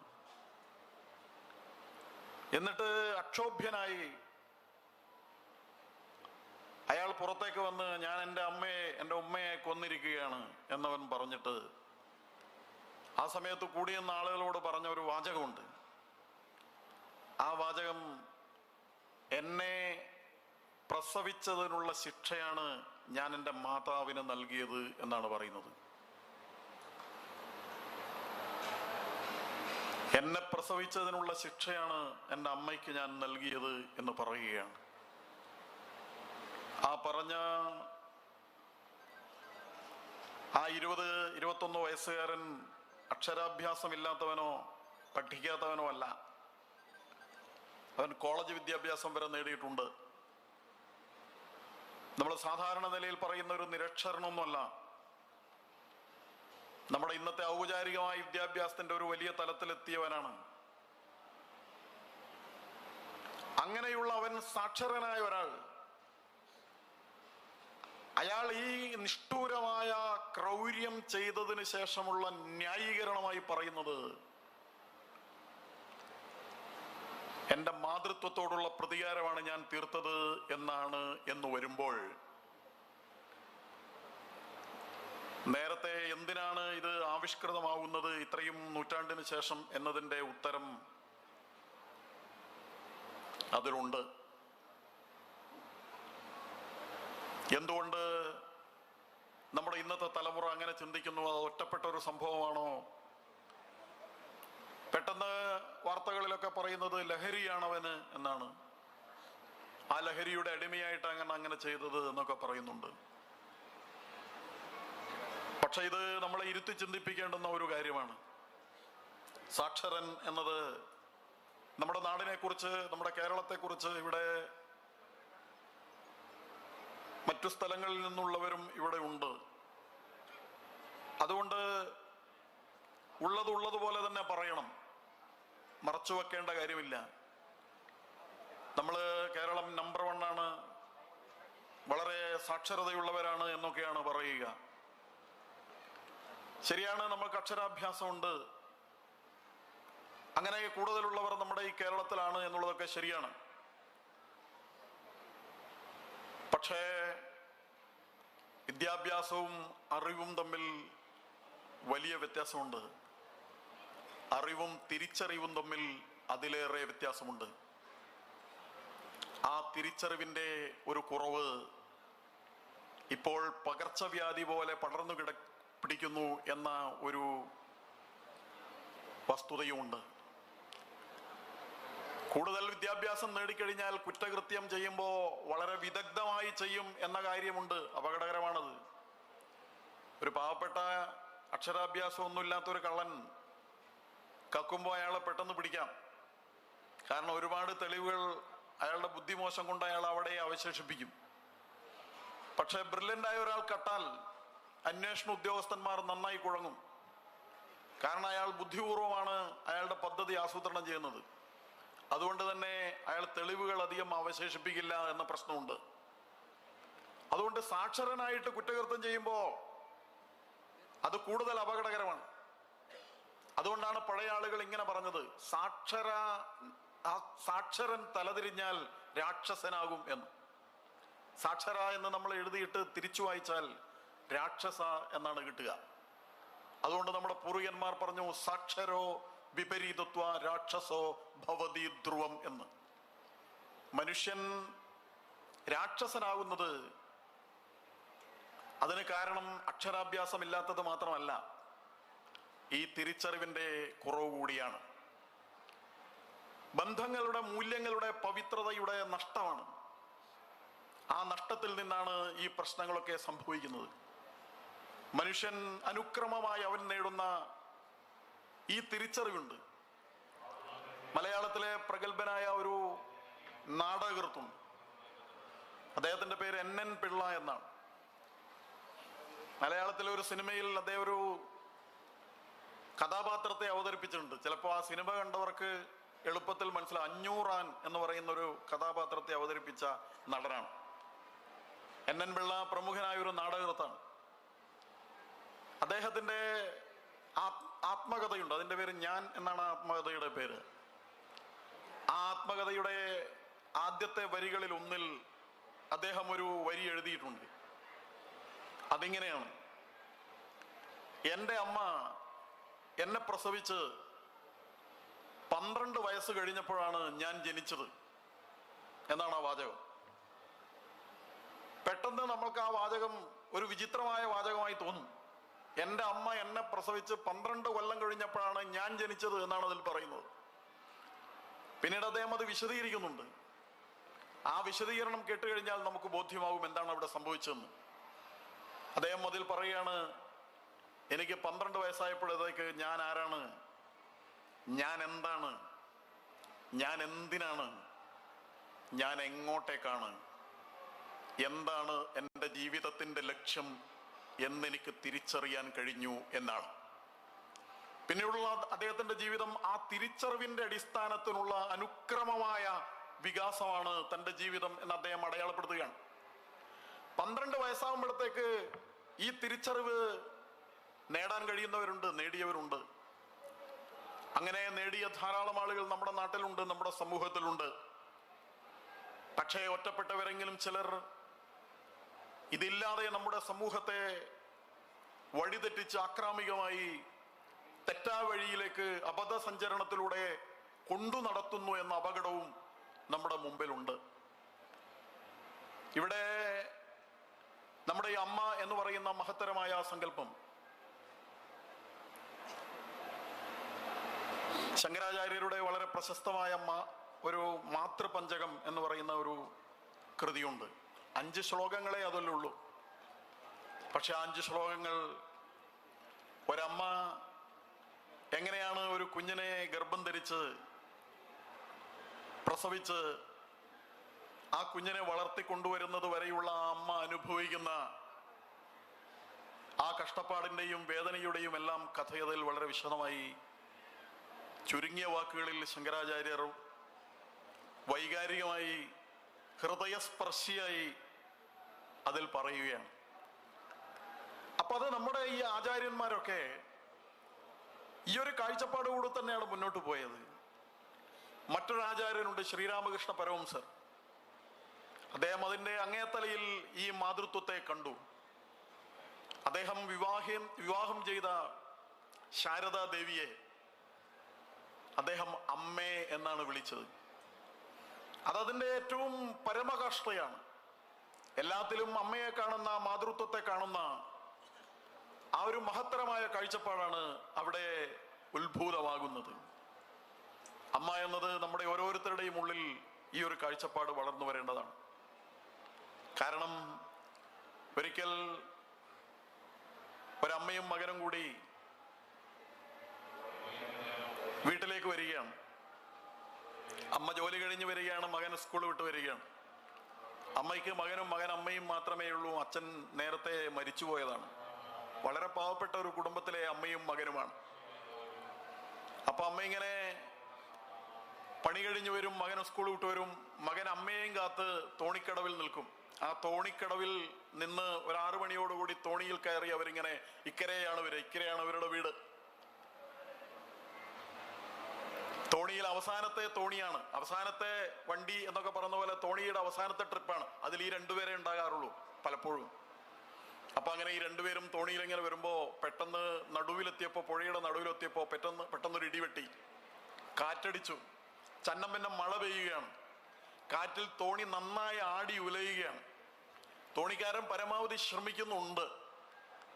എന്നിട്ട് അക്ഷോഭ്യനായി അയാൾ പുറത്തേക്ക് വന്ന് ഞാൻ എൻ്റെ അമ്മയെ, എൻ്റെ ഉമ്മയെ കൊന്നിരിക്കുകയാണ് എന്നവൻ പറഞ്ഞിട്ട് ആ സമയത്ത് കൂടിയെന്ന ആളുകളോട് പറഞ്ഞ ഒരു വാചകമുണ്ട്. ആ വാചകം, എന്നെ പ്രസവിച്ചതിനുള്ള ശിക്ഷയാണ് ഞാൻ എൻ്റെ മാതാവിന് നൽകിയത് എന്നാണ് പറയുന്നത്. എന്നെ പ്രസവിച്ചതിനുള്ള ശിക്ഷയാണ് എൻ്റെ അമ്മയ്ക്ക് ഞാൻ നൽകിയത് എന്ന് പറയുകയാണ്. ആ പറഞ്ഞ ആ 20-21 വയസ്സുകാരൻ അക്ഷരാഭ്യാസമില്ലാത്തവനോ പഠിക്കാത്തവനോ അല്ല. അവൻ കോളേജ് വിദ്യാഭ്യാസം വരെ നേടിയിട്ടുണ്ട്. നമ്മൾ സാധാരണ നിലയിൽ പറയുന്ന ഒരു നിരക്ഷരനൊന്നുമല്ല. നമ്മുടെ ഇന്നത്തെ ഔപചാരികമായ വിദ്യാഭ്യാസത്തിന്റെ ഒരു വലിയ തലത്തിലെത്തിയവനാണ്. അങ്ങനെയുള്ള അവൻ സാക്ഷരനായ ഒരാൾ, അയാൾ ഈ നിഷ്ഠൂരമായ ക്രൗര്യം ചെയ്തതിന് ശേഷമുള്ള ന്യായീകരണമായി പറയുന്നത്, എൻ്റെ മാതൃത്വത്തോടുള്ള പ്രതികാരമാണ് ഞാൻ തീർത്തത് എന്നാണ് എന്ന് വരുമ്പോൾ, നേരത്തെ എന്തിനാണ് ഇത് ആവിഷ്കൃതമാവുന്നത് ഇത്രയും നൂറ്റാണ്ടിന് ശേഷം എന്നതിൻ്റെ ഉത്തരം അതിലുണ്ട്. എന്തുകൊണ്ട് നമ്മുടെ ഇന്നത്തെ തലമുറ അങ്ങനെ ചിന്തിക്കുന്നു? അത് ഒറ്റപ്പെട്ട ഒരു സംഭവമാണോ? പെട്ടെന്ന് വാർത്തകളിലൊക്കെ പറയുന്നത് ലഹരിയാണവന് എന്നാണ്. ആ ലഹരിയുടെ അടിമയായിട്ട് അങ്ങനെ അങ്ങനെ ചെയ്തത് എന്നൊക്കെ പറയുന്നുണ്ട്. പക്ഷെ ഇത് നമ്മളെ ഇരുത്തി ചിന്തിപ്പിക്കേണ്ടുന്ന ഒരു കാര്യമാണ്. സാക്ഷരൻ എന്നത് നമ്മുടെ നാടിനെ കുറിച്ച്, നമ്മുടെ കേരളത്തെക്കുറിച്ച് ഇവിടെ മറ്റു സ്ഥലങ്ങളിൽ നിന്നുള്ളവരും ഇവിടെ ഉണ്ട്. അതുകൊണ്ട് ഉള്ളത് ഉള്ളതുപോലെ തന്നെ പറയണം, മറച്ചു വെക്കേണ്ട കാര്യമില്ല. നമ്മൾ കേരളം നമ്പർ 1 ആണ്, വളരെ സാക്ഷരതയുള്ളവരാണ് എന്നൊക്കെയാണ് പറയുക. ശരിയാണ്, നമ്മൾക്ക് അക്ഷരാഭ്യാസമുണ്ട്, അങ്ങനെ കൂടുതലുള്ളവർ നമ്മുടെ ഈ കേരളത്തിലാണ് എന്നുള്ളതൊക്കെ ശരിയാണ്. പക്ഷേ വിദ്യാഭ്യാസവും അറിവും തമ്മിൽ വലിയ വ്യത്യാസമുണ്ട്. അറിവും തിരിച്ചറിവും തമ്മിൽ അതിലേറെ വ്യത്യാസമുണ്ട്. ആ തിരിച്ചറിവിൻ്റെ ഒരു കുറവ് ഇപ്പോൾ പകർച്ചവ്യാധി പോലെ പടർന്നു പിടിക്കുന്നു എന്ന ഒരു വസ്തുതയുമുണ്ട്. കൂടുതൽ വിദ്യാഭ്യാസം നേടിക്കഴിഞ്ഞാൽ കുറ്റകൃത്യം ചെയ്യുമ്പോൾ വളരെ വിദഗ്ധമായി ചെയ്യും എന്ന കാര്യമുണ്ട്. അപകടകരമാണത്. ഒരു പാവപ്പെട്ട അക്ഷരാഭ്യാസമൊന്നുമില്ലാത്തൊരു കള്ളൻ കക്കുമ്പോൾ അയാളെ പെട്ടെന്ന് പിടിക്കാം. കാരണം ഒരുപാട് തെളിവുകൾ അയാളുടെ ബുദ്ധിമോശം കൊണ്ട് അയാൾ അവിടെ അവശേഷിപ്പിക്കും. പക്ഷേ ബ്രില്യൻ്റായ ഒരാൾ കട്ടാൽ അന്വേഷണ ഉദ്യോഗസ്ഥന്മാർ നന്നായി കുഴങ്ങും. കാരണം അയാൾ ബുദ്ധിപൂർവമാണ് അയാളുടെ പദ്ധതി ആസൂത്രണം ചെയ്യുന്നത്. അതുകൊണ്ട് തന്നെ അയാൾ തെളിവുകൾ അധികം അവശേഷിപ്പിക്കില്ല എന്ന പ്രശ്നമുണ്ട്. അതുകൊണ്ട് സാക്ഷരനായിട്ട് കുറ്റകൃത്യം ചെയ്യുമ്പോൾ അത് കൂടുതൽ അപകടകരമാണ്. അതുകൊണ്ടാണ് പഴയ ആളുകൾ ഇങ്ങനെ പറഞ്ഞത്, സാക്ഷരൻ തലതിരിഞ്ഞാൽ രാക്ഷസനാകും എന്ന്. സാക്ഷര എന്ന് നമ്മൾ എഴുതിയിട്ട് തിരിച്ചു വായിച്ചാൽ രാക്ഷസ എന്നാണ് കിട്ടുക. അതുകൊണ്ട് നമ്മുടെ പൂർവികന്മാർ പറഞ്ഞു, സാക്ഷരോ വിപരീതത്വ രാക്ഷസോ ഭവതി ധ്രുവം എന്ന്. മനുഷ്യൻ രാക്ഷസനാകുന്നത് അതിന് കാരണം അക്ഷരാഭ്യാസം ഇല്ലാത്തത് മാത്രമല്ല, ഈ തിരിച്ചറിവിൻ്റെ കുറവ് കൂടിയാണ്. ബന്ധങ്ങളുടെ, മൂല്യങ്ങളുടെ, പവിത്രതയുടെ നഷ്ടമാണ്. ആ നഷ്ടത്തിൽ നിന്നാണ് ഈ പ്രശ്നങ്ങളൊക്കെ സംഭവിക്കുന്നത്. മനുഷ്യൻ അനുക്രമമായി അവൻ നേടുന്ന ഈ തിരിച്ചറിവുണ്ട്. മലയാളത്തിലെ പ്രഗത്ഭനായ ഒരു നാടകൃത്തുണ്ട്, അദ്ദേഹത്തിൻ്റെ പേര് എൻ പിള്ള എന്നാണ്. മലയാളത്തിലെ ഒരു സിനിമയിൽ അദ്ദേഹം ഒരു കഥാപാത്രത്തെ അവതരിപ്പിച്ചിട്ടുണ്ട്. ചിലപ്പോൾ ആ സിനിമ കണ്ടവർക്ക് എളുപ്പത്തിൽ മനസ്സിലാവും. അഞ്ഞൂറാൻ എന്ന് പറയുന്ന ഒരു കഥാപാത്രത്തെ അവതരിപ്പിച്ച നടനാണ് എൻ പിള്ള. പ്രമുഖനായ ഒരു നാടകൃത്താണ്. അദ്ദേഹത്തിൻ്റെ ആത്മകഥയുണ്ട്, അതിൻ്റെ പേര് ഞാൻ എന്നാണ് ആത്മകഥയുടെ പേര്. ആ ആത്മകഥയുടെ ആദ്യത്തെ വരികളിൽ ഒന്നിൽ അദ്ദേഹം ഒരു വരി എഴുതിയിട്ടുണ്ട്. അതിങ്ങനെയാണ്: എൻ്റെ അമ്മ എന്നെ പ്രസവിച്ച് 12 വയസ്സ് കഴിഞ്ഞപ്പോഴാണ് ഞാൻ ജനിച്ചത് എന്നാണ് ആ വാചകം. പെട്ടെന്ന് നമ്മൾക്ക് ആ വാചകം ഒരു വിചിത്രമായ വാചകമായി തോന്നും. എൻ്റെ അമ്മ എന്നെ പ്രസവിച്ച് 12 കൊല്ലം കഴിഞ്ഞപ്പോഴാണ് ഞാൻ ജനിച്ചത് എന്നാണ് അതിൽ പറയുന്നത്. പിന്നീട് അദ്ദേഹം അത് വിശദീകരിക്കുന്നുണ്ട്. ആ വിശദീകരണം കേട്ടുകഴിഞ്ഞാൽ നമുക്ക് ബോധ്യമാകും എന്താണ് അവിടെ സംഭവിച്ചതെന്ന്. അദ്ദേഹം അതിൽ പറയുകയാണ്, എനിക്ക് 12 വയസ്സായപ്പോഴത്തേക്ക് ഞാൻ ആരാണ്, ഞാൻ എന്താണ്, ഞാൻ എന്തിനാണ്, ഞാൻ എങ്ങോട്ടേക്കാണ്, എന്താണ് എൻ്റെ ജീവിതത്തിൻ്റെ ലക്ഷ്യം എന്നെനിക്ക് തിരിച്ചറിയാൻ കഴിഞ്ഞു എന്നാണ്. പിന്നീടുള്ള അദ്ദേഹത്തിൻ്റെ ജീവിതം ആ തിരിച്ചറിവിൻ്റെ അടിസ്ഥാനത്തിനുള്ള അനുക്രമമായ വികാസമാണ് തൻ്റെ ജീവിതം എന്ന് അദ്ദേഹം അടയാളപ്പെടുത്തുകയാണ്. 12 വയസ്സാകുമ്പോഴത്തേക്ക് ഈ തിരിച്ചറിവ് നേടാൻ കഴിയുന്നവരുണ്ട്, നേടിയവരുണ്ട്. അങ്ങനെ നേടിയ ധാരാളം ആളുകൾ നമ്മുടെ നാട്ടിലുണ്ട്, നമ്മുടെ സമൂഹത്തിലുണ്ട്. പക്ഷേ ഒറ്റപ്പെട്ടവരെങ്കിലും ചിലർ ഇതില്ലാതെ നമ്മുടെ സമൂഹത്തെ വഴിതെറ്റിച്ച് ആക്രാമികമായി തെറ്റാ വഴിയിലേക്ക് അബദ്ധ സഞ്ചരണത്തിലൂടെ കൊണ്ടു നടത്തുന്നു എന്ന അപകടവും നമ്മുടെ മുമ്പിലുണ്ട്. ഇവിടെ നമ്മുടെ ഈ അമ്മ എന്ന് പറയുന്ന മഹത്തരമായ സങ്കല്പം ശങ്കരാചാര്യരുടെ വളരെ പ്രശസ്തമായ ഒരു മാതൃപഞ്ചകം എന്ന് പറയുന്ന ഒരു കൃതിയുണ്ട്. 5 ശ്ലോകങ്ങളെ അതിലുള്ളൂ. പക്ഷെ 5 ശ്ലോകങ്ങൾ ഒരമ്മ എങ്ങനെയാണ് ഒരു കുഞ്ഞിനെ ഗർഭം ധരിച്ച് പ്രസവിച്ച് ആ കുഞ്ഞിനെ വളർത്തിക്കൊണ്ടുവരുന്നത് വരെയുള്ള ആ അമ്മ അനുഭവിക്കുന്ന ആ കഷ്ടപ്പാടിൻ്റെയും വേദനയുടെയും എല്ലാം കഥയതിൽ വളരെ വിശദമായി ചുരുങ്ങിയ വാക്കുകളിൽ ശങ്കരാചാര്യർ വൈകാരികമായി ഹൃദയസ്പർശിയായി അതിൽ പറയുകയാണ്. അപ്പൊ അത് നമ്മുടെ ഈ ആചാര്യന്മാരൊക്കെ ഈ ഒരു കാഴ്ചപ്പാട് കൂടെ തന്നെയാണ് മുന്നോട്ട് പോയത്. മറ്റൊരാചാര്യനുണ്ട്, ശ്രീരാമകൃഷ്ണ പരമഹംസർ. അദ്ദേഹം അതിൻ്റെ അങ്ങേത്തലയിൽ ഈ മാതൃത്വത്തെ കണ്ടു. അദ്ദേഹം വിവാഹം ചെയ്ത ശാരദാ ദേവിയെ അദ്ദേഹം അമ്മേ എന്നാണ് വിളിച്ചത്. അതതിൻ്റെ ഏറ്റവും പരമകാഷ്ഠയാണ്. എല്ലാത്തിലും അമ്മയെ കാണുന്ന, മാതൃത്വത്തെ കാണുന്ന ആ ഒരു മഹത്തരമായ കാഴ്ചപ്പാടാണ് അവിടെ ഉത്ഭൂതമാകുന്നത്. അമ്മ എന്നത് നമ്മുടെ ഓരോരുത്തരുടെയും ഉള്ളിൽ ഈ ഒരു കാഴ്ചപ്പാട് വളർന്നു വരേണ്ടതാണ്. കാരണം ഒരിക്കൽ ഒരമ്മയും മകനും കൂടി വീട്ടിലേക്ക് വരികയാണ്. അമ്മ ജോലി കഴിഞ്ഞ് വരികയാണ്, മകൻ സ്കൂൾ വിട്ട് വരികയാണ്. അമ്മയ്ക്ക് മകനും മകൻ അമ്മയും മാത്രമേ ഉള്ളൂ. അച്ഛൻ നേരത്തെ മരിച്ചുപോയതാണ്. വളരെ പാവപ്പെട്ട ഒരു കുടുംബത്തിലെ അമ്മയും മകനുമാണ്. അപ്പൊ അമ്മ ഇങ്ങനെ പണി കഴിഞ്ഞു വരും, മകൻ സ്കൂൾ വിട്ട് വരും. മകൻ അമ്മയെയും കാത്ത് തോണിക്കടവിൽ നിൽക്കും. ആ തോണിക്കടവിൽ നിന്ന് ഒരു 6 മണിയോടുകൂടി തോണിയിൽ കയറി അവരിങ്ങനെ ഇക്കരെയാണ് വരിക. ഇക്കരെയാണ് അവരുടെ വീട്. തോണി തോണിയിൽ അവസാനത്തെ തോണിയാണ്, അവസാനത്തെ വണ്ടി എന്നൊക്കെ പറഞ്ഞ പോലെ തോണിയുടെ അവസാനത്തെ ട്രിപ്പാണ്. അതിൽ ഈ രണ്ടുപേരെ ഉണ്ടാകാറുള്ളൂ പലപ്പോഴും. അപ്പൊ അങ്ങനെ ഈ രണ്ടുപേരും തോണിയിൽ ഇങ്ങനെ വരുമ്പോ പെട്ടെന്ന് നടുവിലെത്തിയപ്പോ, പുഴയുടെ നടുവിലെത്തിയപ്പോ പെട്ടെന്നൊരു ഇടിവെട്ടി, കാറ്റടിച്ചു, ചന്നം പിന്നെ മഴ പെയ്യുകയാണ്. കാറ്റിൽ തോണി നന്നായി ആടി ഉലയുകയാണ്. തോണിക്കാരൻ പരമാവധി ശ്രമിക്കുന്നുണ്ട്.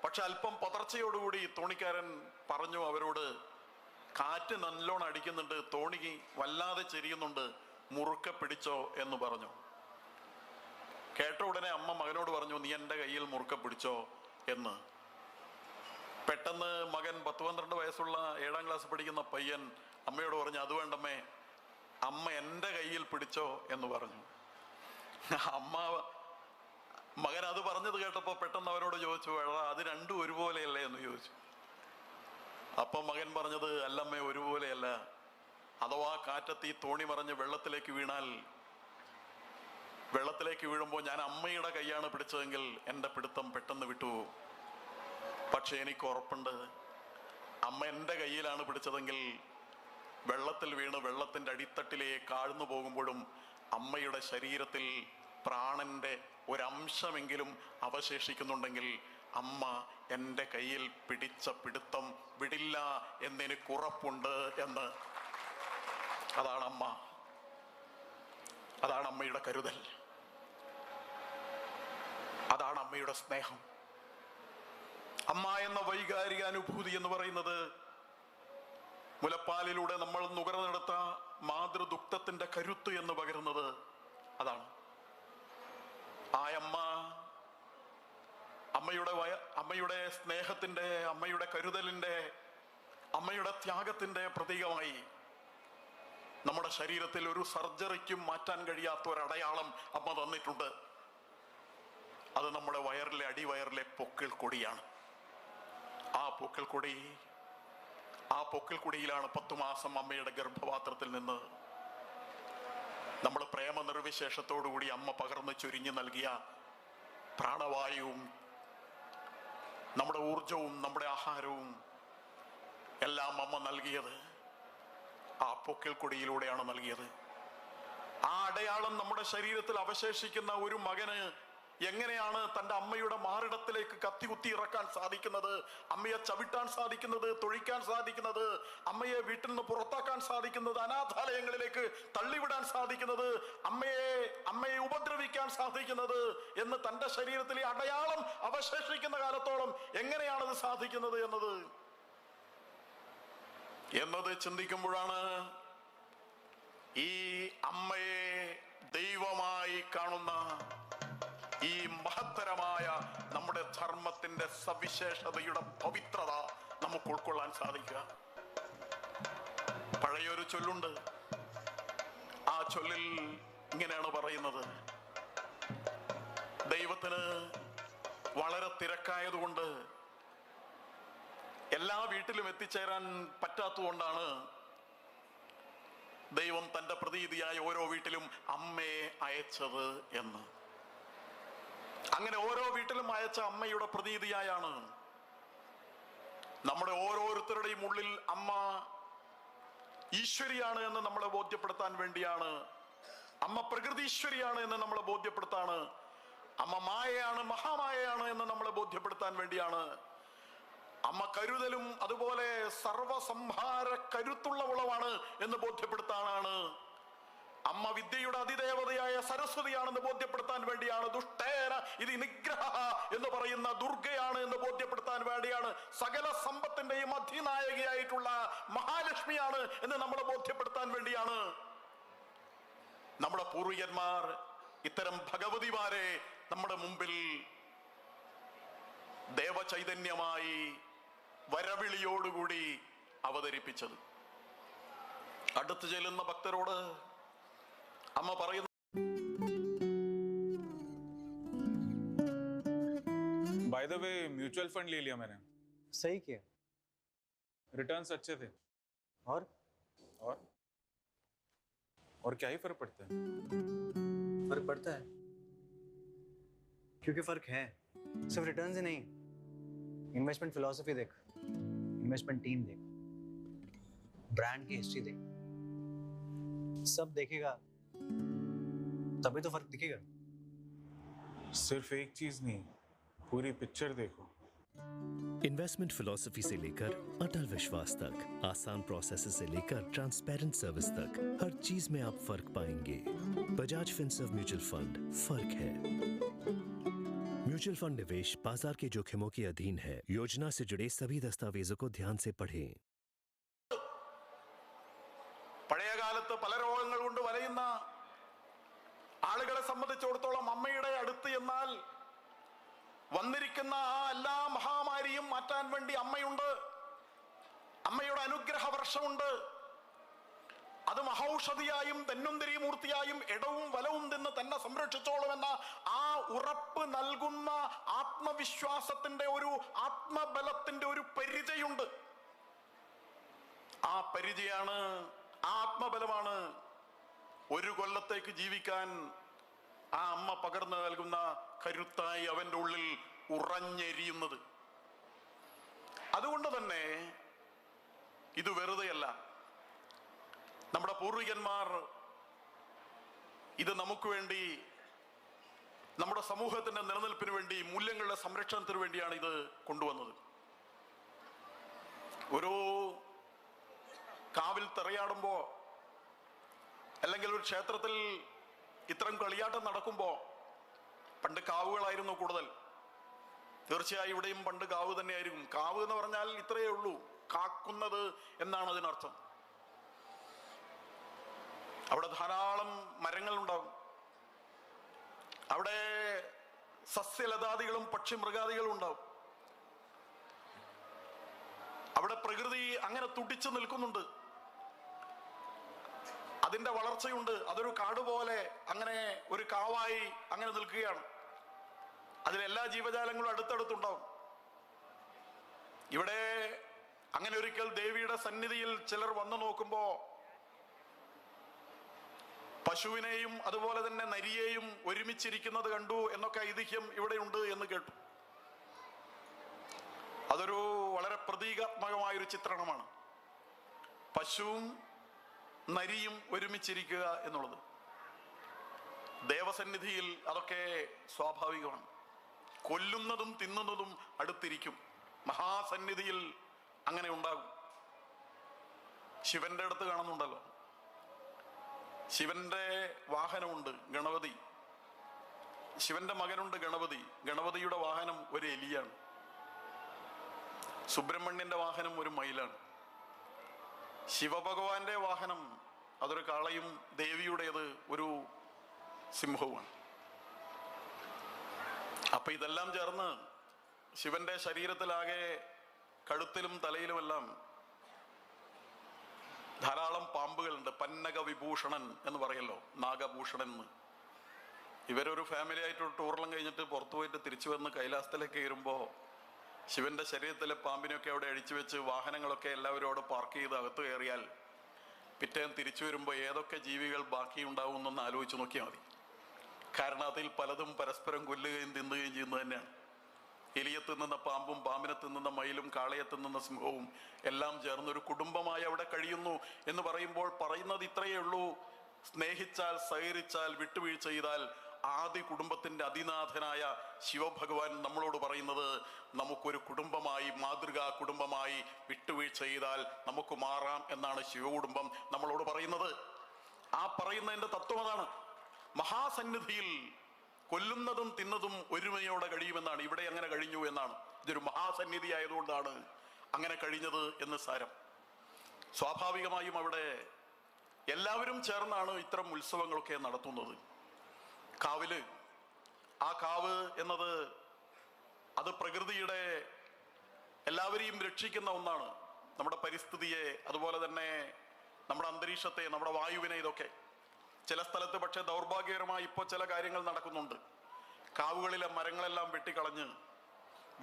പക്ഷെ അല്പം പതർച്ചയോടുകൂടി തോണിക്കാരൻ പറഞ്ഞു അവരോട്, കാറ്റ് നല്ലോണം അടിക്കുന്നുണ്ട്, തോണി വല്ലാതെ ചെരിയുന്നുണ്ട്, മുറുക്കെ പിടിച്ചോ എന്ന് പറഞ്ഞു. കേട്ട ഉടനെ അമ്മ മകനോട് പറഞ്ഞു, നീ എൻ്റെ കയ്യിൽ മുറുക്കെ പിടിച്ചോ എന്ന്. പെട്ടെന്ന് മകൻ, 10-12 വയസ്സുള്ള 7ാം ക്ലാസ് പഠിക്കുന്ന പയ്യൻ അമ്മയോട് പറഞ്ഞു, അത് വേണ്ടമ്മേ, അമ്മ എൻ്റെ കയ്യിൽ പിടിച്ചോ എന്ന് പറഞ്ഞു. അമ്മ മകൻ അത് പറഞ്ഞത് കേട്ടപ്പോൾ പെട്ടെന്ന് അവനോട് ചോദിച്ചു, എടാ അത് രണ്ടും ഒരുപോലെയല്ലേ എന്ന് ചോദിച്ചു. അപ്പൊ മകൻ പറഞ്ഞത്, അല്ലമ്മേ ഒരുപോലെയല്ല, അഥവാ കാറ്റത്തി തോണി മറിഞ്ഞ് വെള്ളത്തിലേക്ക് വീണാൽ, വെള്ളത്തിലേക്ക് വീഴുമ്പോൾ ഞാൻ അമ്മയുടെ കൈയാണ് പിടിച്ചതെങ്കിൽ എൻ്റെ പിടുത്തം പെട്ടെന്ന് വിട്ടുപോകും. പക്ഷെ എനിക്ക് ഉറപ്പുണ്ട്, അമ്മ എൻ്റെ കയ്യിലാണ് പിടിച്ചതെങ്കിൽ വെള്ളത്തിൽ വീണ് വെള്ളത്തിൻ്റെ അടിത്തട്ടിലേക്ക് ആഴ്ന്നു പോകുമ്പോഴും അമ്മയുടെ ശരീരത്തിൽ പ്രാണന്റെ ഒരംശമെങ്കിലും അവശേഷിക്കുന്നുണ്ടെങ്കിൽ അമ്മ എൻ്റെ കയ്യിൽ പിടിച്ച പിടുത്തം വിടില്ല എന്നെനിക്ക് ഉറപ്പുണ്ട് എന്ന്. അതാണ് അമ്മ, അതാണ് അമ്മയുടെ കരുതൽ, അതാണ് അമ്മയുടെ സ്നേഹം. അമ്മ എന്ന വൈകാരിക അനുഭൂതി എന്ന് പറയുന്നത് മുലപ്പാലിലൂടെ നമ്മൾ നുകർന്നെടുത്ത മാതൃദുഃഖത്തിന്റെ കരുത്ത് എന്ന് പകരുന്നത് അതാണ്. ആ അമ്മ, അമ്മയുടെ സ്നേഹത്തിന്റെ, അമ്മയുടെ കരുതലിന്റെ, അമ്മയുടെ ത്യാഗത്തിന്റെ പ്രതീകമായി നമ്മുടെ ശരീരത്തിൽ ഒരു സർജറിക്കും മാറ്റാൻ കഴിയാത്ത ഒരടയാളം അമ്മ തന്നിട്ടുണ്ട്. അത് നമ്മുടെ വയറിലെ, അടിവയറിലെ പൊക്കിൾ കൊടിയാണ്. ആ പൊക്കിൾ കൊടി, ആ പൊക്കിൾ കൊടിയിലാണ് 10 മാസം അമ്മയുടെ ഗർഭപാത്രത്തിൽ നിന്ന് നമ്മൾ പ്രേമ നിർവിശേഷത്തോടുകൂടി അമ്മ പകർന്നു ചൊരിഞ്ഞു നൽകിയ പ്രാണവായുവും നമ്മുടെ ഊർജവും നമ്മുടെ ആഹാരവും എല്ലാം അമ്മ നൽകിയത് ആ പൊക്കിൾ കൊടിയിലൂടെയാണ് നൽകിയത്. ആ അടയാളം നമ്മുടെ ശരീരത്തിൽ അവശേഷിക്കുന്ന ഒരു മകന് എങ്ങനെയാണ് തൻ്റെ അമ്മയുടെ മാറിടത്തിലേക്ക് കത്തി കുത്തി ഇറക്കാൻ സാധിക്കുന്നത്, അമ്മയെ ചവിട്ടാൻ സാധിക്കുന്നത്, തൊഴിക്കാൻ സാധിക്കുന്നത്, അമ്മയെ വീട്ടിൽ നിന്ന് പുറത്താക്കാൻ സാധിക്കുന്നത്, അനാഥാലയങ്ങളിലേക്ക് തള്ളിവിടാൻ സാധിക്കുന്നത്, അമ്മയെ ഉപദ്രവിക്കാൻ സാധിക്കുന്നത് എന്ന് തൻ്റെ ശരീരത്തിലെ അടയാളം അവശേഷിക്കുന്ന കാലത്തോളം എങ്ങനെയാണത് സാധിക്കുന്നത് എന്നത് ചിന്തിക്കുമ്പോഴാണ് ഈ അമ്മയെ ദൈവമായി കാണുന്ന ഈ മഹത്തരമായ നമ്മുടെ ധർമ്മത്തിന്റെ സവിശേഷതയുടെ പവിത്രത നമുക്ക് ഉൾക്കൊള്ളാൻ സാധിക്കുക. പഴയൊരു ചൊല്ലുണ്ട്. ആ ചൊല്ലിൽ ഇങ്ങനെയാണ് പറയുന്നത്, ദൈവത്തിന് വളരെ തിരക്കായതുകൊണ്ട് എല്ലാ വീട്ടിലും എത്തിച്ചേരാൻ പറ്റാത്തതുകൊണ്ടാണ് ദൈവം തൻ്റെ പ്രതീതിയായ ഓരോ വീട്ടിലും അമ്മയെ അയച്ചത് എന്ന്. അങ്ങനെ ഓരോ വീട്ടിലും അയച്ച അമ്മയുടെ പ്രതീതിയായാണ് നമ്മുടെ ഓരോരുത്തരുടെയും ഉള്ളിൽ അമ്മ ഈശ്വരിയാണ് എന്ന് നമ്മളെ ബോധ്യപ്പെടുത്താൻ വേണ്ടിയാണ്, അമ്മ പ്രകൃതീശ്വരിയാണ് എന്ന് നമ്മളെ ബോധ്യപ്പെടുത്താണ്, അമ്മ മായയാണ് മഹാമായയാണ് എന്ന് നമ്മളെ ബോധ്യപ്പെടുത്താൻ വേണ്ടിയാണ്, അമ്മ കരുതലും അതുപോലെ സർവസംഹാര കരുത്തുള്ളവളാണ് എന്ന് ബോധ്യപ്പെടുത്താനാണ്, അമ്മ വിദ്യയുടെ അതിദേവതയായ സരസ്വതിയാണെന്ന് ബോധ്യപ്പെടുത്താൻ വേണ്ടിയാണ്, ദുഷ്ടേന ഇത് നിഗ്രഹ എന്ന് പറയുന്ന ദുർഗയാണ് എന്ന് ബോധ്യപ്പെടുത്താൻ വേണ്ടിയാണ്, സകല സമ്പത്തിന്റെയും അധിനായകയായിട്ടുള്ള മഹാലക്ഷ്മിയാണ് എന്ന് നമ്മളെ ബോധ്യപ്പെടുത്താൻ വേണ്ടിയാണ് നമ്മുടെ പൂർവികന്മാർ ഇത്തരം ഭഗവതിമാരെ നമ്മുടെ മുമ്പിൽ ദേവചൈതന്യമായി വരവിളിയോടുകൂടി അവതരിപ്പിച്ചത്. അടുത്തു ചെല്ലുന്ന ഭക്തരോട് അമ്മ പറയുന്നു, by the way mutual fund ले लिया मैंने। सही किया, रिटर्न्स अच्छे थे। और क्या ही फर्क पड़ता है? फर्क पड़ता है क्योंकि फर्क है, सिर्फ रिटर्न्स ही नहीं। इन्वेस्टमेंट फिलॉसफी देख, इन्वेस्टमेंट टीम देख, ब्रांड की हिस्ट्री देख, सब देखेगा तभी तो फर्क दिखेगा। सिर्फ एक चीज नहीं, पूरी पिक्चर देखो। इन्वेस्टमेंट फिलॉसफी से लेकर अटल विश्वास तक, आसान प्रोसेस से लेकर ट्रांसपेरेंट सर्विस तक, हर चीज में आप फर्क पाएंगे। बजाज फिनसर्व म्यूचुअल फंड फर्क है। म्यूचुअल फंड निवेश बाजार के जोखिमों के अधीन है। योजना से जुड़े सभी दस्तावेजों को ध्यान से पढ़ें। പഴയ കാലത്ത് പല രോഗങ്ങൾ കൊണ്ട് വലയുന്ന ആളുകളെ സംബന്ധിച്ചിടത്തോളം അമ്മയുടെ അടുത്ത് എന്നാൽ വന്നിരിക്കുന്ന ആ എല്ലാ മഹാമാരിയും മാറ്റാൻ വേണ്ടി അമ്മയുണ്ട്. അമ്മയുടെ അനുഗ്രഹ വർഷമുണ്ട്. അത് മഹൌഷധിയായും ധന്വന്തരി മൂർത്തിയായും ഇടവും വലവും നിന്ന് തന്നെ സംരക്ഷിച്ചോളുമെന്ന ആ ഉറപ്പ് നൽകുന്ന ആത്മവിശ്വാസത്തിന്റെ ഒരു ആത്മബലത്തിന്റെ ഒരു പരിചയുണ്ട്. ആ പരിചയാണ്, ആ ആത്മബലമാണ് ഒരു കൊല്ലത്തേക്ക് ജീവിക്കാൻ ആ അമ്മ പകർന്നു നൽകുന്ന കരുത്തായി അവന്റെ ഉള്ളിൽ ഉറഞ്ഞെരിയുന്നത്. അതുകൊണ്ട് തന്നെ ഇത് വെറുതെയല്ല. നമ്മുടെ പൂർവികന്മാർ ഇത് നമുക്ക് വേണ്ടി, നമ്മുടെ സമൂഹത്തിന്റെ നിലനിൽപ്പിന് വേണ്ടി, മൂല്യങ്ങളുടെ സംരക്ഷണത്തിന് വേണ്ടിയാണ് ഇത് കൊണ്ടുവന്നത്. ഒരു കാവിൽ തെറയാടുമ്പോ അല്ലെങ്കിൽ ഒരു ക്ഷേത്രത്തിൽ ഇത്തരം കളിയാട്ടം നടക്കുമ്പോ, പണ്ട് കാവുകളായിരുന്നു കൂടുതൽ, തീർച്ചയായും ഇവിടെയും പണ്ട് കാവ് തന്നെയായിരിക്കും. കാവ് എന്ന് പറഞ്ഞാൽ ഇത്രയേ ഉള്ളൂ, കാക്കുന്നത് എന്നാണ് അതിനർത്ഥം. അവിടെ ധാരാളം മരങ്ങളുണ്ടാകും, അവിടെ സസ്യലതാദികളും പക്ഷി മൃഗാദികളും ഉണ്ടാവും, അവിടെ പ്രകൃതി അങ്ങനെ തുടിച്ചു നിൽക്കുന്നുണ്ട്, അതിന്റെ വളർച്ചയുണ്ട്. അതൊരു കാട് പോലെ അങ്ങനെ ഒരു കാവായി അങ്ങനെ നിൽക്കുകയാണ്. അതിലെല്ലാ ജീവജാലങ്ങളും അടുത്തടുത്തുണ്ടാവും. ഇവിടെ അങ്ങനെ ഒരിക്കൽ ദേവിയുടെ സന്നിധിയിൽ ചിലർ വന്നു നോക്കുമ്പോ പശുവിനെയും അതുപോലെ തന്നെ നരിയെയും ഒരുമിച്ചിരിക്കുന്നത് കണ്ടു എന്നൊക്കെ ഐതിഹ്യം ഇവിടെയുണ്ട് എന്ന് കേട്ടു. അതൊരു വളരെ പ്രതീകാത്മകമായൊരു ചിത്രണമാണ്, പശുവും നരിയും ഒരുമിച്ചിരിക്കുക എന്നുള്ളത്. ദേവസന്നിധിയിൽ അതൊക്കെ സ്വാഭാവികമാണ്. കൊല്ലുന്നതും തിന്നുന്നതും അടുത്തിരിക്കും. മഹാസന്നിധിയിൽ അങ്ങനെ ഉണ്ടാകും. ശിവന്റെ അടുത്ത് കാണുന്നുണ്ടല്ലോ, ശിവന്റെ വാഹനമുണ്ട് ഗണപതി, ശിവന്റെ മകനുണ്ട് ഗണപതി. ഗണപതിയുടെ വാഹനം ഒരു എലിയാണ്, സുബ്രഹ്മണ്യന്റെ വാഹനം ഒരു മയിലാണ്, ശിവഭഗവാന്റെ വാഹനം അതൊരു കാളയും ദേവിയുടേത് ഒരു സിംഹവുമാണ്. അപ്പൊ ഇതെല്ലാം ചേർന്ന് ശിവന്റെ ശരീരത്തിലാകെ കഴുത്തിലും തലയിലുമെല്ലാം ധാരാളം പാമ്പുകളുണ്ട്. പന്നക വിഭൂഷണൻ എന്ന് പറയല്ലോ, നാഗഭൂഷണൻ എന്ന്. ഇവരൊരു ഫാമിലി ആയിട്ട് ഒരു ടൂറെല്ലാം കഴിഞ്ഞിട്ട് പുറത്തു പോയിട്ട് തിരിച്ചു വന്ന് കൈലാസത്തിലേക്ക് കയറുമ്പോൾ ശിവന്റെ ശരീരത്തിലെ പാമ്പിനെയൊക്കെ അവിടെ അഴിച്ചു വെച്ച് വാഹനങ്ങളൊക്കെ എല്ലാവരും അവിടെ പാർക്ക് ചെയ്ത് അകത്ത് കയറിയാൽ പിറ്റേന്ന് തിരിച്ചു വരുമ്പോൾ ഏതൊക്കെ ജീവികൾ ബാക്കിയുണ്ടാവുമെന്നൊന്ന് ആലോചിച്ച് നോക്കിയാൽ മതി. കാരണം അതിൽ പലതും പരസ്പരം കൊല്ലുകയും തിന്നുകയും ചെയ്യുന്നത് തന്നെയാണ്. എലിയെ തിന്നുന്ന പാമ്പും പാമ്പിനെ തിന്നുന്ന മയിലും കാളയെ തിന്നുന്ന സിംഹവും എല്ലാം ചേർന്നൊരു കുടുംബമായി അവിടെ കഴിയുന്നു എന്ന് പറയുമ്പോൾ പറയുന്നത് ഇത്രയേ ഉള്ളൂ, സ്നേഹിച്ചാൽ, സഹകരിച്ചാൽ, വിട്ടുവീഴ്ച ചെയ്താൽ ആദ്യ കുടുംബത്തിന്റെ അതിനാഥനായ ശിവഭഗവാൻ നമ്മളോട് പറയുന്നത് നമുക്കൊരു കുടുംബമായി, മാതൃകാ കുടുംബമായി വിട്ടുവീഴ്ച ചെയ്താൽ നമുക്ക് മാറാം എന്നാണ് ശിവകുടുംബം നമ്മളോട് പറയുന്നത്. ആ പറയുന്നതിന്റെ തത്വം അതാണ്. മഹാസന്നിധിയിൽ കൊല്ലുന്നതും തിന്നതും ഒരുമയോടെ കഴിയുമെന്നാണ്. ഇവിടെ അങ്ങനെ കഴിഞ്ഞു എന്നാണ്. ഇതൊരു മഹാസന്നിധി ആയതുകൊണ്ടാണ് അങ്ങനെ കഴിഞ്ഞത് എന്ന് സാരം. സ്വാഭാവികമായും അവിടെ എല്ലാവരും ചേർന്നാണ് ഇത്തരം ഉത്സവങ്ങളൊക്കെ നടത്തുന്നത്. കാവില്, ആ കാവ് എന്നത് അത് പ്രകൃതിയുടെ എല്ലാവരെയും രക്ഷിക്കുന്ന ഒന്നാണ്. നമ്മുടെ പരിസ്ഥിതിയെ, അതുപോലെ തന്നെ നമ്മുടെ അന്തരീക്ഷത്തെ, നമ്മുടെ വായുവിനെ, ഇതൊക്കെ ചില സ്ഥലത്ത് പക്ഷേ ദൗർഭാഗ്യകരമായി ഇപ്പോൾ ചില കാര്യങ്ങൾ നടക്കുന്നുണ്ട്. കാവുകളിലെ മരങ്ങളെല്ലാം വെട്ടിക്കളഞ്ഞ്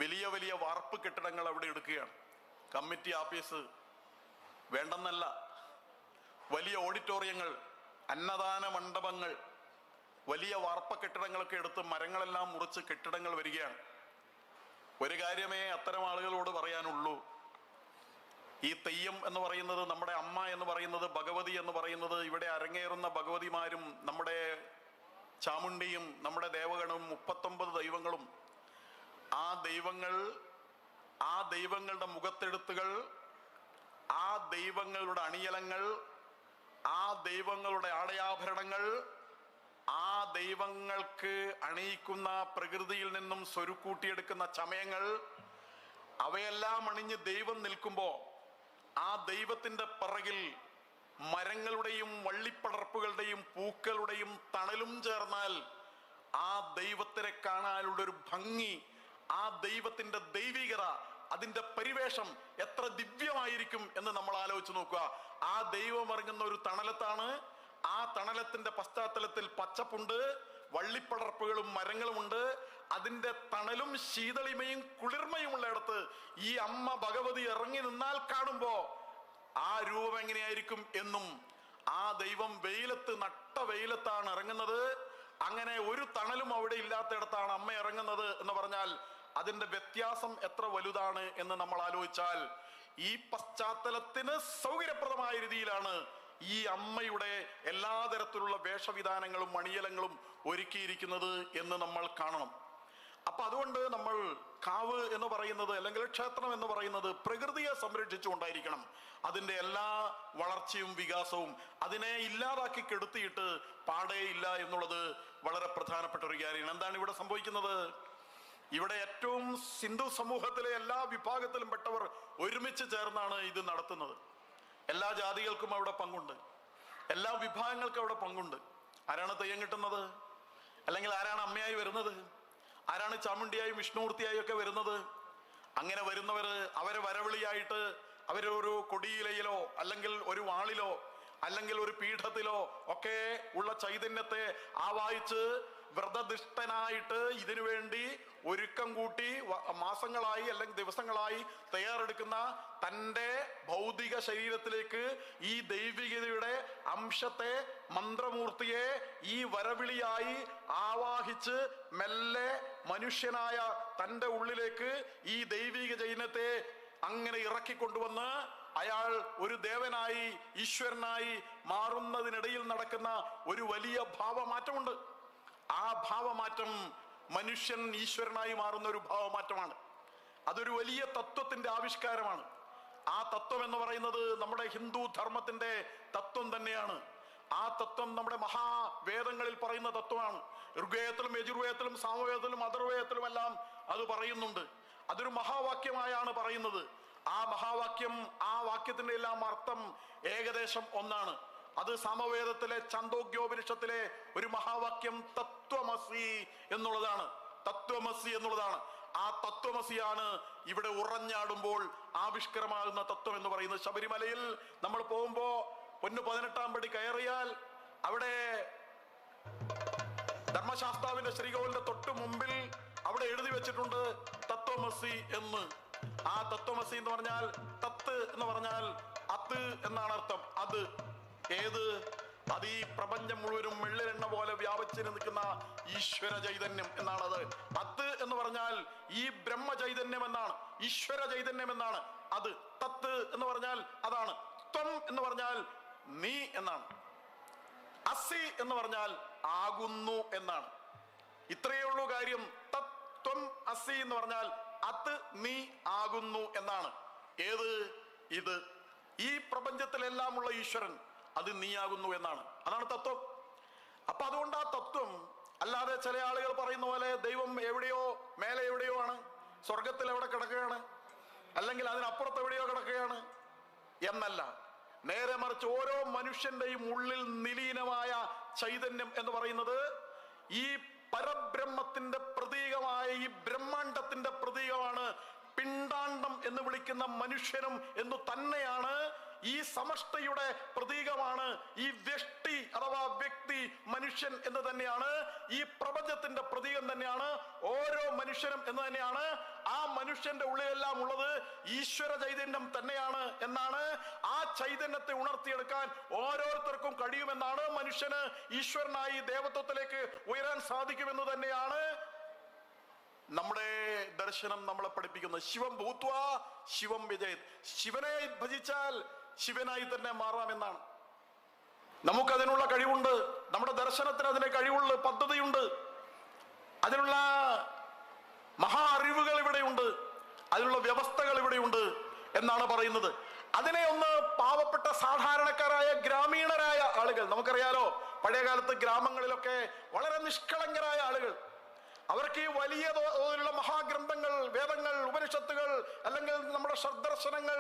വലിയ വലിയ വാർപ്പ് കെട്ടിടങ്ങൾ അവിടെ എടുക്കുകയാണ്. കമ്മിറ്റി ആഫീസ് വേണ്ടെന്നല്ല, വലിയ ഓഡിറ്റോറിയങ്ങൾ, അന്നദാന മണ്ഡപങ്ങൾ, വലിയ വാർപ്പ കെട്ടിടങ്ങളൊക്കെ എടുത്ത് മരങ്ങളെല്ലാം മുറിച്ച് കെട്ടിടങ്ങൾ വരികയാണ്. ഒരു കാര്യമേ അത്തരം ആളുകളോട് പറയാനുള്ളൂ, ഈ തെയ്യം എന്ന് പറയുന്നത്, നമ്മുടെ അമ്മ എന്ന് പറയുന്നത്, ഭഗവതി എന്ന് പറയുന്നത്, ഇവിടെ അരങ്ങേറുന്ന ഭഗവതിമാരും നമ്മുടെ ചാമുണ്ടിയും നമ്മുടെ ദേവഗണവും 39 ദൈവങ്ങളും, ആ ദൈവങ്ങൾ, ആ ദൈവങ്ങളുടെ മുഖത്തെഴുത്തുകൾ, ആ ദൈവങ്ങളുടെ അണിയലങ്ങൾ, ആ ദൈവങ്ങളുടെ ആടയാഭരണങ്ങൾ, ആ ദൈവങ്ങൾക്ക് അണിയിക്കുന്ന പ്രകൃതിയിൽ നിന്നും സ്വരുക്കൂട്ടിയെടുക്കുന്ന ചമയങ്ങൾ, അവയെല്ലാം അണിഞ്ഞ് ദൈവം നിൽക്കുമ്പോൾ ആ ദൈവത്തിന്റെ പിറകിൽ മരങ്ങളുടെയും വള്ളിപ്പടർപ്പുകളുടെയും പൂക്കളുടെയും തണലും ചേർന്നാൽ ആ ദൈവത്തിനെ കാണാനുള്ളൊരു ഭംഗി, ആ ദൈവത്തിന്റെ ദൈവികത, അതിന്റെ പരിവേഷം എത്ര ദിവ്യമായിരിക്കും എന്ന് നമ്മൾ ആലോചിച്ച് നോക്കുക. ആ ദൈവം ഇറങ്ങുന്ന ഒരു തണലത്താണ്. ആ തണലത്തിന്റെ പശ്ചാത്തലത്തിൽ പച്ചപ്പുണ്ട്, വള്ളിപ്പടർപ്പുകളും മരങ്ങളുമുണ്ട്. അതിന്റെ തണലും ശീതളിമയും കുളിർമയും ഉള്ളിടത്ത് ഈ അമ്മ ഭഗവതി ഇറങ്ങി നിന്നാൽ കാണുമ്പോ ആ രൂപം എങ്ങനെയായിരിക്കും എന്നും, ആ ദൈവം വെയിലത്ത്, നട്ട വെയിലത്താണ് ഇറങ്ങുന്നത്, അങ്ങനെ ഒരു തണലും അവിടെ ഇല്ലാത്തയിടത്താണ് അമ്മ ഇറങ്ങുന്നത് എന്ന് പറഞ്ഞാൽ അതിന്റെ വ്യത്യാസം എത്ര വലുതാണ് എന്ന് നമ്മൾ ആലോചിച്ചാൽ, ഈ പശ്ചാത്തലത്തിന് സൗകര്യപ്രദമായ രീതിയിലാണ് ഈ അമ്മയുടെ എല്ലാ തരത്തിലുള്ള വേഷവിധാനങ്ങളും മണിയലങ്ങളും ഒരുക്കിയിരിക്കുന്നത് എന്ന് നമ്മൾ കാണണം. അപ്പൊ അതുകൊണ്ട് നമ്മൾ കാവ് എന്ന് പറയുന്നത് അല്ലെങ്കിൽ ക്ഷേത്രം എന്ന് പറയുന്നത് പ്രകൃതിയെ സംരക്ഷിച്ചുകൊണ്ടായിരിക്കണം. അതിൻ്റെ എല്ലാ വളർച്ചയും വികാസവും അതിനെ ഇല്ലാതാക്കി കെടുത്തിയിട്ട് പാടേ ഇല്ല എന്നുള്ളത് വളരെ പ്രധാനപ്പെട്ട ഒരു കാര്യമാണ്. എന്താണ് ഇവിടെ സംഭവിക്കുന്നത്? ഇവിടെ ഏറ്റവും ഹിന്ദു സമൂഹത്തിലെ എല്ലാ വിഭാഗത്തിലും പെട്ടവർ ഒരുമിച്ച് ചേർന്നാണ് ഇത് നടത്തുന്നത്. എല്ലാ ജാതികൾക്കും അവിടെ പങ്കുണ്ട്, എല്ലാ വിഭാഗങ്ങൾക്കും അവിടെ പങ്കുണ്ട്. ആരാണ് തെയ്യം കിട്ടുന്നത്? അല്ലെങ്കിൽ ആരാണ് അമ്മയായി വരുന്നത്? ആരാണ് ചാമുണ്ടിയായും വിഷ്ണുമൂർത്തിയായും ഒക്കെ വരുന്നത്? അങ്ങനെ വരുന്നവര് അവരെ വരവിളിയായിട്ട് അവരൊരു കൊടിയിലയിലോ അല്ലെങ്കിൽ ഒരു വാളിലോ അല്ലെങ്കിൽ ഒരു പീഠത്തിലോ ഒക്കെ ഉള്ള ചൈതന്യത്തെ ആവാഹിച്ച് വ്രതനിഷ്ഠനായിട്ട് ഇതിനു വേണ്ടി ഒരുക്കം കൂട്ടി മാസങ്ങളായി അല്ലെങ്കിൽ ദിവസങ്ങളായി തയ്യാറെടുക്കുന്ന തൻ്റെ ഭൗതിക ശരീരത്തിലേക്ക് ഈ ദൈവികതയുടെ അംശത്തെ, മന്ത്രമൂർത്തിയെ ഈ വരവിളിയായി ആവാഹിച്ച് മെല്ലെ മനുഷ്യനായ തൻ്റെ ഉള്ളിലേക്ക് ഈ ദൈവിക ചൈതന്യത്തെ അങ്ങനെ ഇറക്കിക്കൊണ്ടുവന്ന് അയാൾ ഒരു ദേവനായി ഈശ്വരനായി മാറുന്നതിനിടയിൽ നടക്കുന്ന ഒരു വലിയ ഭാവമാറ്റമുണ്ട്. ആ ഭാവമാറ്റം മനുഷ്യൻ ഈശ്വരനായി മാറുന്ന ഒരു ഭാവമാറ്റമാണ്. അതൊരു വലിയ തത്വത്തിന്റെ ആവിഷ്കാരമാണ്. ആ തത്വം എന്ന് പറയുന്നത് നമ്മുടെ ഹിന്ദു ധർമ്മത്തിന്റെ തത്വം തന്നെയാണ്. ആ തത്വം നമ്മുടെ മഹാവേദങ്ങളിൽ പറയുന്ന തത്വമാണ്. ഋഗ്വേദത്തിലും യജുർവേദത്തിലും സാമവേദത്തിലും അഥർവേദത്തിലും എല്ലാം അത് പറയുന്നുണ്ട്. അതൊരു മഹാവാക്യമായാണ് പറയുന്നത്. ആ മഹാവാക്യം, ആ വാക്യത്തിന്റെ എല്ലാം അർത്ഥം ഏകദേശം ഒന്നാണ്. അത് സാമവേദത്തിലെ ചാന്തോഗ്യോപനിഷത്തിലെ ഒരു മഹാവാക്യം തത്വമസി എന്നുള്ളതാണ്. തത്വമസി എന്നുള്ളതാണ്. ആ തത്വമസിയാണ് ഇവിടെ ഉറഞ്ഞാടുമ്പോൾ ആവിഷ്കരമാകുന്ന തത്വം എന്ന് പറയുന്നത്. ശബരിമലയിൽ നമ്മൾ പോകുമ്പോ പൊന്നു 18-ാം പടി കയറിയാൽ അവിടെ ധർമ്മശാസ്താവിന്റെ ശ്രീകോവിലിന്റെ തൊട്ട് മുമ്പിൽ അവിടെ എഴുതി വെച്ചിട്ടുണ്ട് തത്വമസി എന്ന്. ആ തത്വമസി എന്ന് പറഞ്ഞാൽ തത്ത് എന്ന് പറഞ്ഞാൽ അത് എന്നാണ് അർത്ഥം. അത് ഏത്? അത് ഈ പ്രപഞ്ചം മുഴുവനും വെള്ളിലെണ്ണ പോലെ വ്യാപിച്ചു നിൽക്കുന്ന ഈശ്വര ചൈതന്യം എന്നാണത്. അത് എന്ന് പറഞ്ഞാൽ ഈ ബ്രഹ്മ ചൈതന്യം എന്നാണ്, ഈശ്വര ചൈതന്യം എന്നാണ്. അത് തത്ത് എന്ന് പറഞ്ഞാൽ അതാണ്. ത്വം എന്ന് പറഞ്ഞാൽ നീ എന്നാണ്. അസി എന്ന് പറഞ്ഞാൽ ആകുന്നു എന്നാണ്. ഇത്രയേ ഉള്ളൂ കാര്യം. തത്വം അസി എന്ന് പറഞ്ഞാൽ അത് നീ ആകുന്നു എന്നാണ്. ഏത്? ഇത് ഈ പ്രപഞ്ചത്തിലെല്ലാം ഉള്ള ഈശ്വരൻ അത് നീയാകുന്നു എന്നാണ്. അതാണ് തത്വം. അപ്പൊ അതുകൊണ്ട് ആ തത്വം അല്ലാതെ ചില ആളുകൾ പറയുന്ന പോലെ ദൈവം എവിടെയോ മേലെ എവിടെയോ ആണ്, സ്വർഗത്തിൽ എവിടെ കിടക്കുകയാണ്, അല്ലെങ്കിൽ അതിനപ്പുറത്ത് എവിടെയോ കിടക്കുകയാണ് എന്നല്ല. നേരെ മറിച്ച് ഓരോ മനുഷ്യന്റെയും ഉള്ളിൽ നിലീനമായ ചൈതന്യം എന്ന് പറയുന്നത് ഈ പരബ്രഹ്മത്തിന്റെ പ്രതീകമായ ഈ ബ്രഹ്മാണ്ടത്തിന്റെ പ്രതീകമാണ് പിണ്ടാണ്ടം എന്ന് വിളിക്കുന്ന മനുഷ്യനും എന്നു തന്നെയാണ്. ഈ സമഷ്ടയുടെ പ്രതീകമാണ് ഈ വ്യഷ്ടി അഥവാ വ്യക്തി മനുഷ്യൻ എന്ന് തന്നെയാണ്. ഈ പ്രപഞ്ചത്തിന്റെ പ്രതീകം തന്നെയാണ് ഓരോ മനുഷ്യനും എന്ന് തന്നെയാണ്. ആ മനുഷ്യന്റെ ഉള്ളിലെല്ലാം ഉള്ളത് ഈശ്വര ചൈതന്യം തന്നെയാണ് എന്നാണ്. ആ ചൈതന്യത്തെ ഉണർത്തിയെടുക്കാൻ ഓരോരുത്തർക്കും കഴിയുമെന്നാണ്. മനുഷ്യന് ഈശ്വരനായി ദേവത്വത്തിലേക്ക് ഉയരാൻ സാധിക്കുമെന്ന് തന്നെയാണ് നമ്മുടെ ദർശനം നമ്മളെ പഠിപ്പിക്കുന്നത്. ശിവം ഭൂത്വാ ശിവം വിജയത്. ശിവനെ ഭജിച്ചാൽ ശിവനായി തന്നെ മാറാമെന്നാണ്. നമുക്കതിനുള്ള കഴിവുണ്ട്, നമ്മുടെ ദർശനത്തിന് അതിന് കഴിവുള്ള പദ്ധതിയുണ്ട്, അതിനുള്ള മഹാ അറിവുകൾ ഇവിടെയുണ്ട്, അതിനുള്ള വ്യവസ്ഥകൾ ഇവിടെയുണ്ട് എന്നാണ് പറയുന്നത്. അതിനെ ഒന്ന് പാവപ്പെട്ട സാധാരണക്കാരായ ഗ്രാമീണരായ ആളുകൾ, നമുക്കറിയാലോ പഴയകാലത്ത് ഗ്രാമങ്ങളിലൊക്കെ വളരെ നിഷ്കളങ്കരായ ആളുകൾ, അവർക്ക് ഈ വലിയ തോതിലുള്ള മഹാഗ്രന്ഥങ്ങൾ, വേദങ്ങൾ, ഉപനിഷത്തുകൾ, അല്ലെങ്കിൽ നമ്മുടെ ഷഡ്ദർശനങ്ങൾ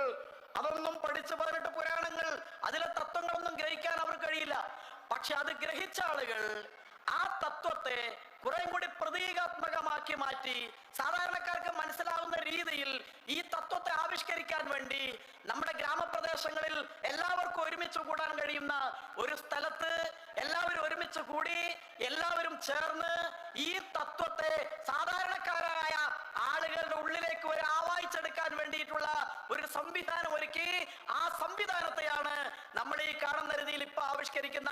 അതൊന്നും പഠിച്ച് 18 പുരാണങ്ങൾ, അതിലെ തത്വങ്ങളൊന്നും ഗ്രഹിക്കാൻ അവർക്ക് കഴിയില്ല. പക്ഷെ അത് ഗ്രഹിച്ച ആളുകൾ ആ തത്വത്തെ കുറെ കൂടി പ്രതീകാത്മകമാക്കി മാറ്റി സാധാരണക്കാർക്ക് മനസ്സിലാവുന്ന രീതിയിൽ ഈ തത്വത്തെ ആവിഷ്കരിക്കാൻ വേണ്ടി നമ്മുടെ ഗ്രാമപ്രദേശങ്ങളിൽ എല്ലാവർക്കും ഒരുമിച്ച് കൂടാൻ കഴിയുന്ന ഒരു സ്ഥലത്ത് എല്ലാവരും ഒരുമിച്ച് കൂടി എല്ലാവരും ചേർന്ന് ഈ തത്വത്തെ സാധാരണക്കാരായ ആളുകളുടെ ഉള്ളിലേക്ക് ഒരു ആവാഹിച്ചെടുക്കാൻ വേണ്ടിയിട്ടുള്ള ഒരു സംവിധാനം ഒരുക്കി ആ സംവിധാനത്തെയാണ് നമ്മൾ ഈ കാണുന്ന രീതിയിൽ ഇപ്പൊ ആവിഷ്കരിക്കുന്ന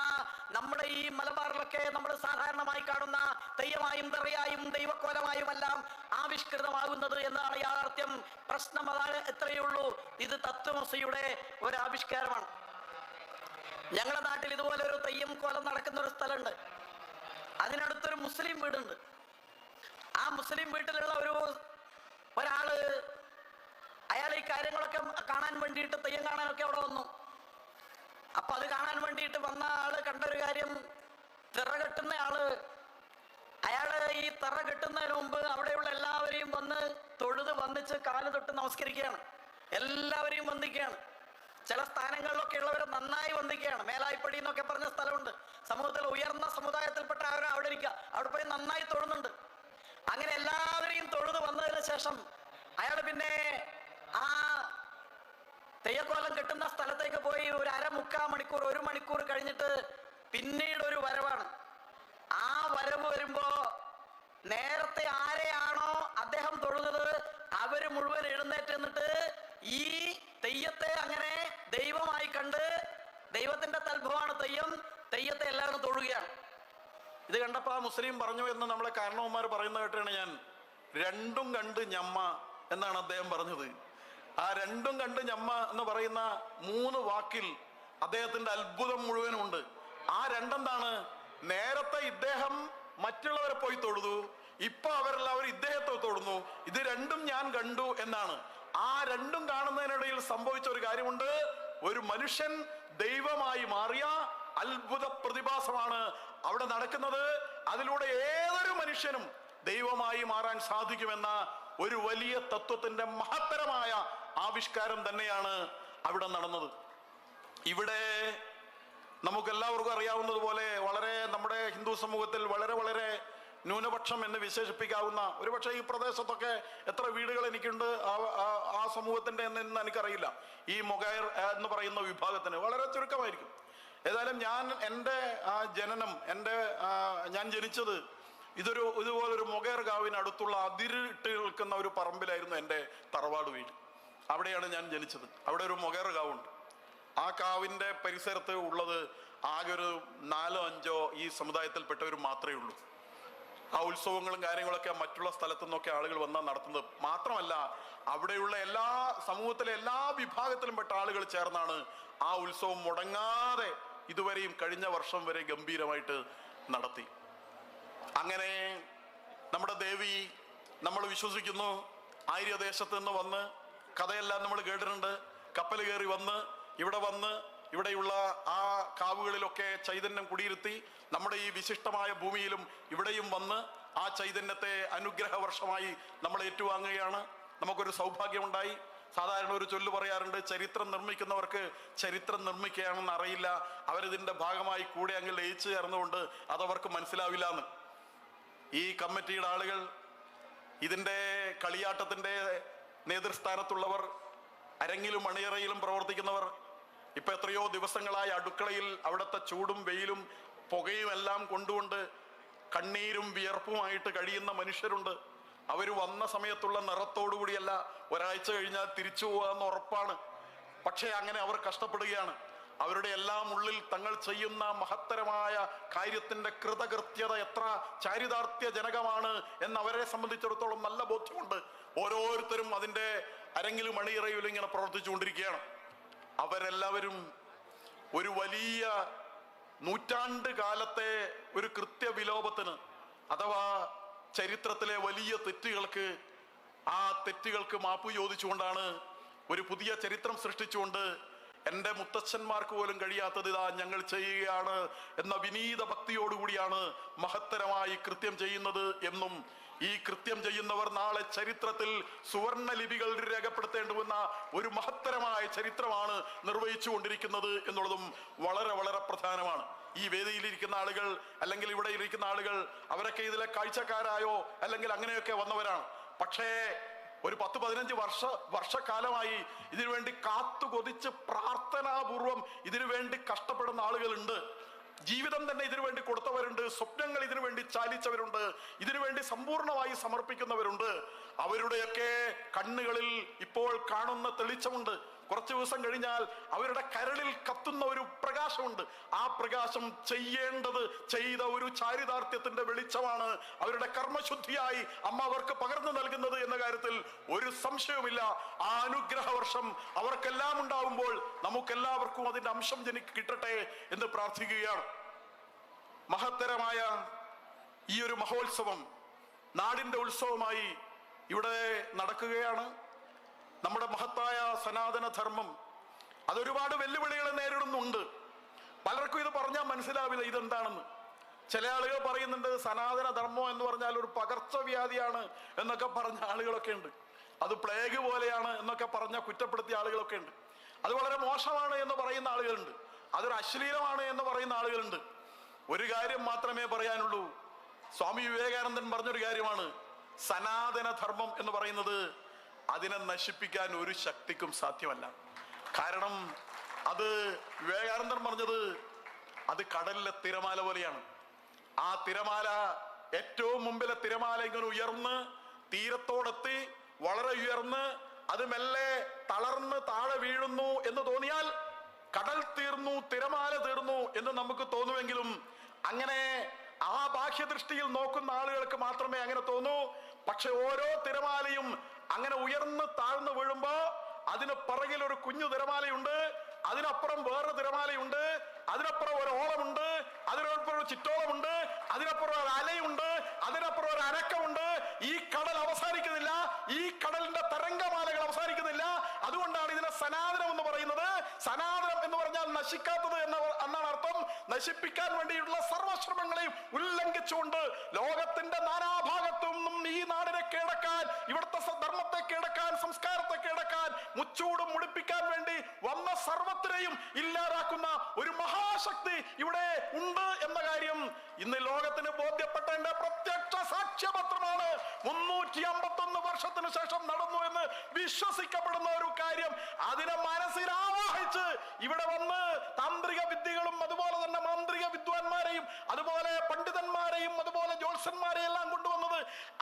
നമ്മുടെ ഈ മലബാറിലൊക്കെ നമ്മൾ സാധാരണമായി കാണുന്ന തെയ്യമായും തെറയായും ദൈവക്കോലമായും എല്ലാം ആവിഷ്കൃതമാകുന്നത് എന്നാണ് യാഥാർത്ഥ്യം. പ്രശ്നം അതാണ്, എത്രയേ ഉള്ളൂ. ഇത് തത്വമസിയുടെ ഒരു ആവിഷ്കാരമാണ്. ഞങ്ങളുടെ നാട്ടിൽ ഇതുപോലെ ഒരു തെയ്യം കോലം നടക്കുന്ന ഒരു സ്ഥലമുണ്ട്. അതിനടുത്തൊരു മുസ്ലിം വീടുണ്ട്. ആ മുസ്ലിം വീട്ടിലുള്ള ഒരാള്, അയാൾ ഈ കാര്യങ്ങളൊക്കെ കാണാൻ വേണ്ടിയിട്ട് തെയ്യം കാണാനൊക്കെ അവിടെ വന്നു. അപ്പൊ അത് കാണാൻ വേണ്ടിയിട്ട് വന്ന ആള് കണ്ടൊരു കാര്യം, തിറ കെട്ടുന്ന ആള്, അയാള് ഈ തിറ കെട്ടുന്നതിന് മുമ്പ് അവിടെയുള്ള എല്ലാവരെയും വന്ന് തൊഴുത് വന്നിച്ച് കാല് തൊട്ട് നമസ്കരിക്കുകയാണ്. എല്ലാവരെയും വന്ദിക്കുകയാണ്. ചില സ്ഥാനങ്ങളിലൊക്കെ ഉള്ളവരെ നന്നായി വന്ദിക്കുകയാണ്. മേലായിപ്പടി എന്നൊക്കെ പറഞ്ഞ സ്ഥലമുണ്ട്. സമൂഹത്തിൽ ഉയർന്ന സമുദായത്തിൽപ്പെട്ട അവരെ അവിടെ ഇരിക്കുക, അവിടെ പോയി നന്നായി തൊഴുന്നുണ്ട്. അങ്ങനെ എല്ലാവരെയും തൊഴുത് വന്നതിന് ശേഷം അയാൾ പിന്നെ ആ തെയ്യക്കോലം കെട്ടുന്ന സ്ഥലത്തേക്ക് പോയി ഒരു അരമുക്കാ മണിക്കൂർ, ഒരു മണിക്കൂർ കഴിഞ്ഞിട്ട് പിന്നീട് ഒരു വരവാണ്. ആ വരവ് വരുമ്പോ നേരത്തെ ആരെയാണോ അദ്ദേഹം തൊഴുന്നത് അവര് മുഴുവൻ എഴുന്നേറ്റ് നിന്നിട്ട് ഈ തെയ്യത്തെ അങ്ങനെ ദൈവമായി കണ്ട്, ദൈവത്തിന്റെ തത്ഭവമാണ് തെയ്യം, തെയ്യത്തെ എല്ലാവരും തൊഴുകയാണ്. ഇത് കണ്ടപ്പോ ആ മുസ്ലിം പറഞ്ഞു എന്ന് നമ്മളെ കാരണവന്മാർ പറയുന്ന കേട്ടാണ് ഞാൻ. രണ്ടും കണ്ട് ഞമ്മ എന്നാണ് അദ്ദേഹം പറഞ്ഞത്. ആ രണ്ടും കണ്ട് ഞമ്മ എന്ന് പറയുന്ന 3 വാക്കിൽ അദ്ദേഹത്തിന്റെ അത്ഭുതം മുഴുവനും ഉണ്ട്. ആ രണ്ടെന്താണ്? നേരത്തെ ഇദ്ദേഹം മറ്റുള്ളവരെ പോയി തൊഴുതു, ഇപ്പൊ അവരെല്ലാവരും ഇദ്ദേഹത്തെ തൊഴുന്നു. ഇത് രണ്ടും ഞാൻ കണ്ടു എന്നാണ്. ആ രണ്ടും കാണുന്നതിനിടയിൽ സംഭവിച്ച ഒരു കാര്യമുണ്ട്. ഒരു മനുഷ്യൻ ദൈവമായി മാറിയ അത്ഭുത പ്രതിഭാസമാണ് അവിടെ നടക്കുന്നത്. അതിലൂടെ ഏതൊരു മനുഷ്യനും ദൈവമായി മാറാൻ സാധിക്കുമെന്ന ഒരു വലിയ തത്വത്തിന്റെ മഹത്തരമായ ആവിഷ്കാരം തന്നെയാണ് അവിടെ നടന്നത്. ഇവിടെ നമുക്കെല്ലാവർക്കും അറിയാവുന്നതുപോലെ വളരെ നമ്മുടെ ഹിന്ദു സമൂഹത്തിൽ വളരെ വളരെ ന്യൂനപക്ഷം എന്ന് വിശേഷിപ്പിക്കാവുന്ന, ഒരുപക്ഷെ ഈ പ്രദേശത്തൊക്കെ എത്ര വീടുകൾ എനിക്കുണ്ട് ആ സമൂഹത്തിന്റെ എന്ന് എനിക്കറിയില്ല, ഈ മൊഗൈർ എന്ന് പറയുന്ന വിഭാഗത്തിന് വളരെ ചുരുക്കമായിരിക്കും. ഏതായാലും ഞാൻ എൻ്റെ ജനനം, ഞാൻ ജനിച്ചത് ഇതുപോലൊരു മൊഗേർ ഗാവിനടുത്തുള്ള അതിരിട്ട് നിൽക്കുന്ന ഒരു പറമ്പിലായിരുന്നു എൻ്റെ തറവാട് വീട്. അവിടെയാണ് ഞാൻ ജനിച്ചത്. അവിടെ ഒരു മൊഗേർ ഗാവുണ്ട്. ആ കാവിൻ്റെ പരിസരത്ത് ഉള്ളത് ആകെ ഒരു 4 or 5 ഈ സമുദായത്തിൽപ്പെട്ടവർ മാത്രമേ ഉള്ളൂ. ആ ഉത്സവങ്ങളും കാര്യങ്ങളൊക്കെ മറ്റുള്ള സ്ഥലത്തു നിന്നൊക്കെ ആളുകൾ വന്നാൽ നടത്തുന്നത്. മാത്രമല്ല അവിടെയുള്ള എല്ലാ സമൂഹത്തിലെ എല്ലാ വിഭാഗത്തിലും പെട്ട ആളുകൾ ചേർന്നാണ് ആ ഉത്സവം മുടങ്ങാതെ ഇതുവരെയും കഴിഞ്ഞ വർഷം വരെ ഗംഭീരമായിട്ട് നടത്തി. അങ്ങനെ നമ്മുടെ ദേവി, നമ്മൾ വിശ്വസിക്കുന്നു, ആര്യദേശത്ത് നിന്ന് വന്ന്, കഥയെല്ലാം നമ്മൾ കേട്ടിട്ടുണ്ട്, കപ്പൽ കയറി വന്ന് ഇവിടെ വന്ന് ഇവിടെയുള്ള ആ കാവുകളിലൊക്കെ ചൈതന്യം കുടിയിരുത്തി നമ്മുടെ ഈ വിശിഷ്ടമായ ഭൂമിയിലും ഇവിടെയും വന്ന് ആ ചൈതന്യത്തെ അനുഗ്രഹ വർഷമായി നമ്മൾ ഏറ്റുവാങ്ങുകയാണ്. നമുക്കൊരു സൗഭാഗ്യമുണ്ടായി. സാധാരണ ഒരു ചൊല്ല് പറയാറുണ്ട്, ചരിത്രം നിർമ്മിക്കുന്നവർക്ക് ചരിത്രം നിർമ്മിക്കുകയാണെന്ന് അറിയില്ല, അവരിതിൻ്റെ ഭാഗമായി കൂടെ അങ്ങ് ലയിച്ചു ചേർന്നുകൊണ്ട് അതവർക്ക് മനസ്സിലാവില്ല എന്ന്. ഈ കമ്മിറ്റിയുടെ ആളുകൾ, ഇതിൻ്റെ കളിയാട്ടത്തിൻ്റെ നേതൃസ്ഥാനത്തുള്ളവർ, അരങ്ങിലും അണിയറയിലും പ്രവർത്തിക്കുന്നവർ, ഇപ്പം എത്രയോ ദിവസങ്ങളായി അടുക്കളയിൽ അവിടുത്തെ ചൂടും വെയിലും പുകയും എല്ലാം കൊണ്ടുകൊണ്ട് കണ്ണീരും വിയർപ്പുമായിട്ട് കഴിയുന്ന മനുഷ്യരുണ്ട്. അവർ വന്ന സമയത്തുള്ള നിറത്തോടുകൂടിയല്ല, ഒരാഴ്ച കഴിഞ്ഞാൽ തിരിച്ചു പോകാമെന്ന് ഉറപ്പാണ്. പക്ഷേ അങ്ങനെ അവർ കഷ്ടപ്പെടുകയാണ്. അവരുടെ എല്ലാം ഉള്ളിൽ തങ്ങൾ ചെയ്യുന്ന മഹത്തരമായ കാര്യത്തിൻ്റെ കൃതകൃത്യത എത്ര ചാരിതാർത്ഥ്യജനകമാണ് എന്ന് അവരെ സംബന്ധിച്ചിടത്തോളം നല്ല ബോധ്യമുണ്ട്. ഓരോരുത്തരും അതിൻ്റെ അരങ്ങിലും അണിയറയിലും ഇങ്ങനെ പ്രവർത്തിച്ചുകൊണ്ടിരിക്കുകയാണ്. അവരെല്ലാവരും ഒരു വലിയ നൂറ്റാണ്ട് കാലത്തെ ഒരു കൃത്യവിലോപത്തിന്, അഥവാ ചരിത്രത്തിലെ വലിയ തെറ്റുകൾക്ക്, ആ തെറ്റുകൾക്ക് മാപ്പ് ചോദിച്ചുകൊണ്ടാണ് ഒരു പുതിയ ചരിത്രം സൃഷ്ടിച്ചുകൊണ്ട് എൻ്റെ മുത്തച്ഛന്മാർക്ക് പോലും കഴിയാത്തത് ഇതാ ഞങ്ങൾ ചെയ്യുകയാണ് എന്ന വിനീത ഭക്തിയോടുകൂടിയാണ് മഹത്തരമായി കൃത്യം ചെയ്യുന്നത് എന്നും, ഈ കൃത്യം ചെയ്യുന്നവർ നാളെ ചരിത്രത്തിൽ സുവർണ ലിപികൾ രേഖപ്പെടുത്തേണ്ടുവന്ന ഒരു മഹത്തരമായ ചരിത്രമാണ് നിർവഹിച്ചു കൊണ്ടിരിക്കുന്നത് എന്നുള്ളതും വളരെ വളരെ പ്രധാനമാണ്. ഈ വേദിയിലിരിക്കുന്ന ആളുകൾ അല്ലെങ്കിൽ ഇവിടെ ഇരിക്കുന്ന ആളുകൾ അവരൊക്കെ ഇതിലെ കാഴ്ചക്കാരായോ അല്ലെങ്കിൽ അങ്ങനെയൊക്കെ വന്നവരാണ്. പക്ഷേ ഒരു 10-15 വർഷക്കാലമായി ഇതിനുവേണ്ടി കാത്തുകൊതിച്ച് പ്രാർത്ഥനാപൂർവം ഇതിനുവേണ്ടി കഷ്ടപ്പെടുന്ന ആളുകളുണ്ട്. ജീവിതം തന്നെ ഇതിനുവേണ്ടി കൊടുത്തവരുണ്ട്, സ്വപ്നങ്ങൾ ഇതിനുവേണ്ടി ചാലിച്ചവരുണ്ട്, ഇതിനുവേണ്ടി സമ്പൂർണമായി സമർപ്പിക്കുന്നവരുണ്ട്. അവരുടെയൊക്കെ കണ്ണുകളിൽ ഇപ്പോൾ കാണുന്ന തെളിച്ചമുണ്ട്. കുറച്ചു ദിവസം കഴിഞ്ഞാൽ അവരുടെ കരളിൽ കത്തുന്ന ഒരു പ്രകാശമുണ്ട്. ആ പ്രകാശം ചെയ്യേണ്ടത് ചെയ്ത ഒരു ചാരിതാർത്ഥ്യത്തിന്റെ വെളിച്ചമാണ് അവരുടെ കർമ്മശുദ്ധിയായി അമ്മ അവർക്ക് പകർന്നു നൽകുന്നത് എന്ന കാര്യത്തിൽ ഒരു സംശയവുമില്ല. ആ അനുഗ്രഹവർഷം അവർക്കെല്ലാം ഉണ്ടാവുമ്പോൾ നമുക്കെല്ലാവർക്കും അതിന്റെ അംശം ജനിക്ക് കിട്ടട്ടെ എന്ന് പ്രാർത്ഥിക്കുകയാണ്. മഹത്തരമായ ഈ ഒരു മഹോത്സവം നാടിന്റെ ഉത്സവമായി ഇവിടെ നടക്കുകയാണ്. നമ്മുടെ മഹത്തായ സനാതനധർമ്മം അതൊരുപാട് വെല്ലുവിളികളെ നേരിടുന്നുണ്ട്. പലർക്കും ഇത് പറഞ്ഞാൽ മനസ്സിലാവില്ല ഇതെന്താണെന്ന്. ചില ആളുകൾ പറയുന്നുണ്ട് സനാതനധർമ്മം എന്ന് പറഞ്ഞാൽ ഒരു പകർച്ചവ്യാധിയാണ് എന്നൊക്കെ പറഞ്ഞ ആളുകളൊക്കെ ഉണ്ട്. അത് പ്ലേഗ് പോലെയാണ് എന്നൊക്കെ പറഞ്ഞ കുറ്റപ്പെടുത്തിയ ആളുകളൊക്കെ ഉണ്ട്. അത് വളരെ മോശമാണ് എന്ന് പറയുന്ന ആളുകളുണ്ട്. അതൊരു അശ്ലീലമാണ് എന്ന് പറയുന്ന ആളുകളുണ്ട്. ഒരു കാര്യം മാത്രമേ പറയാനുള്ളൂ. സ്വാമി വിവേകാനന്ദൻ പറഞ്ഞൊരു കാര്യമാണ്, സനാതനധർമ്മം എന്ന് പറയുന്നത് അതിനെ നശിപ്പിക്കാൻ ഒരു ശക്തിക്കും സാധ്യമല്ല. കാരണം അത് വിവേകാനന്ദൻ പറഞ്ഞത് അത് കടലിലെ തിരമാല പോലെയാണ്. ആ തിരമാല, ഏറ്റവും മുമ്പിലെ തിരമാല ഇങ്ങനെ ഉയർന്ന് തീരത്തോടെത്തി വളരെ ഉയർന്ന് അത് മെല്ലെ തളർന്ന് താഴെ വീഴുന്നു എന്ന് തോന്നിയാൽ കടൽ തീർന്നു, തിരമാല തീർന്നു എന്ന് നമുക്ക് തോന്നുമെങ്കിലും അങ്ങനെ ആ ബാഹ്യദൃഷ്ടിയിൽ നോക്കുന്ന ആളുകൾക്ക് മാത്രമേ അങ്ങനെ തോന്നൂ. പക്ഷെ ഓരോ തിരമാലയും അങ്ങനെ ഉയർന്ന് താഴ്ന്നു വീഴുമ്പോ അതിന് പിറകിൽ ഒരു കുഞ്ഞു തിരമാലയുണ്ട്, അതിനപ്പുറം വേറെ തിരമാലയുണ്ട്, അതിനപ്പുറം ഒരു ഓളമുണ്ട്, അതിനപ്പുറം ഒരു ചിറ്റോളമുണ്ട്, അതിനപ്പുറം ഒരു അലയുണ്ട്, അതിനപ്പുറം ഒരു അനക്കമുണ്ട്. ഈ കടൽ അവസാനിക്കുന്നില്ല, ഈ കടലിന്റെ തരംഗമാലകൾ അവസാനിക്കുന്നില്ല. അതുകൊണ്ടാണ് ഇതിനെ സനാതനം എന്ന് പറയുന്നത്. സനാതനം എന്ന് പറഞ്ഞാൽ നശിക്കാത്തത് എന്നാണ് അർത്ഥം. നശിപ്പിക്കാൻ വേണ്ടിയുള്ള സർവശ്രമങ്ങളെയും ഉല്ലംഘിച്ചുകൊണ്ട് ലോകത്തിന്റെ നാനാഭാഗത്തു നിന്നും ഈ നാടിനെ കീഴടക്കാൻ, ഇവിടുത്തെ ധർമ്മത്തെ കീഴടക്കാൻ, സംസ്കാരത്തെ കീഴടക്കാൻ, മുച്ചൂടും മുടിപ്പിക്കാൻ വേണ്ടി വന്ന സർവത്തിനെയും ഇല്ലാതാക്കുന്ന ഒരു മഹാശക്തി ഇവിടെ ഉണ്ട് എന്ന കാര്യം ഇന്ന് ലോകത്തിന് ബോധ്യപ്പെട്ടതിന്റെ പ്രത്യക്ഷ സാക്ഷ്യപത്രമാണ് 351 വർഷത്തിന് ശേഷം നടന്നു എന്ന് വിശ്വസിക്കപ്പെടുന്ന ഒരു കാര്യം. അതിനെ മനസ്സിൽ ആവാഹിച്ച് ഇവിടെ വന്ന് താന്ത്രിക വിദ്യകളും അതുപോലെ തന്നെ മാന്ത്രിക വിദ്വാൻമാരെയും അതുപോലെ പണ്ഡിതന്മാരെയും അതുപോലെ ജ്യോത്സ്യന്മാരെയും എല്ലാം കൊണ്ടുവന്നത്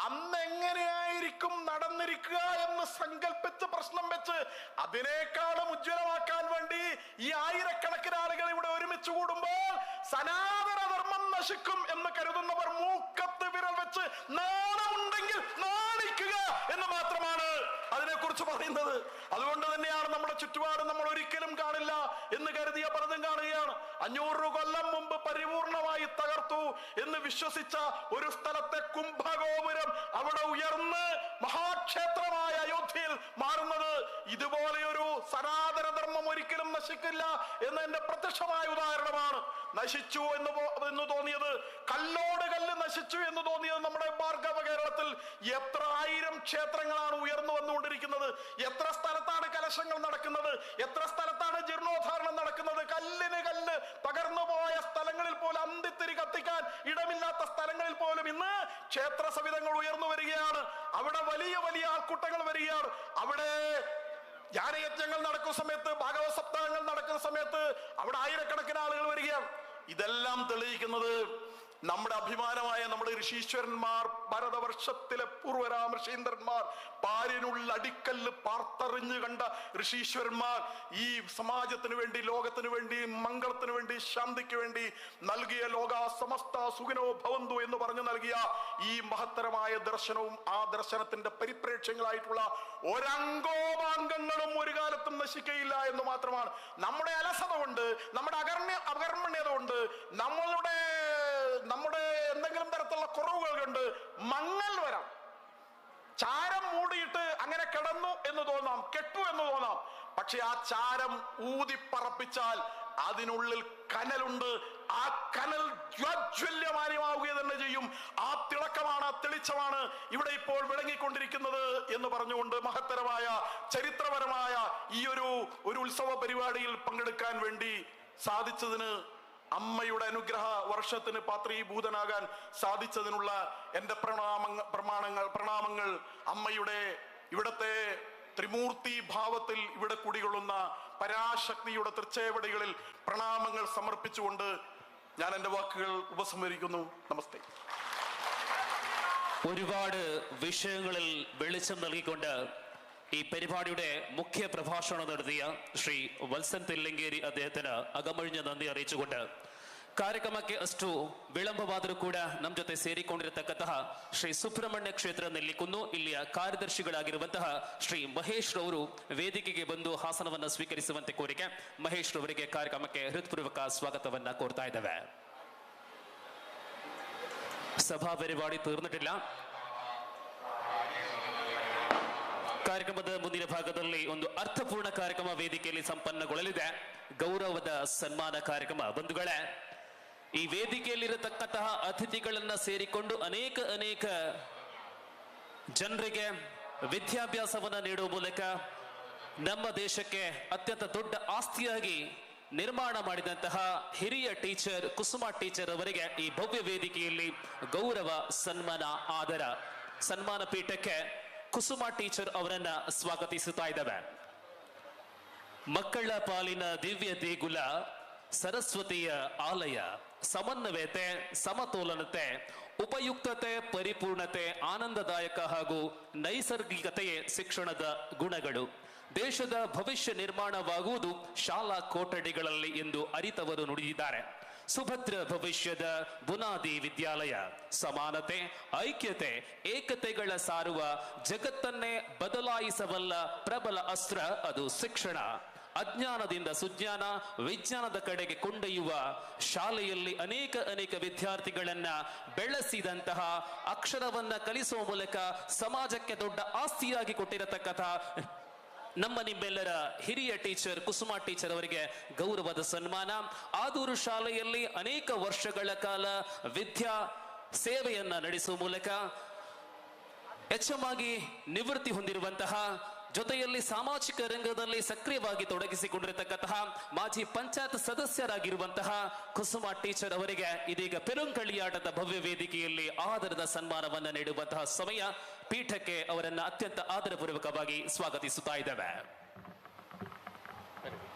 അന്ന് എങ്ങനെയായിരിക്കും നടന്നിരിക്കുക എന്ന് സങ്കല്പിച്ച് പ്രശ്നം വെച്ച് അതിനേക്കാളും ഉജ്ജ്വലമാക്കാൻ വേണ്ടി ഈ ആയിരക്കണക്കിന് ആളുകൾ ഇവിടെ ഒരുമിച്ച് കൂടുമ്പോൾ സനാതനധർമ്മം നശിക്കും എന്ന് കരുതുന്നവർ മൂക്കത്ത് വിരൽ വെച്ച് നാണമുണ്ടെങ്കിൽ നാണിക്കുക എന്ന് മാത്രമാണ് അതിനെക്കുറിച്ച് പറയുന്നത്. അതുകൊണ്ട് തന്നെയാണ് നമ്മുടെ ചുറ്റുപാട് നമ്മൾ ഒരിക്കലും കാണില്ല എന്ന് കരുതിയ പലതും കാണുകയാണ്. 500 കൊല്ലം മുമ്പ് പരിപൂർണമായി തകർത്തു എന്ന് വിശ്വസിച്ച ഒരു സ്ഥലത്തെ കുംഭഗോപുരം അവിടെ ഉയർന്ന് മഹാക്ഷേത്രമായ അയോധ്യയിൽ മാറുന്നത് ഇതുപോലെയൊരു സനാതനധർമ്മം ഒരിക്കലും നശിക്കില്ല എന്നതിന്റെ പ്രത്യക്ഷമായ ഉദാഹരണമാണ്. നശിച്ചു എന്ന് തോന്നിയത്, കല്ലോട് കല്ല് നശിച്ചു എന്ന് തോന്നിയത് നമ്മുടെ ഭാർഗവ കേരളത്തിൽ എത്ര ആയിരം ക്ഷേത്രങ്ങളാണ് ഉയർന്നു വന്നുകൊണ്ടിരിക്കുന്നത്, എത്ര സ്ഥലത്താണ് കലശങ്ങൾ നടക്കുന്നത്, എത്ര സ്ഥലത്താണ് ജീർണോദ്ധാരണം നടക്കുന്നത്. കല്ലിന് കല്ല് തകർന്നു പോയ സ്ഥലങ്ങളിൽ പോലും, അന്തിത്തിരി കത്തിക്കാൻ ഇടമില്ലാത്ത സ്ഥലങ്ങളിൽ പോലും ഇന്ന് ക്ഷേത്ര സവിധങ്ങൾ ഉയർന്നു വരികയാണ്. അവിടെ വലിയ വലിയ ആൾക്കൂട്ടങ്ങൾ വരികയാണ്. അവിടെ ജ്ഞാനയജ്ഞങ്ങൾ നടക്കുന്ന സമയത്ത്, ഭാഗവത സപ്താഹങ്ങൾ നടക്കുന്ന സമയത്ത് അവിടെ ആയിരക്കണക്കിന് ആളുകൾ വരികയാണ്. ഇതെല്ലാം തെളിയിക്കുന്നത് നമ്മുടെ അഭിമാനമായ നമ്മുടെ ഋഷീശ്വരന്മാർ, ഭരതവർഷത്തിലെ പൂർവരാം ഋഷീന്ദ്രന്മാർ, പാരിനുള്ള അടിക്കല്ല് പാർത്തെറിഞ്ഞു കണ്ട ഋഷീശ്വരന്മാർ ഈ സമാജത്തിന് വേണ്ടി, ലോകത്തിന് വേണ്ടി, മംഗളത്തിന് വേണ്ടി, ശാന്തിക്ക് വേണ്ടി നൽകിയ ലോക സമസ്ത സുഖിനോ ഭവന്തു എന്ന് പറഞ്ഞു നൽകിയ ഈ മഹത്തരമായ ദർശനവും ആ ദർശനത്തിന്റെ പരിപ്രേക്ഷ്യങ്ങളായിട്ടുള്ള ഒരംഗോപാംഗങ്ങളും ഒരു കാലത്തും നശിക്കയില്ല എന്ന് മാത്രമാണ്. നമ്മുടെ അലസത കൊണ്ട്, നമ്മുടെ അകർമ്മണ്യത കൊണ്ട്, നമ്മുടെ എന്തെങ്കിലും തരത്തിലുള്ള കുറവുകൾ കൊണ്ട് മങ്ങൽ വരാം. ചാരം മൂടിയിട്ട് അങ്ങനെ കിടന്നു എന്ന് തോന്നാം, കെട്ടു എന്ന് തോന്നാം. പക്ഷെ ആ ചാരം ഊതിപ്പറപ്പിച്ചാൽ അതിനുള്ളിൽ കനലുണ്ട്. ആ കനൽ ജ്വാജ്വല്യമാനമാവുക തന്നെ ചെയ്യും. ആ തിളക്കമാണ്, ആ തെളിച്ചമാണ് ഇവിടെ ഇപ്പോൾ വിളങ്ങിക്കൊണ്ടിരിക്കുന്നത് എന്ന് പറഞ്ഞുകൊണ്ട് മഹത്തരമായ ചരിത്രപരമായ ഈ ഒരു ഉത്സവ പരിപാടിയിൽ പങ്കെടുക്കാൻ വേണ്ടി സാധിച്ചതിന്, അമ്മയുടെ അനുഗ്രഹ വർഷത്തിന് പാത്രീഭൂതനാകാൻ സാധിച്ചതിനുള്ള എൻ്റെ പ്രണാമങ്ങൾ അമ്മയുടെ ഇവിടത്തെ ത്രിമൂർത്തി ഭാവത്തിൽ ഇവിടെ കുടികൊള്ളുന്ന പരാശക്തിയുടെ തൃച്ചേവടികളിൽ പ്രണാമങ്ങൾ സമർപ്പിച്ചുകൊണ്ട് ഞാൻ എൻ്റെ വാക്കുകൾ ഉപസംഹരിക്കുന്നു. നമസ്തേ. ഒരുപാട് വിഷയങ്ങളിൽ വെളിച്ചം നൽകിക്കൊണ്ട് ഈ പരിപാടിയുടെ മുഖ്യ പ്രഭാഷണം നടത്തിയ ശ്രീ വത്സൻ തില്ലങ്കേരി അദ്ദേഹത്തിന് അകമഴിഞ്ഞ നന്ദി അറിയിച്ചുകൊണ്ട് ಕಾರ್ಯಕ್ರಮಕ್ಕೆ ಅಷ್ಟು ವಿಳಂಬವಾದರೂ ಕೂಡ ನಮ್ಮ ಜೊತೆ ಸೇರಿಕೊಂಡಿರತಕ್ಕಂತಹ ಶ್ರೀ ಸುಬ್ರಹ್ಮಣ್ಯ ಕ್ಷೇತ್ರ ನೆಲ್ಲಿಕುನ್ನು ಇಲ್ಲಿಯ ಕಾರ್ಯದರ್ಶಿಗಳಾಗಿರುವಂತಹ ಶ್ರೀ ಮಹೇಶ್ ರವರು ವೇದಿಕೆಗೆ ಬಂದು ಆಸನವನ್ನು ಸ್ವೀಕರಿಸುವಂತೆ ಕೋರಿಕೆ. ಮಹೇಶ್ ರವರಿಗೆ ಕಾರ್ಯಕ್ರಮಕ್ಕೆ ಹೃತ್ಪೂರ್ವಕ ಸ್ವಾಗತವನ್ನ ಕೋರ್ತಾ ಇದ್ದೇವೆ. ಸಭಾ ಪರಿಪಾಡಿ ತೀರ್ന്നിട്ടിಲ್ಲ. ಕಾರ್ಯಕ್ರಮದ ಮುಂದಿನ ಭಾಗದಲ್ಲಿ ಒಂದು ಅರ್ಥಪೂರ್ಣ ಕಾರ್ಯಕ್ರಮ ವೇದಿಕೆಯಲ್ಲಿ ಸಂಪನ್ನಗೊಳ್ಳಲಿದೆ, ಗೌರವದ ಸನ್ಮಾನ ಕಾರ್ಯಕ್ರಮ. ಬಂಧುಗಳೇ, ಈ ವೇದಿಕೆಯಲ್ಲಿರತಕ್ಕಂತಹ ಅತಿಥಿಗಳನ್ನ ಸೇರಿಕೊಂಡು ಅನೇಕ ಅನೇಕ ಜನರಿಗೆ ವಿದ್ಯಾಭ್ಯಾಸವನ್ನ ನೀಡುವ ಮೂಲಕ ನಮ್ಮ ದೇಶಕ್ಕೆ ಅತ್ಯಂತ ದೊಡ್ಡ ಆಸ್ತಿಯಾಗಿ ನಿರ್ಮಾಣ ಮಾಡಿದಂತಹ ಹಿರಿಯ ಟೀಚರ್ ಕುಸುಮ ಟೀಚರ್ ಅವರಿಗೆ ಈ ಭವ್ಯ ವೇದಿಕೆಯಲ್ಲಿ ಗೌರವ ಸನ್ಮಾನ ಆದರ. ಸನ್ಮಾನ ಪೀಠಕ್ಕೆ ಕುಸುಮ ಟೀಚರ್ ಅವರನ್ನ ಸ್ವಾಗತಿಸುತ್ತಾ ಇದ್ದಾವೆ. ಮಕ್ಕಳ ಪಾಲಿನ ದಿವ್ಯ ದೇಗುಲ ಸರಸ್ವತಿಯ ಆಲಯ, ಸಮನ್ವಯತೆ, ಸಮತೋಲನತೆ, ಉಪಯುಕ್ತತೆ, ಪರಿಪೂರ್ಣತೆ, ಆನಂದದಾಯಕ ಹಾಗೂ ನೈಸರ್ಗಿಕತೆಯೇ ಶಿಕ್ಷಣದ ಗುಣಗಳು. ದೇಶದ ಭವಿಷ್ಯ ನಿರ್ಮಾಣವಾಗುವುದು ಶಾಲಾ ಕೊಠಡಿಗಳಲ್ಲಿ ಎಂದು ಅರಿತವರು ನುಡಿದಿದ್ದಾರೆ. ಸುಭದ್ರ ಭವಿಷ್ಯದ ಬುನಾದಿ ವಿದ್ಯಾಲಯ, ಸಮಾನತೆ, ಐಕ್ಯತೆ, ಏಕತೆಗಳ ಸಾರುವ ಜಗತ್ತನ್ನೇ ಬದಲಾಯಿಸಬಲ್ಲ ಪ್ರಬಲ ಅಸ್ತ್ರ ಅದು ಶಿಕ್ಷಣ. ಅಜ್ಞಾನದಿಂದ ಸುಜ್ಞಾನ, ವಿಜ್ಞಾನದ ಕಡೆಗೆ ಕೊಂಡೊಯ್ಯುವ ಶಾಲೆಯಲ್ಲಿ ಅನೇಕ ಅನೇಕ ವಿದ್ಯಾರ್ಥಿಗಳನ್ನ ಬೆಳೆಸಿದಂತಹ, ಅಕ್ಷರವನ್ನ ಕಲಿಸುವ ಮೂಲಕ ಸಮಾಜಕ್ಕೆ ದೊಡ್ಡ ಆಸ್ತಿಯಾಗಿ ಕೊಟ್ಟಿರತಕ್ಕಂತಹ ನಮ್ಮ ನಿಮ್ಮೆಲ್ಲರ ಹಿರಿಯ ಟೀಚರ್ ಕುಸುಮ ಟೀಚರ್ ಅವರಿಗೆ ಗೌರವದ ಸನ್ಮಾನ. ಆದೂರು ಶಾಲೆಯಲ್ಲಿ ಅನೇಕ ವರ್ಷಗಳ ಕಾಲ ವಿದ್ಯಾ ಸೇವೆಯನ್ನ ನಡೆಸುವ ಮೂಲಕ ಹೆಚ್ಚಮಾಗಿ ನಿವೃತ್ತಿ ಹೊಂದಿರುವಂತಹ, ಜೊತೆಯಲ್ಲಿ ಸಾಮಾಜಿಕ ರಂಗದಲ್ಲಿ ಸಕ್ರಿಯವಾಗಿ ತೊಡಗಿಸಿಕೊಂಡಿರತಕ್ಕಂತಹ ಮಾಜಿ ಪಂಚಾಯತ್ ಸದಸ್ಯರಾಗಿರುವಂತಹ ಕುಸುಮ ಟೀಚರ್ ಅವರಿಗೆ ಇದೀಗ ಪೆರುಂಕಳಿಯಾಟದ ಭವ್ಯ ವೇದಿಕೆಯಲ್ಲಿ ಆದರದ ಸನ್ಮಾನವನ್ನು ನೀಡುವಂತಹ ಸಮಯ. ಪೀಠಕ್ಕೆ ಅವರನ್ನು ಅತ್ಯಂತ ಆದರಪೂರ್ವಕವಾಗಿ ಸ್ವಾಗತಿಸುತ್ತಾ ಇದ್ದೇವೆ.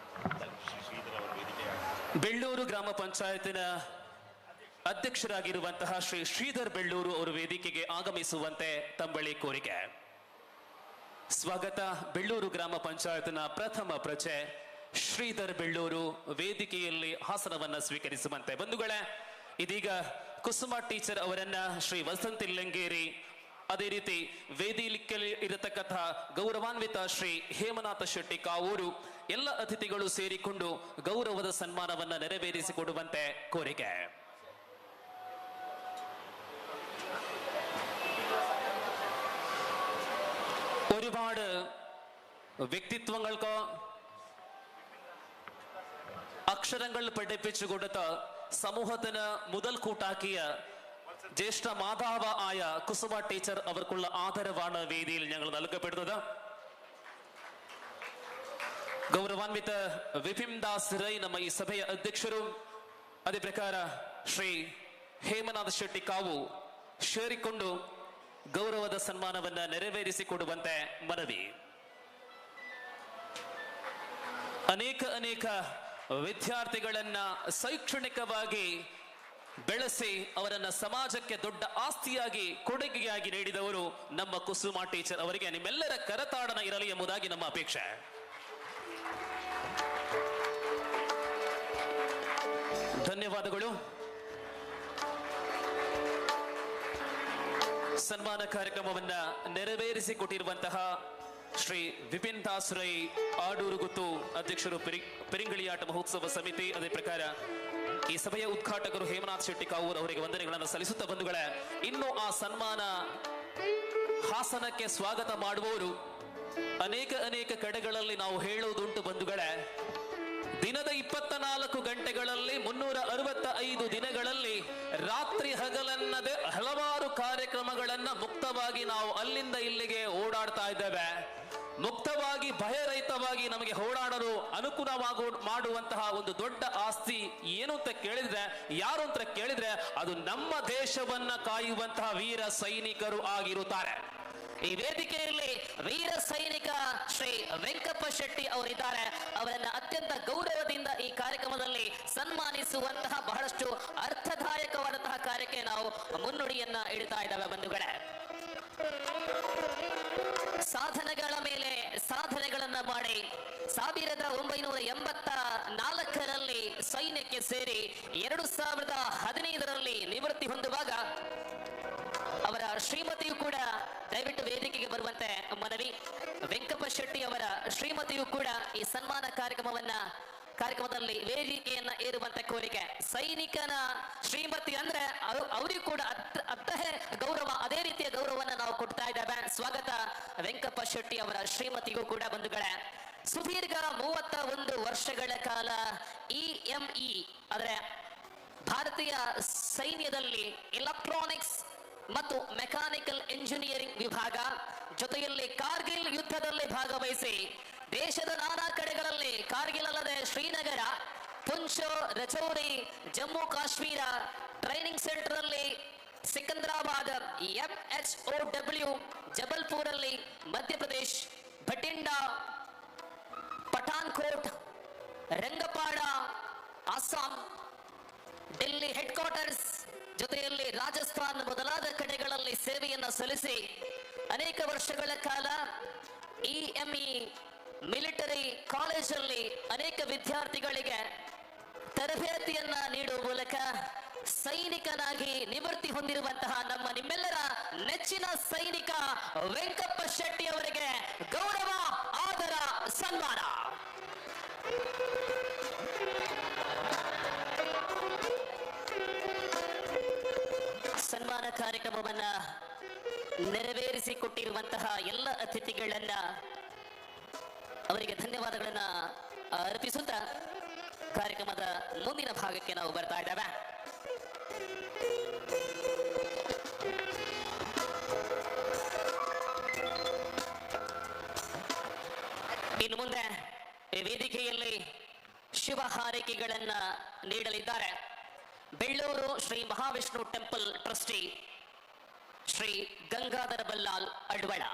ಬೆಳ್ಳೂರು ಗ್ರಾಮ ಪಂಚಾಯತಿನ ಅಧ್ಯಕ್ಷರಾಗಿರುವಂತಹ ಶ್ರೀ ಶ್ರೀಧರ್ ಬೆಳ್ಳೂರು ಅವರು ವೇದಿಕೆಗೆ ಆಗಮಿಸುವಂತೆ ತಂಬಳಿ ಕೋರಿಕೆ. ಸ್ವಾಗತ. ಬೆಳ್ಳೂರು ಗ್ರಾಮ ಪಂಚಾಯತ್ನ ಪ್ರಥಮ ಪ್ರಜೆ ಶ್ರೀಧರ್ ಬೆಳ್ಳೂರು ವೇದಿಕೆಯಲ್ಲಿ ಆಸನವನ್ನ ಸ್ವೀಕರಿಸುವಂತೆ. ಬಂಧುಗಳೇ, ಇದೀಗ ಕುಸುಮ ಟೀಚರ್ ಅವರನ್ನ ಶ್ರೀ ವಸಂತ ತಿಲ್ಲಂಗೇರಿ, ಅದೇ ರೀತಿ ವೇದಿಕೆಯಲ್ಲಿ ಇರತಕ್ಕಂತಹ ಗೌರವಾನ್ವಿತ ಶ್ರೀ ಹೇಮನಾಥ ಶೆಟ್ಟಿ ಕಾವೂರು, ಎಲ್ಲ ಅತಿಥಿಗಳು ಸೇರಿಕೊಂಡು ಗೌರವದ ಸನ್ಮಾನವನ್ನ ನೆರವೇರಿಸಿಕೊಡುವಂತೆ ಕೋರಿಕೆ. ഒരുപാട് വ്യക്തിത്വങ്ങൾക്ക് അക്ഷരങ്ങൾ പഠിപ്പിച്ചു കൊടുത്ത് സമൂഹത്തിന് മുതൽക്കൂട്ടാക്കിയ ജ്യേഷ്ഠ മാതാവ് ആയ കുസുമ ടീച്ചർ അവർക്കുള്ള ആദരവാണ് വേദിയിൽ ഞങ്ങൾ നൽകപ്പെടുന്നത്. ಗೌರವಾನ್ವಿತ ವಿಪಿನ್ ದಾಸ್ ರೈ ನಮ್ಮ ಈ ಸಭೆಯ ಅಧ್ಯಕ್ಷರು, ಅದೇ ಪ್ರಕಾರ ಶ್ರೀ ಹೇಮನಾಥ ಶೆಟ್ಟಿ ಕಾವು ಸೇರಿಕೊಂಡು ಗೌರವದ ಸನ್ಮಾನವನ್ನ ನೆರವೇರಿಸಿಕೊಡುವಂತೆ ಮನವಿ. ಅನೇಕ ಅನೇಕ ವಿದ್ಯಾರ್ಥಿಗಳನ್ನ ಶೈಕ್ಷಣಿಕವಾಗಿ ಬೆಳೆಸಿ ಅವರನ್ನ ಸಮಾಜಕ್ಕೆ ದೊಡ್ಡ ಆಸ್ತಿಯಾಗಿ ಕೊಡುಗೆಯಾಗಿ ನೀಡಿದವರು ನಮ್ಮ ಕುಸುಮಾ ಟೀಚರ್ ಅವರಿಗೆ ನಿಮ್ಮೆಲ್ಲರ ಕರತಾಡನ ಇರಲಿ ಎಂಬುದಾಗಿ ನಮ್ಮ ಅಪೇಕ್ಷೆ. ಧನ್ಯವಾದಗಳು. ಸನ್ಮಾನ ಕಾರ್ಯಕ್ರಮವನ್ನ ನೆರವೇರಿಸಿಕೊಟ್ಟಿರುವಂತಹ ಶ್ರೀ ವಿಪಿನ್ ದಾಸ್ ರೈ ಆಡೂರುಗುತ್ತು ಅಧ್ಯಕ್ಷರು ಪೆರಿಂಗಳಿಯಾಟ ಮಹೋತ್ಸವ ಸಮಿತಿ, ಅದೇ ಪ್ರಕಾರ ಈ ಸಭೆಯ ಉದ್ಘಾಟಕರು ಹೇಮನಾಥ್ ಶೆಟ್ಟಿ ಕಾವೂರ್ ಅವರಿಗೆ ವಂದನೆಗಳನ್ನು ಸಲ್ಲಿಸುತ್ತಾ ಬಂಧುಗಳೇ, ಇನ್ನು ಆ ಸನ್ಮಾನ ಹಾಸನಕ್ಕೆ ಸ್ವಾಗತ ಮಾಡುವವರು ಅನೇಕ ಅನೇಕ ಕಡೆಗಳಲ್ಲಿ ನಾವು ಹೇಳುವುದುಂಟು ಬಂಧುಗಳೇ, ದಿನದ 24 ಗಂಟೆಗಳಲ್ಲಿ 365 ದಿನಗಳಲ್ಲಿ ರಾತ್ರಿ ಹಗಲನ್ನದೆ ಹಲವಾರು ಕಾರ್ಯಕ್ರಮಗಳನ್ನ ಮುಕ್ತವಾಗಿ ನಾವು ಅಲ್ಲಿಂದ ಇಲ್ಲಿಗೆ ಓಡಾಡ್ತಾ ಇದ್ದೇವೆ. ಮುಕ್ತವಾಗಿ ಭಯರಹಿತವಾಗಿ ನಮಗೆ ಓಡಾಡಲು ಅನುಕೂಲವಾಗು ಮಾಡುವಂತಹ ಒಂದು ದೊಡ್ಡ ಆಸ್ತಿ ಏನು ಅಂತ ಕೇಳಿದ್ರೆ, ಯಾರು ಅಂತ ಕೇಳಿದ್ರೆ, ಅದು ನಮ್ಮ ದೇಶವನ್ನ ಕಾಯುವಂತಹ ವೀರ ಸೈನಿಕರು ಆಗಿರುತ್ತಾರೆ. ಈ ವೇದಿಕೆಯಲ್ಲಿ ವೀರ ಸೈನಿಕ ಶ್ರೀ ವೆಂಕಪ್ಪ ಶೆಟ್ಟಿ ಅವರಿದ್ದಾರೆ. ಅವರನ್ನ ಅತ್ಯಂತ ಗೌರವದಿಂದ ಈ ಕಾರ್ಯಕ್ರಮದಲ್ಲಿ ಸನ್ಮಾನಿಸುವಂತಹ ಬಹಳಷ್ಟು ಅರ್ಥದಾಯಕವಾದಂತಹ ಕಾರ್ಯಕ್ಕೆ ನಾವು ಮುನ್ನುಡಿಯನ್ನ ಇಡ್ತಾ ಇದ್ದಾವೆ ಬಂಧುಗಳೇ. ಸಾಧನೆಗಳ ಮೇಲೆ ಸಾಧನೆಗಳನ್ನ ಮಾಡಿ 1984ರಲ್ಲಿ ಸೈನ್ಯಕ್ಕೆ ಸೇರಿ 2015ರಲ್ಲಿ ನಿವೃತ್ತಿ ಹೊಂದುವಾಗ ಅವರ ಶ್ರೀಮತಿಯು ಕೂಡ ದಯವಿಟ್ಟು ವೇದಿಕೆಗೆ ಬರುವಂತೆ ಮನವಿ. ವೆಂಕಪ್ಪ ಶೆಟ್ಟಿ ಅವರ ಶ್ರೀಮತಿಯು ಕೂಡ ಈ ಸನ್ಮಾನ ಕಾರ್ಯಕ್ರಮದಲ್ಲಿ ವೇದಿಕೆಯನ್ನ ಏರುವಂತೆ ಕೋರಿಕೆ. ಸೈನಿಕನ ಶ್ರೀಮತಿ ಅಂದ್ರೆ ಅವರಿಗೂ ಕೂಡ ಅತ್ತಹೇ ಗೌರವ, ಅದೇ ರೀತಿಯ ಗೌರವವನ್ನ ನಾವು ಕೊಡ್ತಾ ಇದ್ದೇವೆ. ಸ್ವಾಗತ ವೆಂಕಪ್ಪ ಶೆಟ್ಟಿ ಅವರ ಶ್ರೀಮತಿಗೂ ಕೂಡ ಬಂಧುಗಳೇ. ಸುದೀರ್ಘ 31 ವರ್ಷಗಳ ಕಾಲ EME ಅಂದ್ರೆ ಭಾರತೀಯ ಸೈನ್ಯದಲ್ಲಿ ಎಲೆಕ್ಟ್ರಾನಿಕ್ಸ್ ಮತ್ತು ಮೆಕ್ಯಾನಿಕಲ್ ಇಂಜಿನಿಯರಿಂಗ್ ವಿಭಾಗ ಜೊತೆಯಲ್ಲಿ ಕಾರ್ಗಿಲ್ ಯುದ್ಧದಲ್ಲಿ ಭಾಗವಹಿಸಿ ದೇಶದ ನಾನಾ ಕಡೆಗಳಲ್ಲಿ, ಕಾರ್ಗಿಲ್ ಅಲ್ಲದೆ ಶ್ರೀನಗರ, ಪುಂಚ್, ರಜೌರಿ, ಜಮ್ಮು ಕಾಶ್ಮೀರ ಟ್ರೈನಿಂಗ್ ಸೆಂಟರ್ ಅಲ್ಲಿ, ಸಿಕಂದ್ರಾಬಾದ್, MHOW, ಜಬಲ್ಪುರಲ್ಲಿ, ಮಧ್ಯಪ್ರದೇಶ್, ಭಟಿಂಡಾ, ಪಠಾನ್ಕೋಟ್, ರಂಗಪಾಡ, ಅಸ್ಸಾಂ, ಡೆಲ್ಲಿ ಹೆಡ್ ಕ್ವಾರ್ಟರ್ಸ್ ಜೊತೆಯಲ್ಲಿ ರಾಜಸ್ಥಾನ್ ಮೊದಲಾದ ಕಡೆಗಳಲ್ಲಿ ಸೇವೆಯನ್ನು ಸಲ್ಲಿಸಿ ಅನೇಕ ವರ್ಷಗಳ ಕಾಲ EME ಮಿಲಿಟರಿ ಕಾಲೇಜಲ್ಲಿ ಅನೇಕ ವಿದ್ಯಾರ್ಥಿಗಳಿಗೆ ತರಬೇತಿಯನ್ನ ನೀಡುವ ಮೂಲಕ ಸೈನಿಕನಾಗಿ ನಿವೃತ್ತಿ ಹೊಂದಿರುವಂತಹ ನಮ್ಮ ನಿಮ್ಮೆಲ್ಲರ ನೆಚ್ಚಿನ ಸೈನಿಕ ವೆಂಕಪ್ಪ ಶೆಟ್ಟಿ ಅವರಿಗೆ ಗೌರವ, ಆದರ, ಸನ್ಮಾನ. ಸನ್ಮಾನ ಕಾರ್ಯಕ್ರಮವನ್ನ ನೆರವೇರಿಸಿಕೊಟ್ಟಿರುವಂತಹ ಎಲ್ಲ ಅತಿಥಿಗಳನ್ನ ಅವರಿಗೆ ಧನ್ಯವಾದಗಳನ್ನ ಅರ್ಪಿಸುತ್ತಾ ಕಾರ್ಯಕ್ರಮದ ಮುಂದಿನ ಭಾಗಕ್ಕೆ ನಾವು ಬರ್ತಾ ಇದ್ದೇವೆ. ಇನ್ನು ಮುಂದೆ ಈ ವೇದಿಕೆಯಲ್ಲಿ ಶುಭ ಹಾರೈಕೆಗಳನ್ನ ನೀಡಲಿದ್ದಾರೆ Bellur Shri Mahavishnu temple trustee Shri Gangadhara Ballal Advala.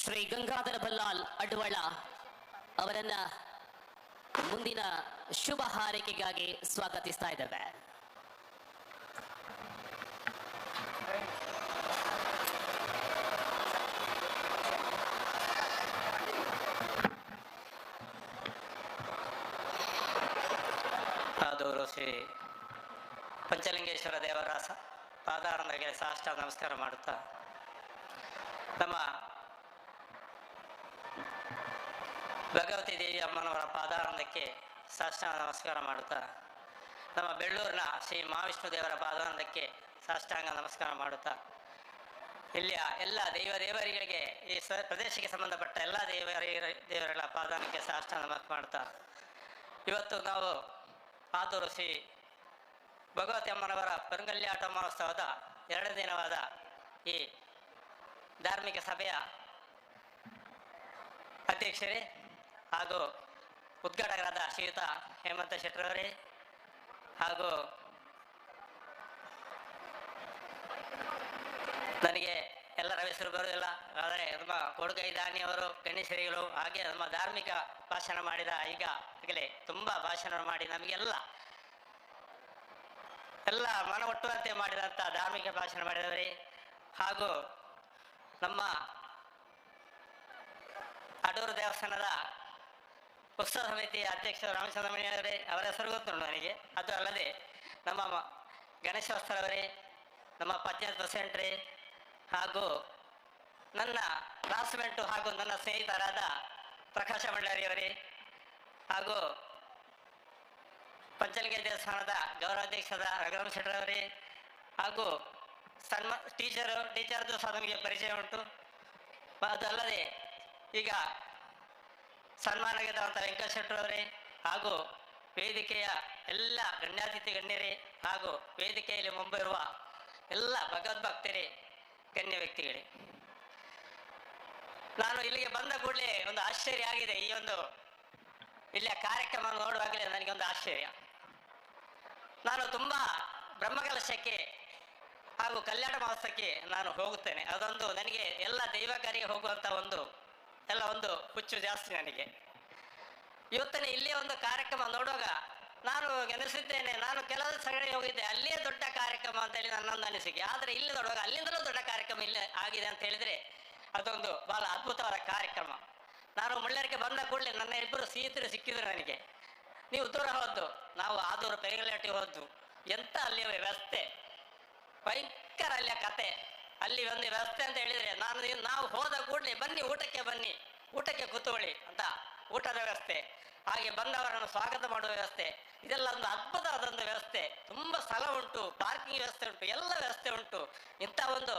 Shri Gangadhara Ballal Advala ಅವರನ್ನ ಮುಂದಿನ ಶುಭ ಹಾರೈಕೆಗಾಗಿ ಸ್ವಾಗತಿಸ್ತಾ ಇದ್ದೇವೆ. ಆದೂರು ಶ್ರೀ ಪಂಚಲಿಂಗೇಶ್ವರ ದೇವರ ಪಾದಾರಂಭಕ್ಕೆ ಸಾಷ್ಟಾಂಗ ನಮಸ್ಕಾರ ಮಾಡುತ್ತಾ ನಮ್ಮ ಭಗವತಿ ದೇವಿ ಅಮ್ಮನವರ ಪಾದಾರಂಭಕ್ಕೆ ಸಾಷ್ಟಾಂಗ ನಮಸ್ಕಾರ ಮಾಡುತ್ತಾ ನಮ್ಮ ಬೆಳ್ಳೂರಿನ ಶ್ರೀ ಮಹಾವಿಷ್ಣು ದೇವರ ಪಾದಾರಂಭಕ್ಕೆ ಸಾಷ್ಟಾಂಗ ನಮಸ್ಕಾರ ಮಾಡುತ್ತಾ ಇಲ್ಲಿಯ ಎಲ್ಲ ದೈವ ದೇವರಿಗೆ ಈ ಪ್ರದೇಶಕ್ಕೆ ಸಂಬಂಧಪಟ್ಟ ಎಲ್ಲ ದೇವರುಗಳ ಪಾದಾನಕ್ಕೆ ಸಾಷ್ಟಾಂಗ ನಮಸ್ಕಾರ ಮಾಡುತ್ತಾ ಇವತ್ತು ನಾವು ಆದೂರು ಶ್ರೀ ಭಗವತಿ ಅಮ್ಮನವರ ಪೆರುಂಗಲ್ಯಾಟ ಮಹೋತ್ಸವದ ಎರಡನೇ ದಿನವಾದ ಈ ಧಾರ್ಮಿಕ ಸಭೆಯ ಅಧ್ಯಕ್ಷರೇ ಹಾಗೂ ಉದ್ಘಾಟಕರಾದ ಶ್ರೀಯುತ ಹೇಮಂತ ಶೆಟ್ಟರವರೇ ಹಾಗೂ ನನಗೆ ಎಲ್ಲರ ಹೆಸರು ಬರುವುದಿಲ್ಲ. ಆದರೆ ನಮ್ಮ ಕೊಡುಗೈ ದಾನಿಯವರು, ಗಣ್ಯಶ್ರೀಗಳು, ಹಾಗೆ ನಮ್ಮ ಧಾರ್ಮಿಕ ಭಾಷಣ ಮಾಡಿದ ಈಗ ಆಗಲೇ ತುಂಬ ಭಾಷಣ ಮಾಡಿ ನಮಗೆಲ್ಲ ಎಲ್ಲ ಮನ ಒಟ್ಟುವಂತೆ ಮಾಡಿದಂಥ ಧಾರ್ಮಿಕ ಭಾಷಣ ಮಾಡಿದವರೇ, ಹಾಗೂ ನಮ್ಮ ಅಡೂರು ದೇವಸ್ಥಾನದ ಉತ್ಸವ ಸಮಿತಿಯ ಅಧ್ಯಕ್ಷ ರಾಮಚಂದ್ರ ಮಣಿಯವರೇ, ಅವರ ಹೆಸರು ಗೊತ್ತುಂಟು ನನಗೆ. ಅದು ಅಲ್ಲದೆ ನಮ್ಮ ಗಣೇಶೋತ್ಸವರೇ, ನಮ್ಮ ಪಂಚಾಯತ್ ಪ್ರೆಸಿಡೆಂಟ್ರೇ, ಹಾಗೂ ನನ್ನ ಕ್ಲಾಸ್ಮೇಟು ಹಾಗೂ ನನ್ನ ಸ್ನೇಹಿತರಾದ ಪ್ರಕಾಶ ಮಂಡಾರಿಯವರೇ, ಹಾಗೂ ಪಂಚಲಿಂಗ ದೇವಸ್ಥಾನದ ಗೌರವಾಧ್ಯಕ್ಷದ ರಘುರಾಮ ಶೆಟ್ಟರವರೇ, ಹಾಗೂ ಸನ್ಮ ಟೀಚರ್ದು ಸಹ ನಮಗೆ ಪರಿಚಯ ಉಂಟು. ಅದಲ್ಲದೆ ಈಗ ಸನ್ಮಾನಗೆದ್ದಂಥ ವೆಂಕಟ ಶೆಟ್ಟರವರೇ, ಹಾಗೂ ವೇದಿಕೆಯ ಎಲ್ಲ ಗಣ್ಯಾತಿಥಿ ಗಣ್ಯರೇ, ಹಾಗೂ ವೇದಿಕೆಯಲ್ಲಿ ಮುಂಬರುವ ಎಲ್ಲ ಭಗವದ್ಭಕ್ತರೇ, ಗಣ್ಯ ವ್ಯಕ್ತಿಗಳೇ, ನಾನು ಇಲ್ಲಿಗೆ ಬಂದ ಕೂಡಲೇ ಒಂದು ಆಶ್ಚರ್ಯ ಆಗಿದೆ. ಈ ಒಂದು ಇಲ್ಲಿಯ ಕಾರ್ಯಕ್ರಮ ನೋಡುವಾಗಲೇ ನನಗೆ ಒಂದು ಆಶ್ಚರ್ಯ. ನಾನು ತುಂಬ ಬ್ರಹ್ಮಕಲಶಕ್ಕೆ ಹಾಗೂ ಕಲ್ಯಾಣ ಮಹೋತ್ಸವಕ್ಕೆ ನಾನು ಹೋಗುತ್ತೇನೆ. ಅದೊಂದು ನನಗೆ ಎಲ್ಲ ದೈವಕಾರಿಗೆ ಹೋಗುವಂಥ ಒಂದು ಎಲ್ಲ ಒಂದು ಹುಚ್ಚು ಜಾಸ್ತಿ ನನಗೆ. ಇವತ್ತನೇ ಇಲ್ಲಿಯ ಒಂದು ಕಾರ್ಯಕ್ರಮ ನೋಡುವಾಗ ನಾನು ಎನಿಸಿದ್ದೇನೆ, ನಾನು ಕೆಲವು ಸಗಣಿ ಹೋಗಿದ್ದೆ, ಅಲ್ಲಿಯೇ ದೊಡ್ಡ ಕಾರ್ಯಕ್ರಮ ಅಂತೇಳಿ ನನ್ನೊಂದು ಅನಿಸಿಕೆ. ಆದರೆ ಇಲ್ಲಿ ನೋಡುವಾಗ ಅಲ್ಲಿಂದಲೂ ದೊಡ್ಡ ಕಾರ್ಯಕ್ರಮ ಇಲ್ಲಿ ಆಗಿದೆ ಅಂತ ಹೇಳಿದರೆ ಅದೊಂದು ಬಹಳ ಅದ್ಭುತವಾದ ಕಾರ್ಯಕ್ರಮ. ನಾನು ಮುಳ್ಳರಿಗೆ ಬಂದ ಕೂಡಲೇ ನನ್ನ ಇಬ್ಬರು ಸ್ನೇಹಿತರು ಸಿಕ್ಕಿದ್ರು ನನಗೆ. ನೀವು ದೂರ ಹೋದ್ದು, ನಾವು ಆದೂರು ಪೆರಿಗಲಾಟಿ ಹೋದ್ದು, ಎಂಥ ಅಲ್ಲಿಯ ವ್ಯವಸ್ಥೆ, ಭಯಂಕರ ಅಲ್ಲಿಯ ಕತೆ. ಅಲ್ಲಿ ಒಂದು ವ್ಯವಸ್ಥೆ ಅಂತ ಹೇಳಿದರೆ ನಾವು ಹೋದ ಕೂಡಲೇ ಬನ್ನಿ ಊಟಕ್ಕೆ, ಬನ್ನಿ ಊಟಕ್ಕೆ ಕೂತ್ಕೊಳ್ಳಿ ಅಂತ ಊಟದ ವ್ಯವಸ್ಥೆ, ಹಾಗೆ ಬಂದವರನ್ನು ಸ್ವಾಗತ ಮಾಡುವ ವ್ಯವಸ್ಥೆ, ಇದೆಲ್ಲ ಒಂದು ಅದ್ಭುತವಾದ ವ್ಯವಸ್ಥೆ. ತುಂಬ ಸ್ಥಳ ಉಂಟು, ಪಾರ್ಕಿಂಗ್ ವ್ಯವಸ್ಥೆ ಉಂಟು, ಎಲ್ಲ ವ್ಯವಸ್ಥೆ ಉಂಟು. ಇಂಥ ಒಂದು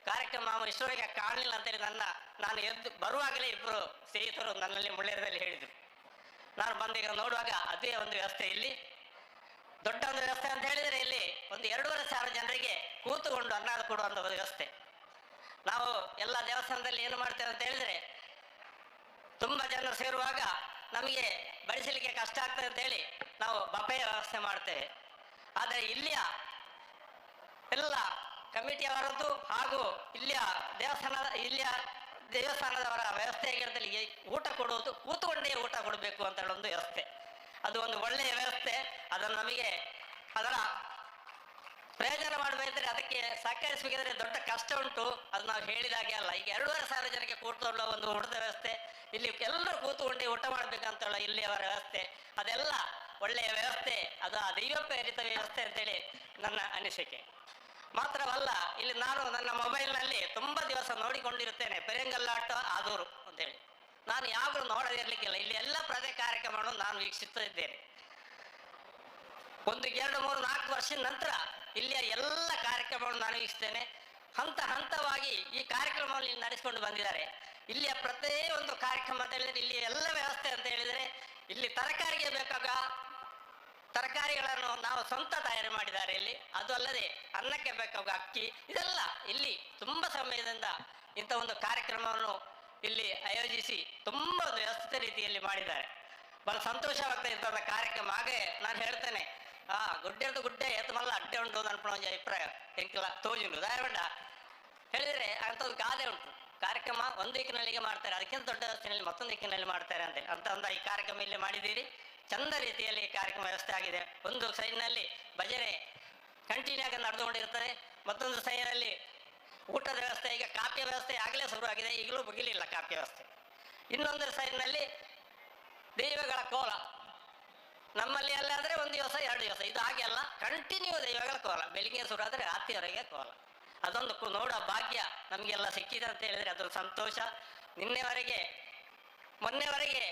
ಕಾರ್ಯಕ್ರಮ ಇಷ್ಟವರೆಗೆ ಕಾಣಲಿಲ್ಲ ಅಂತೇಳಿ ನಾನು ಎದ್ದು ಬರುವಾಗಲೇ ಇಬ್ಬರು ಸ್ನೇಹಿತರು ನನ್ನಲ್ಲಿ ಮುಳ್ಳೇರದಲ್ಲಿ ಹೇಳಿದರು. ನಾನು ಬಂದೀಗ ನೋಡುವಾಗ ಅದೇ ಒಂದು ವ್ಯವಸ್ಥೆ ಇಲ್ಲಿ ದೊಡ್ಡ ಒಂದು ವ್ಯವಸ್ಥೆ ಅಂತ ಹೇಳಿದರೆ ಇಲ್ಲಿ ಒಂದು 2,500 ಜನರಿಗೆ ಕೂತುಕೊಂಡು ಅನ್ನ ಕೊಡುವಂಥ ಒಂದು ವ್ಯವಸ್ಥೆ. ನಾವು ಎಲ್ಲ ದೇವಸ್ಥಾನದಲ್ಲಿ ಏನು ಮಾಡ್ತೇವೆ ಅಂತ ಹೇಳಿದರೆ, ತುಂಬ ಜನರು ಸೇರುವಾಗ ನಮಗೆ ಬಡಿಸಲಿಕ್ಕೆ ಕಷ್ಟ ಆಗ್ತದೆ ಅಂತ ಹೇಳಿ ನಾವು ಬಫೆಯ ವ್ಯವಸ್ಥೆ ಮಾಡ್ತೇವೆ. ಆದರೆ ಇಲ್ಲಿಯ ಎಲ್ಲ ಕಮಿಟಿಯವರದ್ದು ಹಾಗೂ ಇಲ್ಲಿಯ ದೇವಸ್ಥಾನದವರ ವ್ಯವಸ್ಥೆ ಹೇಗಿರ್ತದೆ, ಊಟ ಕೊಡುವುದು ಕೂತುಕೊಂಡೇ ಊಟ ಕೊಡಬೇಕು ಅಂತ ಹೇಳೋ ಒಂದು ವ್ಯವಸ್ಥೆ. ಅದು ಒಂದು ಒಳ್ಳೆಯ ವ್ಯವಸ್ಥೆ. ಅದನ್ನು ನಮಗೆ ಅದರ ಪ್ರಯೋಜನ ಮಾಡಬೇಕಿದ್ರೆ, ಅದಕ್ಕೆ ಸಹಕರಿಸಬೇಕಿದ್ರೆ ದೊಡ್ಡ ಕಷ್ಟ ಉಂಟು. ಅದು ನಾವು ಹೇಳಿದಾಗೆ ಅಲ್ಲ. ಈಗ 2,500 ಜನಕ್ಕೆ ಕೂತ್ಕೊಳ್ಳೋ ಒಂದು ಊಟದ ವ್ಯವಸ್ಥೆ, ಇಲ್ಲಿ ಎಲ್ಲರೂ ಕೂತ್ಕೊಂಡು ಊಟ ಮಾಡಬೇಕಂತ ಹೇಳೋ ಇಲ್ಲಿಯವರ ವ್ಯವಸ್ಥೆ, ಅದೆಲ್ಲ ಒಳ್ಳೆಯ ವ್ಯವಸ್ಥೆ. ಅದು ಆ ದೈವ ಪ್ರೇರಿತ ವ್ಯವಸ್ಥೆ ಅಂತೇಳಿ ನನ್ನ ಅನಿಸಿಕೆ. ಮಾತ್ರವಲ್ಲ, ಇಲ್ಲಿ ನಾನು ನನ್ನ ಮೊಬೈಲ್ನಲ್ಲಿ ತುಂಬ ದಿವಸ ನೋಡಿಕೊಂಡಿರುತ್ತೇನೆ ಪೆರಂಗಲ್ಲಾಟ ಆದೂರು ಅಂತೇಳಿ. ನಾನು ಯಾವಾಗಲೂ ನೋಡದಿರಲಿಕ್ಕಿಲ್ಲ. ಇಲ್ಲಿ ಎಲ್ಲ ಪ್ರಜೆ ಕಾರ್ಯಕ್ರಮವನ್ನು ನಾನು ವೀಕ್ಷಿಸ್ತಾ ಇದ್ದೇನೆ. 1, 2, 3, 4 ವರ್ಷದ ನಂತರ ಇಲ್ಲಿಯ ಎಲ್ಲ ಕಾರ್ಯಕ್ರಮವನ್ನು ನಾನು ವೀಕ್ಷಿಸ್ತೇನೆ. ಹಂತ ಹಂತವಾಗಿ ಈ ಕಾರ್ಯಕ್ರಮವನ್ನು ಇಲ್ಲಿ ನಡೆಸಿಕೊಂಡು ಬಂದಿದ್ದಾರೆ. ಇಲ್ಲಿಯ ಪ್ರತಿ ಒಂದು ಕಾರ್ಯಕ್ರಮ ಅಂತ ಹೇಳಿದರೆ, ಇಲ್ಲಿ ಎಲ್ಲ ವ್ಯವಸ್ಥೆ ಅಂತ ಹೇಳಿದರೆ, ಇಲ್ಲಿ ತರಕಾರಿಗೆ ಬೇಕಾಗ ತರಕಾರಿಗಳನ್ನು ನಾವು ಸ್ವಂತ ತಯಾರಿ ಮಾಡಿದ್ದಾರೆ ಇಲ್ಲಿ. ಅದು ಅಲ್ಲದೆ ಅನ್ನಕ್ಕೆ ಬೇಕಾಗುವ ಅಕ್ಕಿ, ಇದೆಲ್ಲ ಇಲ್ಲಿ ತುಂಬ ಸಮಯದಿಂದ ಇಂಥ ಒಂದು ಕಾರ್ಯಕ್ರಮವನ್ನು ಇಲ್ಲಿ ಆಯೋಜಿಸಿ ತುಂಬ ಒಂದು ವ್ಯವಸ್ಥಿತ ರೀತಿಯಲ್ಲಿ ಮಾಡಿದ್ದಾರೆ. ಬಹಳ ಸಂತೋಷವಾಗ್ತದೆ ಇಂಥ ಒಂದು ಕಾರ್ಯಕ್ರಮ. ಹಾಗೆ ನಾನು ಹೇಳ್ತೇನೆ, ಆ ಗುಡ್ಡೆದು ಗುಡ್ಡೆ ಎತ್ತಮಲ್ಲ ಅಡ್ಡೆ ಉಂಟು ಅನ್ಪಣ ಒಂದು ಅಭಿಪ್ರಾಯ ಎಂಕಿಲ್ಲ ತೋಜುಂಟು ದಾಯಬೇಡ ಹೇಳಿದರೆ ಅಂಥದ್ದು ಗಾದೆ ಉಂಟು. ಕಾರ್ಯಕ್ರಮ ಒಂದು ದಿಕ್ಕಿನಲ್ಲಿಗೆ ಮಾಡ್ತಾರೆ, ಅದಕ್ಕಿಂತ ದೊಡ್ಡ ವ್ಯವಸ್ಥೆಯಲ್ಲಿ ಮತ್ತೊಂದು ದಿಕ್ಕಿನಲ್ಲಿ ಮಾಡ್ತಾರೆ ಅಂತೇಳಿ ಅಂತ ಒಂದು ಈ ಕಾರ್ಯಕ್ರಮ ಇಲ್ಲಿ ಮಾಡಿದ್ದೀರಿ. ಚಂದ ರೀತಿಯಲ್ಲಿ ಕಾರ್ಯಕ್ರಮ ವ್ಯವಸ್ಥೆ ಆಗಿದೆ. ಒಂದು ಸೈಡ್ನಲ್ಲಿ ಭಜನೆ ಕಂಟಿನ್ಯೂ ಆಗಿ ನಡೆದುಕೊಂಡಿರ್ತಾರೆ, ಮತ್ತೊಂದು ಸೈಡ್ನಲ್ಲಿ ಊಟದ ವ್ಯವಸ್ಥೆ, ಈಗ ಕಾಫಿಯ ವ್ಯವಸ್ಥೆ ಆಗಲೇ ಶುರುವಾಗಿದೆ, ಈಗಲೂ ಮುಗಿಲಿಲ್ಲ ಕಾಫಿ ವ್ಯವಸ್ಥೆ. ಇನ್ನೊಂದು ಸೈಡ್ನಲ್ಲಿ ದೈವಗಳ ಕೋಲ. ನಮ್ಮಲ್ಲಿ ಅಲ್ಲಾದರೆ ಒಂದು ದಿವಸ 2 ದಿವಸ, ಇದು ಹಾಗೆ ಅಲ್ಲ, ಕಂಟಿನ್ಯೂ ದೈವಗಳ ಕೋಲ, ಬೆಳಿಗ್ಗೆ ಶುರುವಾದರೆ ರಾತ್ರಿವರೆಗೆ ಕೋಲ. ಅದೊಂದು ನೋಡೋ ಭಾಗ್ಯ ನಮಗೆಲ್ಲ ಸಿಕ್ಕಿದೆ ಅಂತ ಹೇಳಿದರೆ ಅದೊಂದು ಸಂತೋಷ. ನಿನ್ನೆವರೆಗೆ ಮೊನ್ನೆವರೆಗೆ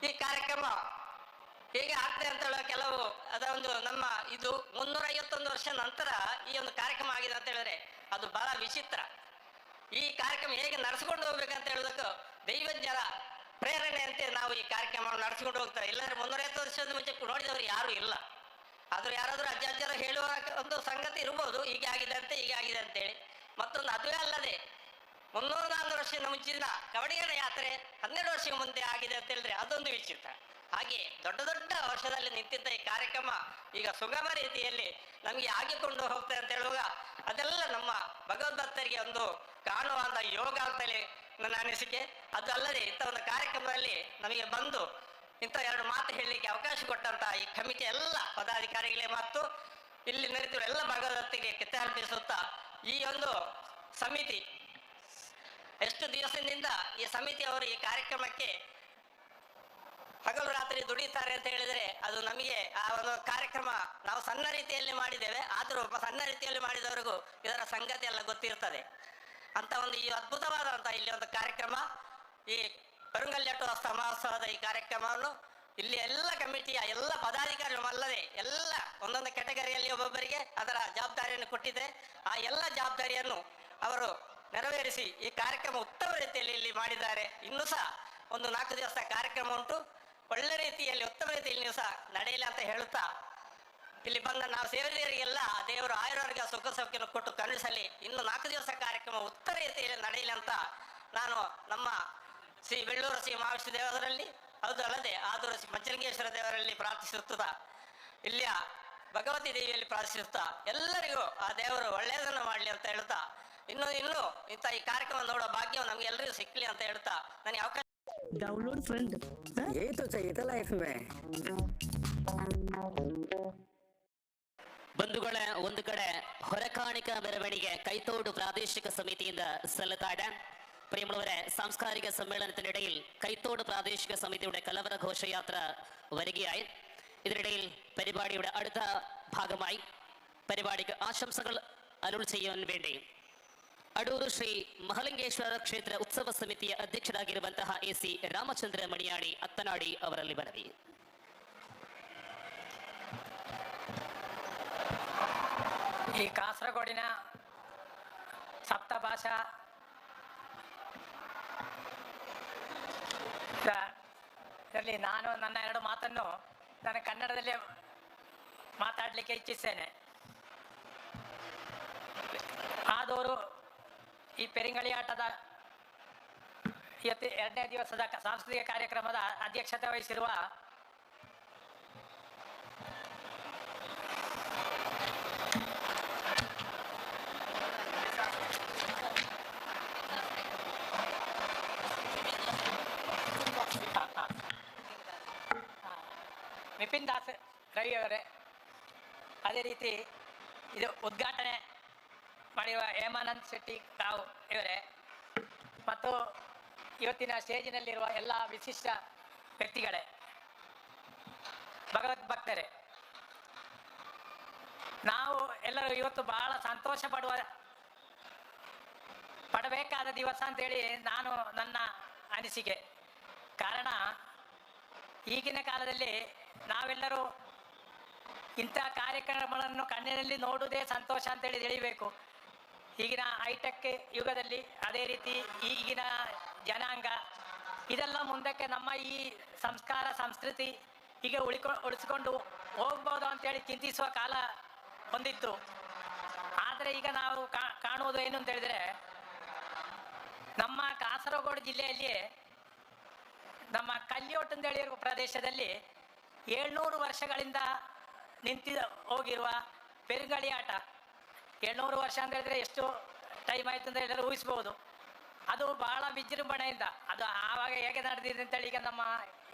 ಈ ಕಾರ್ಯಕ್ರಮ ಹೇಗೆ ಆಗ್ತದೆ ಅಂತ ಹೇಳುವ ಕೆಲವು ಅದೊಂದು ನಮ್ಮ ಇದು 351 ವರ್ಷ ನಂತರ ಈ ಒಂದು ಕಾರ್ಯಕ್ರಮ ಆಗಿದೆ ಅಂತ ಹೇಳಿದ್ರೆ ಅದು ಬಹಳ ವಿಚಿತ್ರ. ಈ ಕಾರ್ಯಕ್ರಮ ಹೇಗೆ ನಡೆಸಿಕೊಂಡು ಹೋಗ್ಬೇಕಂತ ಹೇಳೋದಕ್ಕೂ ದೈವಜ್ಞರ ಪ್ರೇರಣೆಯಂತೆ ನಾವು ಈ ಕಾರ್ಯಕ್ರಮವನ್ನು ನಡೆಸಿಕೊಂಡು ಹೋಗ್ತಾರೆ. ಇಲ್ಲಾಂದ್ರೆ 350 ವರ್ಷದ ಮುಂಚೆ ನೋಡಿದವರು ಯಾರೂ ಇಲ್ಲ. ಆದರೂ ಯಾರಾದರೂ ಅಜ್ಜ ಅಜ್ಜರು ಹೇಳುವ ಒಂದು ಸಂಗತಿ ಇರ್ಬೋದು, ಹೀಗೆ ಆಗಿದೆ ಅಂತ ಹೀಗೆ ಆಗಿದೆ ಅಂತೇಳಿ. ಮತ್ತೊಂದು ಅದುವೇ ಅಲ್ಲದೆ 300-400 ವರ್ಷದ ಮುಂಚಿನ ಕವಡಿಗರ ಯಾತ್ರೆ 12 ವರ್ಷ ಮುಂದೆ ಆಗಿದೆ ಅಂತ ಹೇಳಿದ್ರೆ ಅದೊಂದು ವಿಚಿತ್ರ. ಹಾಗೆ ದೊಡ್ಡ ದೊಡ್ಡ ವರ್ಷದಲ್ಲಿ ನಿಂತಿದ್ದ ಈ ಕಾರ್ಯಕ್ರಮ ಈಗ ಸುಗಮ ರೀತಿಯಲ್ಲಿ ನಮಗೆ ಆಗಿಕೊಂಡು ಹೋಗ್ತದೆ ಅಂತ ಹೇಳುವಾಗ ಅದೆಲ್ಲ ನಮ್ಮ ಭಗವದ್ಭಕ್ತರಿಗೆ ಒಂದು ಕಾಣುವಂಥ ಯೋಗ ಅಂತೇಳಿ ನನ್ನ ಅನಿಸಿಕೆ. ಅದು ಅಲ್ಲದೆ ಇಂಥ ಒಂದು ಕಾರ್ಯಕ್ರಮದಲ್ಲಿ ನಮಗೆ ಬಂದು ಇಂಥ ಎರಡು ಮಾತು ಹೇಳಲಿಕ್ಕೆ ಅವಕಾಶ ಕೊಟ್ಟಂತಹ ಈ ಕಮಿಟಿ ಎಲ್ಲ ಪದಾಧಿಕಾರಿಗಳೇ ಮತ್ತು ಇಲ್ಲಿ ನಡೆದಿರುವ ಎಲ್ಲ ಭಗವದ್ಭಕ್ತರಿಗೆ ಕೃತಜ್ಞತೆ ಈ ಒಂದು ಸಮಿತಿ ಎಷ್ಟು ದಿವಸದಿಂದ ಈ ಸಮಿತಿಯವರು ಈ ಕಾರ್ಯಕ್ರಮಕ್ಕೆ ಹಗಲು ರಾತ್ರಿ ದುಡಿತಾರೆ ಅಂತ ಹೇಳಿದರೆ ಅದು ನಮಗೆ ಆ ಒಂದು ಕಾರ್ಯಕ್ರಮ ನಾವು ಸಣ್ಣ ರೀತಿಯಲ್ಲಿ ಮಾಡಿದ್ದೇವೆ, ಆದರೂ ಸಣ್ಣ ರೀತಿಯಲ್ಲಿ ಮಾಡಿದವರಿಗೂ ಇದರ ಸಂಗತಿ ಎಲ್ಲ ಗೊತ್ತಿರ್ತದೆ. ಅಂತ ಒಂದು ಈ ಅದ್ಭುತವಾದಂಥ ಇಲ್ಲಿ ಒಂದು ಕಾರ್ಯಕ್ರಮ, ಈ ಪೆರುಂಗಲ್ಯಾಟು ಮಹೋತ್ಸವದ ಈ ಕಾರ್ಯಕ್ರಮವನ್ನು ಇಲ್ಲಿ ಎಲ್ಲ ಕಮಿಟಿಯ ಎಲ್ಲ ಪದಾಧಿಕಾರಿಗಳು ಅಲ್ಲದೆ ಎಲ್ಲ ಒಂದೊಂದು ಕೆಟಗರಿಯಲ್ಲಿ ಒಬ್ಬೊಬ್ಬರಿಗೆ ಅದರ ಜವಾಬ್ದಾರಿಯನ್ನು ಕೊಟ್ಟಿದೆ. ಆ ಎಲ್ಲ ಜವಾಬ್ದಾರಿಯನ್ನು ಅವರು ನೆರವೇರಿಸಿ ಈ ಕಾರ್ಯಕ್ರಮ ಉತ್ತಮ ರೀತಿಯಲ್ಲಿ ಇಲ್ಲಿ ಮಾಡಿದ್ದಾರೆ. ಇನ್ನೂ ಸಹ ಒಂದು 4 ದಿವಸ ಕಾರ್ಯಕ್ರಮ ಉಂಟು, ಒಳ್ಳೆ ರೀತಿಯಲ್ಲಿ ಉತ್ತಮ ರೀತಿಯಲ್ಲಿ ನೀವು ಸಹ ನಡೆಯಲಿ ಅಂತ ಹೇಳುತ್ತಾ ಇಲ್ಲಿ ಬಂದ ನಾವು ಸೇರಿದವರಿಗೆಲ್ಲ ದೇವರು ಆಯುರ್ವರ್ಗ ಸುಖ ಸೌಖ್ಯವನ್ನು ಕೊಟ್ಟು ಕರುಣಿಸಲಿ. ಇನ್ನು 4 ದಿವಸ ಕಾರ್ಯಕ್ರಮ ಉತ್ತಮ ರೀತಿಯಲ್ಲಿ ನಡೆಯಲಿ ಅಂತ ನಾನು ನಮ್ಮ ಶ್ರೀ ಬೆಳ್ಳೂರು ಶ್ರೀ ಮಹಾವಿಷ್ಣು ದೇವರಲ್ಲಿ, ಅದು ಅಲ್ಲದೆ ಆದೂರು ಶ್ರೀ ಪಂಚಲಿಂಗೇಶ್ವರ ದೇವರಲ್ಲಿ ಪ್ರಾರ್ಥಿಸುತ್ತಾ, ಇಲ್ಲಿಯ ಭಗವತಿ ದೇವಿಯಲ್ಲಿ ಪ್ರಾರ್ಥಿಸುತ್ತಾ ಎಲ್ಲರಿಗೂ ಆ ದೇವರು ಒಳ್ಳೆಯದನ್ನು ಮಾಡಲಿ ಅಂತ ಹೇಳ್ತಾ, ಇನ್ನು ಇನ್ನು ಇಂಥ ಈ ಕಾರ್ಯಕ್ರಮ ನೋಡೋ ಭಾಗ್ಯ ನಮ್ಗೆ ಎಲ್ಲರಿಗೂ ಸಿಕ್ಕಲಿ ಅಂತ ಹೇಳ್ತಾ ನನಗೆ ಅವಕಾಶ. डाउनलोड फंड यही तो चाहिए था लाइफ में. ಬಂಧುಗಳ, ಒಂದು ಕಡೆ ಹೊರಕಾಣಿಕ ಮೆರವಣಿಗೆ ಕೈತೋಡು ಪ್ರಾದೇಶಿಕ ಸಮಿತಿಯಿಂದ ಸಲ್ಲುತ್ತಾ ಇದೆ. പ്രിയമുള്ളവരെ, സാംസ്കാരിക സമ്മേളനത്തിനിടയിൽ കൈത്തോട് പ്രാദേശിക സമിതിയുടെ കലവറ ഘോഷയാത്ര വരികയായി. ഇതിനിടയിൽ പരിപാടിയുടെ അടുത്ത ഭാഗമായി പരിപാടിക്ക് ആശംസകൾ അരുൾ ചെയ്യാൻ വേണ്ടി അടൂർ ಶ್ರೀ ಮಹಲಿಂಗೇಶ್ವರ ಕ್ಷೇತ್ರ ಉತ್ಸವ ಸಮಿತಿಯ ಅಧ್ಯಕ್ಷರಾಗಿರುವಂತಹ ಎ.ಸಿ. ರಾಮಚಂದ್ರ ಮಣಿಯಾಣಿ ಅತ್ತನಾಡಿ ಅವರಲ್ಲಿ ಮನವಿ. ಈ ಕಾಸರಗೋಡಿನ ಸಪ್ತಭಾಷಾ ಇದರಲ್ಲಿ ನಾನು ನನ್ನ ಎರಡು ಮಾತನ್ನು ನಾನು ಕನ್ನಡದಲ್ಲೇ ಮಾತಾಡಲಿಕ್ಕೆ ಇಚ್ಛಿಸ್ತೇನೆ. ಆದವರು ಈ ಪೆರಿಂಗಳಿಯಾಟದ ಇವತ್ತು 2ನೇ ದಿವಸದ ಸಾಂಸ್ಕೃತಿಕ ಕಾರ್ಯಕ್ರಮದ ಅಧ್ಯಕ್ಷತೆ ವಹಿಸಿರುವ ನಿಪಿನ್ ದಾಸ್ ರವಿ ಅವರೇ, ಅದೇ ರೀತಿ ಇದು ಉದ್ಘಾಟನೆ ಮಾಡಿರುವ ಹೇಮಾನಂದ್ ಶೆಟ್ಟಿ ತಾವು ಇವರೇ, ಮತ್ತು ಇವತ್ತಿನ ಸ್ಟೇಜಿನಲ್ಲಿರುವ ಎಲ್ಲ ವಿಶಿಷ್ಟ ವ್ಯಕ್ತಿಗಳೇ, ಭಗವದ್ ಭಕ್ತರೇ, ನಾವು ಎಲ್ಲರೂ ಇವತ್ತು ಬಹಳ ಸಂತೋಷ ಪಡಬೇಕಾದ ದಿವಸ ಅಂತೇಳಿ ನಾನು ನನ್ನ ಅನಿಸಿಕೆ. ಕಾರಣ, ಈಗಿನ ಕಾಲದಲ್ಲಿ ನಾವೆಲ್ಲರೂ ಇಂಥ ಕಾರ್ಯಕ್ರಮಗಳನ್ನು ಕಣ್ಣಿನಲ್ಲಿ ನೋಡುವುದೇ ಸಂತೋಷ ಅಂತೇಳಿ ತಿಳಿಬೇಕು. ಈಗಿನ ಹೈಟೆಕ್ ಯುಗದಲ್ಲಿ, ಅದೇ ರೀತಿ ಈಗಿನ ಜನಾಂಗ ಇದೆಲ್ಲ ಮುಂದಕ್ಕೆ ನಮ್ಮ ಈ ಸಂಸ್ಕಾರ ಸಂಸ್ಕೃತಿ ಹೀಗೆ ಉಳಿಸಿಕೊಂಡು ಹೋಗ್ಬೋದು ಅಂತೇಳಿ ಚಿಂತಿಸುವ ಕಾಲ ಹೊಂದಿತ್ತು. ಆದರೆ ಈಗ ನಾವು ಕಾಣುವುದು ಏನು ಅಂತ ಹೇಳಿದರೆ, ನಮ್ಮ ಕಾಸರಗೋಡು ಜಿಲ್ಲೆಯಲ್ಲಿ ನಮ್ಮ ಕಲ್ಲಿಯೋಟ್ ಅಂತೇಳಿರುವ ಪ್ರದೇಶದಲ್ಲಿ 700 ವರ್ಷಗಳಿಂದ ನಿಂತಿ ಹೋಗಿರುವ ಪೆರುಂಗಳಿ ಆಟ. 700 ವರ್ಷ ಅಂತ ಹೇಳಿದ್ರೆ ಎಷ್ಟು ಟೈಮ್ ಆಯಿತು ಅಂತ ಎಲ್ಲರೂ ಊಹಿಸ್ಬೋದು. ಅದು ಬಹಳ ವಿಜೃಂಭಣೆಯಿಂದ ಅದು ಆವಾಗ ಹೇಗೆ ನಡೆದಿದೆ ಅಂತೇಳಿ ಈಗ ನಮ್ಮ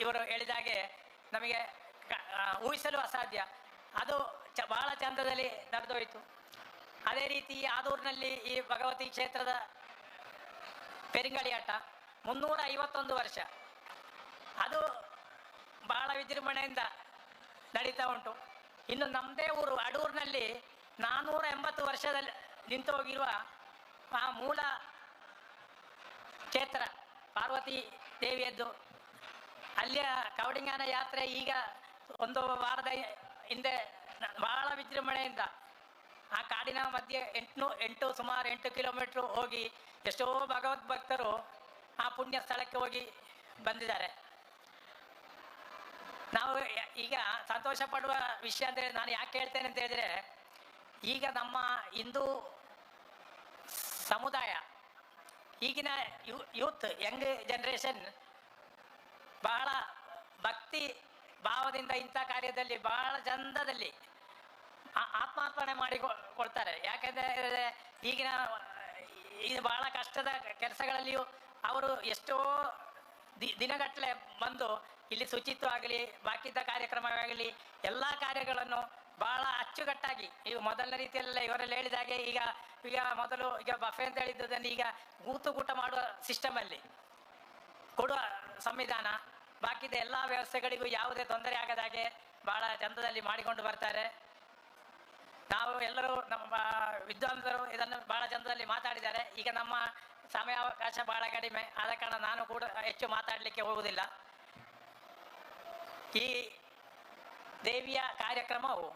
ಇವರು ಹೇಳಿದಾಗೆ ನಮಗೆ ಊಹಿಸಲು ಅಸಾಧ್ಯ. ಅದು ಬಹಳ ಚಂದದಲ್ಲಿ ನಡೆದೋಯಿತು. ಅದೇ ರೀತಿ ಆದೂರಿನಲ್ಲಿ ಈ ಭಗವತಿ ಕ್ಷೇತ್ರದ ಪೆರಿಂಗಳಿ ಆಟ 351 ವರ್ಷ ಅದು ಬಹಳ ವಿಜೃಂಭಣೆಯಿಂದ ನಡೀತಾ ಉಂಟು. ಇನ್ನು ನಮ್ಮದೇ ಊರು ಅಡೂರಿನಲ್ಲಿ 480 ವರ್ಷದಲ್ಲಿ ನಿಂತು ಹೋಗಿರುವ ಆ ಮೂಲ ಕ್ಷೇತ್ರ ಪಾರ್ವತಿ ದೇವಿಯದ್ದು ಅಲ್ಲಿಯ ಕವಡಿಂಗನ ಯಾತ್ರೆ ಈಗ ಒಂದು ವಾರದ ಹಿಂದೆ ಬಹಳ ವಿಜೃಂಭಣೆಯಿಂದ ಆ ಕಾಡಿನ ಮಧ್ಯೆ ಸುಮಾರು 8 ಕಿಲೋಮೀಟ್ರ್ ಹೋಗಿ ಎಷ್ಟೋ ಭಗವದ್ ಭಕ್ತರು ಆ ಪುಣ್ಯ ಸ್ಥಳಕ್ಕೆ ಹೋಗಿ ಬಂದಿದ್ದಾರೆ. ನಾವು ಈಗ ಸಂತೋಷ ಪಡುವ ವಿಷಯ ಅಂದರೆ ನಾನು ಯಾಕೆ ಹೇಳ್ತೇನೆ ಅಂತ ಹೇಳಿದರೆ, ಈಗ ನಮ್ಮ ಹಿಂದೂ ಸಮುದಾಯ ಈಗಿನ ಯೂತ್ ಯಂಗ್ ಜನರೇಷನ್ ಬಹಳ ಭಕ್ತಿ ಭಾವದಿಂದ ಇಂಥ ಕಾರ್ಯದಲ್ಲಿ ಬಹಳ ಚಂದದಲ್ಲಿ ಆತ್ಮಾರ್ಪಣೆ ಮಾಡಿಕೊಳ್ತಾರೆ. ಯಾಕೆಂದರೆ ಈಗಿನ ಇದು ಭಾಳ ಕಷ್ಟದ ಕೆಲಸಗಳಲ್ಲಿಯೂ ಅವರು ಎಷ್ಟೋ ದಿನಗಟ್ಟಲೆ ಬಂದು ಇಲ್ಲಿ ಶುಚಿತ್ವ ಆಗಲಿ, ಬಾಕಿದ್ದ ಕಾರ್ಯಕ್ರಮವಾಗಲಿ, ಎಲ್ಲ ಕಾರ್ಯಗಳನ್ನು ಭಾಳ ಅಚ್ಚುಕಟ್ಟಾಗಿ, ಈಗ ಮೊದಲನೇ ರೀತಿಯಲ್ಲೆಲ್ಲ ಇವರೆಲ್ಲ ಹೇಳಿದಾಗೆ ಈಗ ಈಗ ಮೊದಲು ಈಗ ಬಫೆ ಅಂತ ಹೇಳಿದ್ದನ್ನು ಈಗ ಊಟ ಮಾಡುವ ಸಿಸ್ಟಮಲ್ಲಿ ಕೊಡುವ ಸಂವಿಧಾನ, ಬಾಕಿದ ಎಲ್ಲ ವ್ಯವಸ್ಥೆಗಳಿಗೂ ಯಾವುದೇ ತೊಂದರೆ ಆಗದಾಗೆ ಭಾಳ ಚಂದದಲ್ಲಿ ಮಾಡಿಕೊಂಡು ಬರ್ತಾರೆ. ನಾವು ಎಲ್ಲರೂ ನಮ್ಮ ವಿದ್ವಾಂಸರು ಇದನ್ನು ಭಾಳ ಚಂದದಲ್ಲಿ ಮಾತಾಡಿದ್ದಾರೆ. ಈಗ ನಮ್ಮ ಸಮಯಾವಕಾಶ ಭಾಳ ಕಡಿಮೆ, ಆದ ಕಾರಣ ನಾನು ಕೂಡ ಹೆಚ್ಚು ಮಾತಾಡಲಿಕ್ಕೆ ಹೋಗುವುದಿಲ್ಲ. ಈ ದೇವಿಯ ಕಾರ್ಯಕ್ರಮವು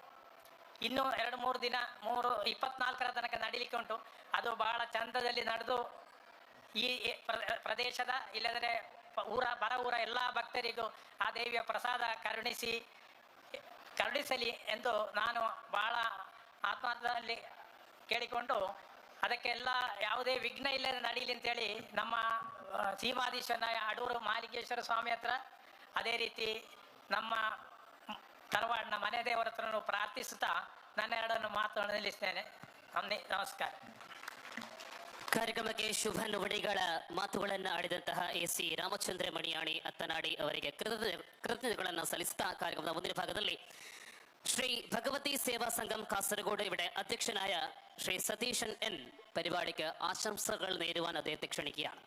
ಇನ್ನೂ 2-3 ದಿನ 24ರ ತನಕ ನಡೀಲಿಕ್ಕೆ ಉಂಟು. ಅದು ಬಹಳ ಚಂದದಲ್ಲಿ ನಡೆದು ಈ ಪ್ರದೇಶದ ಇಲ್ಲದರೆ ಊರ ಬರ ಊರ ಎಲ್ಲ ಭಕ್ತರಿಗೂ ಆ ದೇವಿಯ ಪ್ರಸಾದ ಕರುಣಿಸಲಿ ಎಂದು ನಾನು ಬಹಳ ಆತ್ಮಾರ್ಥದಲ್ಲಿ ಕೇಳಿಕೊಂಡು, ಅದಕ್ಕೆಲ್ಲ ಯಾವುದೇ ವಿಘ್ನ ಇಲ್ಲದೆ ನಡೀಲಿ ಅಂತೇಳಿ ನಮ್ಮ ಸೀಮಾಧೀಶನ ಅಡೂರು ಮಾಲಿಕೇಶ್ವರ ಸ್ವಾಮಿ ಹತ್ರ, ಅದೇ ರೀತಿ ನಮ್ಮ ತರವಾಡಿನ ಮನೆ ದೇವರ ಹತ್ರನೂ ಪ್ರಾರ್ಥಿಸುತ್ತಾ ನನ್ನ ಎರಡನ್ನು ಮಾತನ್ನು ನಿಲ್ಲಿಸ್ತೇನೆ. ನಮಸ್ಕಾರ. ಕಾರ್ಯಕ್ರಮಕ್ಕೆ ಶುಭ ನುಡಿಗಳ ಮಾತುಗಳನ್ನು ಆಡಿದಂತಹ ಎ ಸಿ ರಾಮಚಂದ್ರ ಮಣಿಯಾಣಿ ಅತ್ತನಾಡಿ ಅವರಿಗೆ ಕೃತಜ್ಞತೆಗಳನ್ನು ಸಲ್ಲಿಸುತ್ತಾ ಕಾರ್ಯಕ್ರಮದ ಮುಂದಿನ ಭಾಗದಲ್ಲಿ ಶ್ರೀ ಭಗವತಿ ಸೇವಾ ಸಂಘം ಕಾಸರಗೋಡು ഇവിടെ അധ്യക്ഷനായ ശ്രീ സതീശൻ എൻ പരിപാടിക്ക് ആശംസകൾ നേരുവാൻ അദ്ദേഹത്തെ ക്ഷണിക്കുകയാണ്.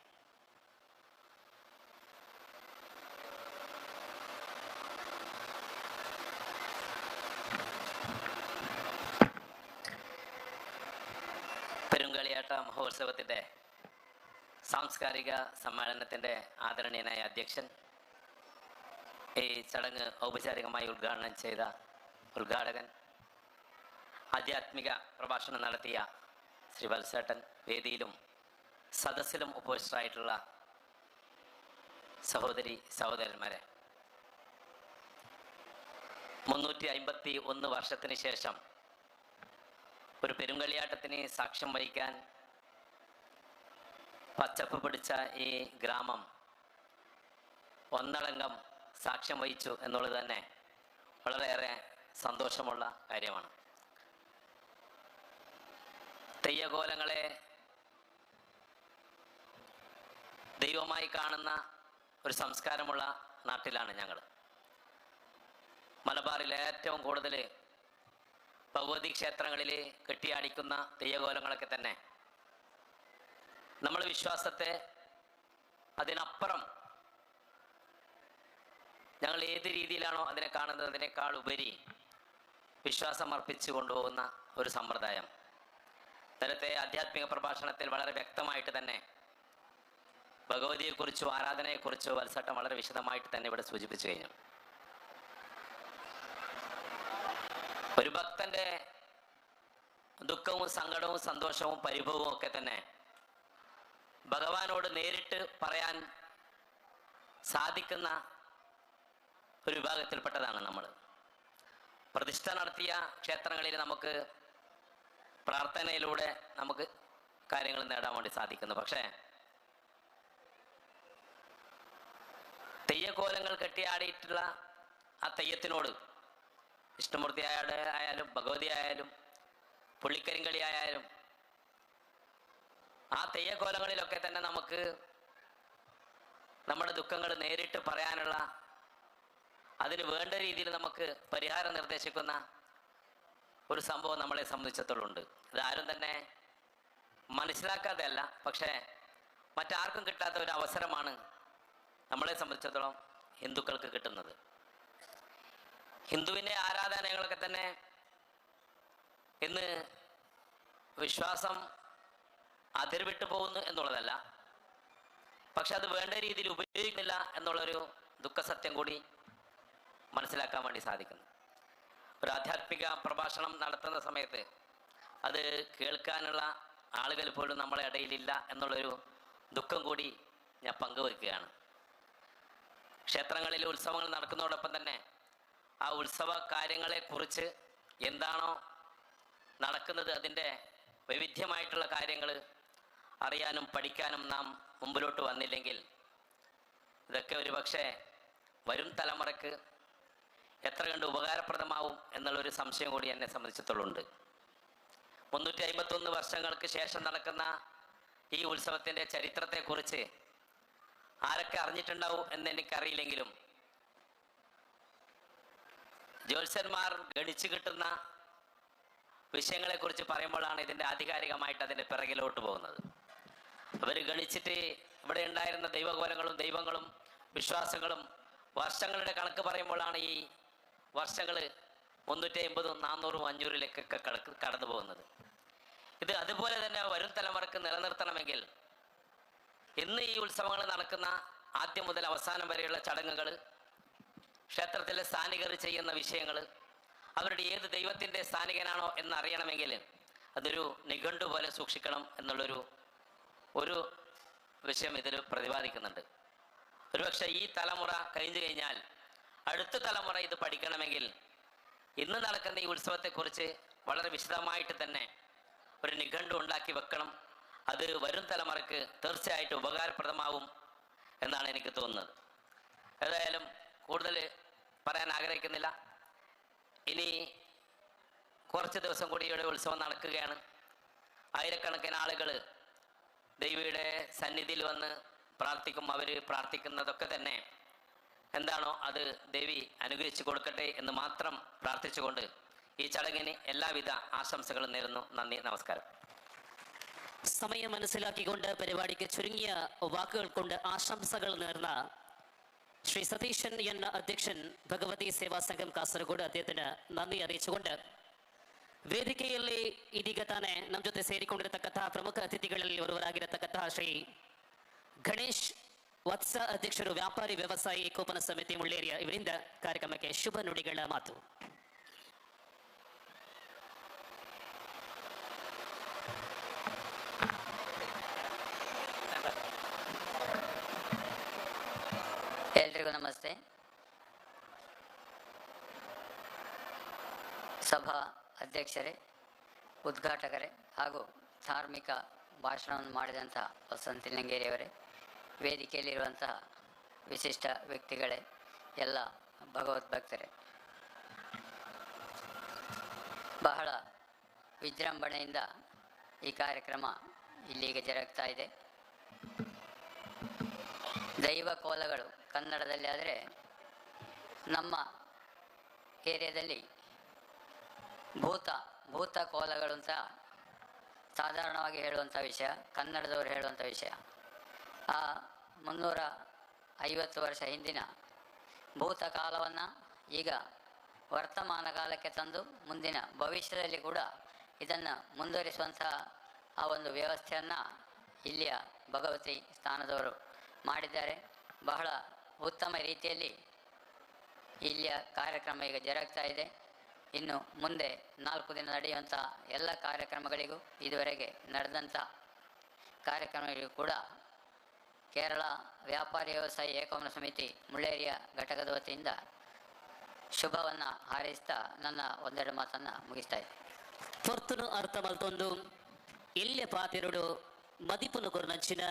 പെരുങ്കളിയാട്ട മഹോത്സവത്തിൻ്റെ സാംസ്കാരിക സമ്മേളനത്തിൻ്റെ ആദരണീയനായ അധ്യക്ഷൻ, ഈ ചടങ്ങ് ഔപചാരികമായി ഉദ്ഘാടനം ചെയ്ത ഉദ്ഘാടകൻ, ആധ്യാത്മിക പ്രഭാഷണം നടത്തിയ ശ്രീ വത്സേട്ടൻ, വേദിയിലും സദസ്സിലും ഉപവിഷ്ടരായിട്ടുള്ള സഹോദരി സഹോദരന്മാരെ, 351 വർഷത്തിന് ശേഷം ഒരു പെരുങ്കളിയാട്ടത്തിന് സാക്ഷ്യം വഹിക്കാൻ പച്ചപ്പ് പിടിച്ച ഈ ഗ്രാമം ഒന്നടങ്കം സാക്ഷ്യം വഹിച്ചു എന്നുള്ളത് തന്നെ വളരെയേറെ സന്തോഷമുള്ള കാര്യമാണ്. തെയ്യകോലങ്ങളെ ദൈവമായി കാണുന്ന ഒരു സംസ്കാരമുള്ള നാട്ടിലാണ് ഞങ്ങൾ. മലബാറിൽ ഏറ്റവും കൂടുതൽ ഭഗവതി ക്ഷേത്രങ്ങളിൽ കെട്ടിയാടിക്കുന്ന തെയ്യകോലങ്ങളൊക്കെ തന്നെ നമ്മൾ വിശ്വാസത്തെ അതിനപ്പുറം ഞങ്ങൾ ഏത് രീതിയിലാണോ അതിനെ കാണുന്നത് അതിനേക്കാൾ ഉപരി വിശ്വാസം അർപ്പിച്ചു കൊണ്ടുപോകുന്ന ഒരു സമ്പ്രദായം. നേരത്തെ ആധ്യാത്മിക പ്രഭാഷണത്തിൽ വളരെ വ്യക്തമായിട്ട് തന്നെ ഭഗവതിയെക്കുറിച്ചോ ആരാധനയെക്കുറിച്ചോ വത്സട്ടം വളരെ വിശദമായിട്ട് തന്നെ ഇവിടെ സൂചിപ്പിച്ചു കഴിഞ്ഞു. ഒരു ഭക്തന്റെ ദുഃഖവും സങ്കടവും സന്തോഷവും പരിഭവവും ഒക്കെ തന്നെ ഭഗവാനോട് നേരിട്ട് പറയാൻ സാധിക്കുന്ന ഒരു വിഭാഗത്തിൽപ്പെട്ടതാണ് നമ്മൾ. പ്രതിഷ്ഠ നടത്തിയ ക്ഷേത്രങ്ങളിൽ നമുക്ക് പ്രാർത്ഥനയിലൂടെ നമുക്ക് കാര്യങ്ങൾ നേടാൻ വേണ്ടി സാധിക്കുന്നു. പക്ഷേ തെയ്യക്കോലങ്ങൾ കെട്ടിയാടിയിട്ടുള്ള ആ തെയ്യത്തിനോട് വിഷ്ണുമൂർത്തി ആയാലും ഭഗവതി ആയാലും പുള്ളിക്കരിങ്കളി ആയാലും ആ തെയ്യക്കോലങ്ങളിലൊക്കെ തന്നെ നമുക്ക് നമ്മുടെ ദുഃഖങ്ങൾ നേരിട്ട് പറയാനുള്ള, അതിന് വേണ്ട രീതിയിൽ നമുക്ക് പരിഹാരം നിർദ്ദേശിക്കുന്ന ഒരു സംഭവം നമ്മളെ സംബന്ധിച്ചിടത്തോളം ഉണ്ട്. ഇതാരും തന്നെ മനസ്സിലാക്കാതെയല്ല, പക്ഷേ മറ്റാർക്കും കിട്ടാത്ത ഒരു അവസരമാണ് നമ്മളെ സംബന്ധിച്ചിടത്തോളം ഹിന്ദുക്കൾക്ക് കിട്ടുന്നത്. ഹിന്ദുവിൻ്റെ ആരാധനകളൊക്കെ തന്നെ ഇന്ന് വിശ്വാസം അതിർവിട്ടു പോകുന്നു എന്നുള്ളതല്ല, പക്ഷെ അത് വേണ്ട രീതിയിൽ ഉപയോഗിക്കുന്നില്ല എന്നുള്ളൊരു ദുഃഖസത്യം കൂടി മനസ്സിലാക്കാൻ വേണ്ടി സാധിക്കുന്നു. ഒരു ആധ്യാത്മിക പ്രഭാഷണം നടത്തുന്ന സമയത്ത് അത് കേൾക്കാനുള്ള ആളുകൾ പോലും നമ്മളെ ഇടയിലില്ല എന്നുള്ളൊരു ദുഃഖം കൂടി ഞാൻ പങ്കുവെക്കുകയാണ്. ക്ഷേത്രങ്ങളിൽ ഉത്സവങ്ങൾ നടക്കുന്നതോടൊപ്പം തന്നെ ആ ഉത്സവ കാര്യങ്ങളെക്കുറിച്ച് എന്താണോ നടക്കുന്നത് അതിൻ്റെ വൈവിധ്യമായിട്ടുള്ള കാര്യങ്ങൾ അറിയാനും പഠിക്കാനും നാം മുമ്പിലോട്ട് വന്നില്ലെങ്കിൽ ഇതൊക്കെ ഒരു പക്ഷേ വരും തലമുറക്ക് എത്ര കണ്ട് ഉപകാരപ്രദമാവും എന്നുള്ളൊരു സംശയം കൂടി എന്നെ സംബന്ധിച്ചിടത്തോളം ഉണ്ട്. 351 വർഷങ്ങൾക്ക് ശേഷം നടക്കുന്ന ഈ ഉത്സവത്തിൻ്റെ ചരിത്രത്തെക്കുറിച്ച് ആരൊക്കെ അറിഞ്ഞിട്ടുണ്ടാവും എന്ന് എനിക്കറിയില്ലെങ്കിലും ജ്യോത്സ്യന്മാർ ഗണിച്ചു കിട്ടുന്ന വിഷയങ്ങളെക്കുറിച്ച് പറയുമ്പോഴാണ് ഇതിൻ്റെ ആധികാരികമായിട്ട് അതിൻ്റെ പിറകിലോട്ട് പോകുന്നത്. അവർ ഗണിച്ചിട്ട് ഇവിടെ ഉണ്ടായിരുന്ന ദൈവകോലങ്ങളും ദൈവങ്ങളും വിശ്വാസങ്ങളും വർഷങ്ങളുടെ കണക്ക് പറയുമ്പോഴാണ് ഈ വർഷങ്ങൾ 350 400 500-ലേക്കൊക്കെ കടന്നു പോകുന്നത്. ഇത് അതുപോലെ തന്നെ വരും തലമുറക്ക് നിലനിർത്തണമെങ്കിൽ ഇന്ന് ഈ ഉത്സവങ്ങൾ നടക്കുന്ന ആദ്യം മുതൽ അവസാനം വരെയുള്ള ചടങ്ങുകൾ, ക്ഷേത്രത്തിലെ സ്ഥാനികർ ചെയ്യുന്ന വിഷയങ്ങൾ, അവരുടെ ഏത് ദൈവത്തിൻ്റെ സ്ഥാനികനാണോ എന്നറിയണമെങ്കിൽ അതൊരു നിഘണ്ടു പോലെ സൂക്ഷിക്കണം എന്നുള്ളൊരു ഒരു വിഷയം ഇതിൽ പ്രതിപാദിക്കുന്നുണ്ട്. ഒരുപക്ഷെ ഈ തലമുറ കഴിഞ്ഞു കഴിഞ്ഞാൽ അടുത്ത തലമുറ ഇത് പഠിക്കണമെങ്കിൽ ഇന്ന് നടക്കുന്ന ഈ ഉത്സവത്തെക്കുറിച്ച് വളരെ വിശദമായിട്ട് തന്നെ ഒരു നിഘണ്ടു ഉണ്ടാക്കി വെക്കണം. അത് വരും തലമുറക്ക് തീർച്ചയായിട്ടും ഉപകാരപ്രദമാവും എന്നാണ് എനിക്ക് തോന്നുന്നത്. ഏതായാലും കൂടുതൽ പറയാൻ ആഗ്രഹിക്കുന്നില്ല. ഇനി കുറച്ച് ദിവസം കൂടി ഇവിടെ ഉത്സവം നടക്കുകയാണ്. ആയിരക്കണക്കിന് ആളുകൾ ദേവിയുടെ സന്നിധിയിൽ വന്ന് പ്രാർത്ഥിക്കും. അവർ പ്രാർത്ഥിക്കുന്നതൊക്കെ തന്നെ എന്താണോ അത് ദേവി അനുഗ്രഹിച്ചു കൊടുക്കട്ടെ എന്ന് മാത്രം പ്രാർത്ഥിച്ചുകൊണ്ട് ഈ ചടങ്ങിന് എല്ലാവിധ ആശംസകളും നേരുന്നു. നന്ദി, നമസ്കാരം. സമയം മനസ്സിലാക്കിക്കൊണ്ട് പരിപാടിക്ക് ചുരുങ്ങിയ വാക്കുകൾ കൊണ്ട് ആശംസകൾ നേർന്ന ശ്രീ സതീശൻ എന്ന അധ്യക്ഷൻ ഭഗവതി സേവാ സംഘം കാസർഗോഡ് അദ്ദേഹത്തിന് നന്ദി അറിയിച്ചുകൊണ്ട് ವೇದಿಕೆಯಲ್ಲಿ ಇದೀಗ ತಾನೇ ನಮ್ಮ ಜೊತೆ ಸೇರಿಕೊಂಡಿರತಕ್ಕಂತಹ ಪ್ರಮುಖ ಅತಿಥಿಗಳಲ್ಲಿ ಒಬ್ಬರಾಗಿರತಕ್ಕಂತಹ ಶ್ರೀ ಗಣೇಶ್ ವತ್ಸ ಅಧ್ಯಕ್ಷರು ವ್ಯಾಪಾರಿ ವ್ಯವಸಾಯಿ ಏಕೋಪನ ಸಮಿತಿ ಮುಳ್ಳೇರಿಯ ಇವರಿಂದ ಕಾರ್ಯಕ್ರಮಕ್ಕೆ ಶುಭ ನುಡಿಗಳ ಮಾತು. ಎಲ್ರಿಗೂ ನಮಸ್ತೆ. ಸಭಾ ಅಧ್ಯಕ್ಷರೇ, ಉದ್ಘಾಟಕರೇ ಹಾಗೂ ಧಾರ್ಮಿಕ ಭಾಷಣವನ್ನು ಮಾಡಿದಂತಹ ವಸಂತ ತಿಲ್ಲಂಗೇರಿಯವರೇ, ವೇದಿಕೆಯಲ್ಲಿರುವಂತಹ ವಿಶಿಷ್ಟ ವ್ಯಕ್ತಿಗಳೇ, ಎಲ್ಲ ಭಗವದ್ಭಕ್ತರೇ, ಬಹಳ ವಿಜೃಂಭಣೆಯಿಂದ ಈ ಕಾರ್ಯಕ್ರಮ ಇಲ್ಲಿಗೆ ಜರುಗ್ತಾ ಇದೆ. ದೈವ ಕೋಲಗಳು ಕನ್ನಡದಲ್ಲಿ ಆದರೆ ನಮ್ಮ ಏರಿಯಾದಲ್ಲಿ ಭೂತ ಭೂತ ಕೋಲಗಳು ಅಂತ ಸಾಧಾರಣವಾಗಿ ಹೇಳುವಂಥ ವಿಷಯ, ಕನ್ನಡದವರು ಹೇಳುವಂಥ ವಿಷಯ. ಆ 350 ವರ್ಷ ಹಿಂದಿನ ಭೂತಕಾಲವನ್ನು ಈಗ ವರ್ತಮಾನ ಕಾಲಕ್ಕೆ ತಂದು ಮುಂದಿನ ಭವಿಷ್ಯದಲ್ಲಿ ಕೂಡ ಇದನ್ನು ಮುಂದುವರಿಸುವಂಥ ಆ ಒಂದು ವ್ಯವಸ್ಥೆಯನ್ನು ಇಲ್ಲಿಯ ಭಗವತಿ ಸ್ಥಾನದವರು ಮಾಡಿದ್ದಾರೆ. ಬಹಳ ಉತ್ತಮ ರೀತಿಯಲ್ಲಿ ಇಲ್ಲಿಯ ಕಾರ್ಯಕ್ರಮ ಈಗ ಜರುಗ್ತಾ ಇದೆ. ಇನ್ನು ಮುಂದೆ 4 ದಿನ ನಡೆಯುವಂಥ ಎಲ್ಲ ಕಾರ್ಯಕ್ರಮಗಳಿಗೂ, ಇದುವರೆಗೆ ನಡೆದಂಥ ಕಾರ್ಯಕ್ರಮಗಳಿಗೂ ಕೂಡ ಕೇರಳ ವ್ಯಾಪಾರಿ ವ್ಯವಸಾಯಿ ಏಕೋಪನ ಸಮಿತಿ ಮುಳ್ಳೇರಿಯ ಘಟಕದ ವತಿಯಿಂದ ಶುಭವನ್ನು ಹಾರೈಸ್ತಾ ನನ್ನ ಒಂದೆರಡು ಮಾತನ್ನು ಮುಗಿಸ್ತಾ ಇದ್ದೆ. ಪೊರ್ತುನು ಅರ್ಥ ಮಲ್ತೊಂದು ಎಲ್ಯ ಪಾತೆರುಡು ಮದಿಪುನು ಕೊರ್ನಂಚಿನ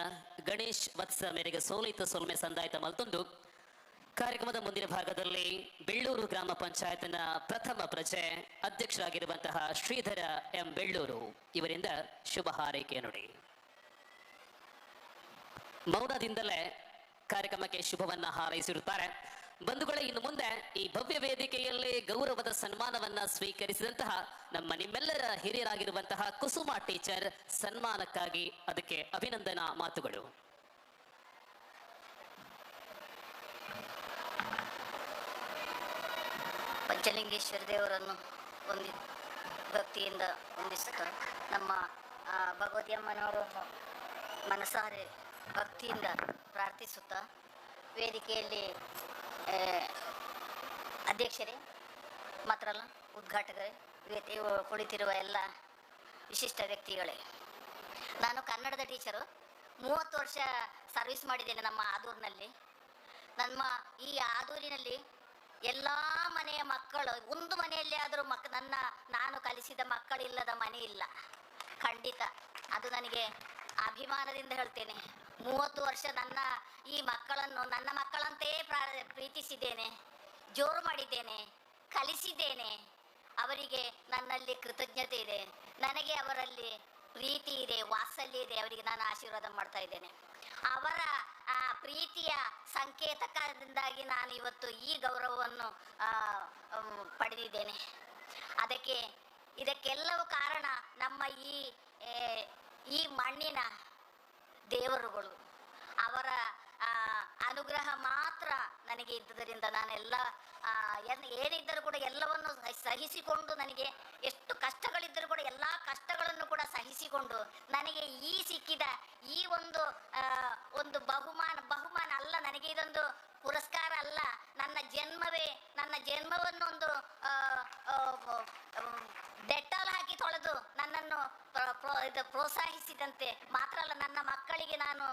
ಗಣೇಶ್ ವತ್ಸ ಮೇರೆಗೆ ಸೋಲಿತ ಸೊಲ್ಮೆ ಸಂದಾಯಿತ ಮಲ್ತೊಂದು ಕಾರ್ಯಕ್ರಮದ ಮುಂದಿನ ಭಾಗದಲ್ಲಿ ಬೆಳ್ಳೂರು ಗ್ರಾಮ ಪಂಚಾಯತ್ನ ಪ್ರಥಮ ಪ್ರಜೆ ಅಧ್ಯಕ್ಷರಾಗಿರುವಂತಹ ಶ್ರೀಧರ ಎಂ ಬೆಳ್ಳೂರು ಇವರಿಂದ ಶುಭ ಹಾರೈಕೆ ನುಡಿ. ಮೌನದಿಂದಲೇ ಕಾರ್ಯಕ್ರಮಕ್ಕೆ ಶುಭವನ್ನ ಹಾರೈಸಿರುತ್ತಾರೆ. ಬಂಧುಗಳೇ, ಇನ್ನು ಮುಂದೆ ಈ ಭವ್ಯ ವೇದಿಕೆಯಲ್ಲಿ ಗೌರವದ ಸನ್ಮಾನವನ್ನ ಸ್ವೀಕರಿಸಿದಂತಹ ನಮ್ಮ ನಿಮ್ಮೆಲ್ಲರ ಹಿರಿಯರಾಗಿರುವಂತಹ ಕುಸುಮಾ ಟೀಚರ್ ಸನ್ಮಾನಕ್ಕಾಗಿ ಅದಕ್ಕೆ ಅಭಿನಂದನಾ ಮಾತುಗಳು. ಪಂಚಲಿಂಗೇಶ್ವರ ದೇವರನ್ನು ಭಕ್ತಿಯಿಂದ ವಂದಿಸುತ್ತಾ ನಮ್ಮ ಭಗವತಿ ಅಮ್ಮನವರನ್ನು ಮನಸಾರೆ ಭಕ್ತಿಯಿಂದ ಪ್ರಾರ್ಥಿಸುತ್ತಾ ವೇದಿಕೆಯಲ್ಲಿ ಅಧ್ಯಕ್ಷರೇ ಮಾತ್ರ ಅಲ್ಲ, ಉದ್ಘಾಟಕರೇ, ಕುಳಿತಿರುವ ಎಲ್ಲ ವಿಶಿಷ್ಟ ವ್ಯಕ್ತಿಗಳೇ, ನಾನು ಕನ್ನಡದ ಟೀಚರು. 30 ವರ್ಷ ಸರ್ವಿಸ್ ಮಾಡಿದ್ದೇನೆ ನಮ್ಮ ಆದೂರಿನಲ್ಲಿ. ನಮ್ಮ ಈ ಆದೂರಿನಲ್ಲಿ ಎಲ್ಲ ಮನೆಯ ಮಕ್ಕಳು, ಒಂದು ಮನೆಯಲ್ಲಿ ಆದರೂ ನಾನು ಕಲಿಸಿದ ಮಕ್ಕಳಿಲ್ಲದ ಮನೆ ಇಲ್ಲ, ಖಂಡಿತ. ಅದು ನನಗೆ ಅಭಿಮಾನದಿಂದ ಹೇಳ್ತೇನೆ. 30 ವರ್ಷ ನನ್ನ ಈ ಮಕ್ಕಳನ್ನು ನನ್ನ ಮಕ್ಕಳಂತೆಯೇ ಪ್ರೀತಿಸಿದ್ದೇನೆ, ಜೋರು ಮಾಡಿದ್ದೇನೆ, ಕಲಿಸಿದ್ದೇನೆ. ಅವರಿಗೆ ನನ್ನಲ್ಲಿ ಕೃತಜ್ಞತೆ ಇದೆ, ನನಗೆ ಅವರಲ್ಲಿ ಪ್ರೀತಿ ಇದೆ, ವಾತ್ಸಲ್ಯ ಇದೆ. ಅವರಿಗೆ ನಾನು ಆಶೀರ್ವಾದ ಮಾಡ್ತಾ ಇದ್ದೇನೆ. ಅವರ ಆ ಪ್ರೀತಿಯ ಸಂಕೇತಕದಿಂದಾಗಿ ನಾನು ಇವತ್ತು ಈ ಗೌರವವನ್ನು ಪಡೆದಿದ್ದೇನೆ. ಅದಕ್ಕೆ ಇದಕ್ಕೆಲ್ಲವೂ ಕಾರಣ ನಮ್ಮ ಈ ಈ ಮಣ್ಣಿನ ದೇವರುಗಳು. ಅವರ ಅನುಗ್ರಹ ಮಾತ್ರ ನನಗೆ ಇದ್ದುದರಿಂದ ನಾನೆಲ್ಲ ಏನಿದ್ದರೂ ಕೂಡ ಎಲ್ಲವನ್ನು ಸಹಿಸಿಕೊಂಡು, ನನಗೆ ಎಷ್ಟು ಕಷ್ಟಗಳಿದ್ದರೂ ಕೂಡ ಎಲ್ಲ ಕಷ್ಟಗಳನ್ನು ಕೂಡ ಸಹಿಸಿಕೊಂಡು ನನಗೆ ಈ ಸಿಕ್ಕಿದ ಈ ಒಂದು ಒಂದು ಬಹುಮಾನ, ಬಹುಮಾನ ಅಲ್ಲ, ನನಗೆ ಇದೊಂದು ಪುರಸ್ಕಾರ ಅಲ್ಲ, ನನ್ನ ಜನ್ಮವೇ, ನನ್ನ ಜನ್ಮವನ್ನು ಒಂದು ಡೆಟಾಲ್ ಹಾಕಿ ತೊಳೆದು ನನ್ನನ್ನು ಇದು ಪ್ರೋತ್ಸಾಹಿಸಿದಂತೆ ಮಾತ್ರ ಅಲ್ಲ, ನನ್ನ ಮಕ್ಕಳಿಗೆ ನಾನು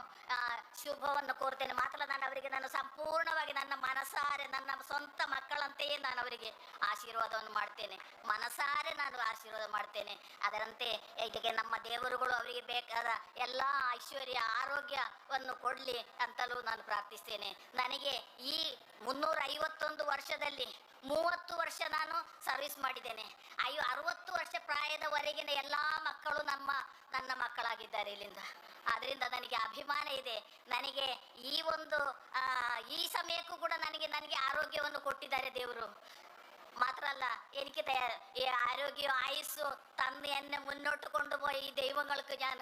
ಶುಭವನ್ನು ಕೋರ್ತೇನೆ. ಮಾತ್ರ ಅಲ್ಲ, ನಾನು ಅವರಿಗೆ ನಾನು ಸಂಪೂರ್ಣವಾಗಿ ನನ್ನ ಮನಸಾರೆ ನನ್ನ ಸ್ವಂತ ಮಕ್ಕಳಂತೆಯೇ ನಾನು ಅವರಿಗೆ ಆಶೀರ್ವಾದವನ್ನು ಮಾಡ್ತೇನೆ. ಮನಸಾರೆ ನಾನು ಆಶೀರ್ವಾದ ಮಾಡ್ತೇನೆ. ಅದರಂತೆ ಇದಕ್ಕೆ ನಮ್ಮ ದೇವರುಗಳು ಅವರಿಗೆ ಬೇಕಾದ ಎಲ್ಲ ಐಶ್ವರ್ಯ ಆರೋಗ್ಯವನ್ನು ಕೊಡಲಿ ಅಂತಲೂ ನಾನು ಪ್ರಾರ್ಥಿಸ್ತೇನೆ. ನನಗೆ ಈ 351 ವರ್ಷದಲ್ಲಿ 30 ವರ್ಷ ನಾನು ಸರ್ವಿಸ್ ಮಾಡಿದ್ದೇನೆ. 60 ವರ್ಷ ಪ್ರಾಯದವರೆಗಿನ ಎಲ್ಲ ಮಕ್ಕಳು ನನ್ನ ಮಕ್ಕಳಾಗಿದ್ದಾರೆ ಇಲ್ಲಿಂದ. ಆದ್ದರಿಂದ ನನಗೆ ಅಭಿಮಾನ ಇದೆ. ನನಗೆ ಈ ಒಂದು ಈ ಸಮಯಕ್ಕೂ ಕೂಡ ನನಗೆ ನನಗೆ ಆರೋಗ್ಯವನ್ನು ಕೊಟ್ಟಿದ್ದಾರೆ ದೇವರು. ಮಾತ್ರ ಅಲ್ಲ, എനിക്ക് ഈ ആരോഗ്യവും ആയുസ്സും തന്ന് എന്നെ മുന്നോട്ട് കൊണ്ടുപോയി ഈ ദൈവങ്ങൾക്ക് ഞാൻ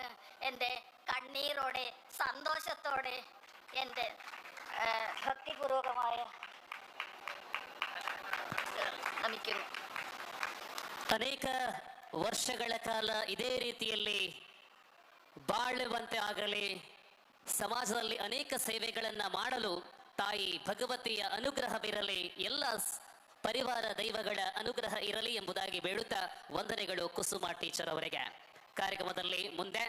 എൻ്റെ കണ്ണീരോടെ സന്തോഷത്തോടെ എൻ്റെ ഭക്തിപൂർവകമായ ನಮಿക്കുന്നു. ಅನೇಕ ವರ್ಷಗಳ ಕಾಲ ಇದೇ ರೀತಿಯಲ್ಲಿ ಬಾಳುವಂತೆ ಆಗಲಿ, ಸಮಾಜದಲ್ಲಿ ಅನೇಕ ಸೇವೆಗಳನ್ನು ಮಾಡಲು ತಾಯಿ ಭಗವತಿಯ ಅನುಗ್ರಹವಿರಲಿ, ಎಲ್ಲ ಪರಿವಾರ ದೈವಗಳ ಅನುಗ್ರಹ ಇರಲಿ ಎಂಬುದಾಗಿ ಬೇಡುತ್ತಾ ವಂದನೆಗಳು ಕುಸುಮ ಟೀಚರ್ ಅವರಿಗೆ. ಕಾರ್ಯಕ್ರಮದಲ್ಲಿ ಮುಂದೆ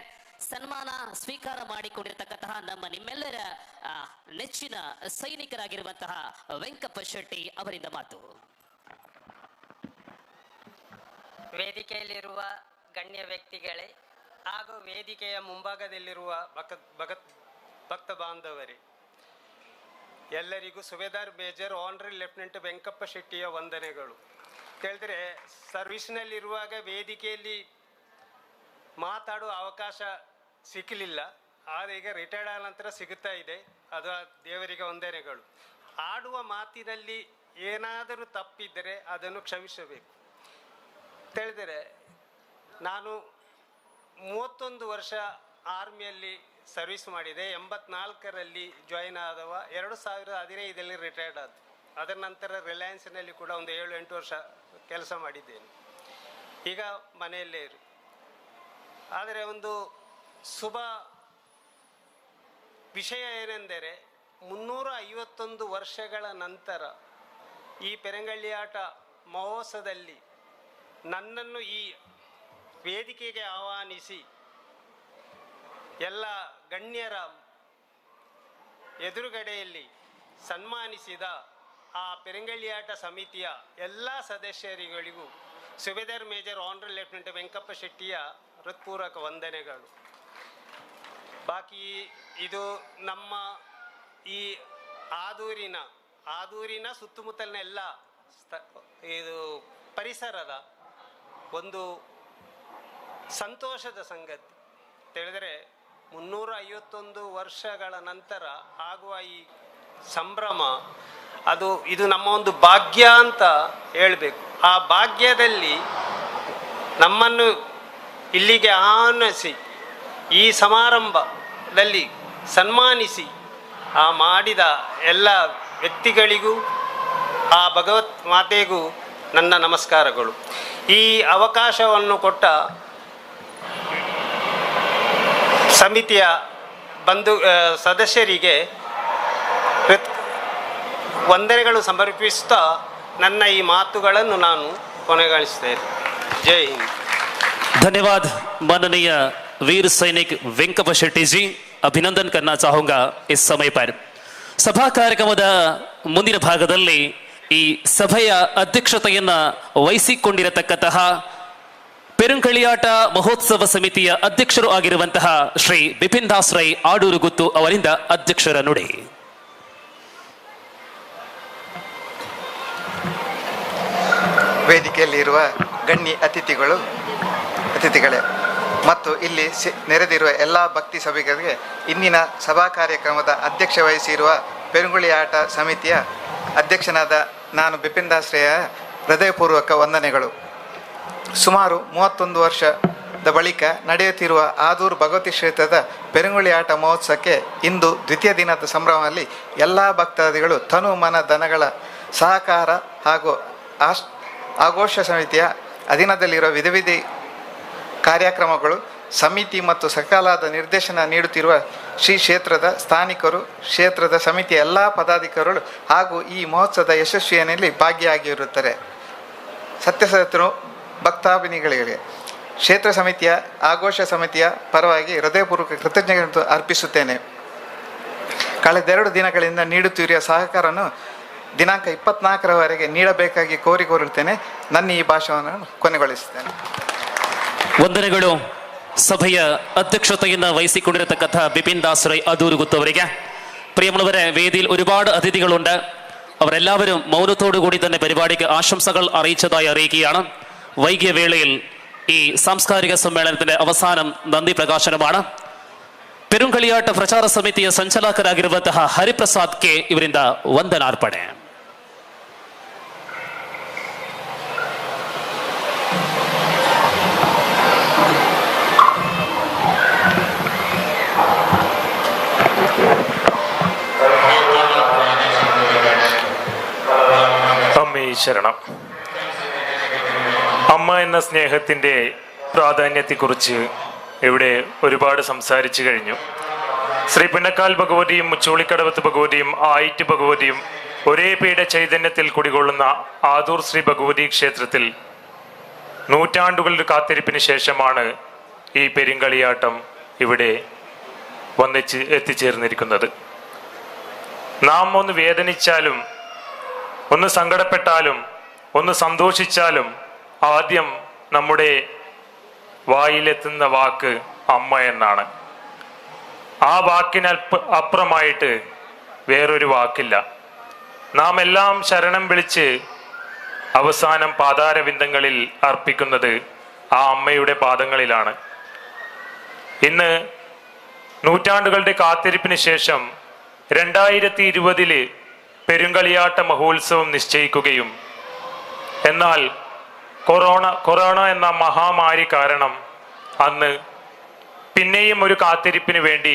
ಸನ್ಮಾನ ಸ್ವೀಕಾರ ಮಾಡಿಕೊಂಡಿರ್ತಕ್ಕಂತಹ ನಮ್ಮ ನಿಮ್ಮೆಲ್ಲರ ನೆಚ್ಚಿನ ಸೈನಿಕರಾಗಿರುವಂತಹ ವೆಂಕಪ್ಪ ಶೆಟ್ಟಿ ಅವರಿಂದ ಮಾತು. ವೇದಿಕೆಯಲ್ಲಿರುವ ಗಣ್ಯ ವ್ಯಕ್ತಿಗಳೇ ಹಾಗೂ ವೇದಿಕೆಯ ಮುಂಭಾಗದಲ್ಲಿರುವ ಭಕ್ತ ಬಾಂಧವರೇ, ಎಲ್ಲರಿಗೂ Subedar major honorary lieutenant Venkappa ಶೆಟ್ಟಿಯ ವಂದನೆಗಳು. ಕೇಳಿದ್ರೆ ಸರ್ವಿಸ್ನಲ್ಲಿರುವಾಗ ವೇದಿಕೆಯಲ್ಲಿ ಮಾತಾಡುವ ಅವಕಾಶ ಸಿಕ್ಕಲಿಲ್ಲ, ಆದರೆ ಈಗ ರಿಟೈರ್ಡ್ ಆದ ನಂತರ ಸಿಗುತ್ತಾ ಇದೆ, ಅದು ದೇವರಿಗೆ ವಂದನೆಗಳು. ಆಡುವ ಮಾತಿನಲ್ಲಿ ಏನಾದರೂ ತಪ್ಪಿದ್ದರೆ ಅದನ್ನು ಕ್ಷಮಿಸಬೇಕು. ತಿಳಿದರೆ ನಾನು 31 ವರ್ಷ ಆರ್ಮಿಯಲ್ಲಿ ಸರ್ವಿಸ್ ಮಾಡಿದೆ. 84ರಲ್ಲಿ ಜಾಯಿನ್ ಆದವ, 2015ರಲ್ಲಿ ರಿಟೈರ್ಡ್ ಆದ. ಅದರ ನಂತರ ರಿಲಯನ್ಸ್ನಲ್ಲಿ ಕೂಡ ಒಂದು 7-8 ವರ್ಷ ಕೆಲಸ ಮಾಡಿದ್ದೇನೆ. ಈಗ ಮನೆಯಲ್ಲೇ ಇರು. ಆದರೆ ಒಂದು ಶುಭ ವಿಷಯ ಏನೆಂದರೆ, 351 ವರ್ಷಗಳ ನಂತರ ಈ ಪೆರಂಗಳ್ಳಿಯಾಟ ಮಹೋತ್ಸವದಲ್ಲಿ ನನ್ನನ್ನು ಈ ವೇದಿಕೆಗೆ ಆಹ್ವಾನಿಸಿ ಎಲ್ಲ ಗಣ್ಯರ ಎದುರುಗಡೆಯಲ್ಲಿ ಸನ್ಮಾನಿಸಿದ ಆ ಪೆರಂಗಳ್ಳಿಯಾಟ ಸಮಿತಿಯ ಎಲ್ಲ ಸದಸ್ಯರುಗಳಿಗೂ Subedar major honorary lieutenant Venkappa ಶೆಟ್ಟಿಯ ಹೃತ್ಪೂರ್ವಕ ವಂದನೆಗಳು. ಬಾಕಿ ಇದು ನಮ್ಮ ಈ ಆದೂರಿನ ಸುತ್ತಮುತ್ತಲಿನ ಎಲ್ಲ ಇದು ಪರಿಸರದ ಒಂದು ಸಂತೋಷದ ಸಂಗತಿ. ತಿಳಿದರೆ 351 ವರ್ಷಗಳ ನಂತರ ಆಗುವ ಈ ಸಂಭ್ರಮ, ಅದು ಇದು ನಮ್ಮ ಒಂದು ಭಾಗ್ಯ ಅಂತ ಹೇಳಬೇಕು. ಆ ಭಾಗ್ಯದಲ್ಲಿ ನಮ್ಮನ್ನು ಇಲ್ಲಿಗೆ ಆಹ್ವಾನಿಸಿ ಈ ಸಮಾರಂಭದಲ್ಲಿ ಸನ್ಮಾನಿಸಿ ಆ ಮಾಡಿದ ಎಲ್ಲ ವ್ಯಕ್ತಿಗಳಿಗೂ ಆ ಭಗವತ್ ಮಾತೆಗೂ ನನ್ನ ನಮಸ್ಕಾರಗಳು. ಈ ಅವಕಾಶವನ್ನು ಕೊಟ್ಟ ಸಮಿತಿಯ ಬಂಧು ಸದಸ್ಯರಿಗೆ ವಂದನೆಗಳು ಸಮರ್ಪಿಸುತ್ತಾ ನನ್ನ ಈ ಮಾತುಗಳನ್ನು ನಾನು ಕೊನೆಗಳಿಸ್ತೇನೆ. ಜೈ ಹಿಂದ್. धन्यवाद माननीय वीर सैनिक वेंकप्प शेट्टी जी, अभिनंदन करना चाहूंगा इस समय पर. ಸಭಾ ಕಾರ್ಯಕ್ರಮದ ಮುಂದಿನ ಭಾಗದಲ್ಲಿ ಈ ಸಭೆಯ ಅಧ್ಯಕ್ಷತೆಯನ್ನ ವಹಿಸಿಕೊಂಡಿರತಕ್ಕಂತಹ ಪೆರುಂಕಳಿಯಾಟ ಮಹೋತ್ಸವ ಸಮಿತಿಯ ಅಧ್ಯಕ್ಷರು ಆಗಿರುವಂತಹ ಶ್ರೀ ಬಿಪಿನ್ ದಾಸ್ ರೈ ಆಡೂರುಗುತ್ತು ಅವರಿಂದ ಅಧ್ಯಕ್ಷರ ನುಡಿ. ವೇದಿಕೆಯಲ್ಲಿರುವ ಗಣ್ಯ ಅತಿಥಿಗಳೇ ಮತ್ತು ಇಲ್ಲಿ ನೆರೆದಿರುವ ಎಲ್ಲ ಭಕ್ತಿ ಸಭಿಕರಿಗೆ ಇಂದಿನ ಸಭಾ ಕಾರ್ಯಕ್ರಮದ ಅಧ್ಯಕ್ಷ ವಹಿಸಿರುವ ಪೆರುಂಗುಳಿ ಆಟ ಸಮಿತಿಯ ಅಧ್ಯಕ್ಷನಾದ ನಾನು ಬಿಪಿನ್ ದಾಸ್ರೆಯ ಹೃದಯಪೂರ್ವಕ ವಂದನೆಗಳು. ಸುಮಾರು 31 ವರ್ಷದ ಬಳಿಕ ನಡೆಯುತ್ತಿರುವ ಆದೂರು ಭಗವತಿ ಕ್ಷೇತ್ರದ ಪೆರುಂಗುಳಿ ಆಟ ಮಹೋತ್ಸವಕ್ಕೆ ಇಂದು ದ್ವಿತೀಯ ದಿನದ ಸಂಭ್ರಮದಲ್ಲಿ ಎಲ್ಲ ಭಕ್ತಾದಿಗಳು ತನು ಮನ ಧನಗಳ ಸಹಕಾರ ಹಾಗೂ ಆಘೋಷ ಸಮಿತಿಯ ಅಧೀನದಲ್ಲಿರುವ ವಿಧ ವಿಧ ಕಾರ್ಯಕ್ರಮಗಳು ಸಮಿತಿ ಮತ್ತು ಸಕಾಲದ ನಿರ್ದೇಶನ ನೀಡುತ್ತಿರುವ ಶ್ರೀ ಕ್ಷೇತ್ರದ ಸ್ಥಾನಿಕರು, ಕ್ಷೇತ್ರದ ಸಮಿತಿಯ ಎಲ್ಲ ಪದಾಧಿಕಾರಿಗಳು ಹಾಗೂ ಈ ಮಹೋತ್ಸವದ ಯಶಸ್ವಿಯಲ್ಲಿ ಭಾಗಿಯಾಗಿರುತ್ತಾರೆ. ಸತ್ಯಸತ್ರು ಭಕ್ತಾಭಿನಿಗಳಿಗೆ ಕ್ಷೇತ್ರ ಸಮಿತಿಯ ಆಘೋಷ ಸಮಿತಿಯ ಪರವಾಗಿ ಹೃದಯಪೂರ್ವಕ ಕೃತಜ್ಞತೆ ಅರ್ಪಿಸುತ್ತೇನೆ. ಕಳೆದೆರಡು ದಿನಗಳಿಂದ ನೀಡುತ್ತಿರುವ ಸಹಕಾರವನ್ನು ದಿನಾಂಕ 24ರವರೆಗೆ ನೀಡಬೇಕಾಗಿ ಕೋರಿಕೋರುತ್ತೇನೆ. ನನ್ನ ಈ ಭಾಷಣವನ್ನು ಕೊನೆಗೊಳಿಸುತ್ತೇನೆ. ವಂದನೆಗಳು. ಸಭೆಯ ಅಧ್ಯಕ್ಷತೆಯನ್ನು ವಹಿಸಿಕೊಂಡಿರತಕ್ಕಂಥ ಬಿಪಿನ್ ದಾಸ್ ರೈ ಅದೂರುಗುತ್ತವರಿಗೆ. പ്രിയമുള്ളവരെ, വേദിയിൽ ഒരുപാട് അതിഥികളുണ്ട്. അവരെല്ലാവരും മൗനത്തോടുകൂടി തന്നെ പരിപാടിക്ക് ആശംസകൾ അറിയിച്ചതായി അറിയിക്കുകയാണ്. വൈകിയ വേളയിൽ ഈ സാംസ്കാരിക സമ്മേളനത്തിന്റെ അവസാനം നന്ദി പ്രകാശനമാണ്. ಪೆರುಂಗಳಿಯಾಟ ಪ್ರಚಾರ ಸಮಿತಿಯ ಸಂಚಾಲಕರಾಗಿರುವಂತಹ ಹರಿಪ್ರಸಾದ್ ಕೆ ಇವರಿಂದ ವಂದನಾರ್ಪಣೆ. അമ്മേ ശരണം. അമ്മ എന്ന സ്നേഹത്തിൻ്റെ പ്രാധാന്യത്തെക്കുറിച്ച് ഇവിടെ ഒരുപാട് സംസാരിച്ചു കഴിഞ്ഞു. ശ്രീ പുന്നക്കാൽ ഭഗവതിയും മുച്ചോളിക്കടവത്ത് ഭഗവതിയും ആയിറ്റ് ഭഗവതിയും ഒരേ പീഠ ചൈതന്യത്തിൽ കുടികൊള്ളുന്ന ആദൂർ ശ്രീ ഭഗവതി ക്ഷേത്രത്തിൽ നൂറ്റാണ്ടുകളുടെ കാത്തിരിപ്പിന് ശേഷമാണ് ഈ പെരുങ്കളിയാട്ടം ഇവിടെ വന്നെത്തി എത്തിച്ചേർന്നിരിക്കുന്നത്. നാം ഒന്ന് വേദനിച്ചാലും ഒന്ന് സങ്കടപ്പെട്ടാലും ഒന്ന് സന്തോഷിച്ചാലും ആദ്യം നമ്മുടെ വായിലെത്തുന്ന വാക്ക് അമ്മ എന്നാണ്. ആ വാക്കിന് അപ്പുറമായിട്ട് വേറൊരു വാക്കില്ല. നാം എല്ലാം ശരണം വിളിച്ച് അവസാനം പാതാരവിന്ദങ്ങളിൽ അർപ്പിക്കുന്നത് ആ അമ്മയുടെ പാദങ്ങളിലാണ്. ഇന്ന് നൂറ്റാണ്ടുകളുടെ കാത്തിരിപ്പിന് ശേഷം 2020 പെരുങ്കളിയാട്ട മഹോത്സവം നിശ്ചയിക്കുകയും എന്നാൽ കൊറോണ എന്ന മഹാമാരി കാരണം അന്ന് പിന്നെയും ഒരു കാത്തിരിപ്പിന് വേണ്ടി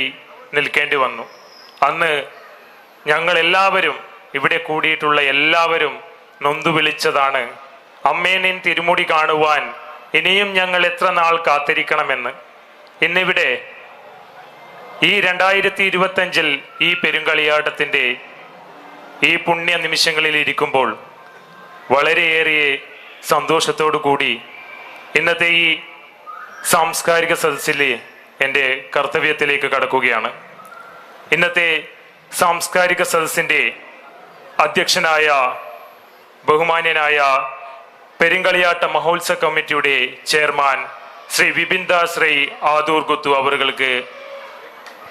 നിൽക്കേണ്ടി വന്നു. അന്ന് ഞങ്ങളെല്ലാവരും ഇവിടെ കൂടിയിട്ടുള്ള എല്ലാവരും നൊന്തു വിളിച്ചതാണ്, അമ്മേ നിൻ തിരുമുടി കാണുവാൻ ഇനിയും ഞങ്ങൾ എത്ര നാൾ കാത്തിരിക്കണമെന്ന്. ഇന്നിവിടെ ഈ 2025 ഈ പെരുങ്കളിയാട്ടത്തിൻ്റെ ഈ പുണ്യ നിമിഷങ്ങളിൽ ഇരിക്കുമ്പോൾ വളരെയേറെ സന്തോഷത്തോടു കൂടി ഇന്നത്തെ ഈ സാംസ്കാരിക സദസ്സിൽ എൻ്റെ കർത്തവ്യത്തിലേക്ക് കടക്കുകയാണ്. ഇന്നത്തെ സാംസ്കാരിക സദസ്സിൻ്റെ അധ്യക്ഷനായ ബഹുമാന്യനായ പെരുങ്കളിയാട്ട മഹോത്സവ കമ്മിറ്റിയുടെ ചെയർമാൻ ശ്രീ വിപിൻ ദാസ് റൈ ആദൂർ ഗുത്തു അവറുകൾക്ക്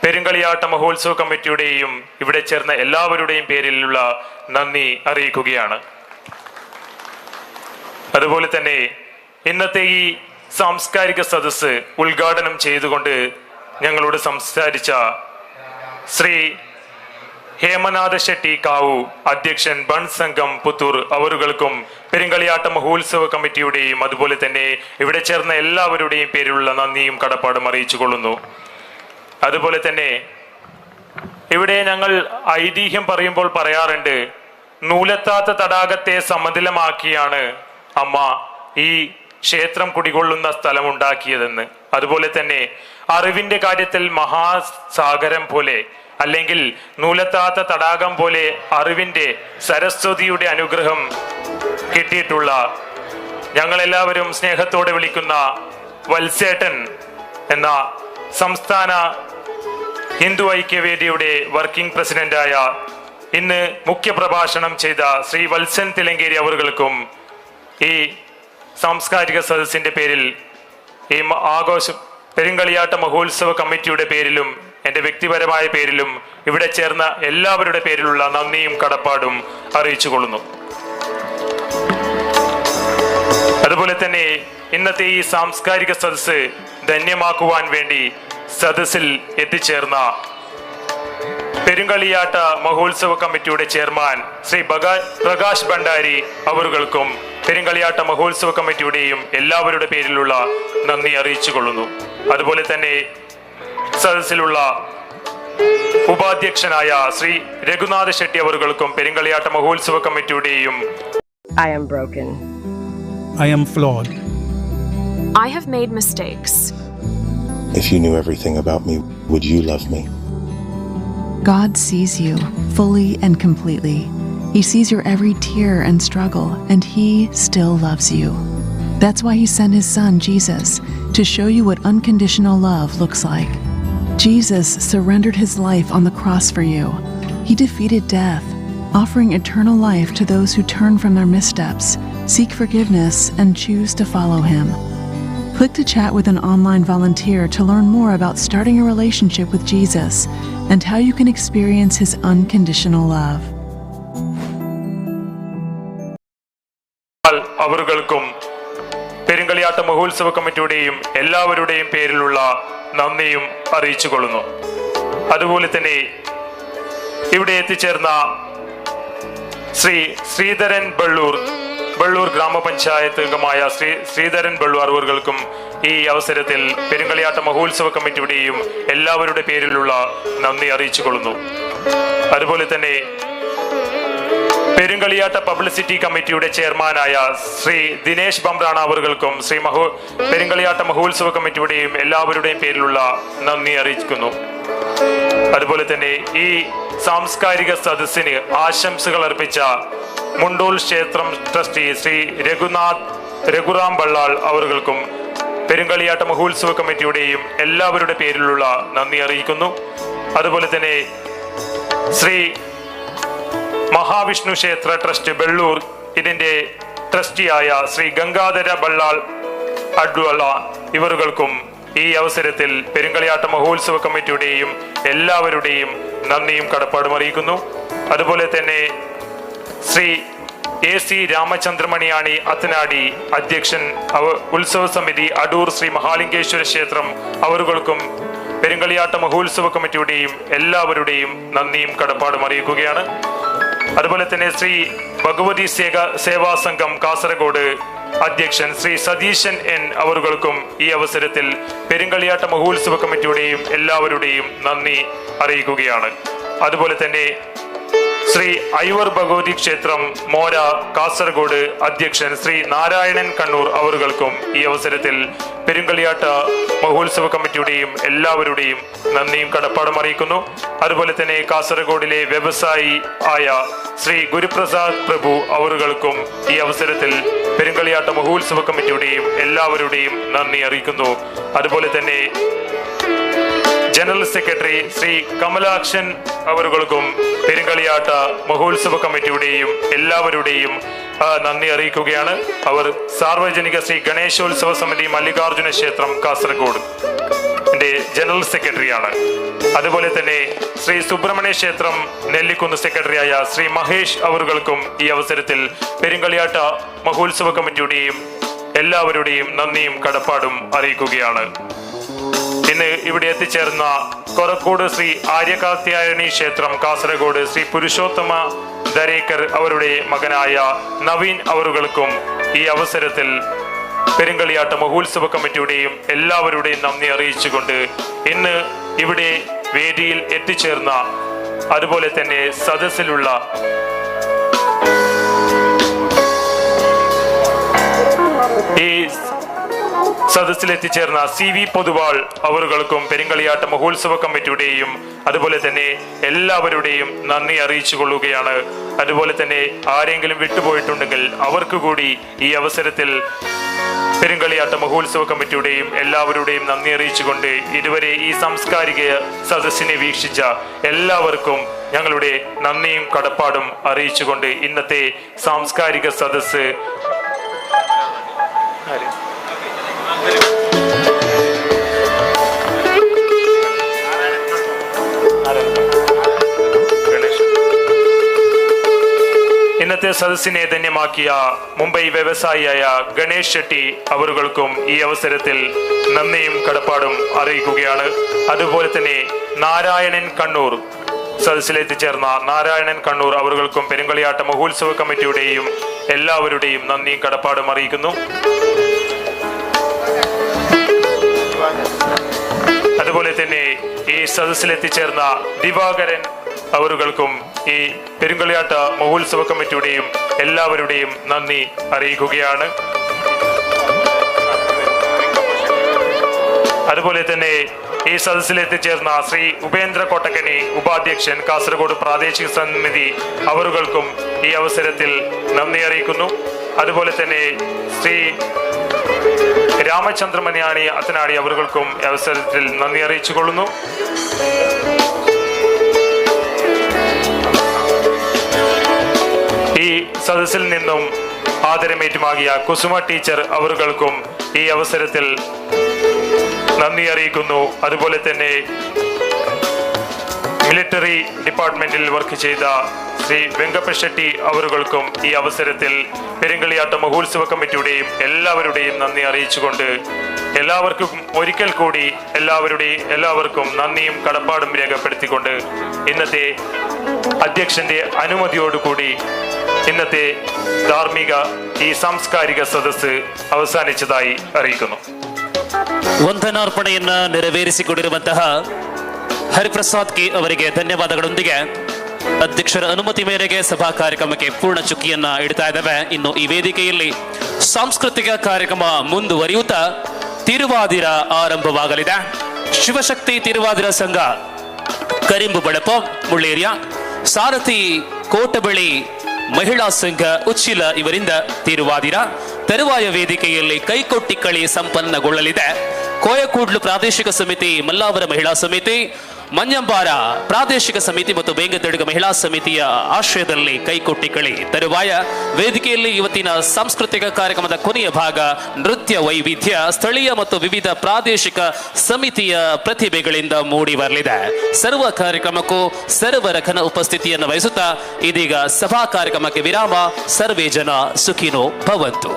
പെരുങ്കളിയാട്ട മഹോത്സവ കമ്മിറ്റിയുടെയും ഇവിടെ ചേർന്ന എല്ലാവരുടെയും പേരിലുള്ള നന്ദി അറിയിക്കുകയാണ്. അതുപോലെ തന്നെ ഇന്നത്തെ ഈ സാംസ്കാരിക സദസ്സ് ഉദ്ഘാടനം ചെയ്തുകൊണ്ട് ഞങ്ങളോട് സംസാരിച്ച ശ്രീ ഹേമനാഥ ഷെട്ടി കാവു, അധ്യക്ഷൻ ബൺ സംഘം പുത്തൂർ അവറുകൾക്കും പെരുങ്കളിയാട്ട മഹോത്സവ കമ്മിറ്റിയുടെയും അതുപോലെ തന്നെ ഇവിടെ ചേർന്ന എല്ലാവരുടെയും പേരിലുള്ള നന്ദിയും കടപ്പാടും അറിയിച്ചു കൊള്ളുന്നു. അതുപോലെ തന്നെ ഇവിടെ ഞങ്ങൾ ഐതിഹ്യം പറയുമ്പോൾ പറയാറുണ്ട്, നൂലെത്താത്ത തടാകത്തെ സമതലമാക്കിയാണ് അമ്മ ഈ ക്ഷേത്രം കുടികൊള്ളുന്ന സ്ഥലമുണ്ടാക്കിയതെന്ന്. അതുപോലെ തന്നെ അറിവിന്റെ കാര്യത്തിൽ മഹാസാഗരം പോലെ അല്ലെങ്കിൽ നൂലെത്താത്ത തടാകം പോലെ അറിവിന്റെ സരസ്വതിയുടെ അനുഗ്രഹം കിട്ടിയിട്ടുള്ള ഞങ്ങളെല്ലാവരും സ്നേഹത്തോടെ വിളിക്കുന്ന വത്സേട്ടൻ എന്ന സംസ്ഥാന ഹിന്ദു ഐക്യവേദിയുടെ വർക്കിംഗ് പ്രസിഡന്റായ ഇന്ന് മുഖ്യപ്രഭാഷണം ചെയ്ത ശ്രീ വത്സൻ തിലങ്കേരി അവർകൾക്കും ഈ സാംസ്കാരിക സദസ്സിന്റെ പേരിൽ ഈ ആഘോഷ പെരുങ്കളിയാട്ട മഹോത്സവ കമ്മിറ്റിയുടെ പേരിലും എൻ്റെ വ്യക്തിപരമായ പേരിലും ഇവിടെ ചേർന്ന എല്ലാവരുടെ പേരിലുള്ള നന്ദിയും കടപ്പാടും അറിയിച്ചു കൊള്ളുന്നു. അതുപോലെ തന്നെ ഇന്നത്തെ ഈ സാംസ്കാരിക സദസ്സ് ധന്യമാക്കുവാൻ വേണ്ടി സദസ്സിൽ എത്തിച്ചേർന്ന പെരുങ്കളിയാട്ട മഹോത്സവ കമ്മിറ്റിയുടെ ചെയർമാൻ ശ്രീ പ്രകാശ് ഭണ്ഡാരി അവർകൾക്കും പെരുങ്കളിയാട്ട മഹോത്സവ കമ്മിറ്റിയുടെയും എല്ലാവരുടെ പേരിലുള്ള നന്ദി അറിയിച്ചു കൊള്ളുന്നു. അതുപോലെ തന്നെ സദസ്സിലുള്ള ഉപാധ്യക്ഷനായ ശ്രീ രഘുനാഥ ഷെട്ടി അവർകൾക്കും പെരുങ്കളിയാട്ട മഹോത്സവ കമ്മിറ്റിയുടെയും I am broken. I am flawed. I have made mistakes. If you knew everything about me, would you love me? God sees you fully and completely. He sees your every tear and struggle, and He still loves you. That's why He sent His Son, Jesus, to show you what unconditional love looks like. Jesus surrendered His life on the cross for you. He defeated death, offering eternal life to those who turn from their missteps, seek forgiveness, and choose to follow Him. Click to chat with an online volunteer to learn more about starting a relationship with Jesus and how you can experience his unconditional love. അവർകൾക്കും പെരുങ്കളിയാട്ട മഹോത്സവ കമ്മിറ്റിയുടെയും എല്ലാവരുടെയും പേരിലുള്ള നന്ദിയും അറിയിച്ചു കൊള്ളുന്നു. അതുപോലെ തന്നെ ഇവിടെ എത്തിച്ചേർന്ന ശ്രീ ശ്രീധരൻ ബള്ളൂർ, ബള്ളൂർ ഗ്രാമപഞ്ചായത്ത് അംഗമായ ശ്രീ ശ്രീധരൻ ബള്ളൂർ അവർകൾക്കും ഈ അവസരത്തിൽ പെരുങ്കളിയാട്ട മഹോത്സവ കമ്മിറ്റിയുടെയും എല്ലാവരുടെ പേരിലുള്ള നന്ദി അറിയിച്ചു കൊള്ളുന്നു. അതുപോലെ തന്നെ പെരുങ്കളിയാട്ട പബ്ലിസിറ്റി കമ്മിറ്റിയുടെ ചെയർമാനായ ശ്രീ ദിനേശ് ബംറാണ അവർകൾക്കും ശ്രീ പെരുങ്കളിയാട്ട മഹോത്സവ കമ്മിറ്റിയുടെയും എല്ലാവരുടെയും പേരിലുള്ള നന്ദി അറിയിക്കുന്നു. അതുപോലെ തന്നെ ഈ സാംസ്കാരിക സദസ്സിന് ആശംസകൾ അർപ്പിച്ച മുണ്ടോൾ ക്ഷേത്രം ട്രസ്റ്റി ശ്രീ രഘുറാം ബള്ളാൾ അവർകൾക്കും പെരുങ്കളിയാട്ട മഹോത്സവ കമ്മിറ്റിയുടെയും എല്ലാവരുടെ പേരിലുള്ള നന്ദി അറിയിക്കുന്നു. അതുപോലെ തന്നെ ശ്രീ മഹാവിഷ്ണു ക്ഷേത്ര ട്രസ്റ്റ് ബെള്ളൂർ, ഇതിന്റെ ട്രസ്റ്റിയായ ശ്രീ ഗംഗാധര ബള്ളാൾ അഡ്വള ഇവറുകൾക്കും ഈ അവസരത്തിൽ പെരുങ്കളിയാട്ട മഹോത്സവ കമ്മിറ്റിയുടെയും എല്ലാവരുടെയും നന്ദിയും കടപ്പാടും അറിയിക്കുന്നു. അതുപോലെ തന്നെ ശ്രീ എ സി രാമചന്ദ്രമണിയാണി അത്തനാടി അധ്യക്ഷൻ ഉത്സവ സമിതി അടൂർ ശ്രീ മഹാലിംഗേശ്വര ക്ഷേത്രം അവറുകൾക്കും പെരുങ്കളിയാട്ട മഹോത്സവ കമ്മിറ്റിയുടെയും എല്ലാവരുടെയും നന്ദിയും കടപ്പാടും അറിയിക്കുകയാണ്. അതുപോലെ തന്നെ ശ്രീ ഭഗവതി സേവാ സംഘം കാസർഗോഡ് അധ്യക്ഷൻ ശ്രീ സതീശൻ എൻ അവറുകൾക്കും ഈ അവസരത്തിൽ പെരുങ്കളിയാട്ട മഹോത്സവ കമ്മിറ്റിയുടെയും എല്ലാവരുടെയും നന്ദി അറിയിക്കുകയാണ്. അതുപോലെ തന്നെ ശ്രീ ഐവർ ഭഗവതി ക്ഷേത്രം മോര കാസർഗോഡ് അധ്യക്ഷൻ ശ്രീ നാരായണൻ കണ്ണൂർ അവറുകൾക്കും ഈ അവസരത്തിൽ പെരുങ്കളിയാട്ട മഹോത്സവ കമ്മിറ്റിയുടെയും എല്ലാവരുടെയും നന്ദിയും കടപ്പാടും അറിയിക്കുന്നു. അതുപോലെ തന്നെ കാസർഗോഡിലെ വ്യവസായി ആയ ശ്രീ ഗുരുപ്രസാദ് പ്രഭു അവറുകൾക്കും ഈ അവസരത്തിൽ പെരുങ്കളിയാട്ട മഹോത്സവ കമ്മിറ്റിയുടെയും എല്ലാവരുടെയും നന്ദി അറിയിക്കുന്നു. അതുപോലെ തന്നെ ജനറൽ സെക്രട്ടറി ശ്രീ കമലാക്ഷൻ അവറുകൾക്കും പെരുങ്കളിയാട്ട മഹോത്സവ കമ്മിറ്റിയുടെയും എല്ലാവരുടെയും നന്ദി അറിയിക്കുകയാണ്. അവർ സാർവജനിക ശ്രീ ഗണേശോത്സവ സമിതി മല്ലികാർജുന ക്ഷേത്രം കാസർഗോഡ് ജനറൽ സെക്രട്ടറിയാണ്. അതുപോലെ തന്നെ ശ്രീ സുബ്രഹ്മണ്യ ക്ഷേത്രം നെല്ലിക്കുന്ന് സെക്രട്ടറിയായ ശ്രീ മഹേഷ് അവറുകൾക്കും ഈ അവസരത്തിൽ പെരുങ്കളിയാട്ട മഹോത്സവ കമ്മിറ്റിയുടെയും എല്ലാവരുടെയും നന്ദിയും കടപ്പാടും അറിയിക്കുകയാണ്. ഇന്ന് ഇവിടെ എത്തിച്ചേർന്ന കൊറക്കോട് ശ്രീ ആര്യകാത്യായനി ക്ഷേത്രം കാസർഗോഡ് ശ്രീ പുരുഷോത്തമ ദരേക്കർ അവരുടെ മകനായ നവീൻ അവറുകൾക്കും ഈ അവസരത്തിൽ പെരുങ്കളിയാട്ട മഹോത്സവ കമ്മിറ്റിയുടെയും എല്ലാവരുടെയും നന്ദി അറിയിച്ചുകൊണ്ട് ഇന്ന് ഇവിടെ വേദിയിൽ എത്തിച്ചേർന്ന അതുപോലെ തന്നെ സദസ്സിലുള്ള ഈ സദസ്സിലെത്തിച്ചേർന്ന സി വി പൊതുവാൾ അവറുകൾക്കും പെരുങ്കളിയാട്ട മഹോത്സവ കമ്മിറ്റിയുടെയും അതുപോലെ തന്നെ എല്ലാവരുടെയും നന്ദി അറിയിച്ചു കൊള്ളുകയാണ്. അതുപോലെ തന്നെ ആരെങ്കിലും വിട്ടുപോയിട്ടുണ്ടെങ്കിൽ അവർക്ക് കൂടി ഈ അവസരത്തിൽ പെരുങ്കളിയാട്ട മഹോത്സവ കമ്മിറ്റിയുടെയും എല്ലാവരുടെയും നന്ദി അറിയിച്ചുകൊണ്ട് ഇതുവരെ ഈ സാംസ്കാരിക സദസ്സിനെ വീക്ഷിച്ച എല്ലാവർക്കും ഞങ്ങളുടെ നന്ദിയും കടപ്പാടും അറിയിച്ചുകൊണ്ട് ഇന്നത്തെ സാംസ്കാരിക സദസ്സ് ഇന്നത്തെ ഇന്നത്തെ സദസ്സിനെ ധന്യമാക്കിയ മുംബൈ വ്യവസായിയായ ഗണേഷ് ഷെട്ടി അവറുകൾക്കും ഈ അവസരത്തിൽ നന്ദിയും കടപ്പാടും അറിയിക്കുകയാണ്. അതുപോലെ തന്നെ നാരായണൻ കണ്ണൂർ, സദസ്സിലെത്തിച്ചേർന്ന നാരായണൻ കണ്ണൂർ അവറുകൾക്കും പെരുങ്കളിയാട്ട മഹോത്സവ കമ്മിറ്റിയുടെയും എല്ലാവരുടെയും നന്ദിയും കടപ്പാടും അറിയിക്കുന്നു. അതുപോലെ തന്നെ ഈ സദസ്സിലെത്തിച്ചേർന്ന ദിവാകരൻ അവറുകൾക്കും ഈ പെരുങ്കളിയാട്ട മഹോത്സവ കമ്മിറ്റിയുടെയും എല്ലാവരുടെയും നന്ദി അറിയിക്കുകയാണ്. അതുപോലെ തന്നെ ഈ സദസ്സിലെത്തിച്ചേർന്ന ശ്രീ ഉപേന്ദ്ര കോട്ടക്കനി, ഉപാധ്യക്ഷൻ, കാസർഗോഡ് പ്രാദേശിക സമിതി അവറുകൾക്കും ഈ അവസരത്തിൽ നന്ദി അറിയിക്കുന്നു. അതുപോലെ തന്നെ ശ്രീ രാമചന്ദ്രമനിയാണി അത്തനാടി അവറുകൾക്കും അവസരത്തിൽ നന്ദി അറിയിച്ചു കൊള്ളുന്നു. ഈ സദസ്സിൽ നിന്നും ആദരമേറ്റുമാകിയ കുസുമ ടീച്ചർ അവറുകൾക്കും ഈ അവസരത്തിൽ നന്ദി അറിയിക്കുന്നു. അതുപോലെ തന്നെ മിലിറ്ററി ഡിപ്പാർട്ട്മെന്റിൽ വർക്ക് ചെയ്ത ശ്രീ വെങ്കപ്പ ഷെട്ടി അവറുകൾക്കും ഈ അവസരത്തിൽ പെരുങ്കളിയാട്ട മഹോത്സവ കമ്മിറ്റിയുടെയും എല്ലാവരുടെയും നന്ദി അറിയിച്ചുകൊണ്ട് എല്ലാവർക്കും ഒരിക്കൽ കൂടി എല്ലാവർക്കും നന്ദിയും കടപ്പാടും രേഖപ്പെടുത്തിക്കൊണ്ട് ഇന്നത്തെ അധ്യക്ഷന്റെ അനുമതിയോടുകൂടി ഇന്നത്തെ ധാർമ്മിക ഈ സാംസ്കാരിക സദസ്സ് അവസാനിച്ചതായി അറിയിക്കുന്നു. ವಂದನಾರ್ಪಣೆಯನ್ನ ನೆರವೇರಿಸಿಕೊಂಡಿರುವಂತಹ ಹರಿಪ್ರಸಾದ್ ಕೆ ಅವರಿಗೆ ಧನ್ಯವಾದಗಳೊಂದಿಗೆ ಅಧ್ಯಕ್ಷರ ಅನುಮತಿ ಮೇರೆಗೆ ಸಭಾ ಕಾರ್ಯಕ್ರಮಕ್ಕೆ ಪೂರ್ಣ ಚುಕ್ಕಿಯನ್ನ ಇಡ್ತಾ ಇದ್ದೇವೆ. ಇನ್ನು ಈ ವೇದಿಕೆಯಲ್ಲಿ ಸಾಂಸ್ಕೃತಿಕ ಕಾರ್ಯಕ್ರಮ ಮುಂದುವರಿಯುತ್ತಾ ತಿರುವಾದಿರ ಆರಂಭವಾಗಲಿದೆ. ಶಿವಶಕ್ತಿ ತಿರುವಾದಿರ ಸಂಘ ಕರಿಂಬು ಬಳಪ ಮುಳ್ಳೇರಿಯ, ಸಾರಥಿ ಕೋಟಬಳಿ ಮಹಿಳಾ ಸಂಘ ಉಚ್ಚಿಲ ಇವರಿಂದ ತಿರುವಾದಿರ ತರುವಾಯ ವೇದಿಕೆಯಲ್ಲಿ ಕೈಕೊಟ್ಟಿ ಕಳಿ ಸಂಪನ್ನಗೊಳ್ಳಲಿದೆ. ಕೋಯಕೂಡ್ಲು ಪ್ರಾದೇಶಿಕ ಸಮಿತಿ, ಮಲ್ಲಾವರ ಮಹಿಳಾ ಸಮಿತಿ, ಮಂಜಂಬಾರ ಪ್ರಾದೇಶಿಕ ಸಮಿತಿ ಮತ್ತು ಬೇಂಗತಡುಗ ಮಹಿಳಾ ಸಮಿತಿಯ ಆಶ್ರಯದಲ್ಲಿ ಕೈಕೊಟ್ಟಿ ಕಳಿ. ತರುವಾಯ ವೇದಿಕೆಯಲ್ಲಿ ಇವತ್ತಿನ ಸಾಂಸ್ಕೃತಿಕ ಕಾರ್ಯಕ್ರಮದ ಕೊನೆಯ ಭಾಗ ನೃತ್ಯ ವೈವಿಧ್ಯ ಸ್ಥಳೀಯ ಮತ್ತು ವಿವಿಧ ಪ್ರಾದೇಶಿಕ ಸಮಿತಿಯ ಪ್ರತಿಭೆಗಳಿಂದ ಮೂಡಿ ಬರಲಿದೆ. ಸರ್ವ ಕಾರ್ಯಕ್ರಮಕ್ಕೂ ಸರ್ವರ ಘನ ಉಪಸ್ಥಿತಿಯನ್ನು ವಹಿಸುತ್ತಾ ಇದೀಗ ಸಭಾ ಕಾರ್ಯಕ್ರಮಕ್ಕೆ ವಿರಾಮ. ಸರ್ವೇ ಜನ ಸುಖಿನೋ ಭವಂತು.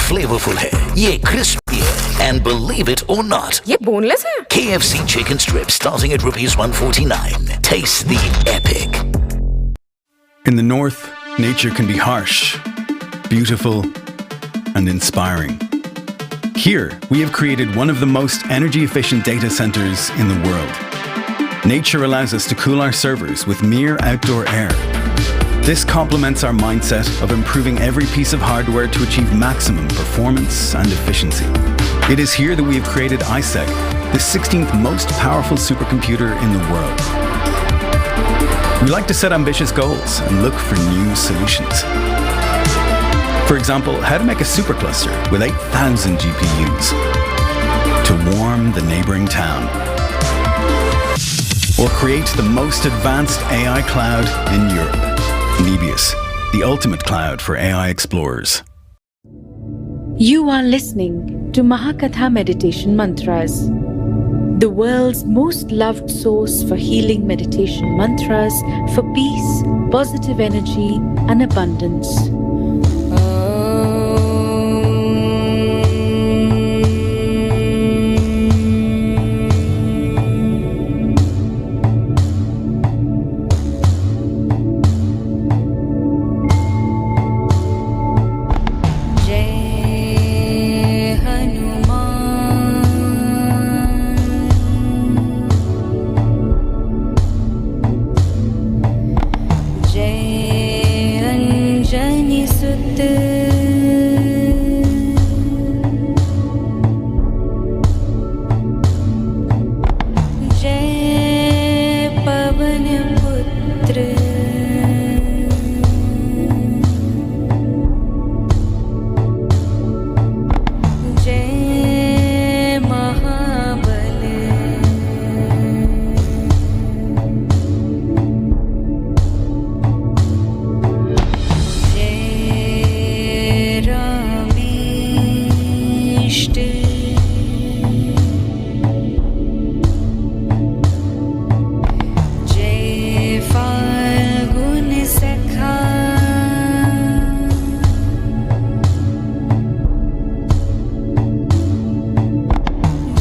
फ्लेवरफुल है, ये क्रिस्पी है, एंड बिलीव it और not, ये बोनलेस है। KFC chicken strips starting at rupees 149. Taste the epic. In the north, nature can be harsh, beautiful, and inspiring. Here, we have created one of the most energy efficient data centers in the world. Nature allows us to cool our servers with mere outdoor air. This complements our mindset of improving every piece of hardware to achieve maximum performance and efficiency. It is here that we have created ISEC, the 16th most powerful supercomputer in the world. We like to set ambitious goals and look for new solutions. For example, how to make a supercluster with 8,000 GPUs to warm the neighboring town or create the most advanced AI cloud in Europe. Nebius, the ultimate cloud for AI explorers. You are listening to Mahakatha Meditation Mantras, the world's most loved source for healing meditation mantras for peace, positive energy, and abundance. Jai Hanuman Jai Anjani Sut Jai Pawan Putra Jai Mahabal Jai Rameshte Jai Phalgun Sakha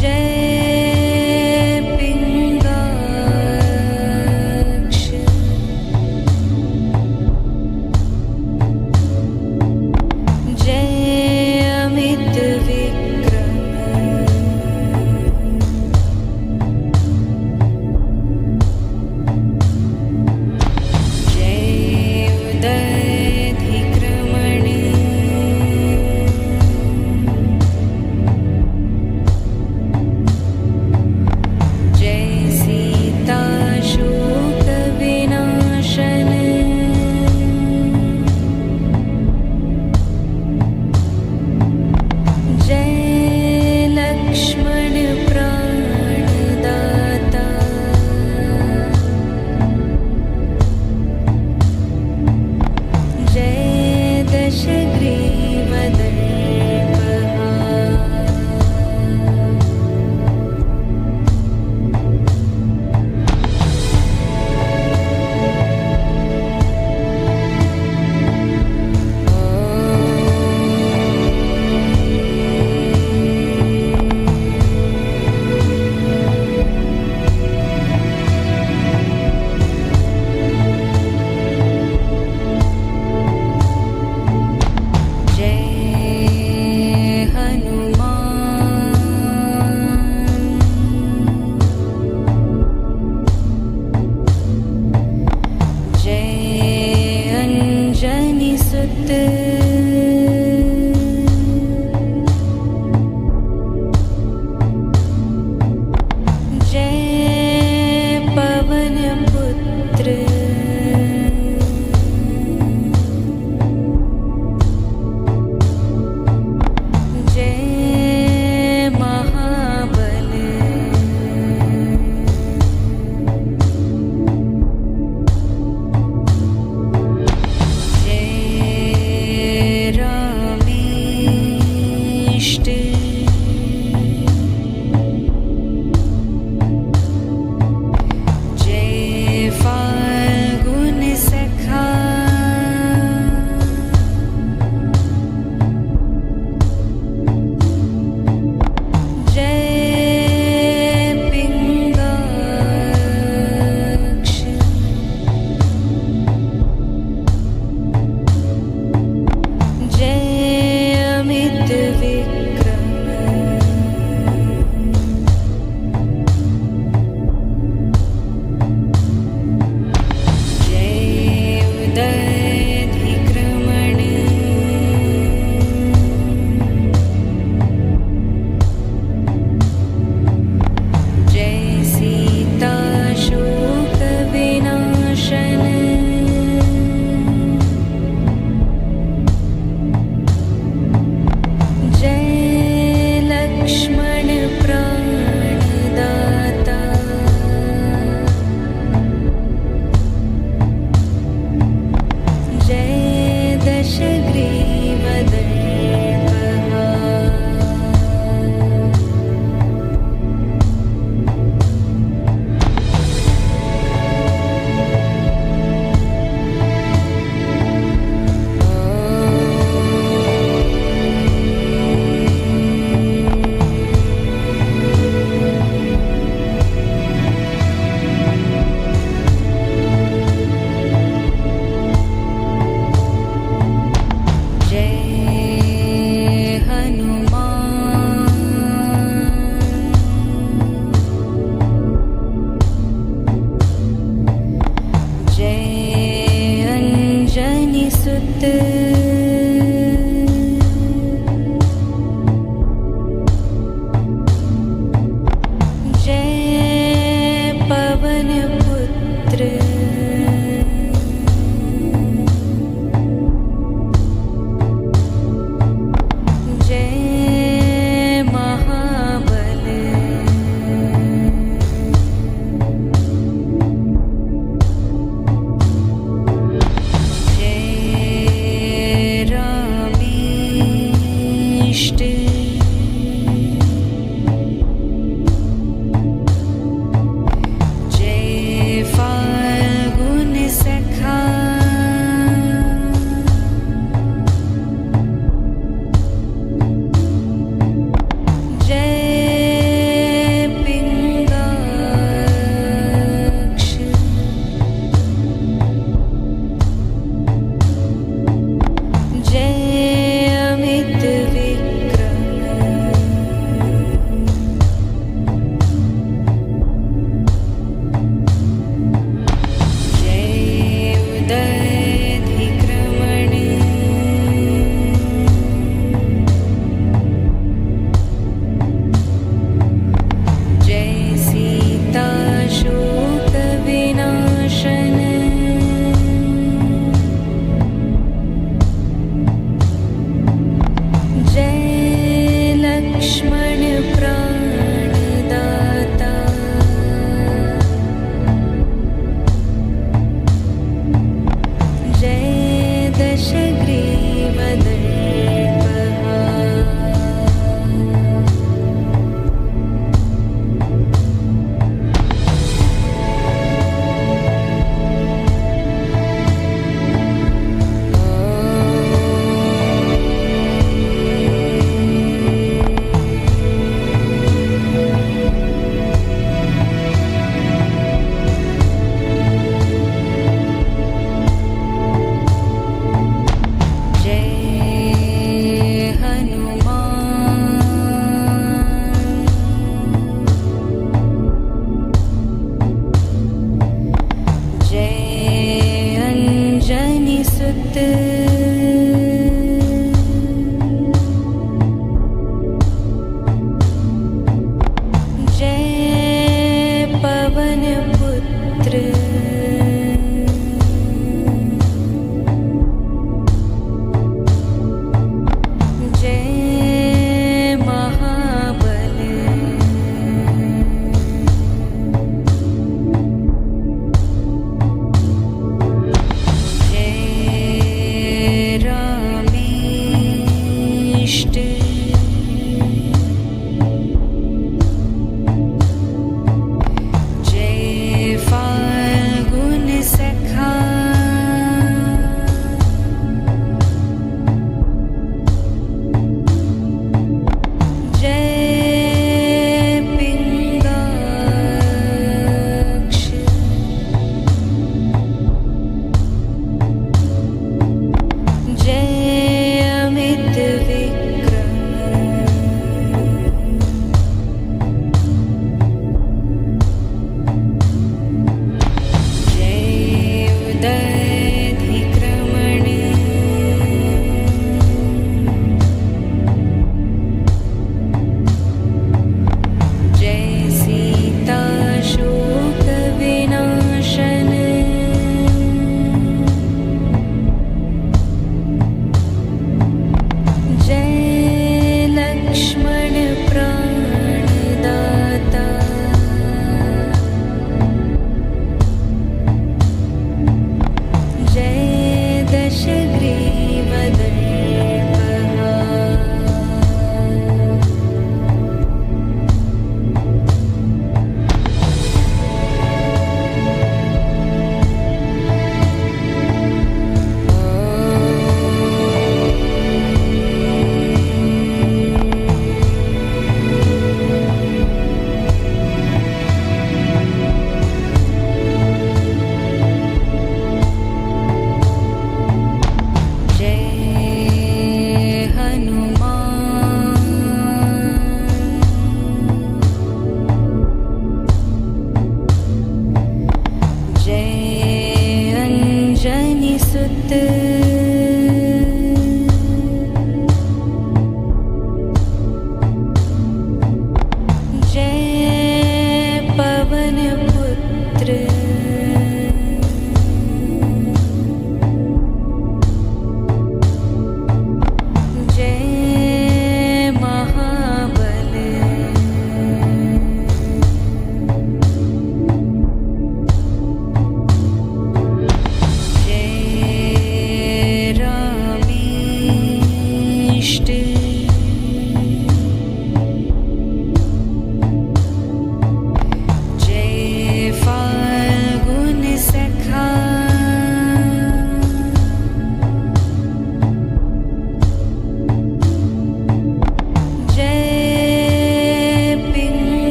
Jai Pingaksh Jai Amit Vikram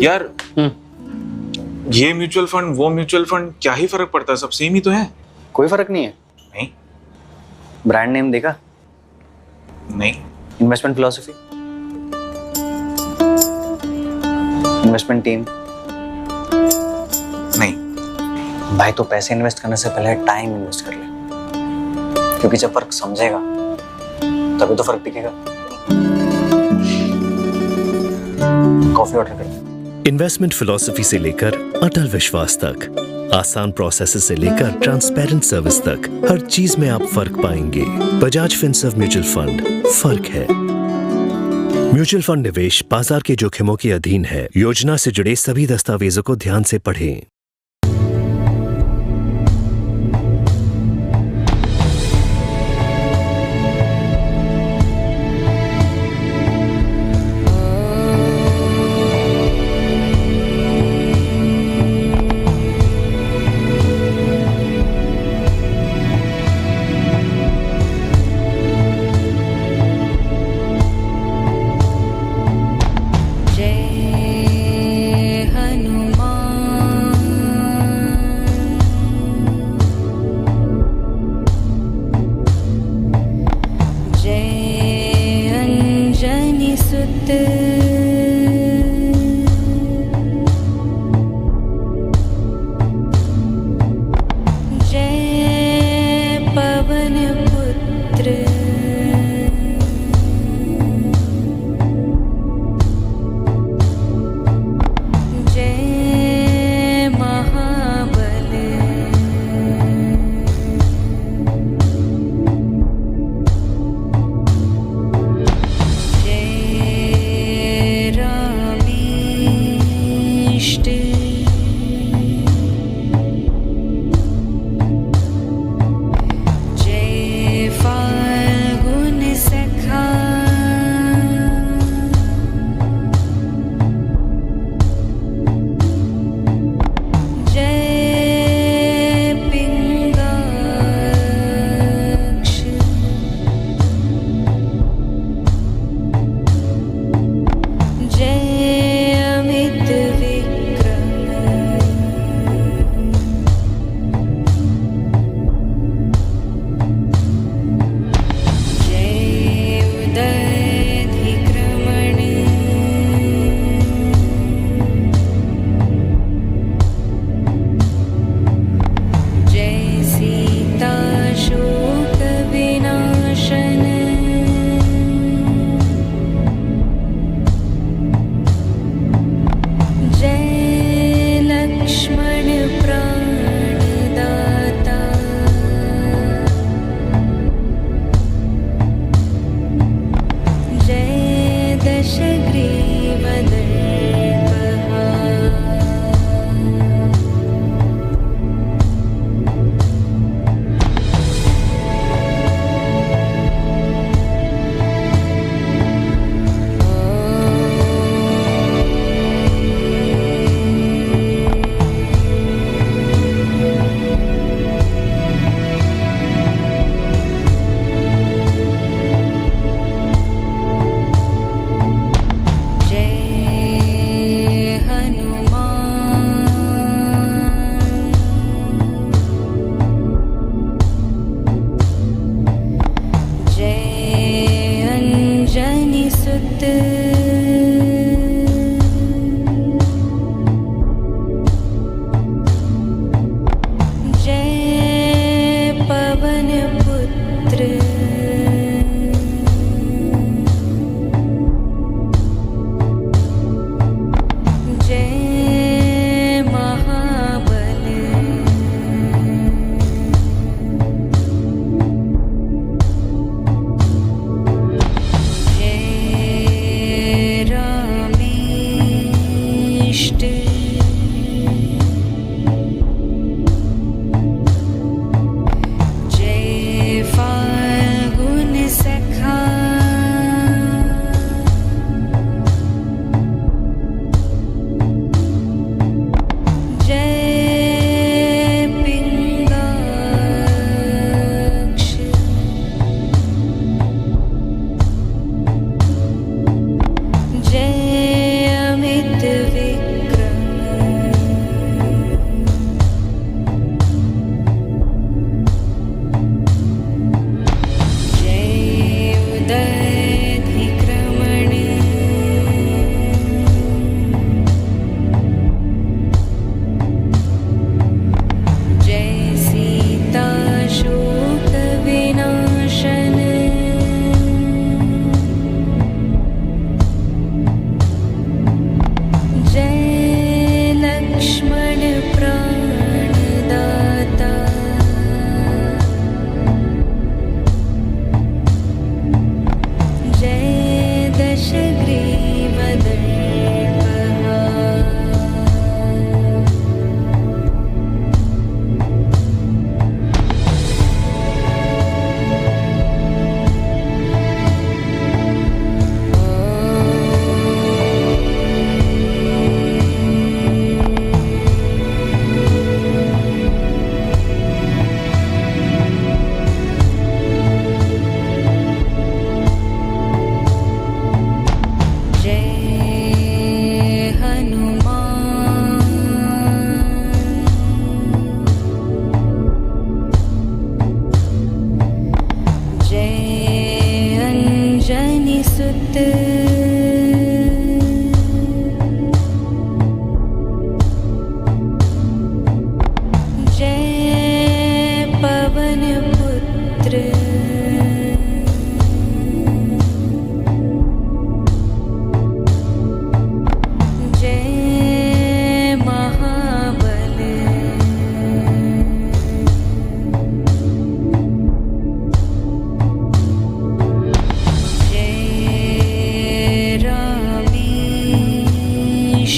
यार, ये mutual fund, वो mutual fund, क्या ही फर्क पड़ता है? सब same ही तो है। कोई फर्क नहीं है। नहीं। ब्रांड नेम देखा? नहीं। Investment philosophy, investment team? नहीं। भाई, तो पैसे इन्वेस्ट करने से पहले टाइम इन्वेस्ट कर ले, क्योंकि जब फर्क समझेगा तभी तो फर्क दिखेगा। कॉफी ऑर्डर कर। इन्वेस्टमेंट फिलॉसफी से लेकर अटल विश्वास तक, आसान प्रोसेस से लेकर ट्रांसपेरेंट सर्विस तक, हर चीज में आप फर्क पाएंगे। बजाज फिनसर्व म्यूचुअल फंड, फर्क है। म्यूचुअल फंड निवेश बाजार के जोखिमों के अधीन है। योजना से जुड़े सभी दस्तावेजों को ध्यान से पढ़ें। जय हनुमान।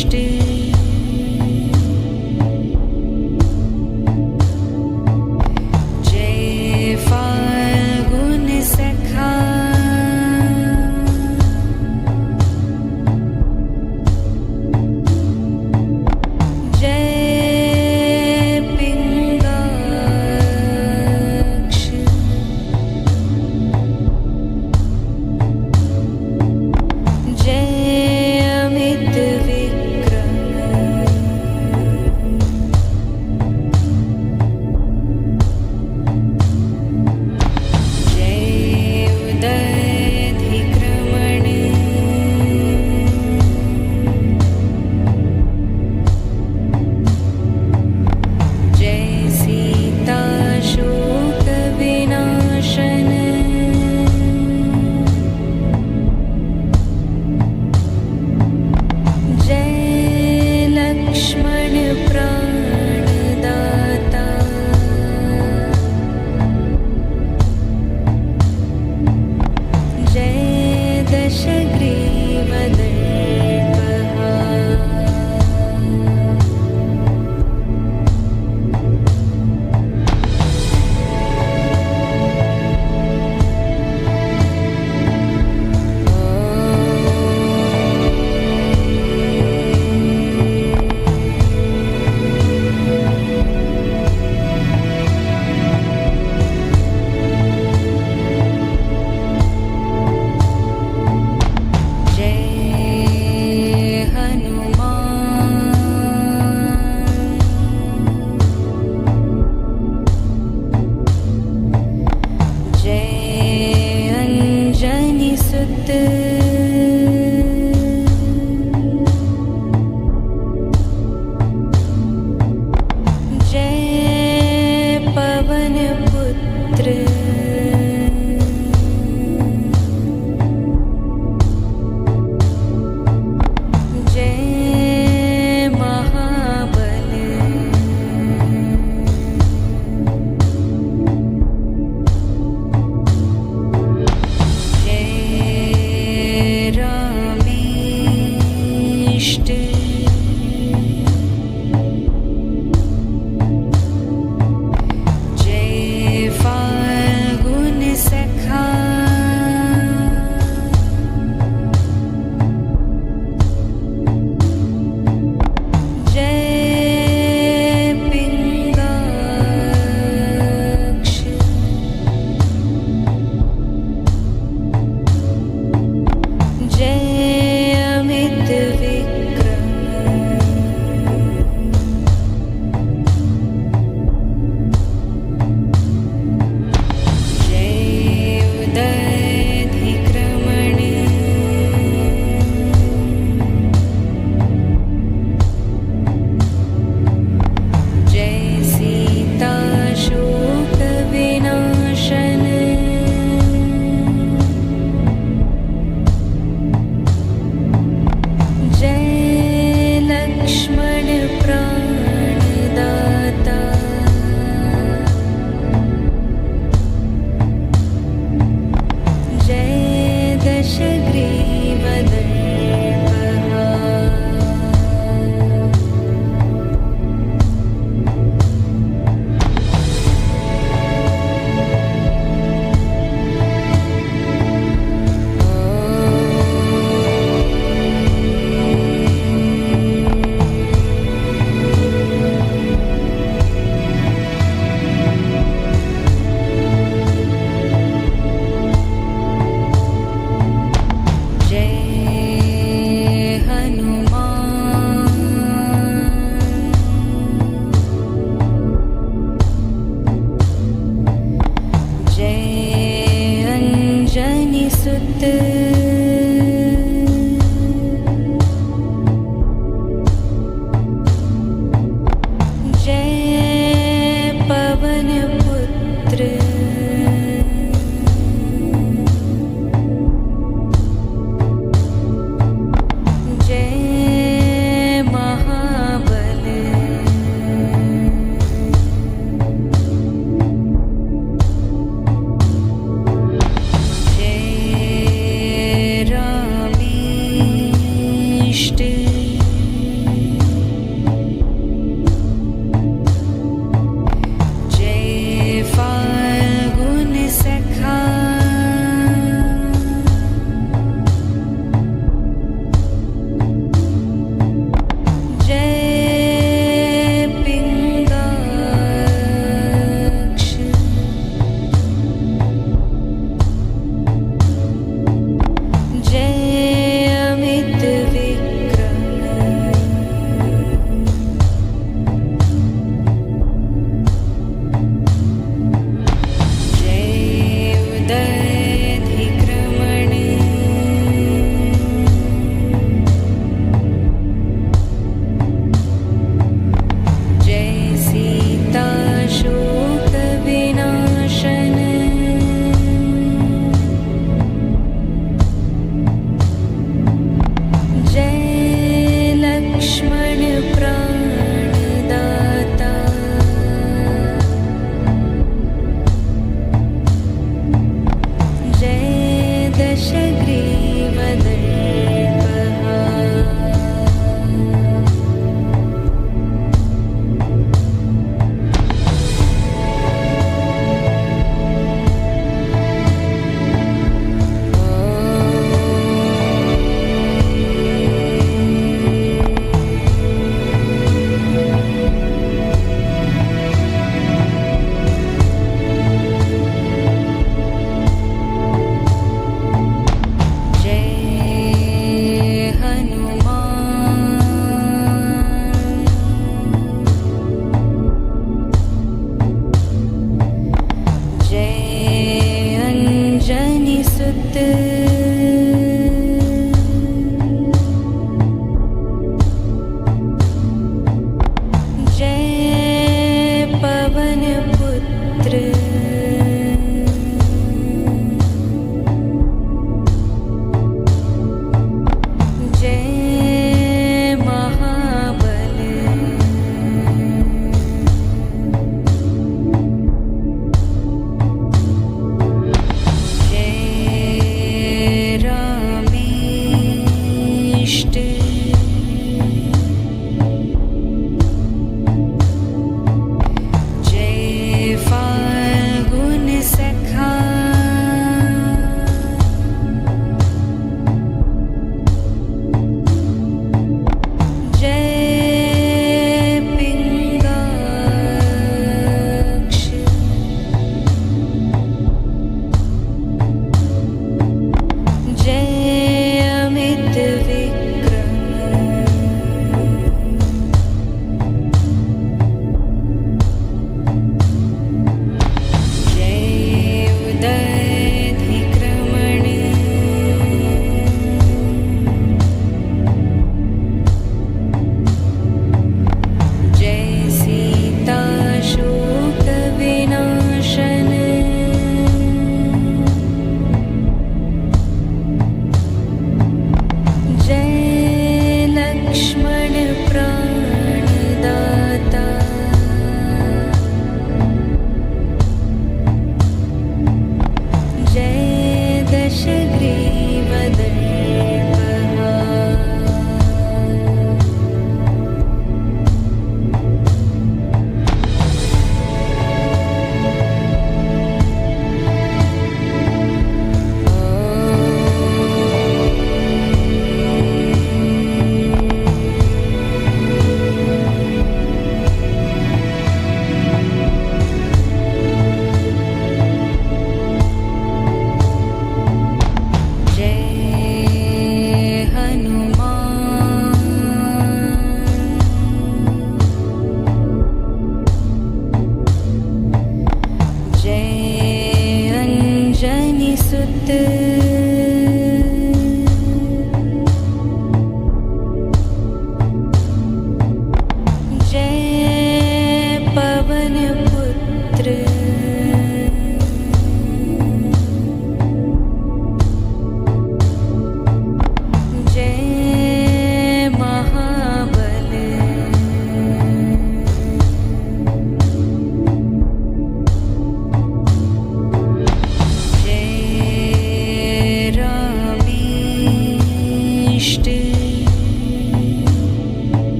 दुष्ट। जय फाल्गुन सखा। जय पिङ्गाक्ष। जय अमित विक्रम।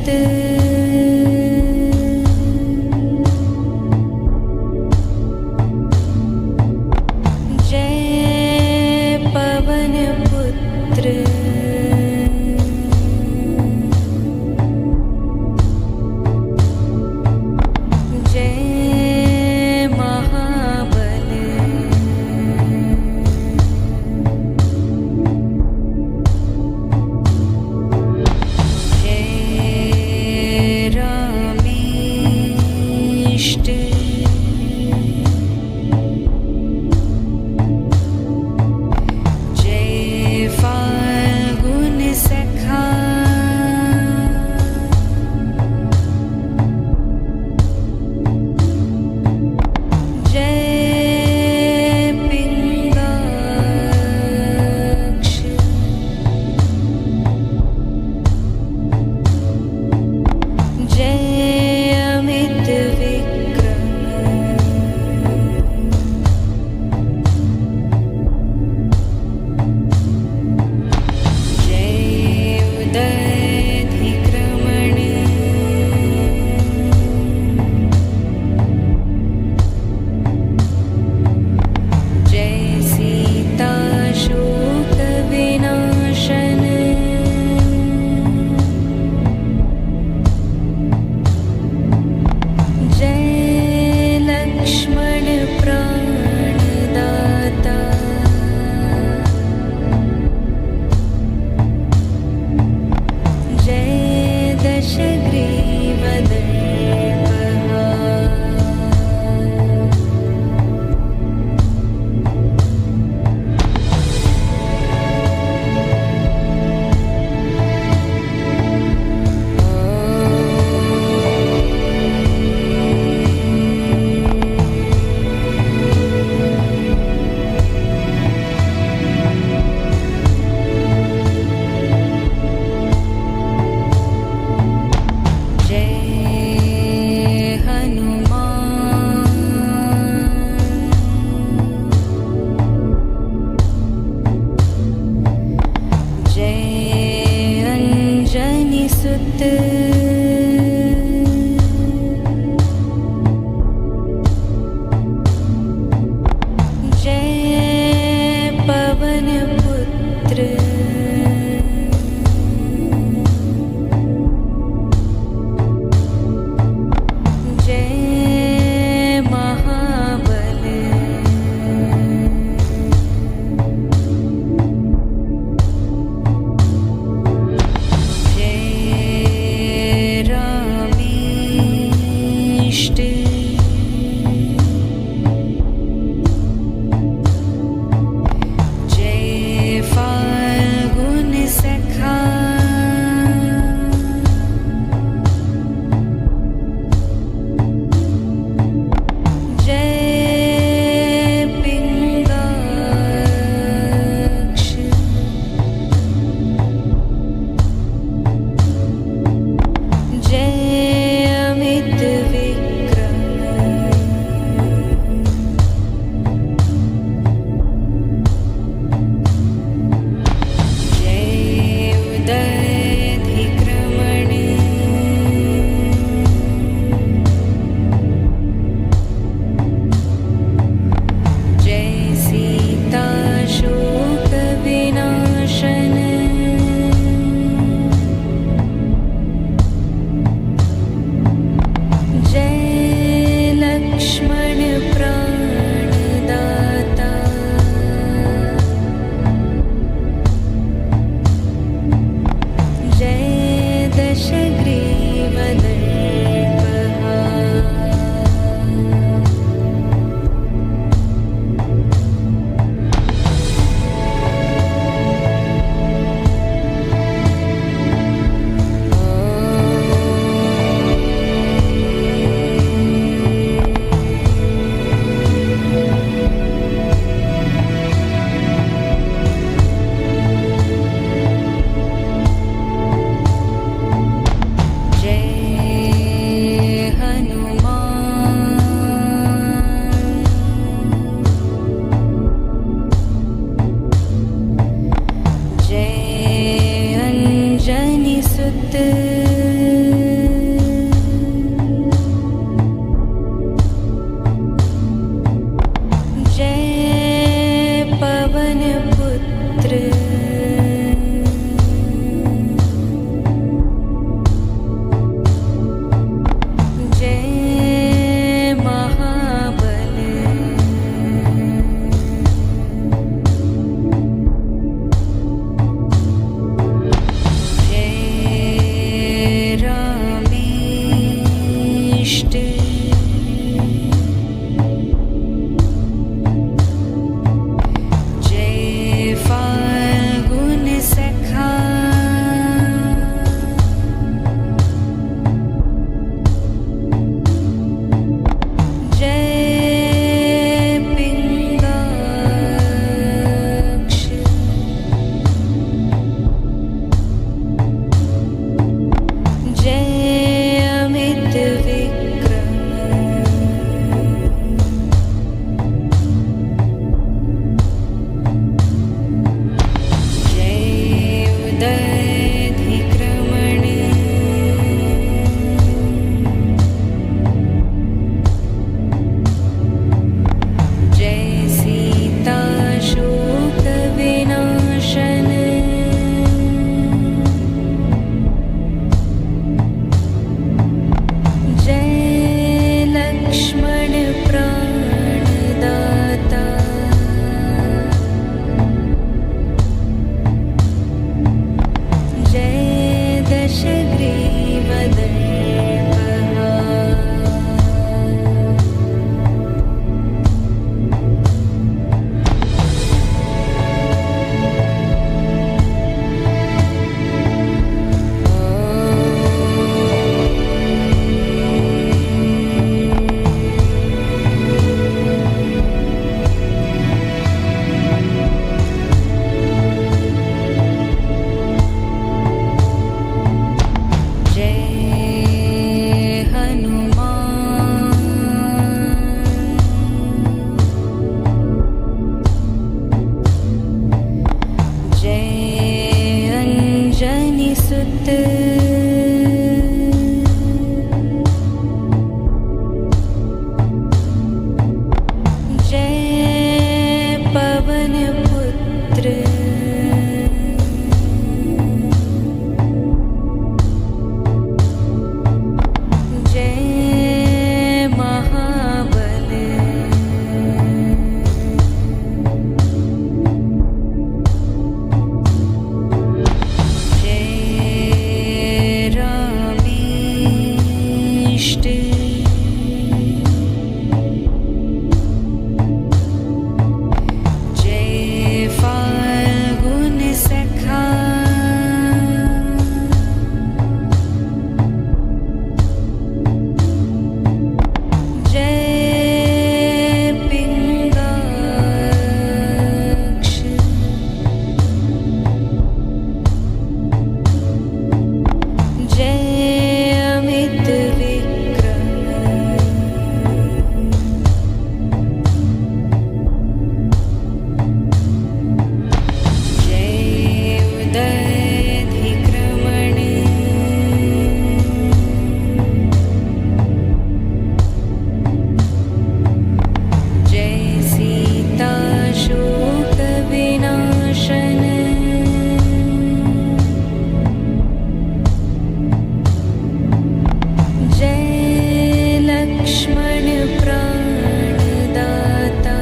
सुत। जय पवन पुत्र। जय महाबल। जय रामेष्ट। जय फाल्गुन सखा। जय पिङ्गाक्ष। जय अमित विक्रम। जय उदयधिक्रमण। जय सीता शोक विनाशन। जय लक्ष्मण प्राणदाता। जय दशग्रीव दर्पहा। जय हनुमान। जय अंजनी सुत। जय पवन पुत्र। जय महाबल। जय रामेष्ट। जय फाल्गुन सखा। जय पिङ्गाक्ष। जय अमित विक्रम। जय उदयधिक्रमण। जय सीता शोक विनाशन। जय लक्ष्मण प्राणदाता। जय दशग्रीव दर्पहा। जय हनुमान। जय अंजनी सुत। सुत। जय पवन पुत्र। जय महाबल। जय रामेष्ट। जय फाल्गुन सखा। जय पिङ्गाक्ष। जय अमित विक्रम। जय उदयधिक्रमण। जय सीता शोक विनाशन। जय लक्ष्मण प्राणदाता।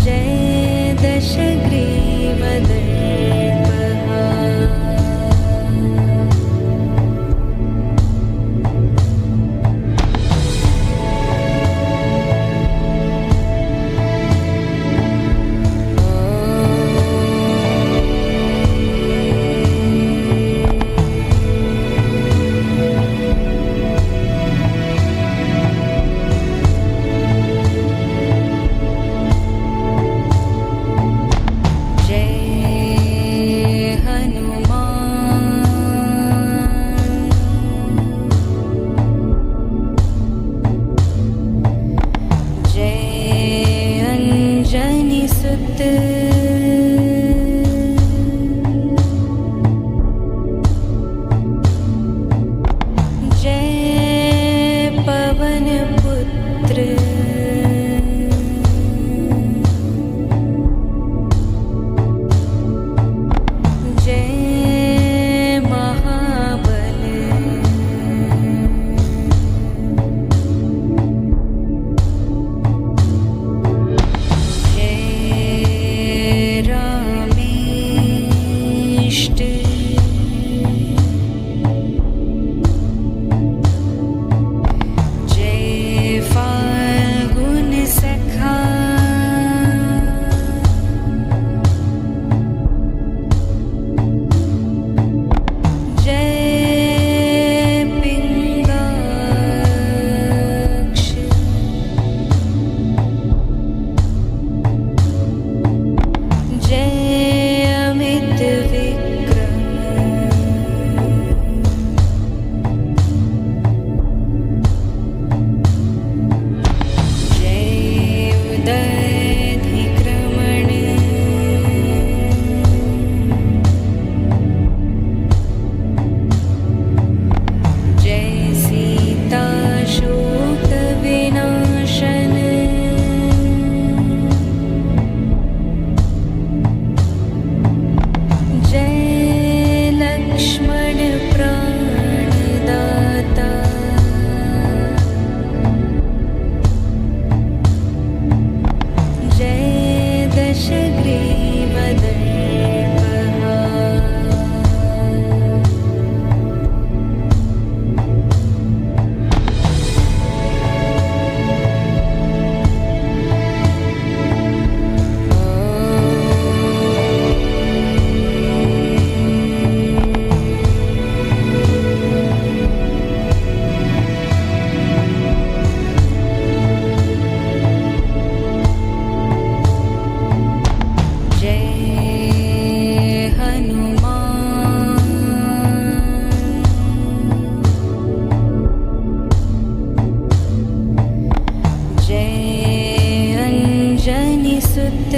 जय दशग्रीव दर्पहा। जय हनुमान। जय अंजनी सुत। जय पवन पुत्र। जय महाबल। जय रामेष्ट। जय फाल्गुन सखा। जय पिङ्गाक्ष। जय अमित विक्रम। जय उदयधिक्रमण। जय सीता शोक विनाशन। जय लक्ष्मण प्राणदाता। जय दशग्रीव दर्पहा। जय हनुमान। जय अंजनी सुत।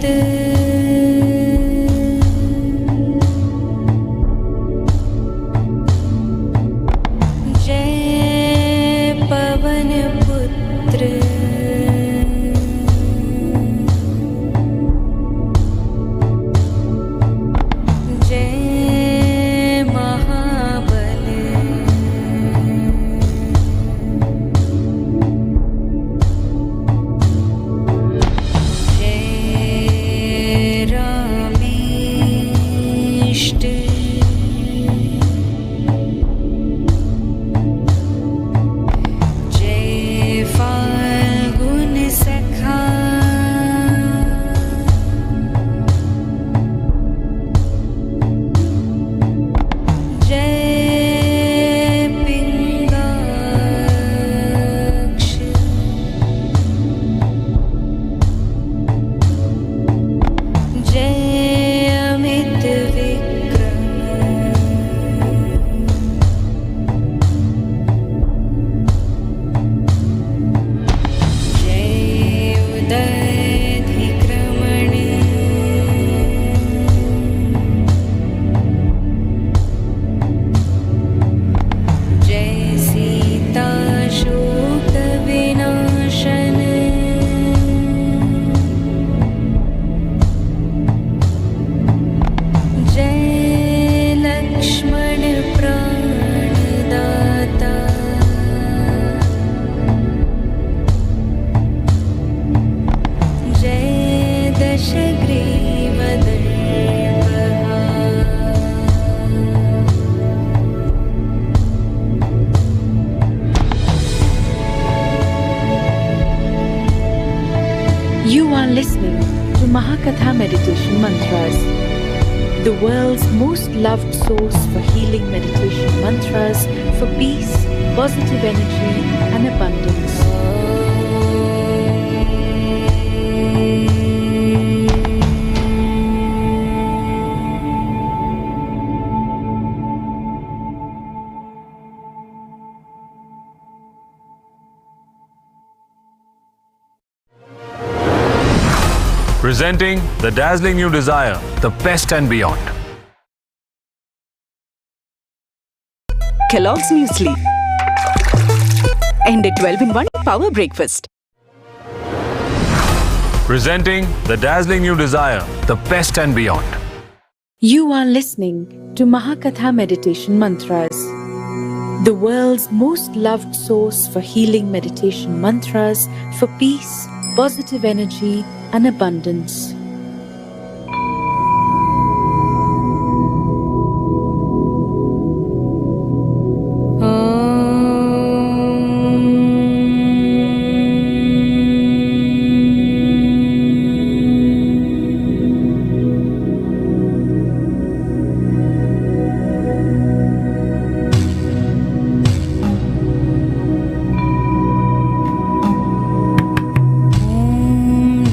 जय पवनपुत्र। जय महाबल। जय रामेष्ट। जय फाल्गुन सखा। जय पिङ्गाक्ष। जय अमित विक्रम। जय उदधिक्रमण। जय सीता शोकविनाशन। जय लक्ष्मण प्राणदाता। जय दशग्रीवदर्पहा। You are listening to Mahakatha Meditation Mantras, the world's most loved source for healing meditation mantras for peace, positive energy, and abundance. Presenting the dazzling new Desire, the best and beyond. Kellogg's Muesli and a 12 in 1 power breakfast. Presenting the dazzling new Desire, the best and beyond. You are listening to Mahakatha Meditation Mantras, the world's most loved source for healing meditation mantras for peace, positive energy, and abundance. ॐ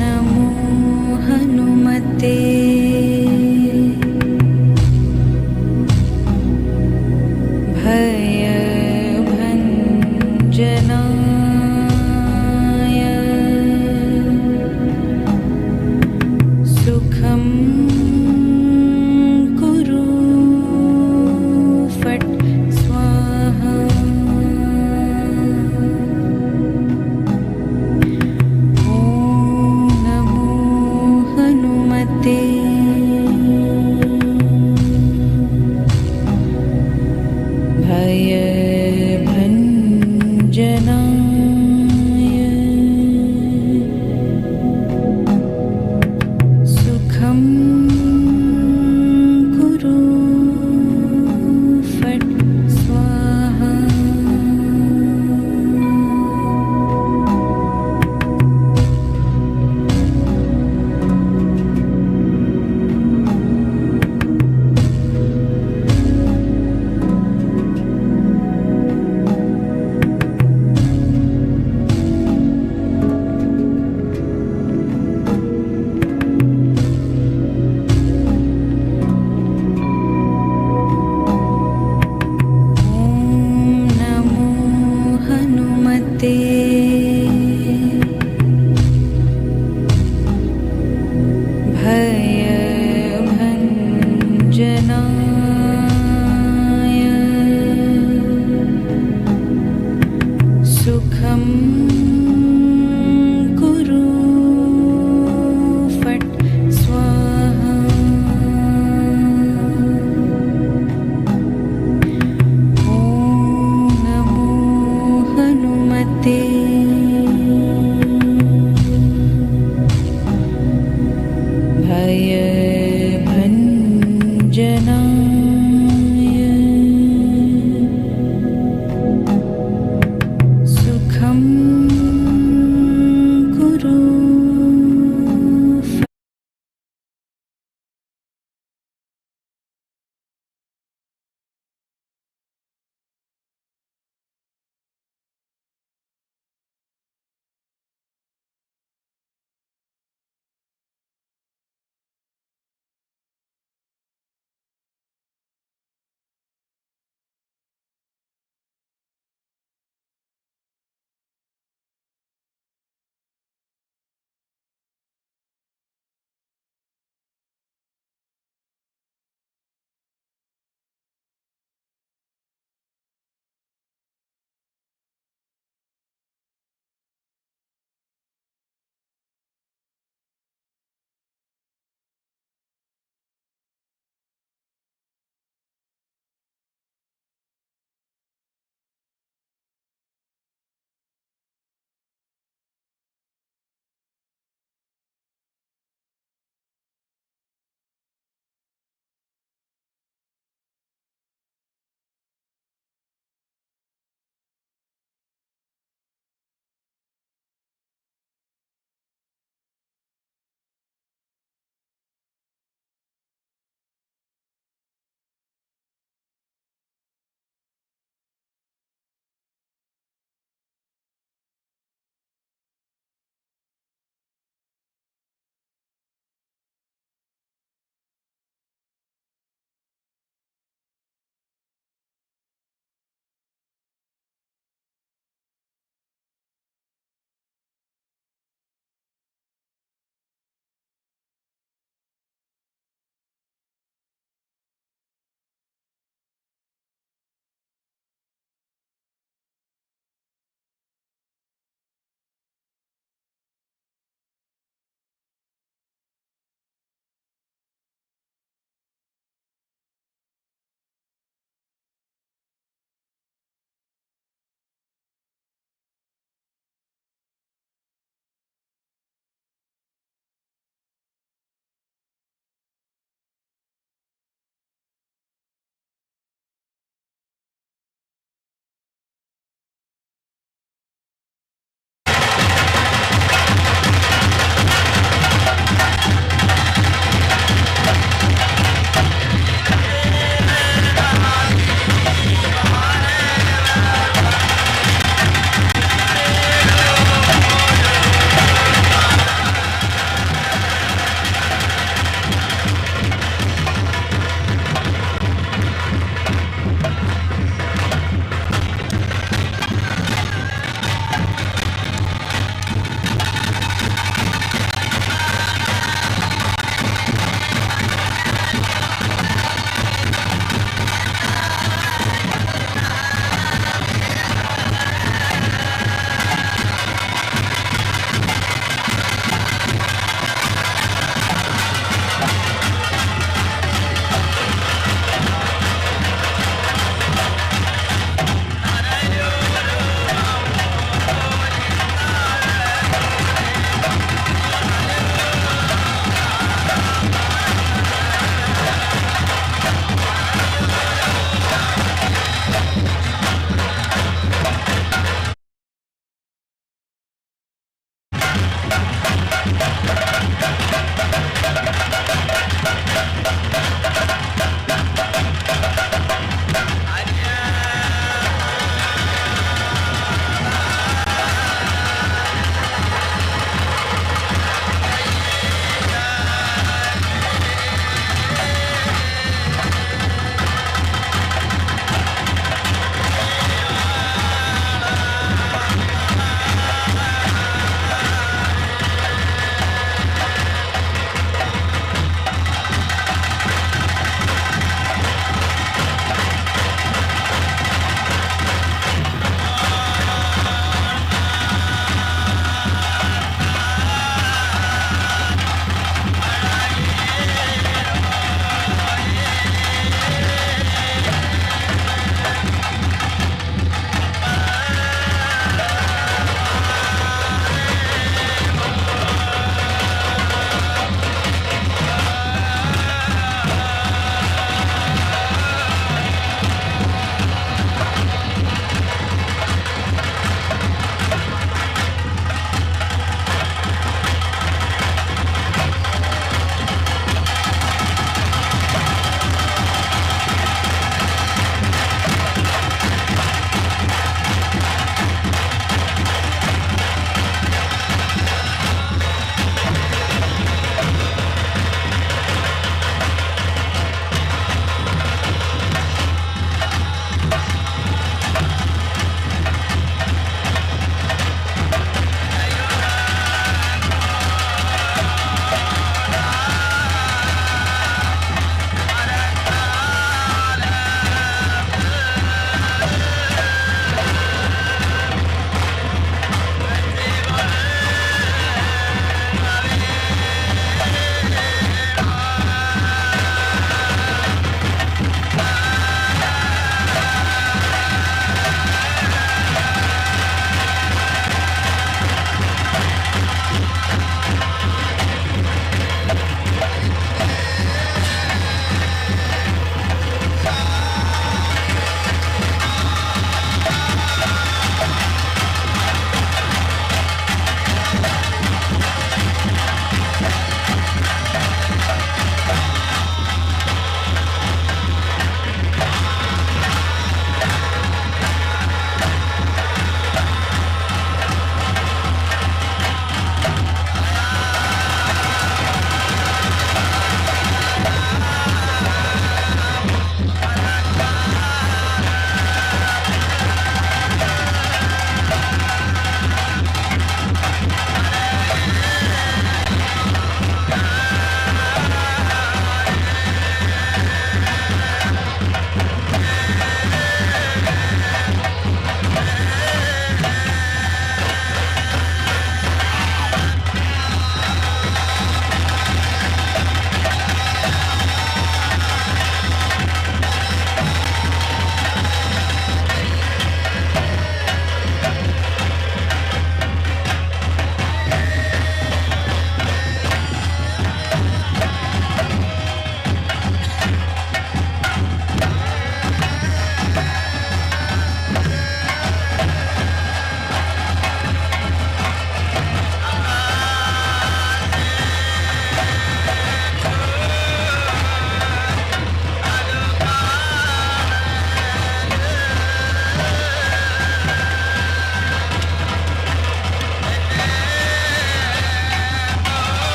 नमो हनुमते। भयभञ्जनाय सुखं कुरु फट् स्वाहा। ॐ नमो हनुमते। भयभञ्जनाय सुखं कुरु फट् स्वाहा।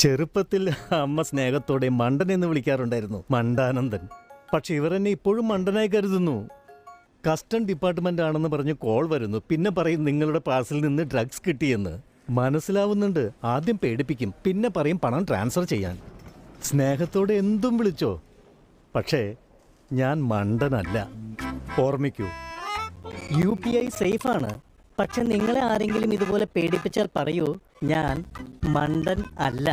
ചെറുപ്പത്തിൽ അമ്മ സ്നേഹത്തോടെ മണ്ടൻ എന്ന് വിളിക്കാറുണ്ടായിരുന്നു, മണ്ടാനന്ദൻ. പക്ഷെ ഇവർ എന്നെ ഇപ്പോഴും മണ്ടനായി കരുതുന്നു. കസ്റ്റം ഡിപ്പാർട്ട്മെന്റ് ആണെന്ന് പറഞ്ഞ് കോൾ വരുന്നു. പിന്നെ പറയും നിങ്ങളുടെ പാഴ്സലിൽ നിന്ന് ഡ്രഗ്സ് കിട്ടിയെന്ന്. മനസ്സിലാവുന്നുണ്ട്, ആദ്യം പേടിപ്പിക്കും, പിന്നെ പറയും പണം ട്രാൻസ്ഫർ ചെയ്യാൻ. സ്നേഹത്തോടെ എന്തും വിളിച്ചോ, പക്ഷേ ഞാൻ മണ്ടനല്ല. ഓർമ്മിക്കൂ, യുപിഐ സേഫാണ്. പക്ഷെ നിങ്ങളെ ആരെങ്കിലും ഇതുപോലെ പേടിപ്പിച്ചാൽ പറയൂ, ഞാൻ മണ്ടൻ അല്ല.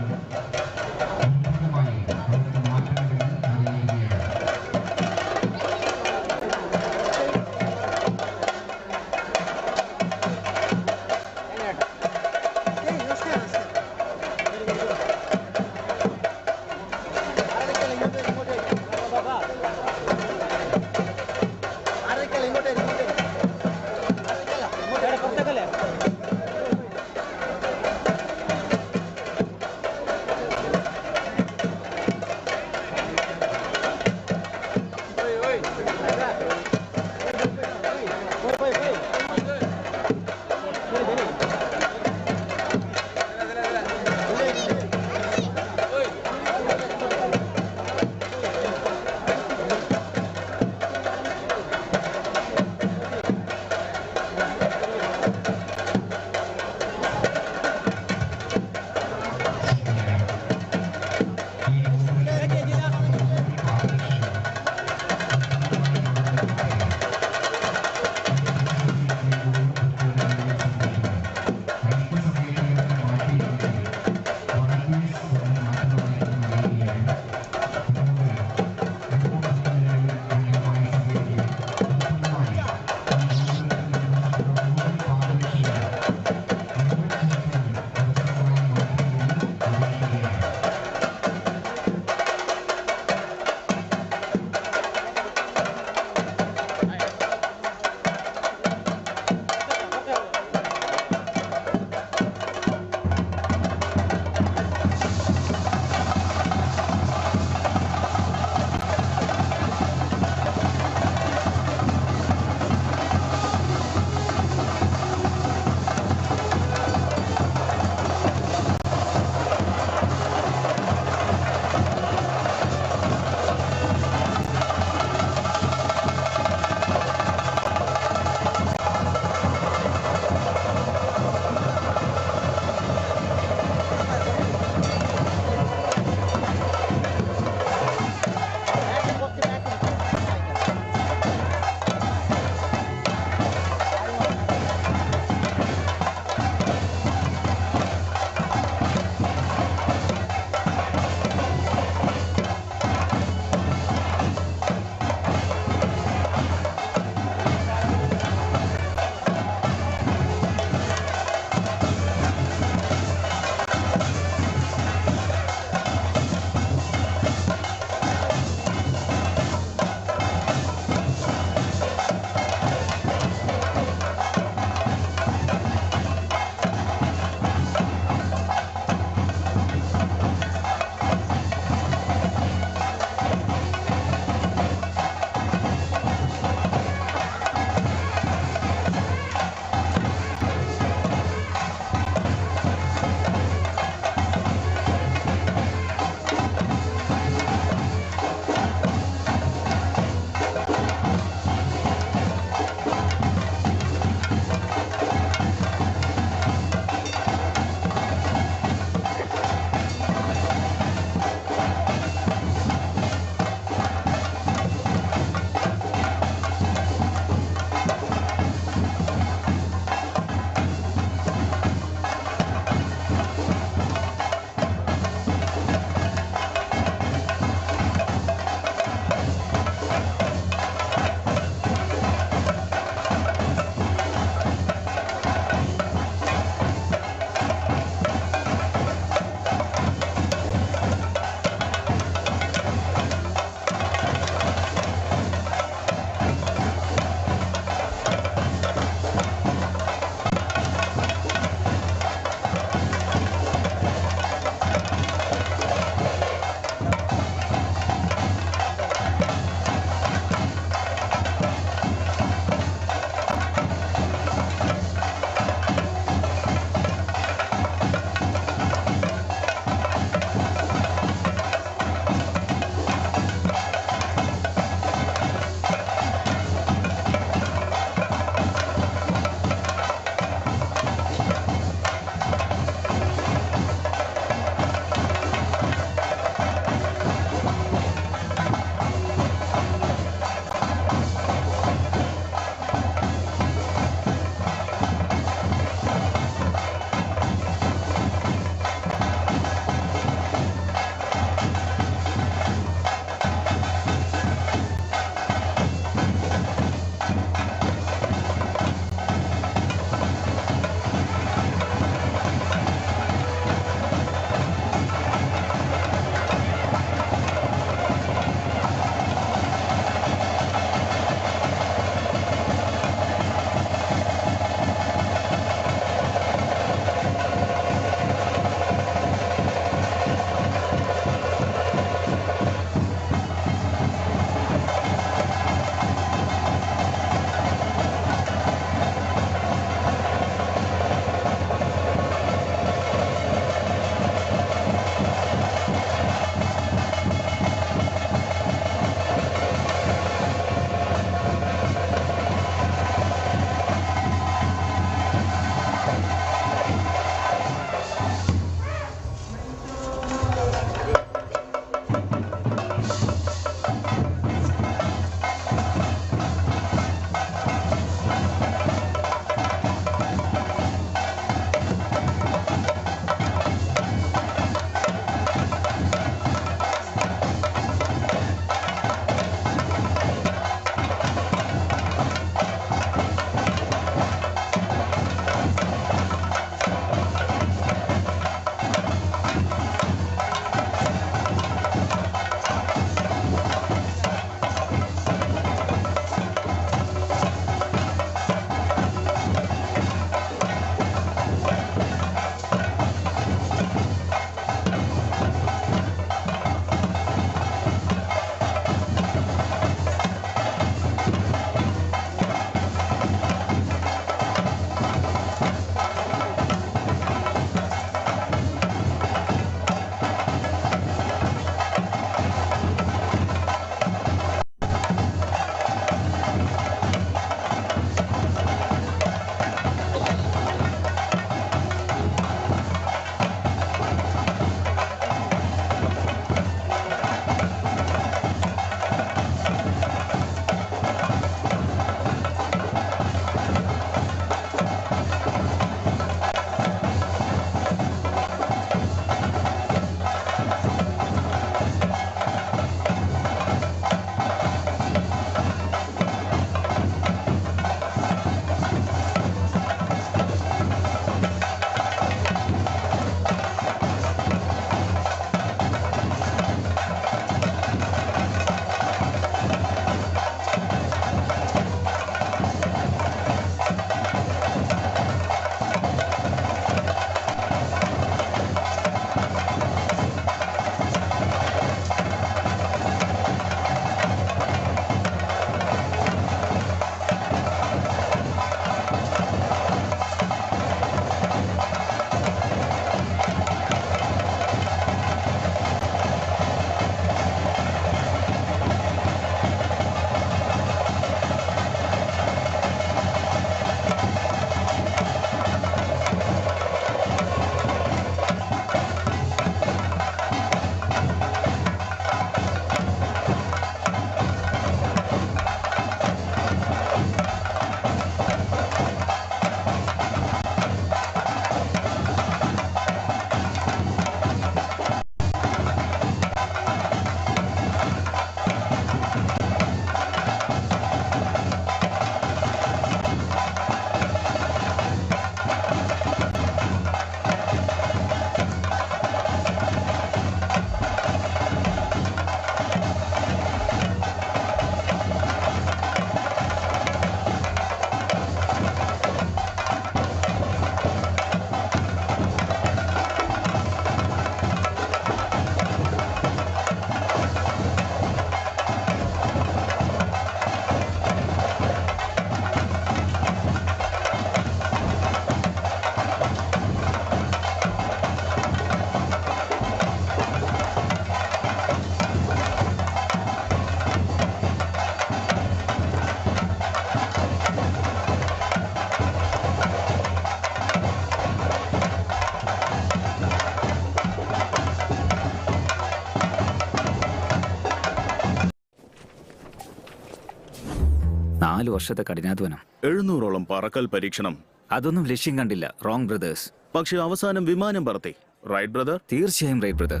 4 വർഷത്തെ കഠിനാധ്വാനം. 700ഓളം പറക്കൽ പരീക്ഷണം. അതൊന്നും ലക്ഷ്യം കണ്ടില്ല, റോങ് ബ്രദേഴ്സ്. പക്ഷെ അവസാനം വിമാനം പറത്തി. Wright brother? തീർച്ചയായും റൈറ്റ് ബ്രദർ.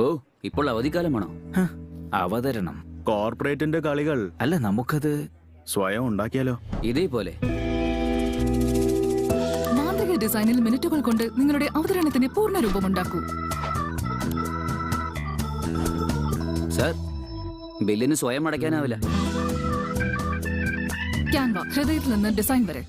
ഓ, ഇപ്പോൾ അവധിക്കാലമാണോ? അവതരണം. കോർപ്പറേറ്റിന്റെ കളികൾ. അല്ല, നമുക്കത് സ്വയം ഉണ്ടാക്കിയാലോ? ഇതേപോലെ മാന്ത്രിക ഡിസൈനിൽ മിനിറ്റുകൾ കൊണ്ട് നിങ്ങളുടെ അവതരണത്തിന് പൂർണ്ണ രൂപമുണ്ടാക്കൂ. സർ, ബില്ലിന് സ്വയം അടയ്ക്കാനാവില്ല. ക്യാൻവ, ഹൃദയത്തിൽ നിന്ന് ഡിസൈൻ വരെ.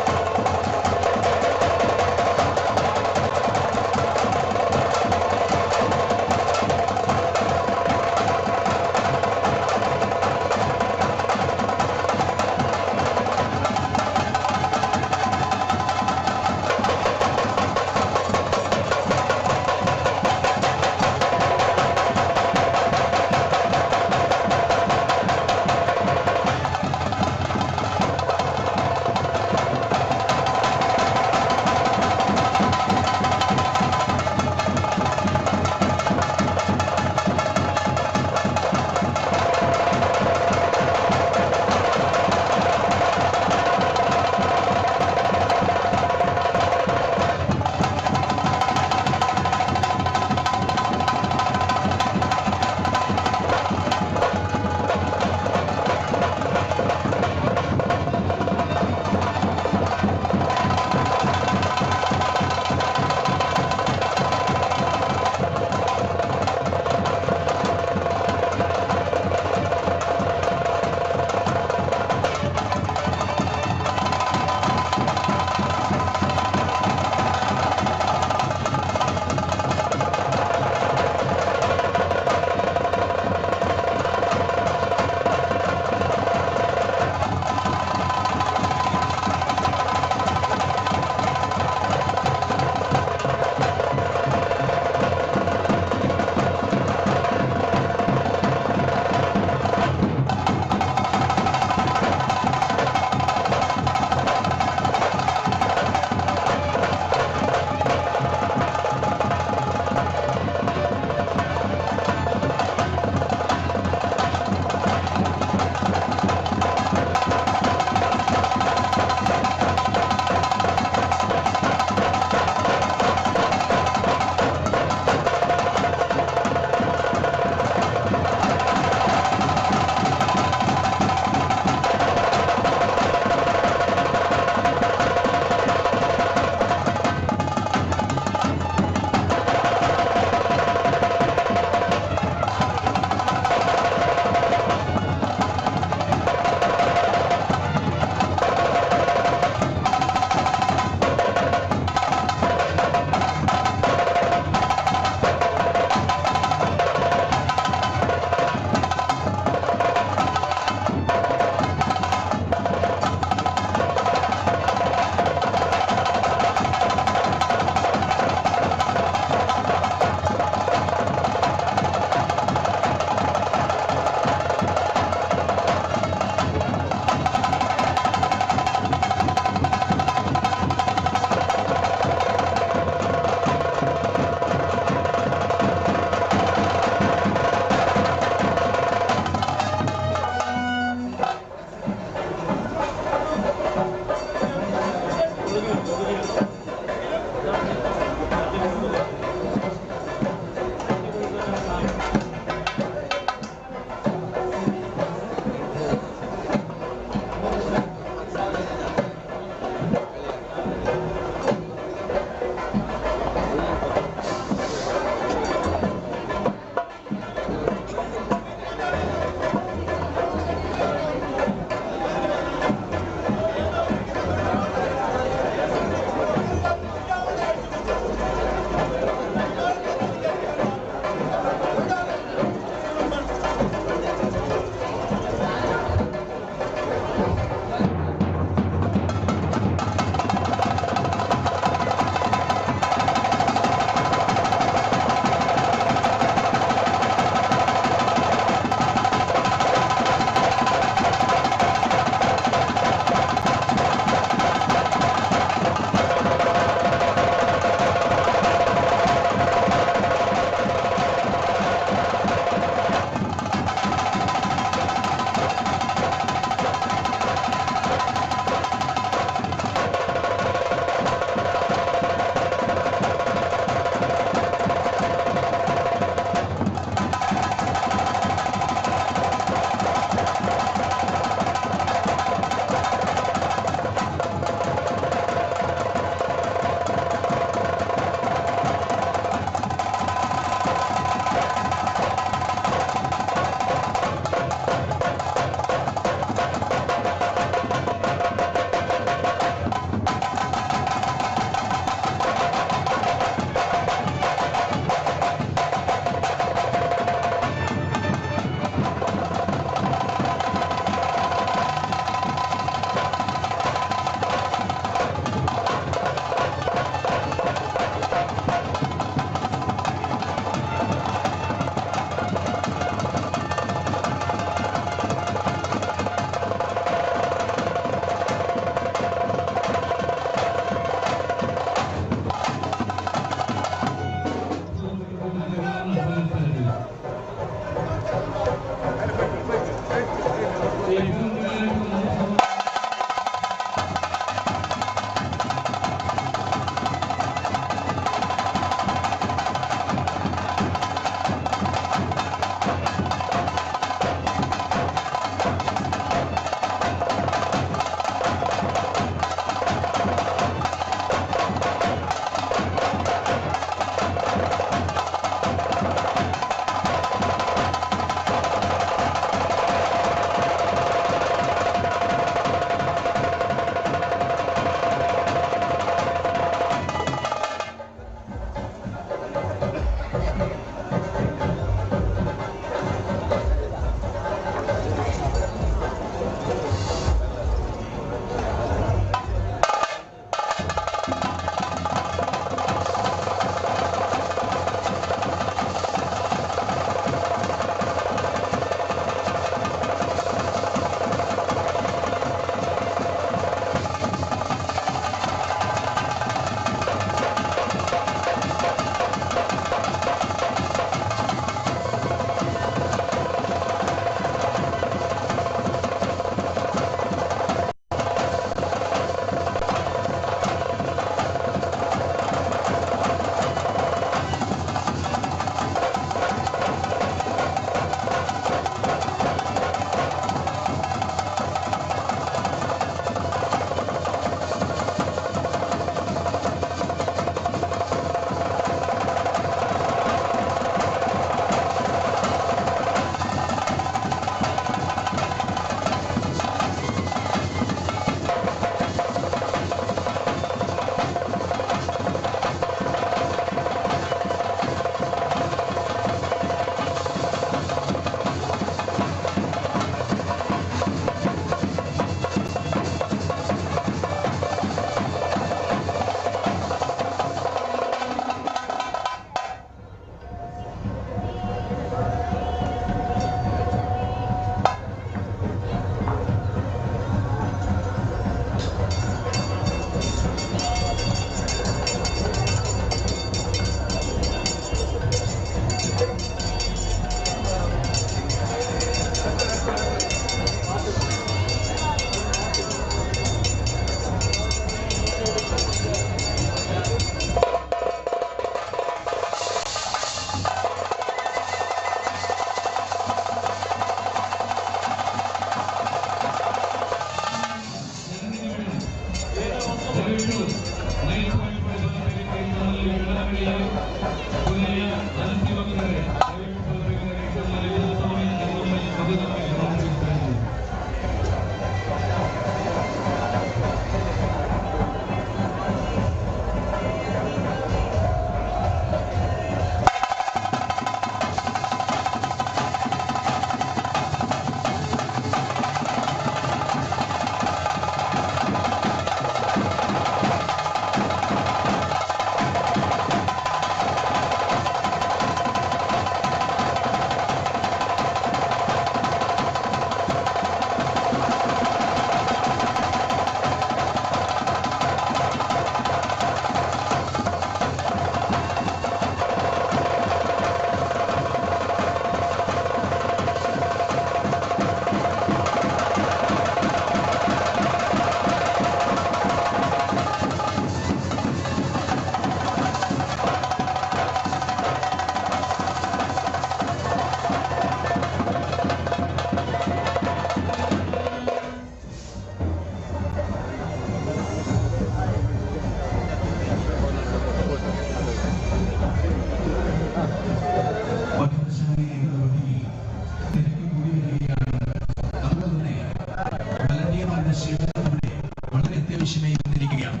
വളരെ അത്യാവശ്യമായി വന്നിരിക്കുകയാണ്.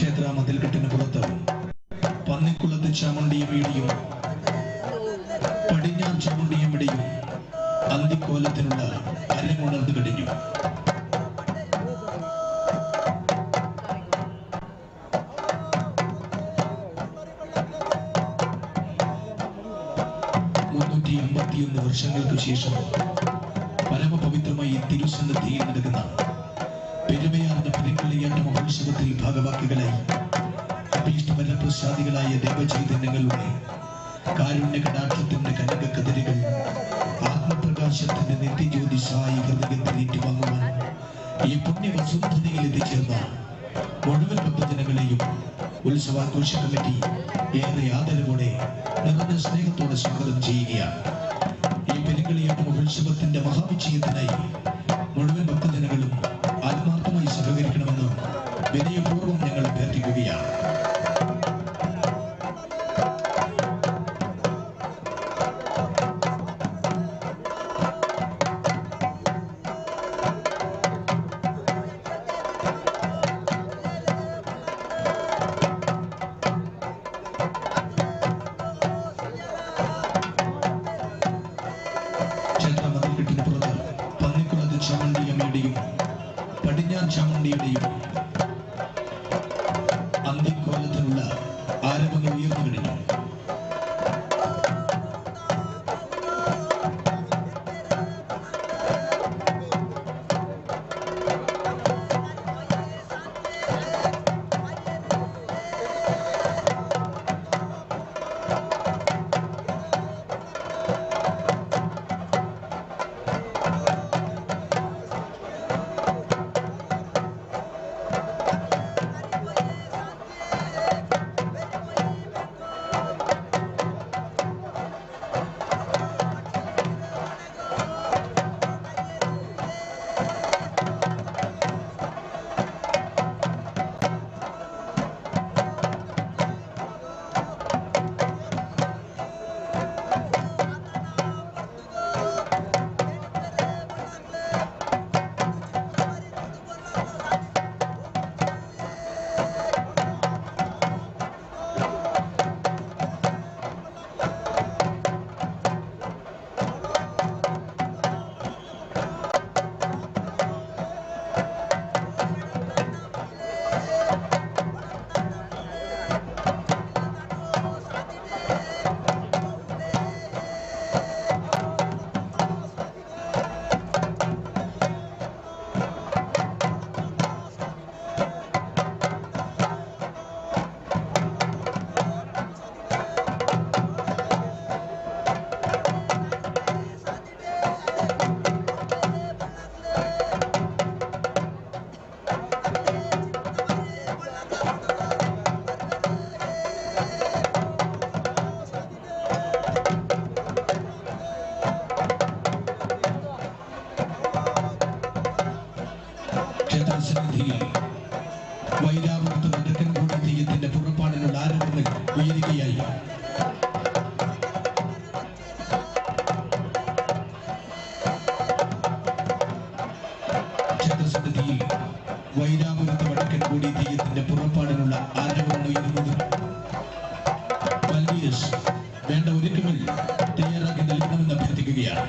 ക്ഷേത്ര മതിൽക്കെട്ടിന് പുറത്ത് പന്നിക്കുളത്ത് ചാമുണ്ടിയമ്മയുടെയും പടിഞ്ഞാർ ചാമുണ്ടിയമ്മയുടെയും അന്തിക്കോലത്തിനുള്ള അരങ്ങുണർന്നു കഴിഞ്ഞു. ...351 വർഷങ്ങൾക്ക് ശേഷം പരമപവിത്രമായി തിരുസന്നിധിയിൽ നടക്കുന്ന പെരുമയാർന്ന പെരുങ്കളിയാട്ട മഹോത്സവത്തിൽ ഭാഗവാക്കുകളായി അഭീഷ്ടവരപ്രസാദികളായ ദേവചൈതന്യങ്ങളുടെ കാരുണ്യ കടാക്ഷത്തിന്റെ കനക കതിരുകൾ ആത്മപ്രകാശത്തിന്റെ നിത്യജ്യോതിസായി ഹൃദയത്തിൽ ഏറ്റുവാങ്ങുവാൻ ഈ പുണ്യവസുന്ധരയിൽ എത്തിച്ചേർന്ന മുഴുവൻ ഭക്തജനങ്ങളെയും ഉത്സവാഘോഷ കമ്മിറ്റി ഏറെ ആദരവോടെ നിറഞ്ഞ സ്നേഹത്തോടെ സ്വാഗതം ചെയ്യുകയാണ്. ഈ പെരുങ്കളിയാട്ട മഹോത്സവത്തിന്റെ മഹാവിജയത്തിനായി മുഴുവൻ ഭക്തജനങ്ങളും ആത്മാർത്ഥമായി സഹകരിക്കണമെന്ന് വിനയപൂർവ്വം ഞങ്ങൾ അഭ്യർത്ഥിക്കുകയാണ്. വടക്കൻകൂടിയുടെയും അന്ത്യക്കോലത്തിനുള്ള ആരവങ്ങൾ ഉയർന്നു കഴിഞ്ഞു. ക്ഷേത്രസന്നിധിയിൽ വൈരാപുരത്ത് വടക്കൻകൂടി തെയ്യത്തിന്റെ പുറപ്പാടിനുള്ള ആരവങ്ങൾ ഉയരുകയായി. ക്ഷേത്രസന്നിധിയിൽ വൈരാപുരത്ത് വടക്കൻകൂടി തെയ്യത്തിന്റെ പുറപ്പാടിനുള്ള ആരവങ്ങൾ ഉയരുന്നത് വല്യേഴ്സ് വേണ്ട ഒരുക്കങ്ങൾ തയ്യാറാക്കി നൽകണമെന്ന് അഭ്യർത്ഥിക്കുകയാണ്.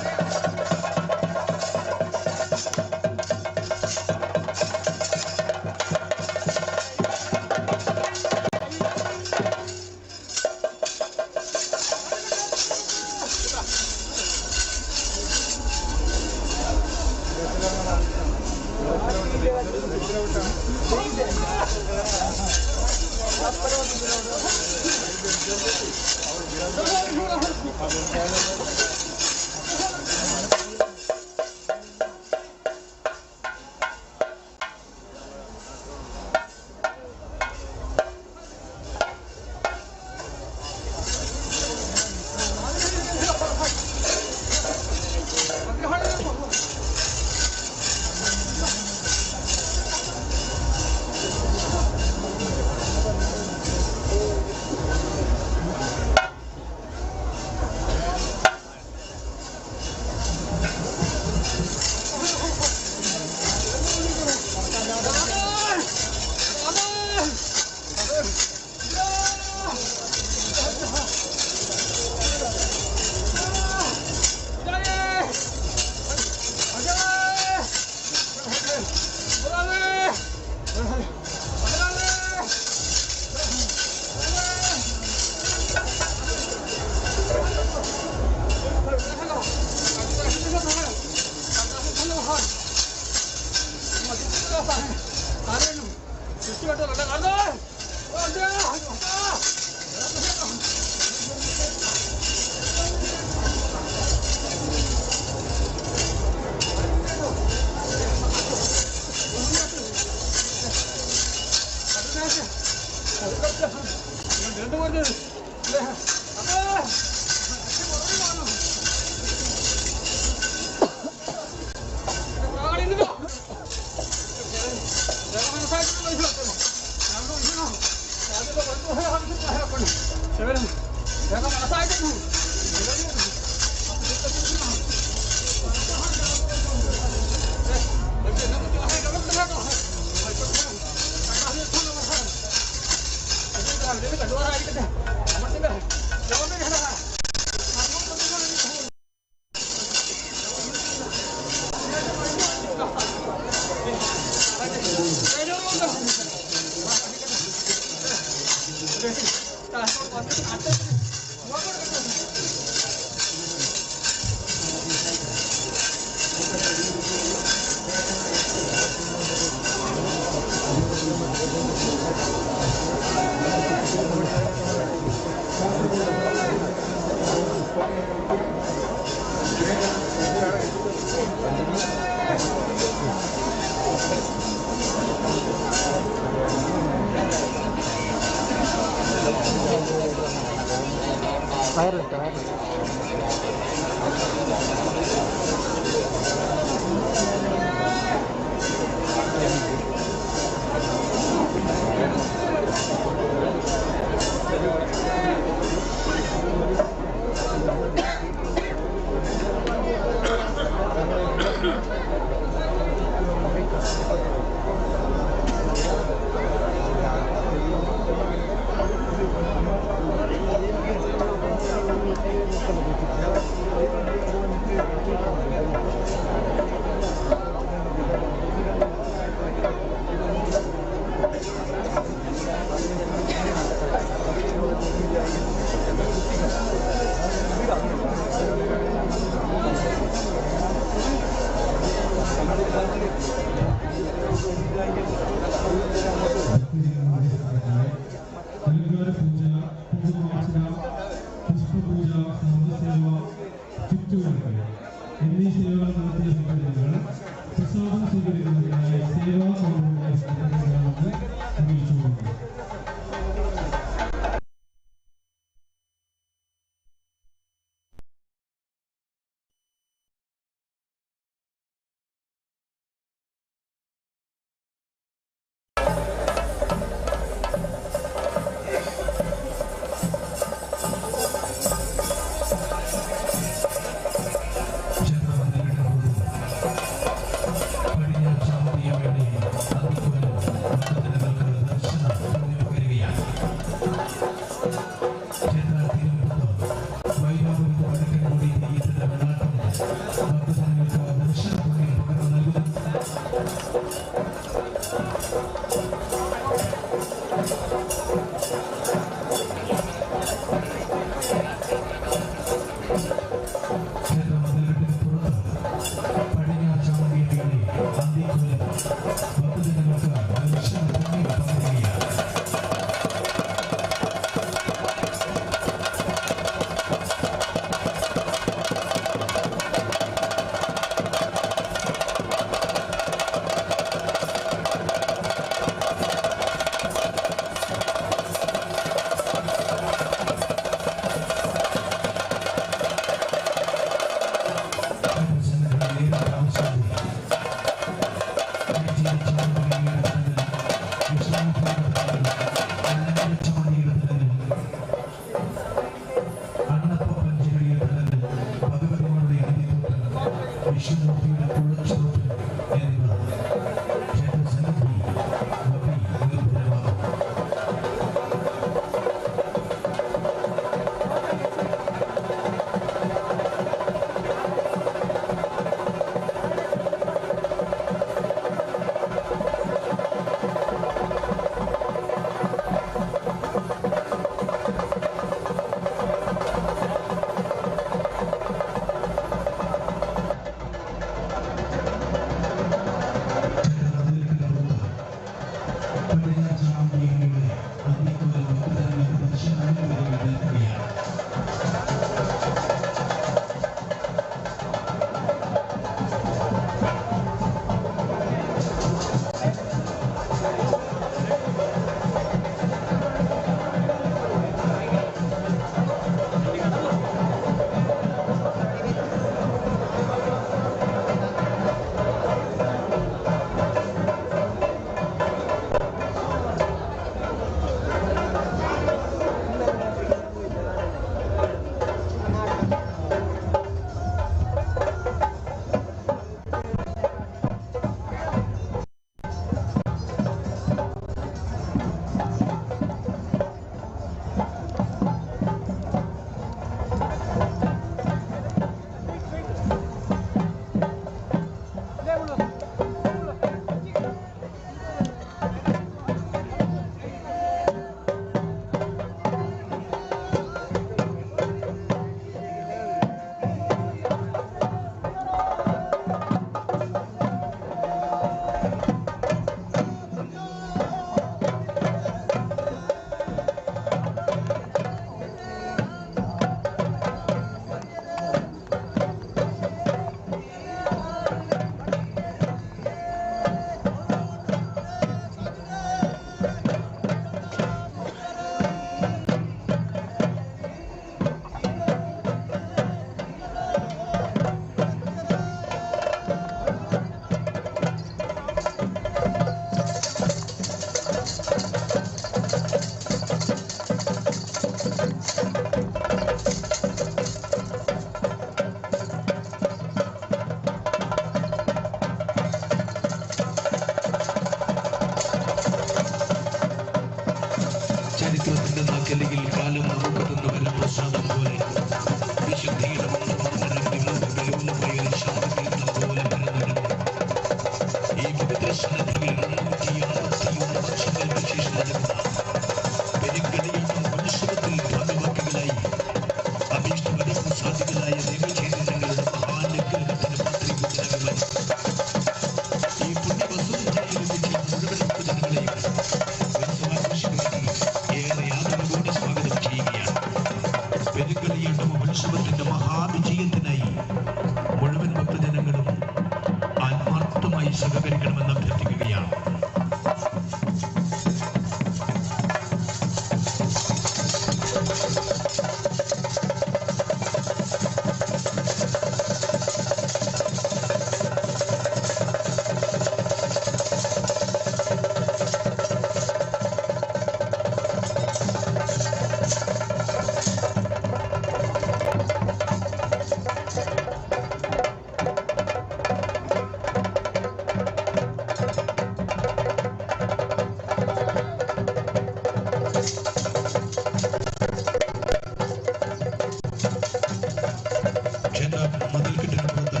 മതിൽക്കെട്ടിന് പുറത്ത്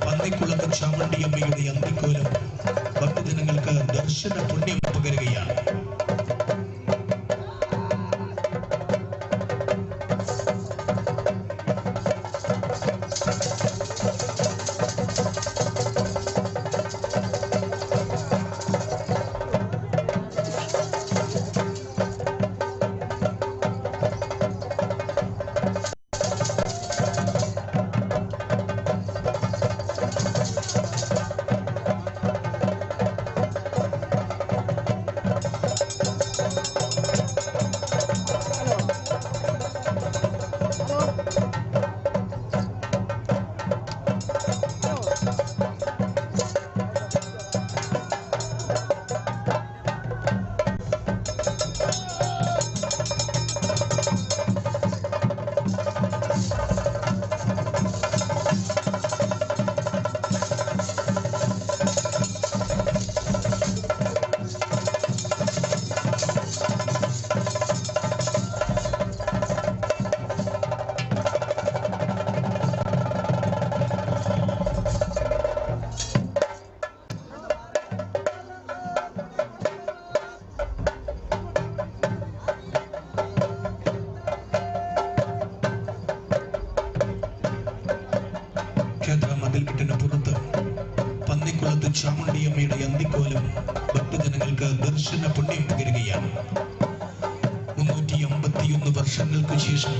പന്നിക്കുളത്ത് ചാമുണ്ടിയമ്മയുടെ അന്തിക്കോലം ഭക്തജനങ്ങൾക്ക് ദർശന പുണ്യം പകരുകയാണ്. ക്ഷേത്ര മതിൽക്കെട്ടിന് പുറത്ത് പന്നിക്കുളത്ത് ചാമുണ്ടിയമ്മയുടെ അന്തിക്കോലം ഭക്തജനങ്ങൾക്ക് ദർശന പുണ്യം പകരുകയാണ്. 351 വർഷങ്ങൾക്ക് ശേഷം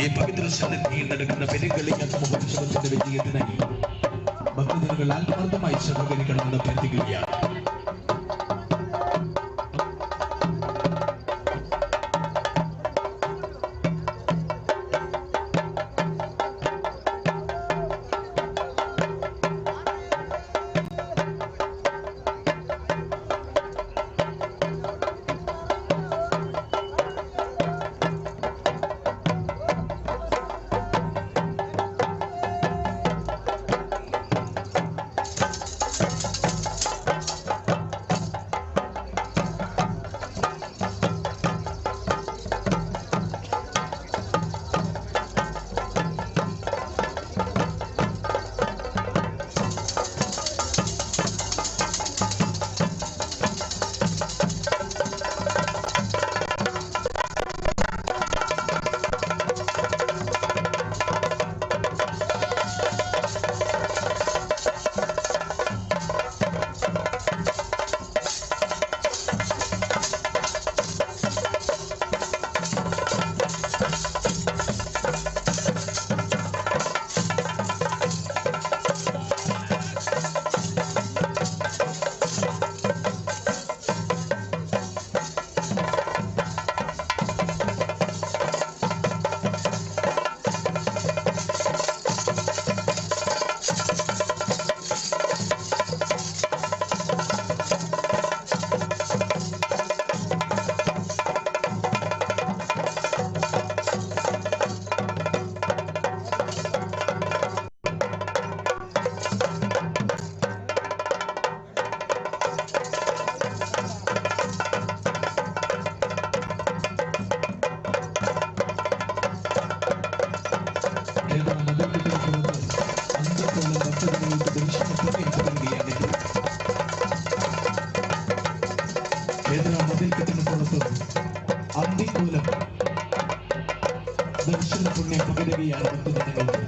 ഈ പവിത്ര സന്നിധിയിൽ നടക്കുന്ന പെരുങ്കളിയാട്ട മഹോത്സവത്തിന്റെ വിജയത്തിനായി ഭക്തജനങ്ങൾ ആത്മാർത്ഥമായി സഹകരിക്കണമെന്ന് അഭ്യർത്ഥിക്കുകയാണ്. അന്തിക്കോലം ദർശന പുണ്യം പകരുകയാണ് ഭക്തജനങ്ങൾക്ക്.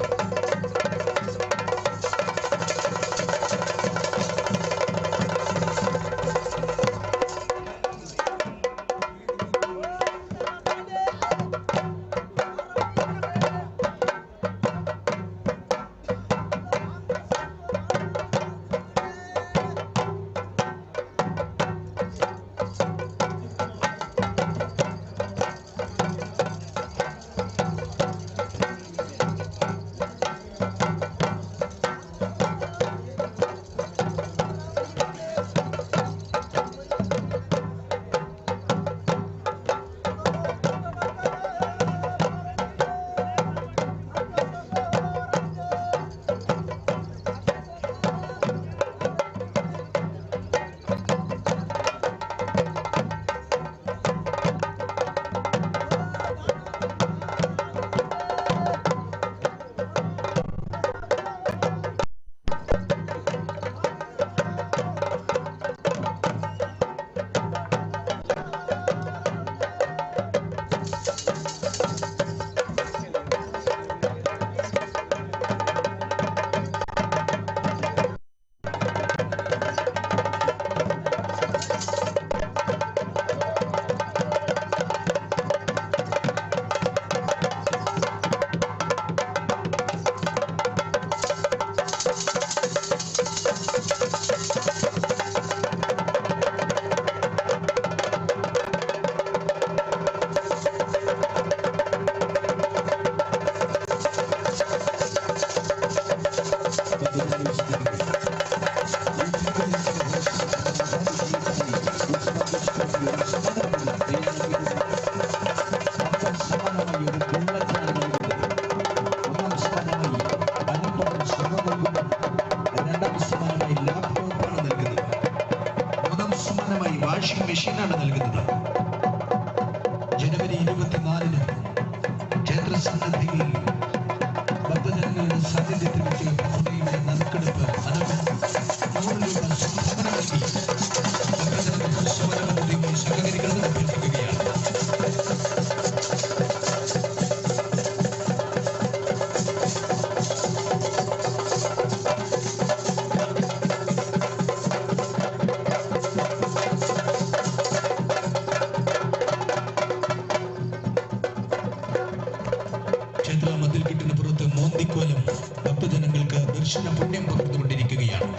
വാഷിംഗ് മെഷീനാണ് നൽകുന്നത്. ജനുവരി 24-ന് ക്ഷേത്ര സന്നദ്ധിയിൽ ഭക്തജനങ്ങളുടെ സാന്നിധ്യത്തിൽ വെച്ച് പ്രതിമയുടെ നറുക്കെടുപ്പ് നടക്കും. 100 രൂപ സംഭാവന നൽകി ഭക്തജനങ്ങൾ സമരപദ്ധതിയുമായി സഹകരിക്കണമെന്ന് അഭ്യർത്ഥിക്കുകയാണ്. ക്ഷേത്ര മതിൽക്കെട്ടിന് പുറത്ത് മോന്തിക്കോലം ഭക്തജനങ്ങൾക്ക് ദർശന പുണ്യം പകർന്നുകൊണ്ടിരിക്കുകയാണ്.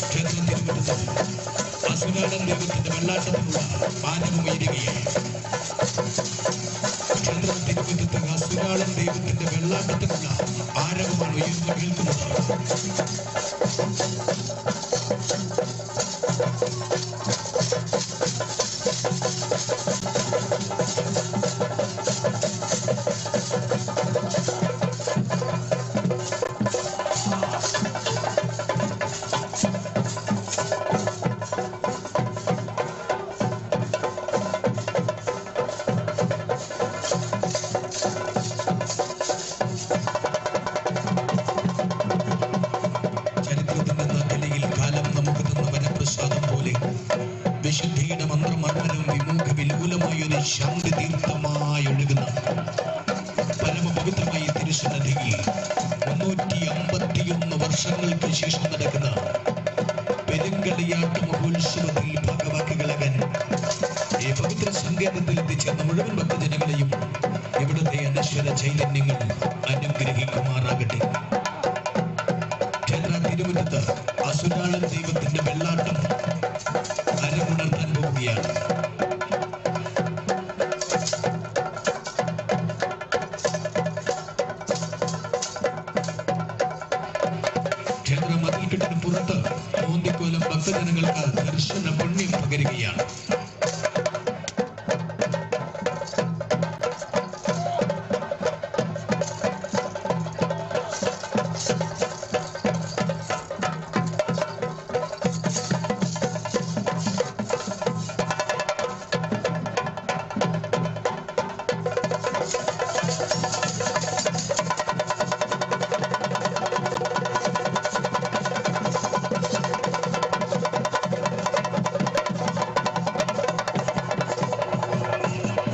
ക്ഷേത്ര തിരുമുറ്റത്ത് അസുരാടൻ ദൈവത്തിന്റെ വെള്ളാട്ടത്തിനുള്ള പാനവും ഉയരുകയാണ്. ക്ഷേത്ര തിരുമുറ്റത്ത് അസുരാളൻ ദൈവത്തിന്റെ വെള്ളാട്ടത്തിനുള്ള ആരവമാണ് ഉയർന്നു കേൾക്കുന്നത്. ചരിത്രത്തിന്റെ നഖലയിൽ കാലം നമുക്ക് തന്ന വരപ്രസാദം പോലെ വിശുദ്ധിയുടെ മന്ത്രമർമ്മരം വിമൂഖ വിലോലമായൊരു ശാന്തി തീർത്ഥമായി ഒഴുകുന്ന പരമപവിത്രമായ തിരുസന്നിധിയിൽ 351 വർഷങ്ങൾക്ക് ശേഷം നടക്കുന്ന പെരുങ്കളിയാട്ട മഹോത്സവത്തിൽ ഭാഗവാക്കുകളാകാൻ ഈ പവിത്ര സങ്കേതത്തിൽ എത്തിച്ചേർന്ന മുഴുവൻ ഭക്തജനങ്ങളെയും ഇവിടുത്തെ അനശ്വര ചൈതന്യങ്ങൾ അനുഗ്രഹിക്കുമാറാകട്ടെ. ക്ഷേത്ര തിരുമുറ്റത്ത് അസുരാളൻ ദൈവത്തിന്റെ വെള്ളാട്ടം അരമുണർത്താൻ പോവുകയാണ്. ക്ഷേത്ര മതിൽക്കെട്ടിന് പുറത്ത് മോന്തിക്കോലം ഭക്തജനങ്ങൾക്ക് ദർശന പുണ്യം പകരുകയാണ്.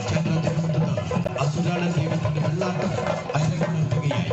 ക്ഷേത്ര തിരുമുറ്റത്ത് അസുരാളൻ ദൈവത്തിന്റെ വെള്ളാട്ടം അരങ്ങുണർത്തുകയായി.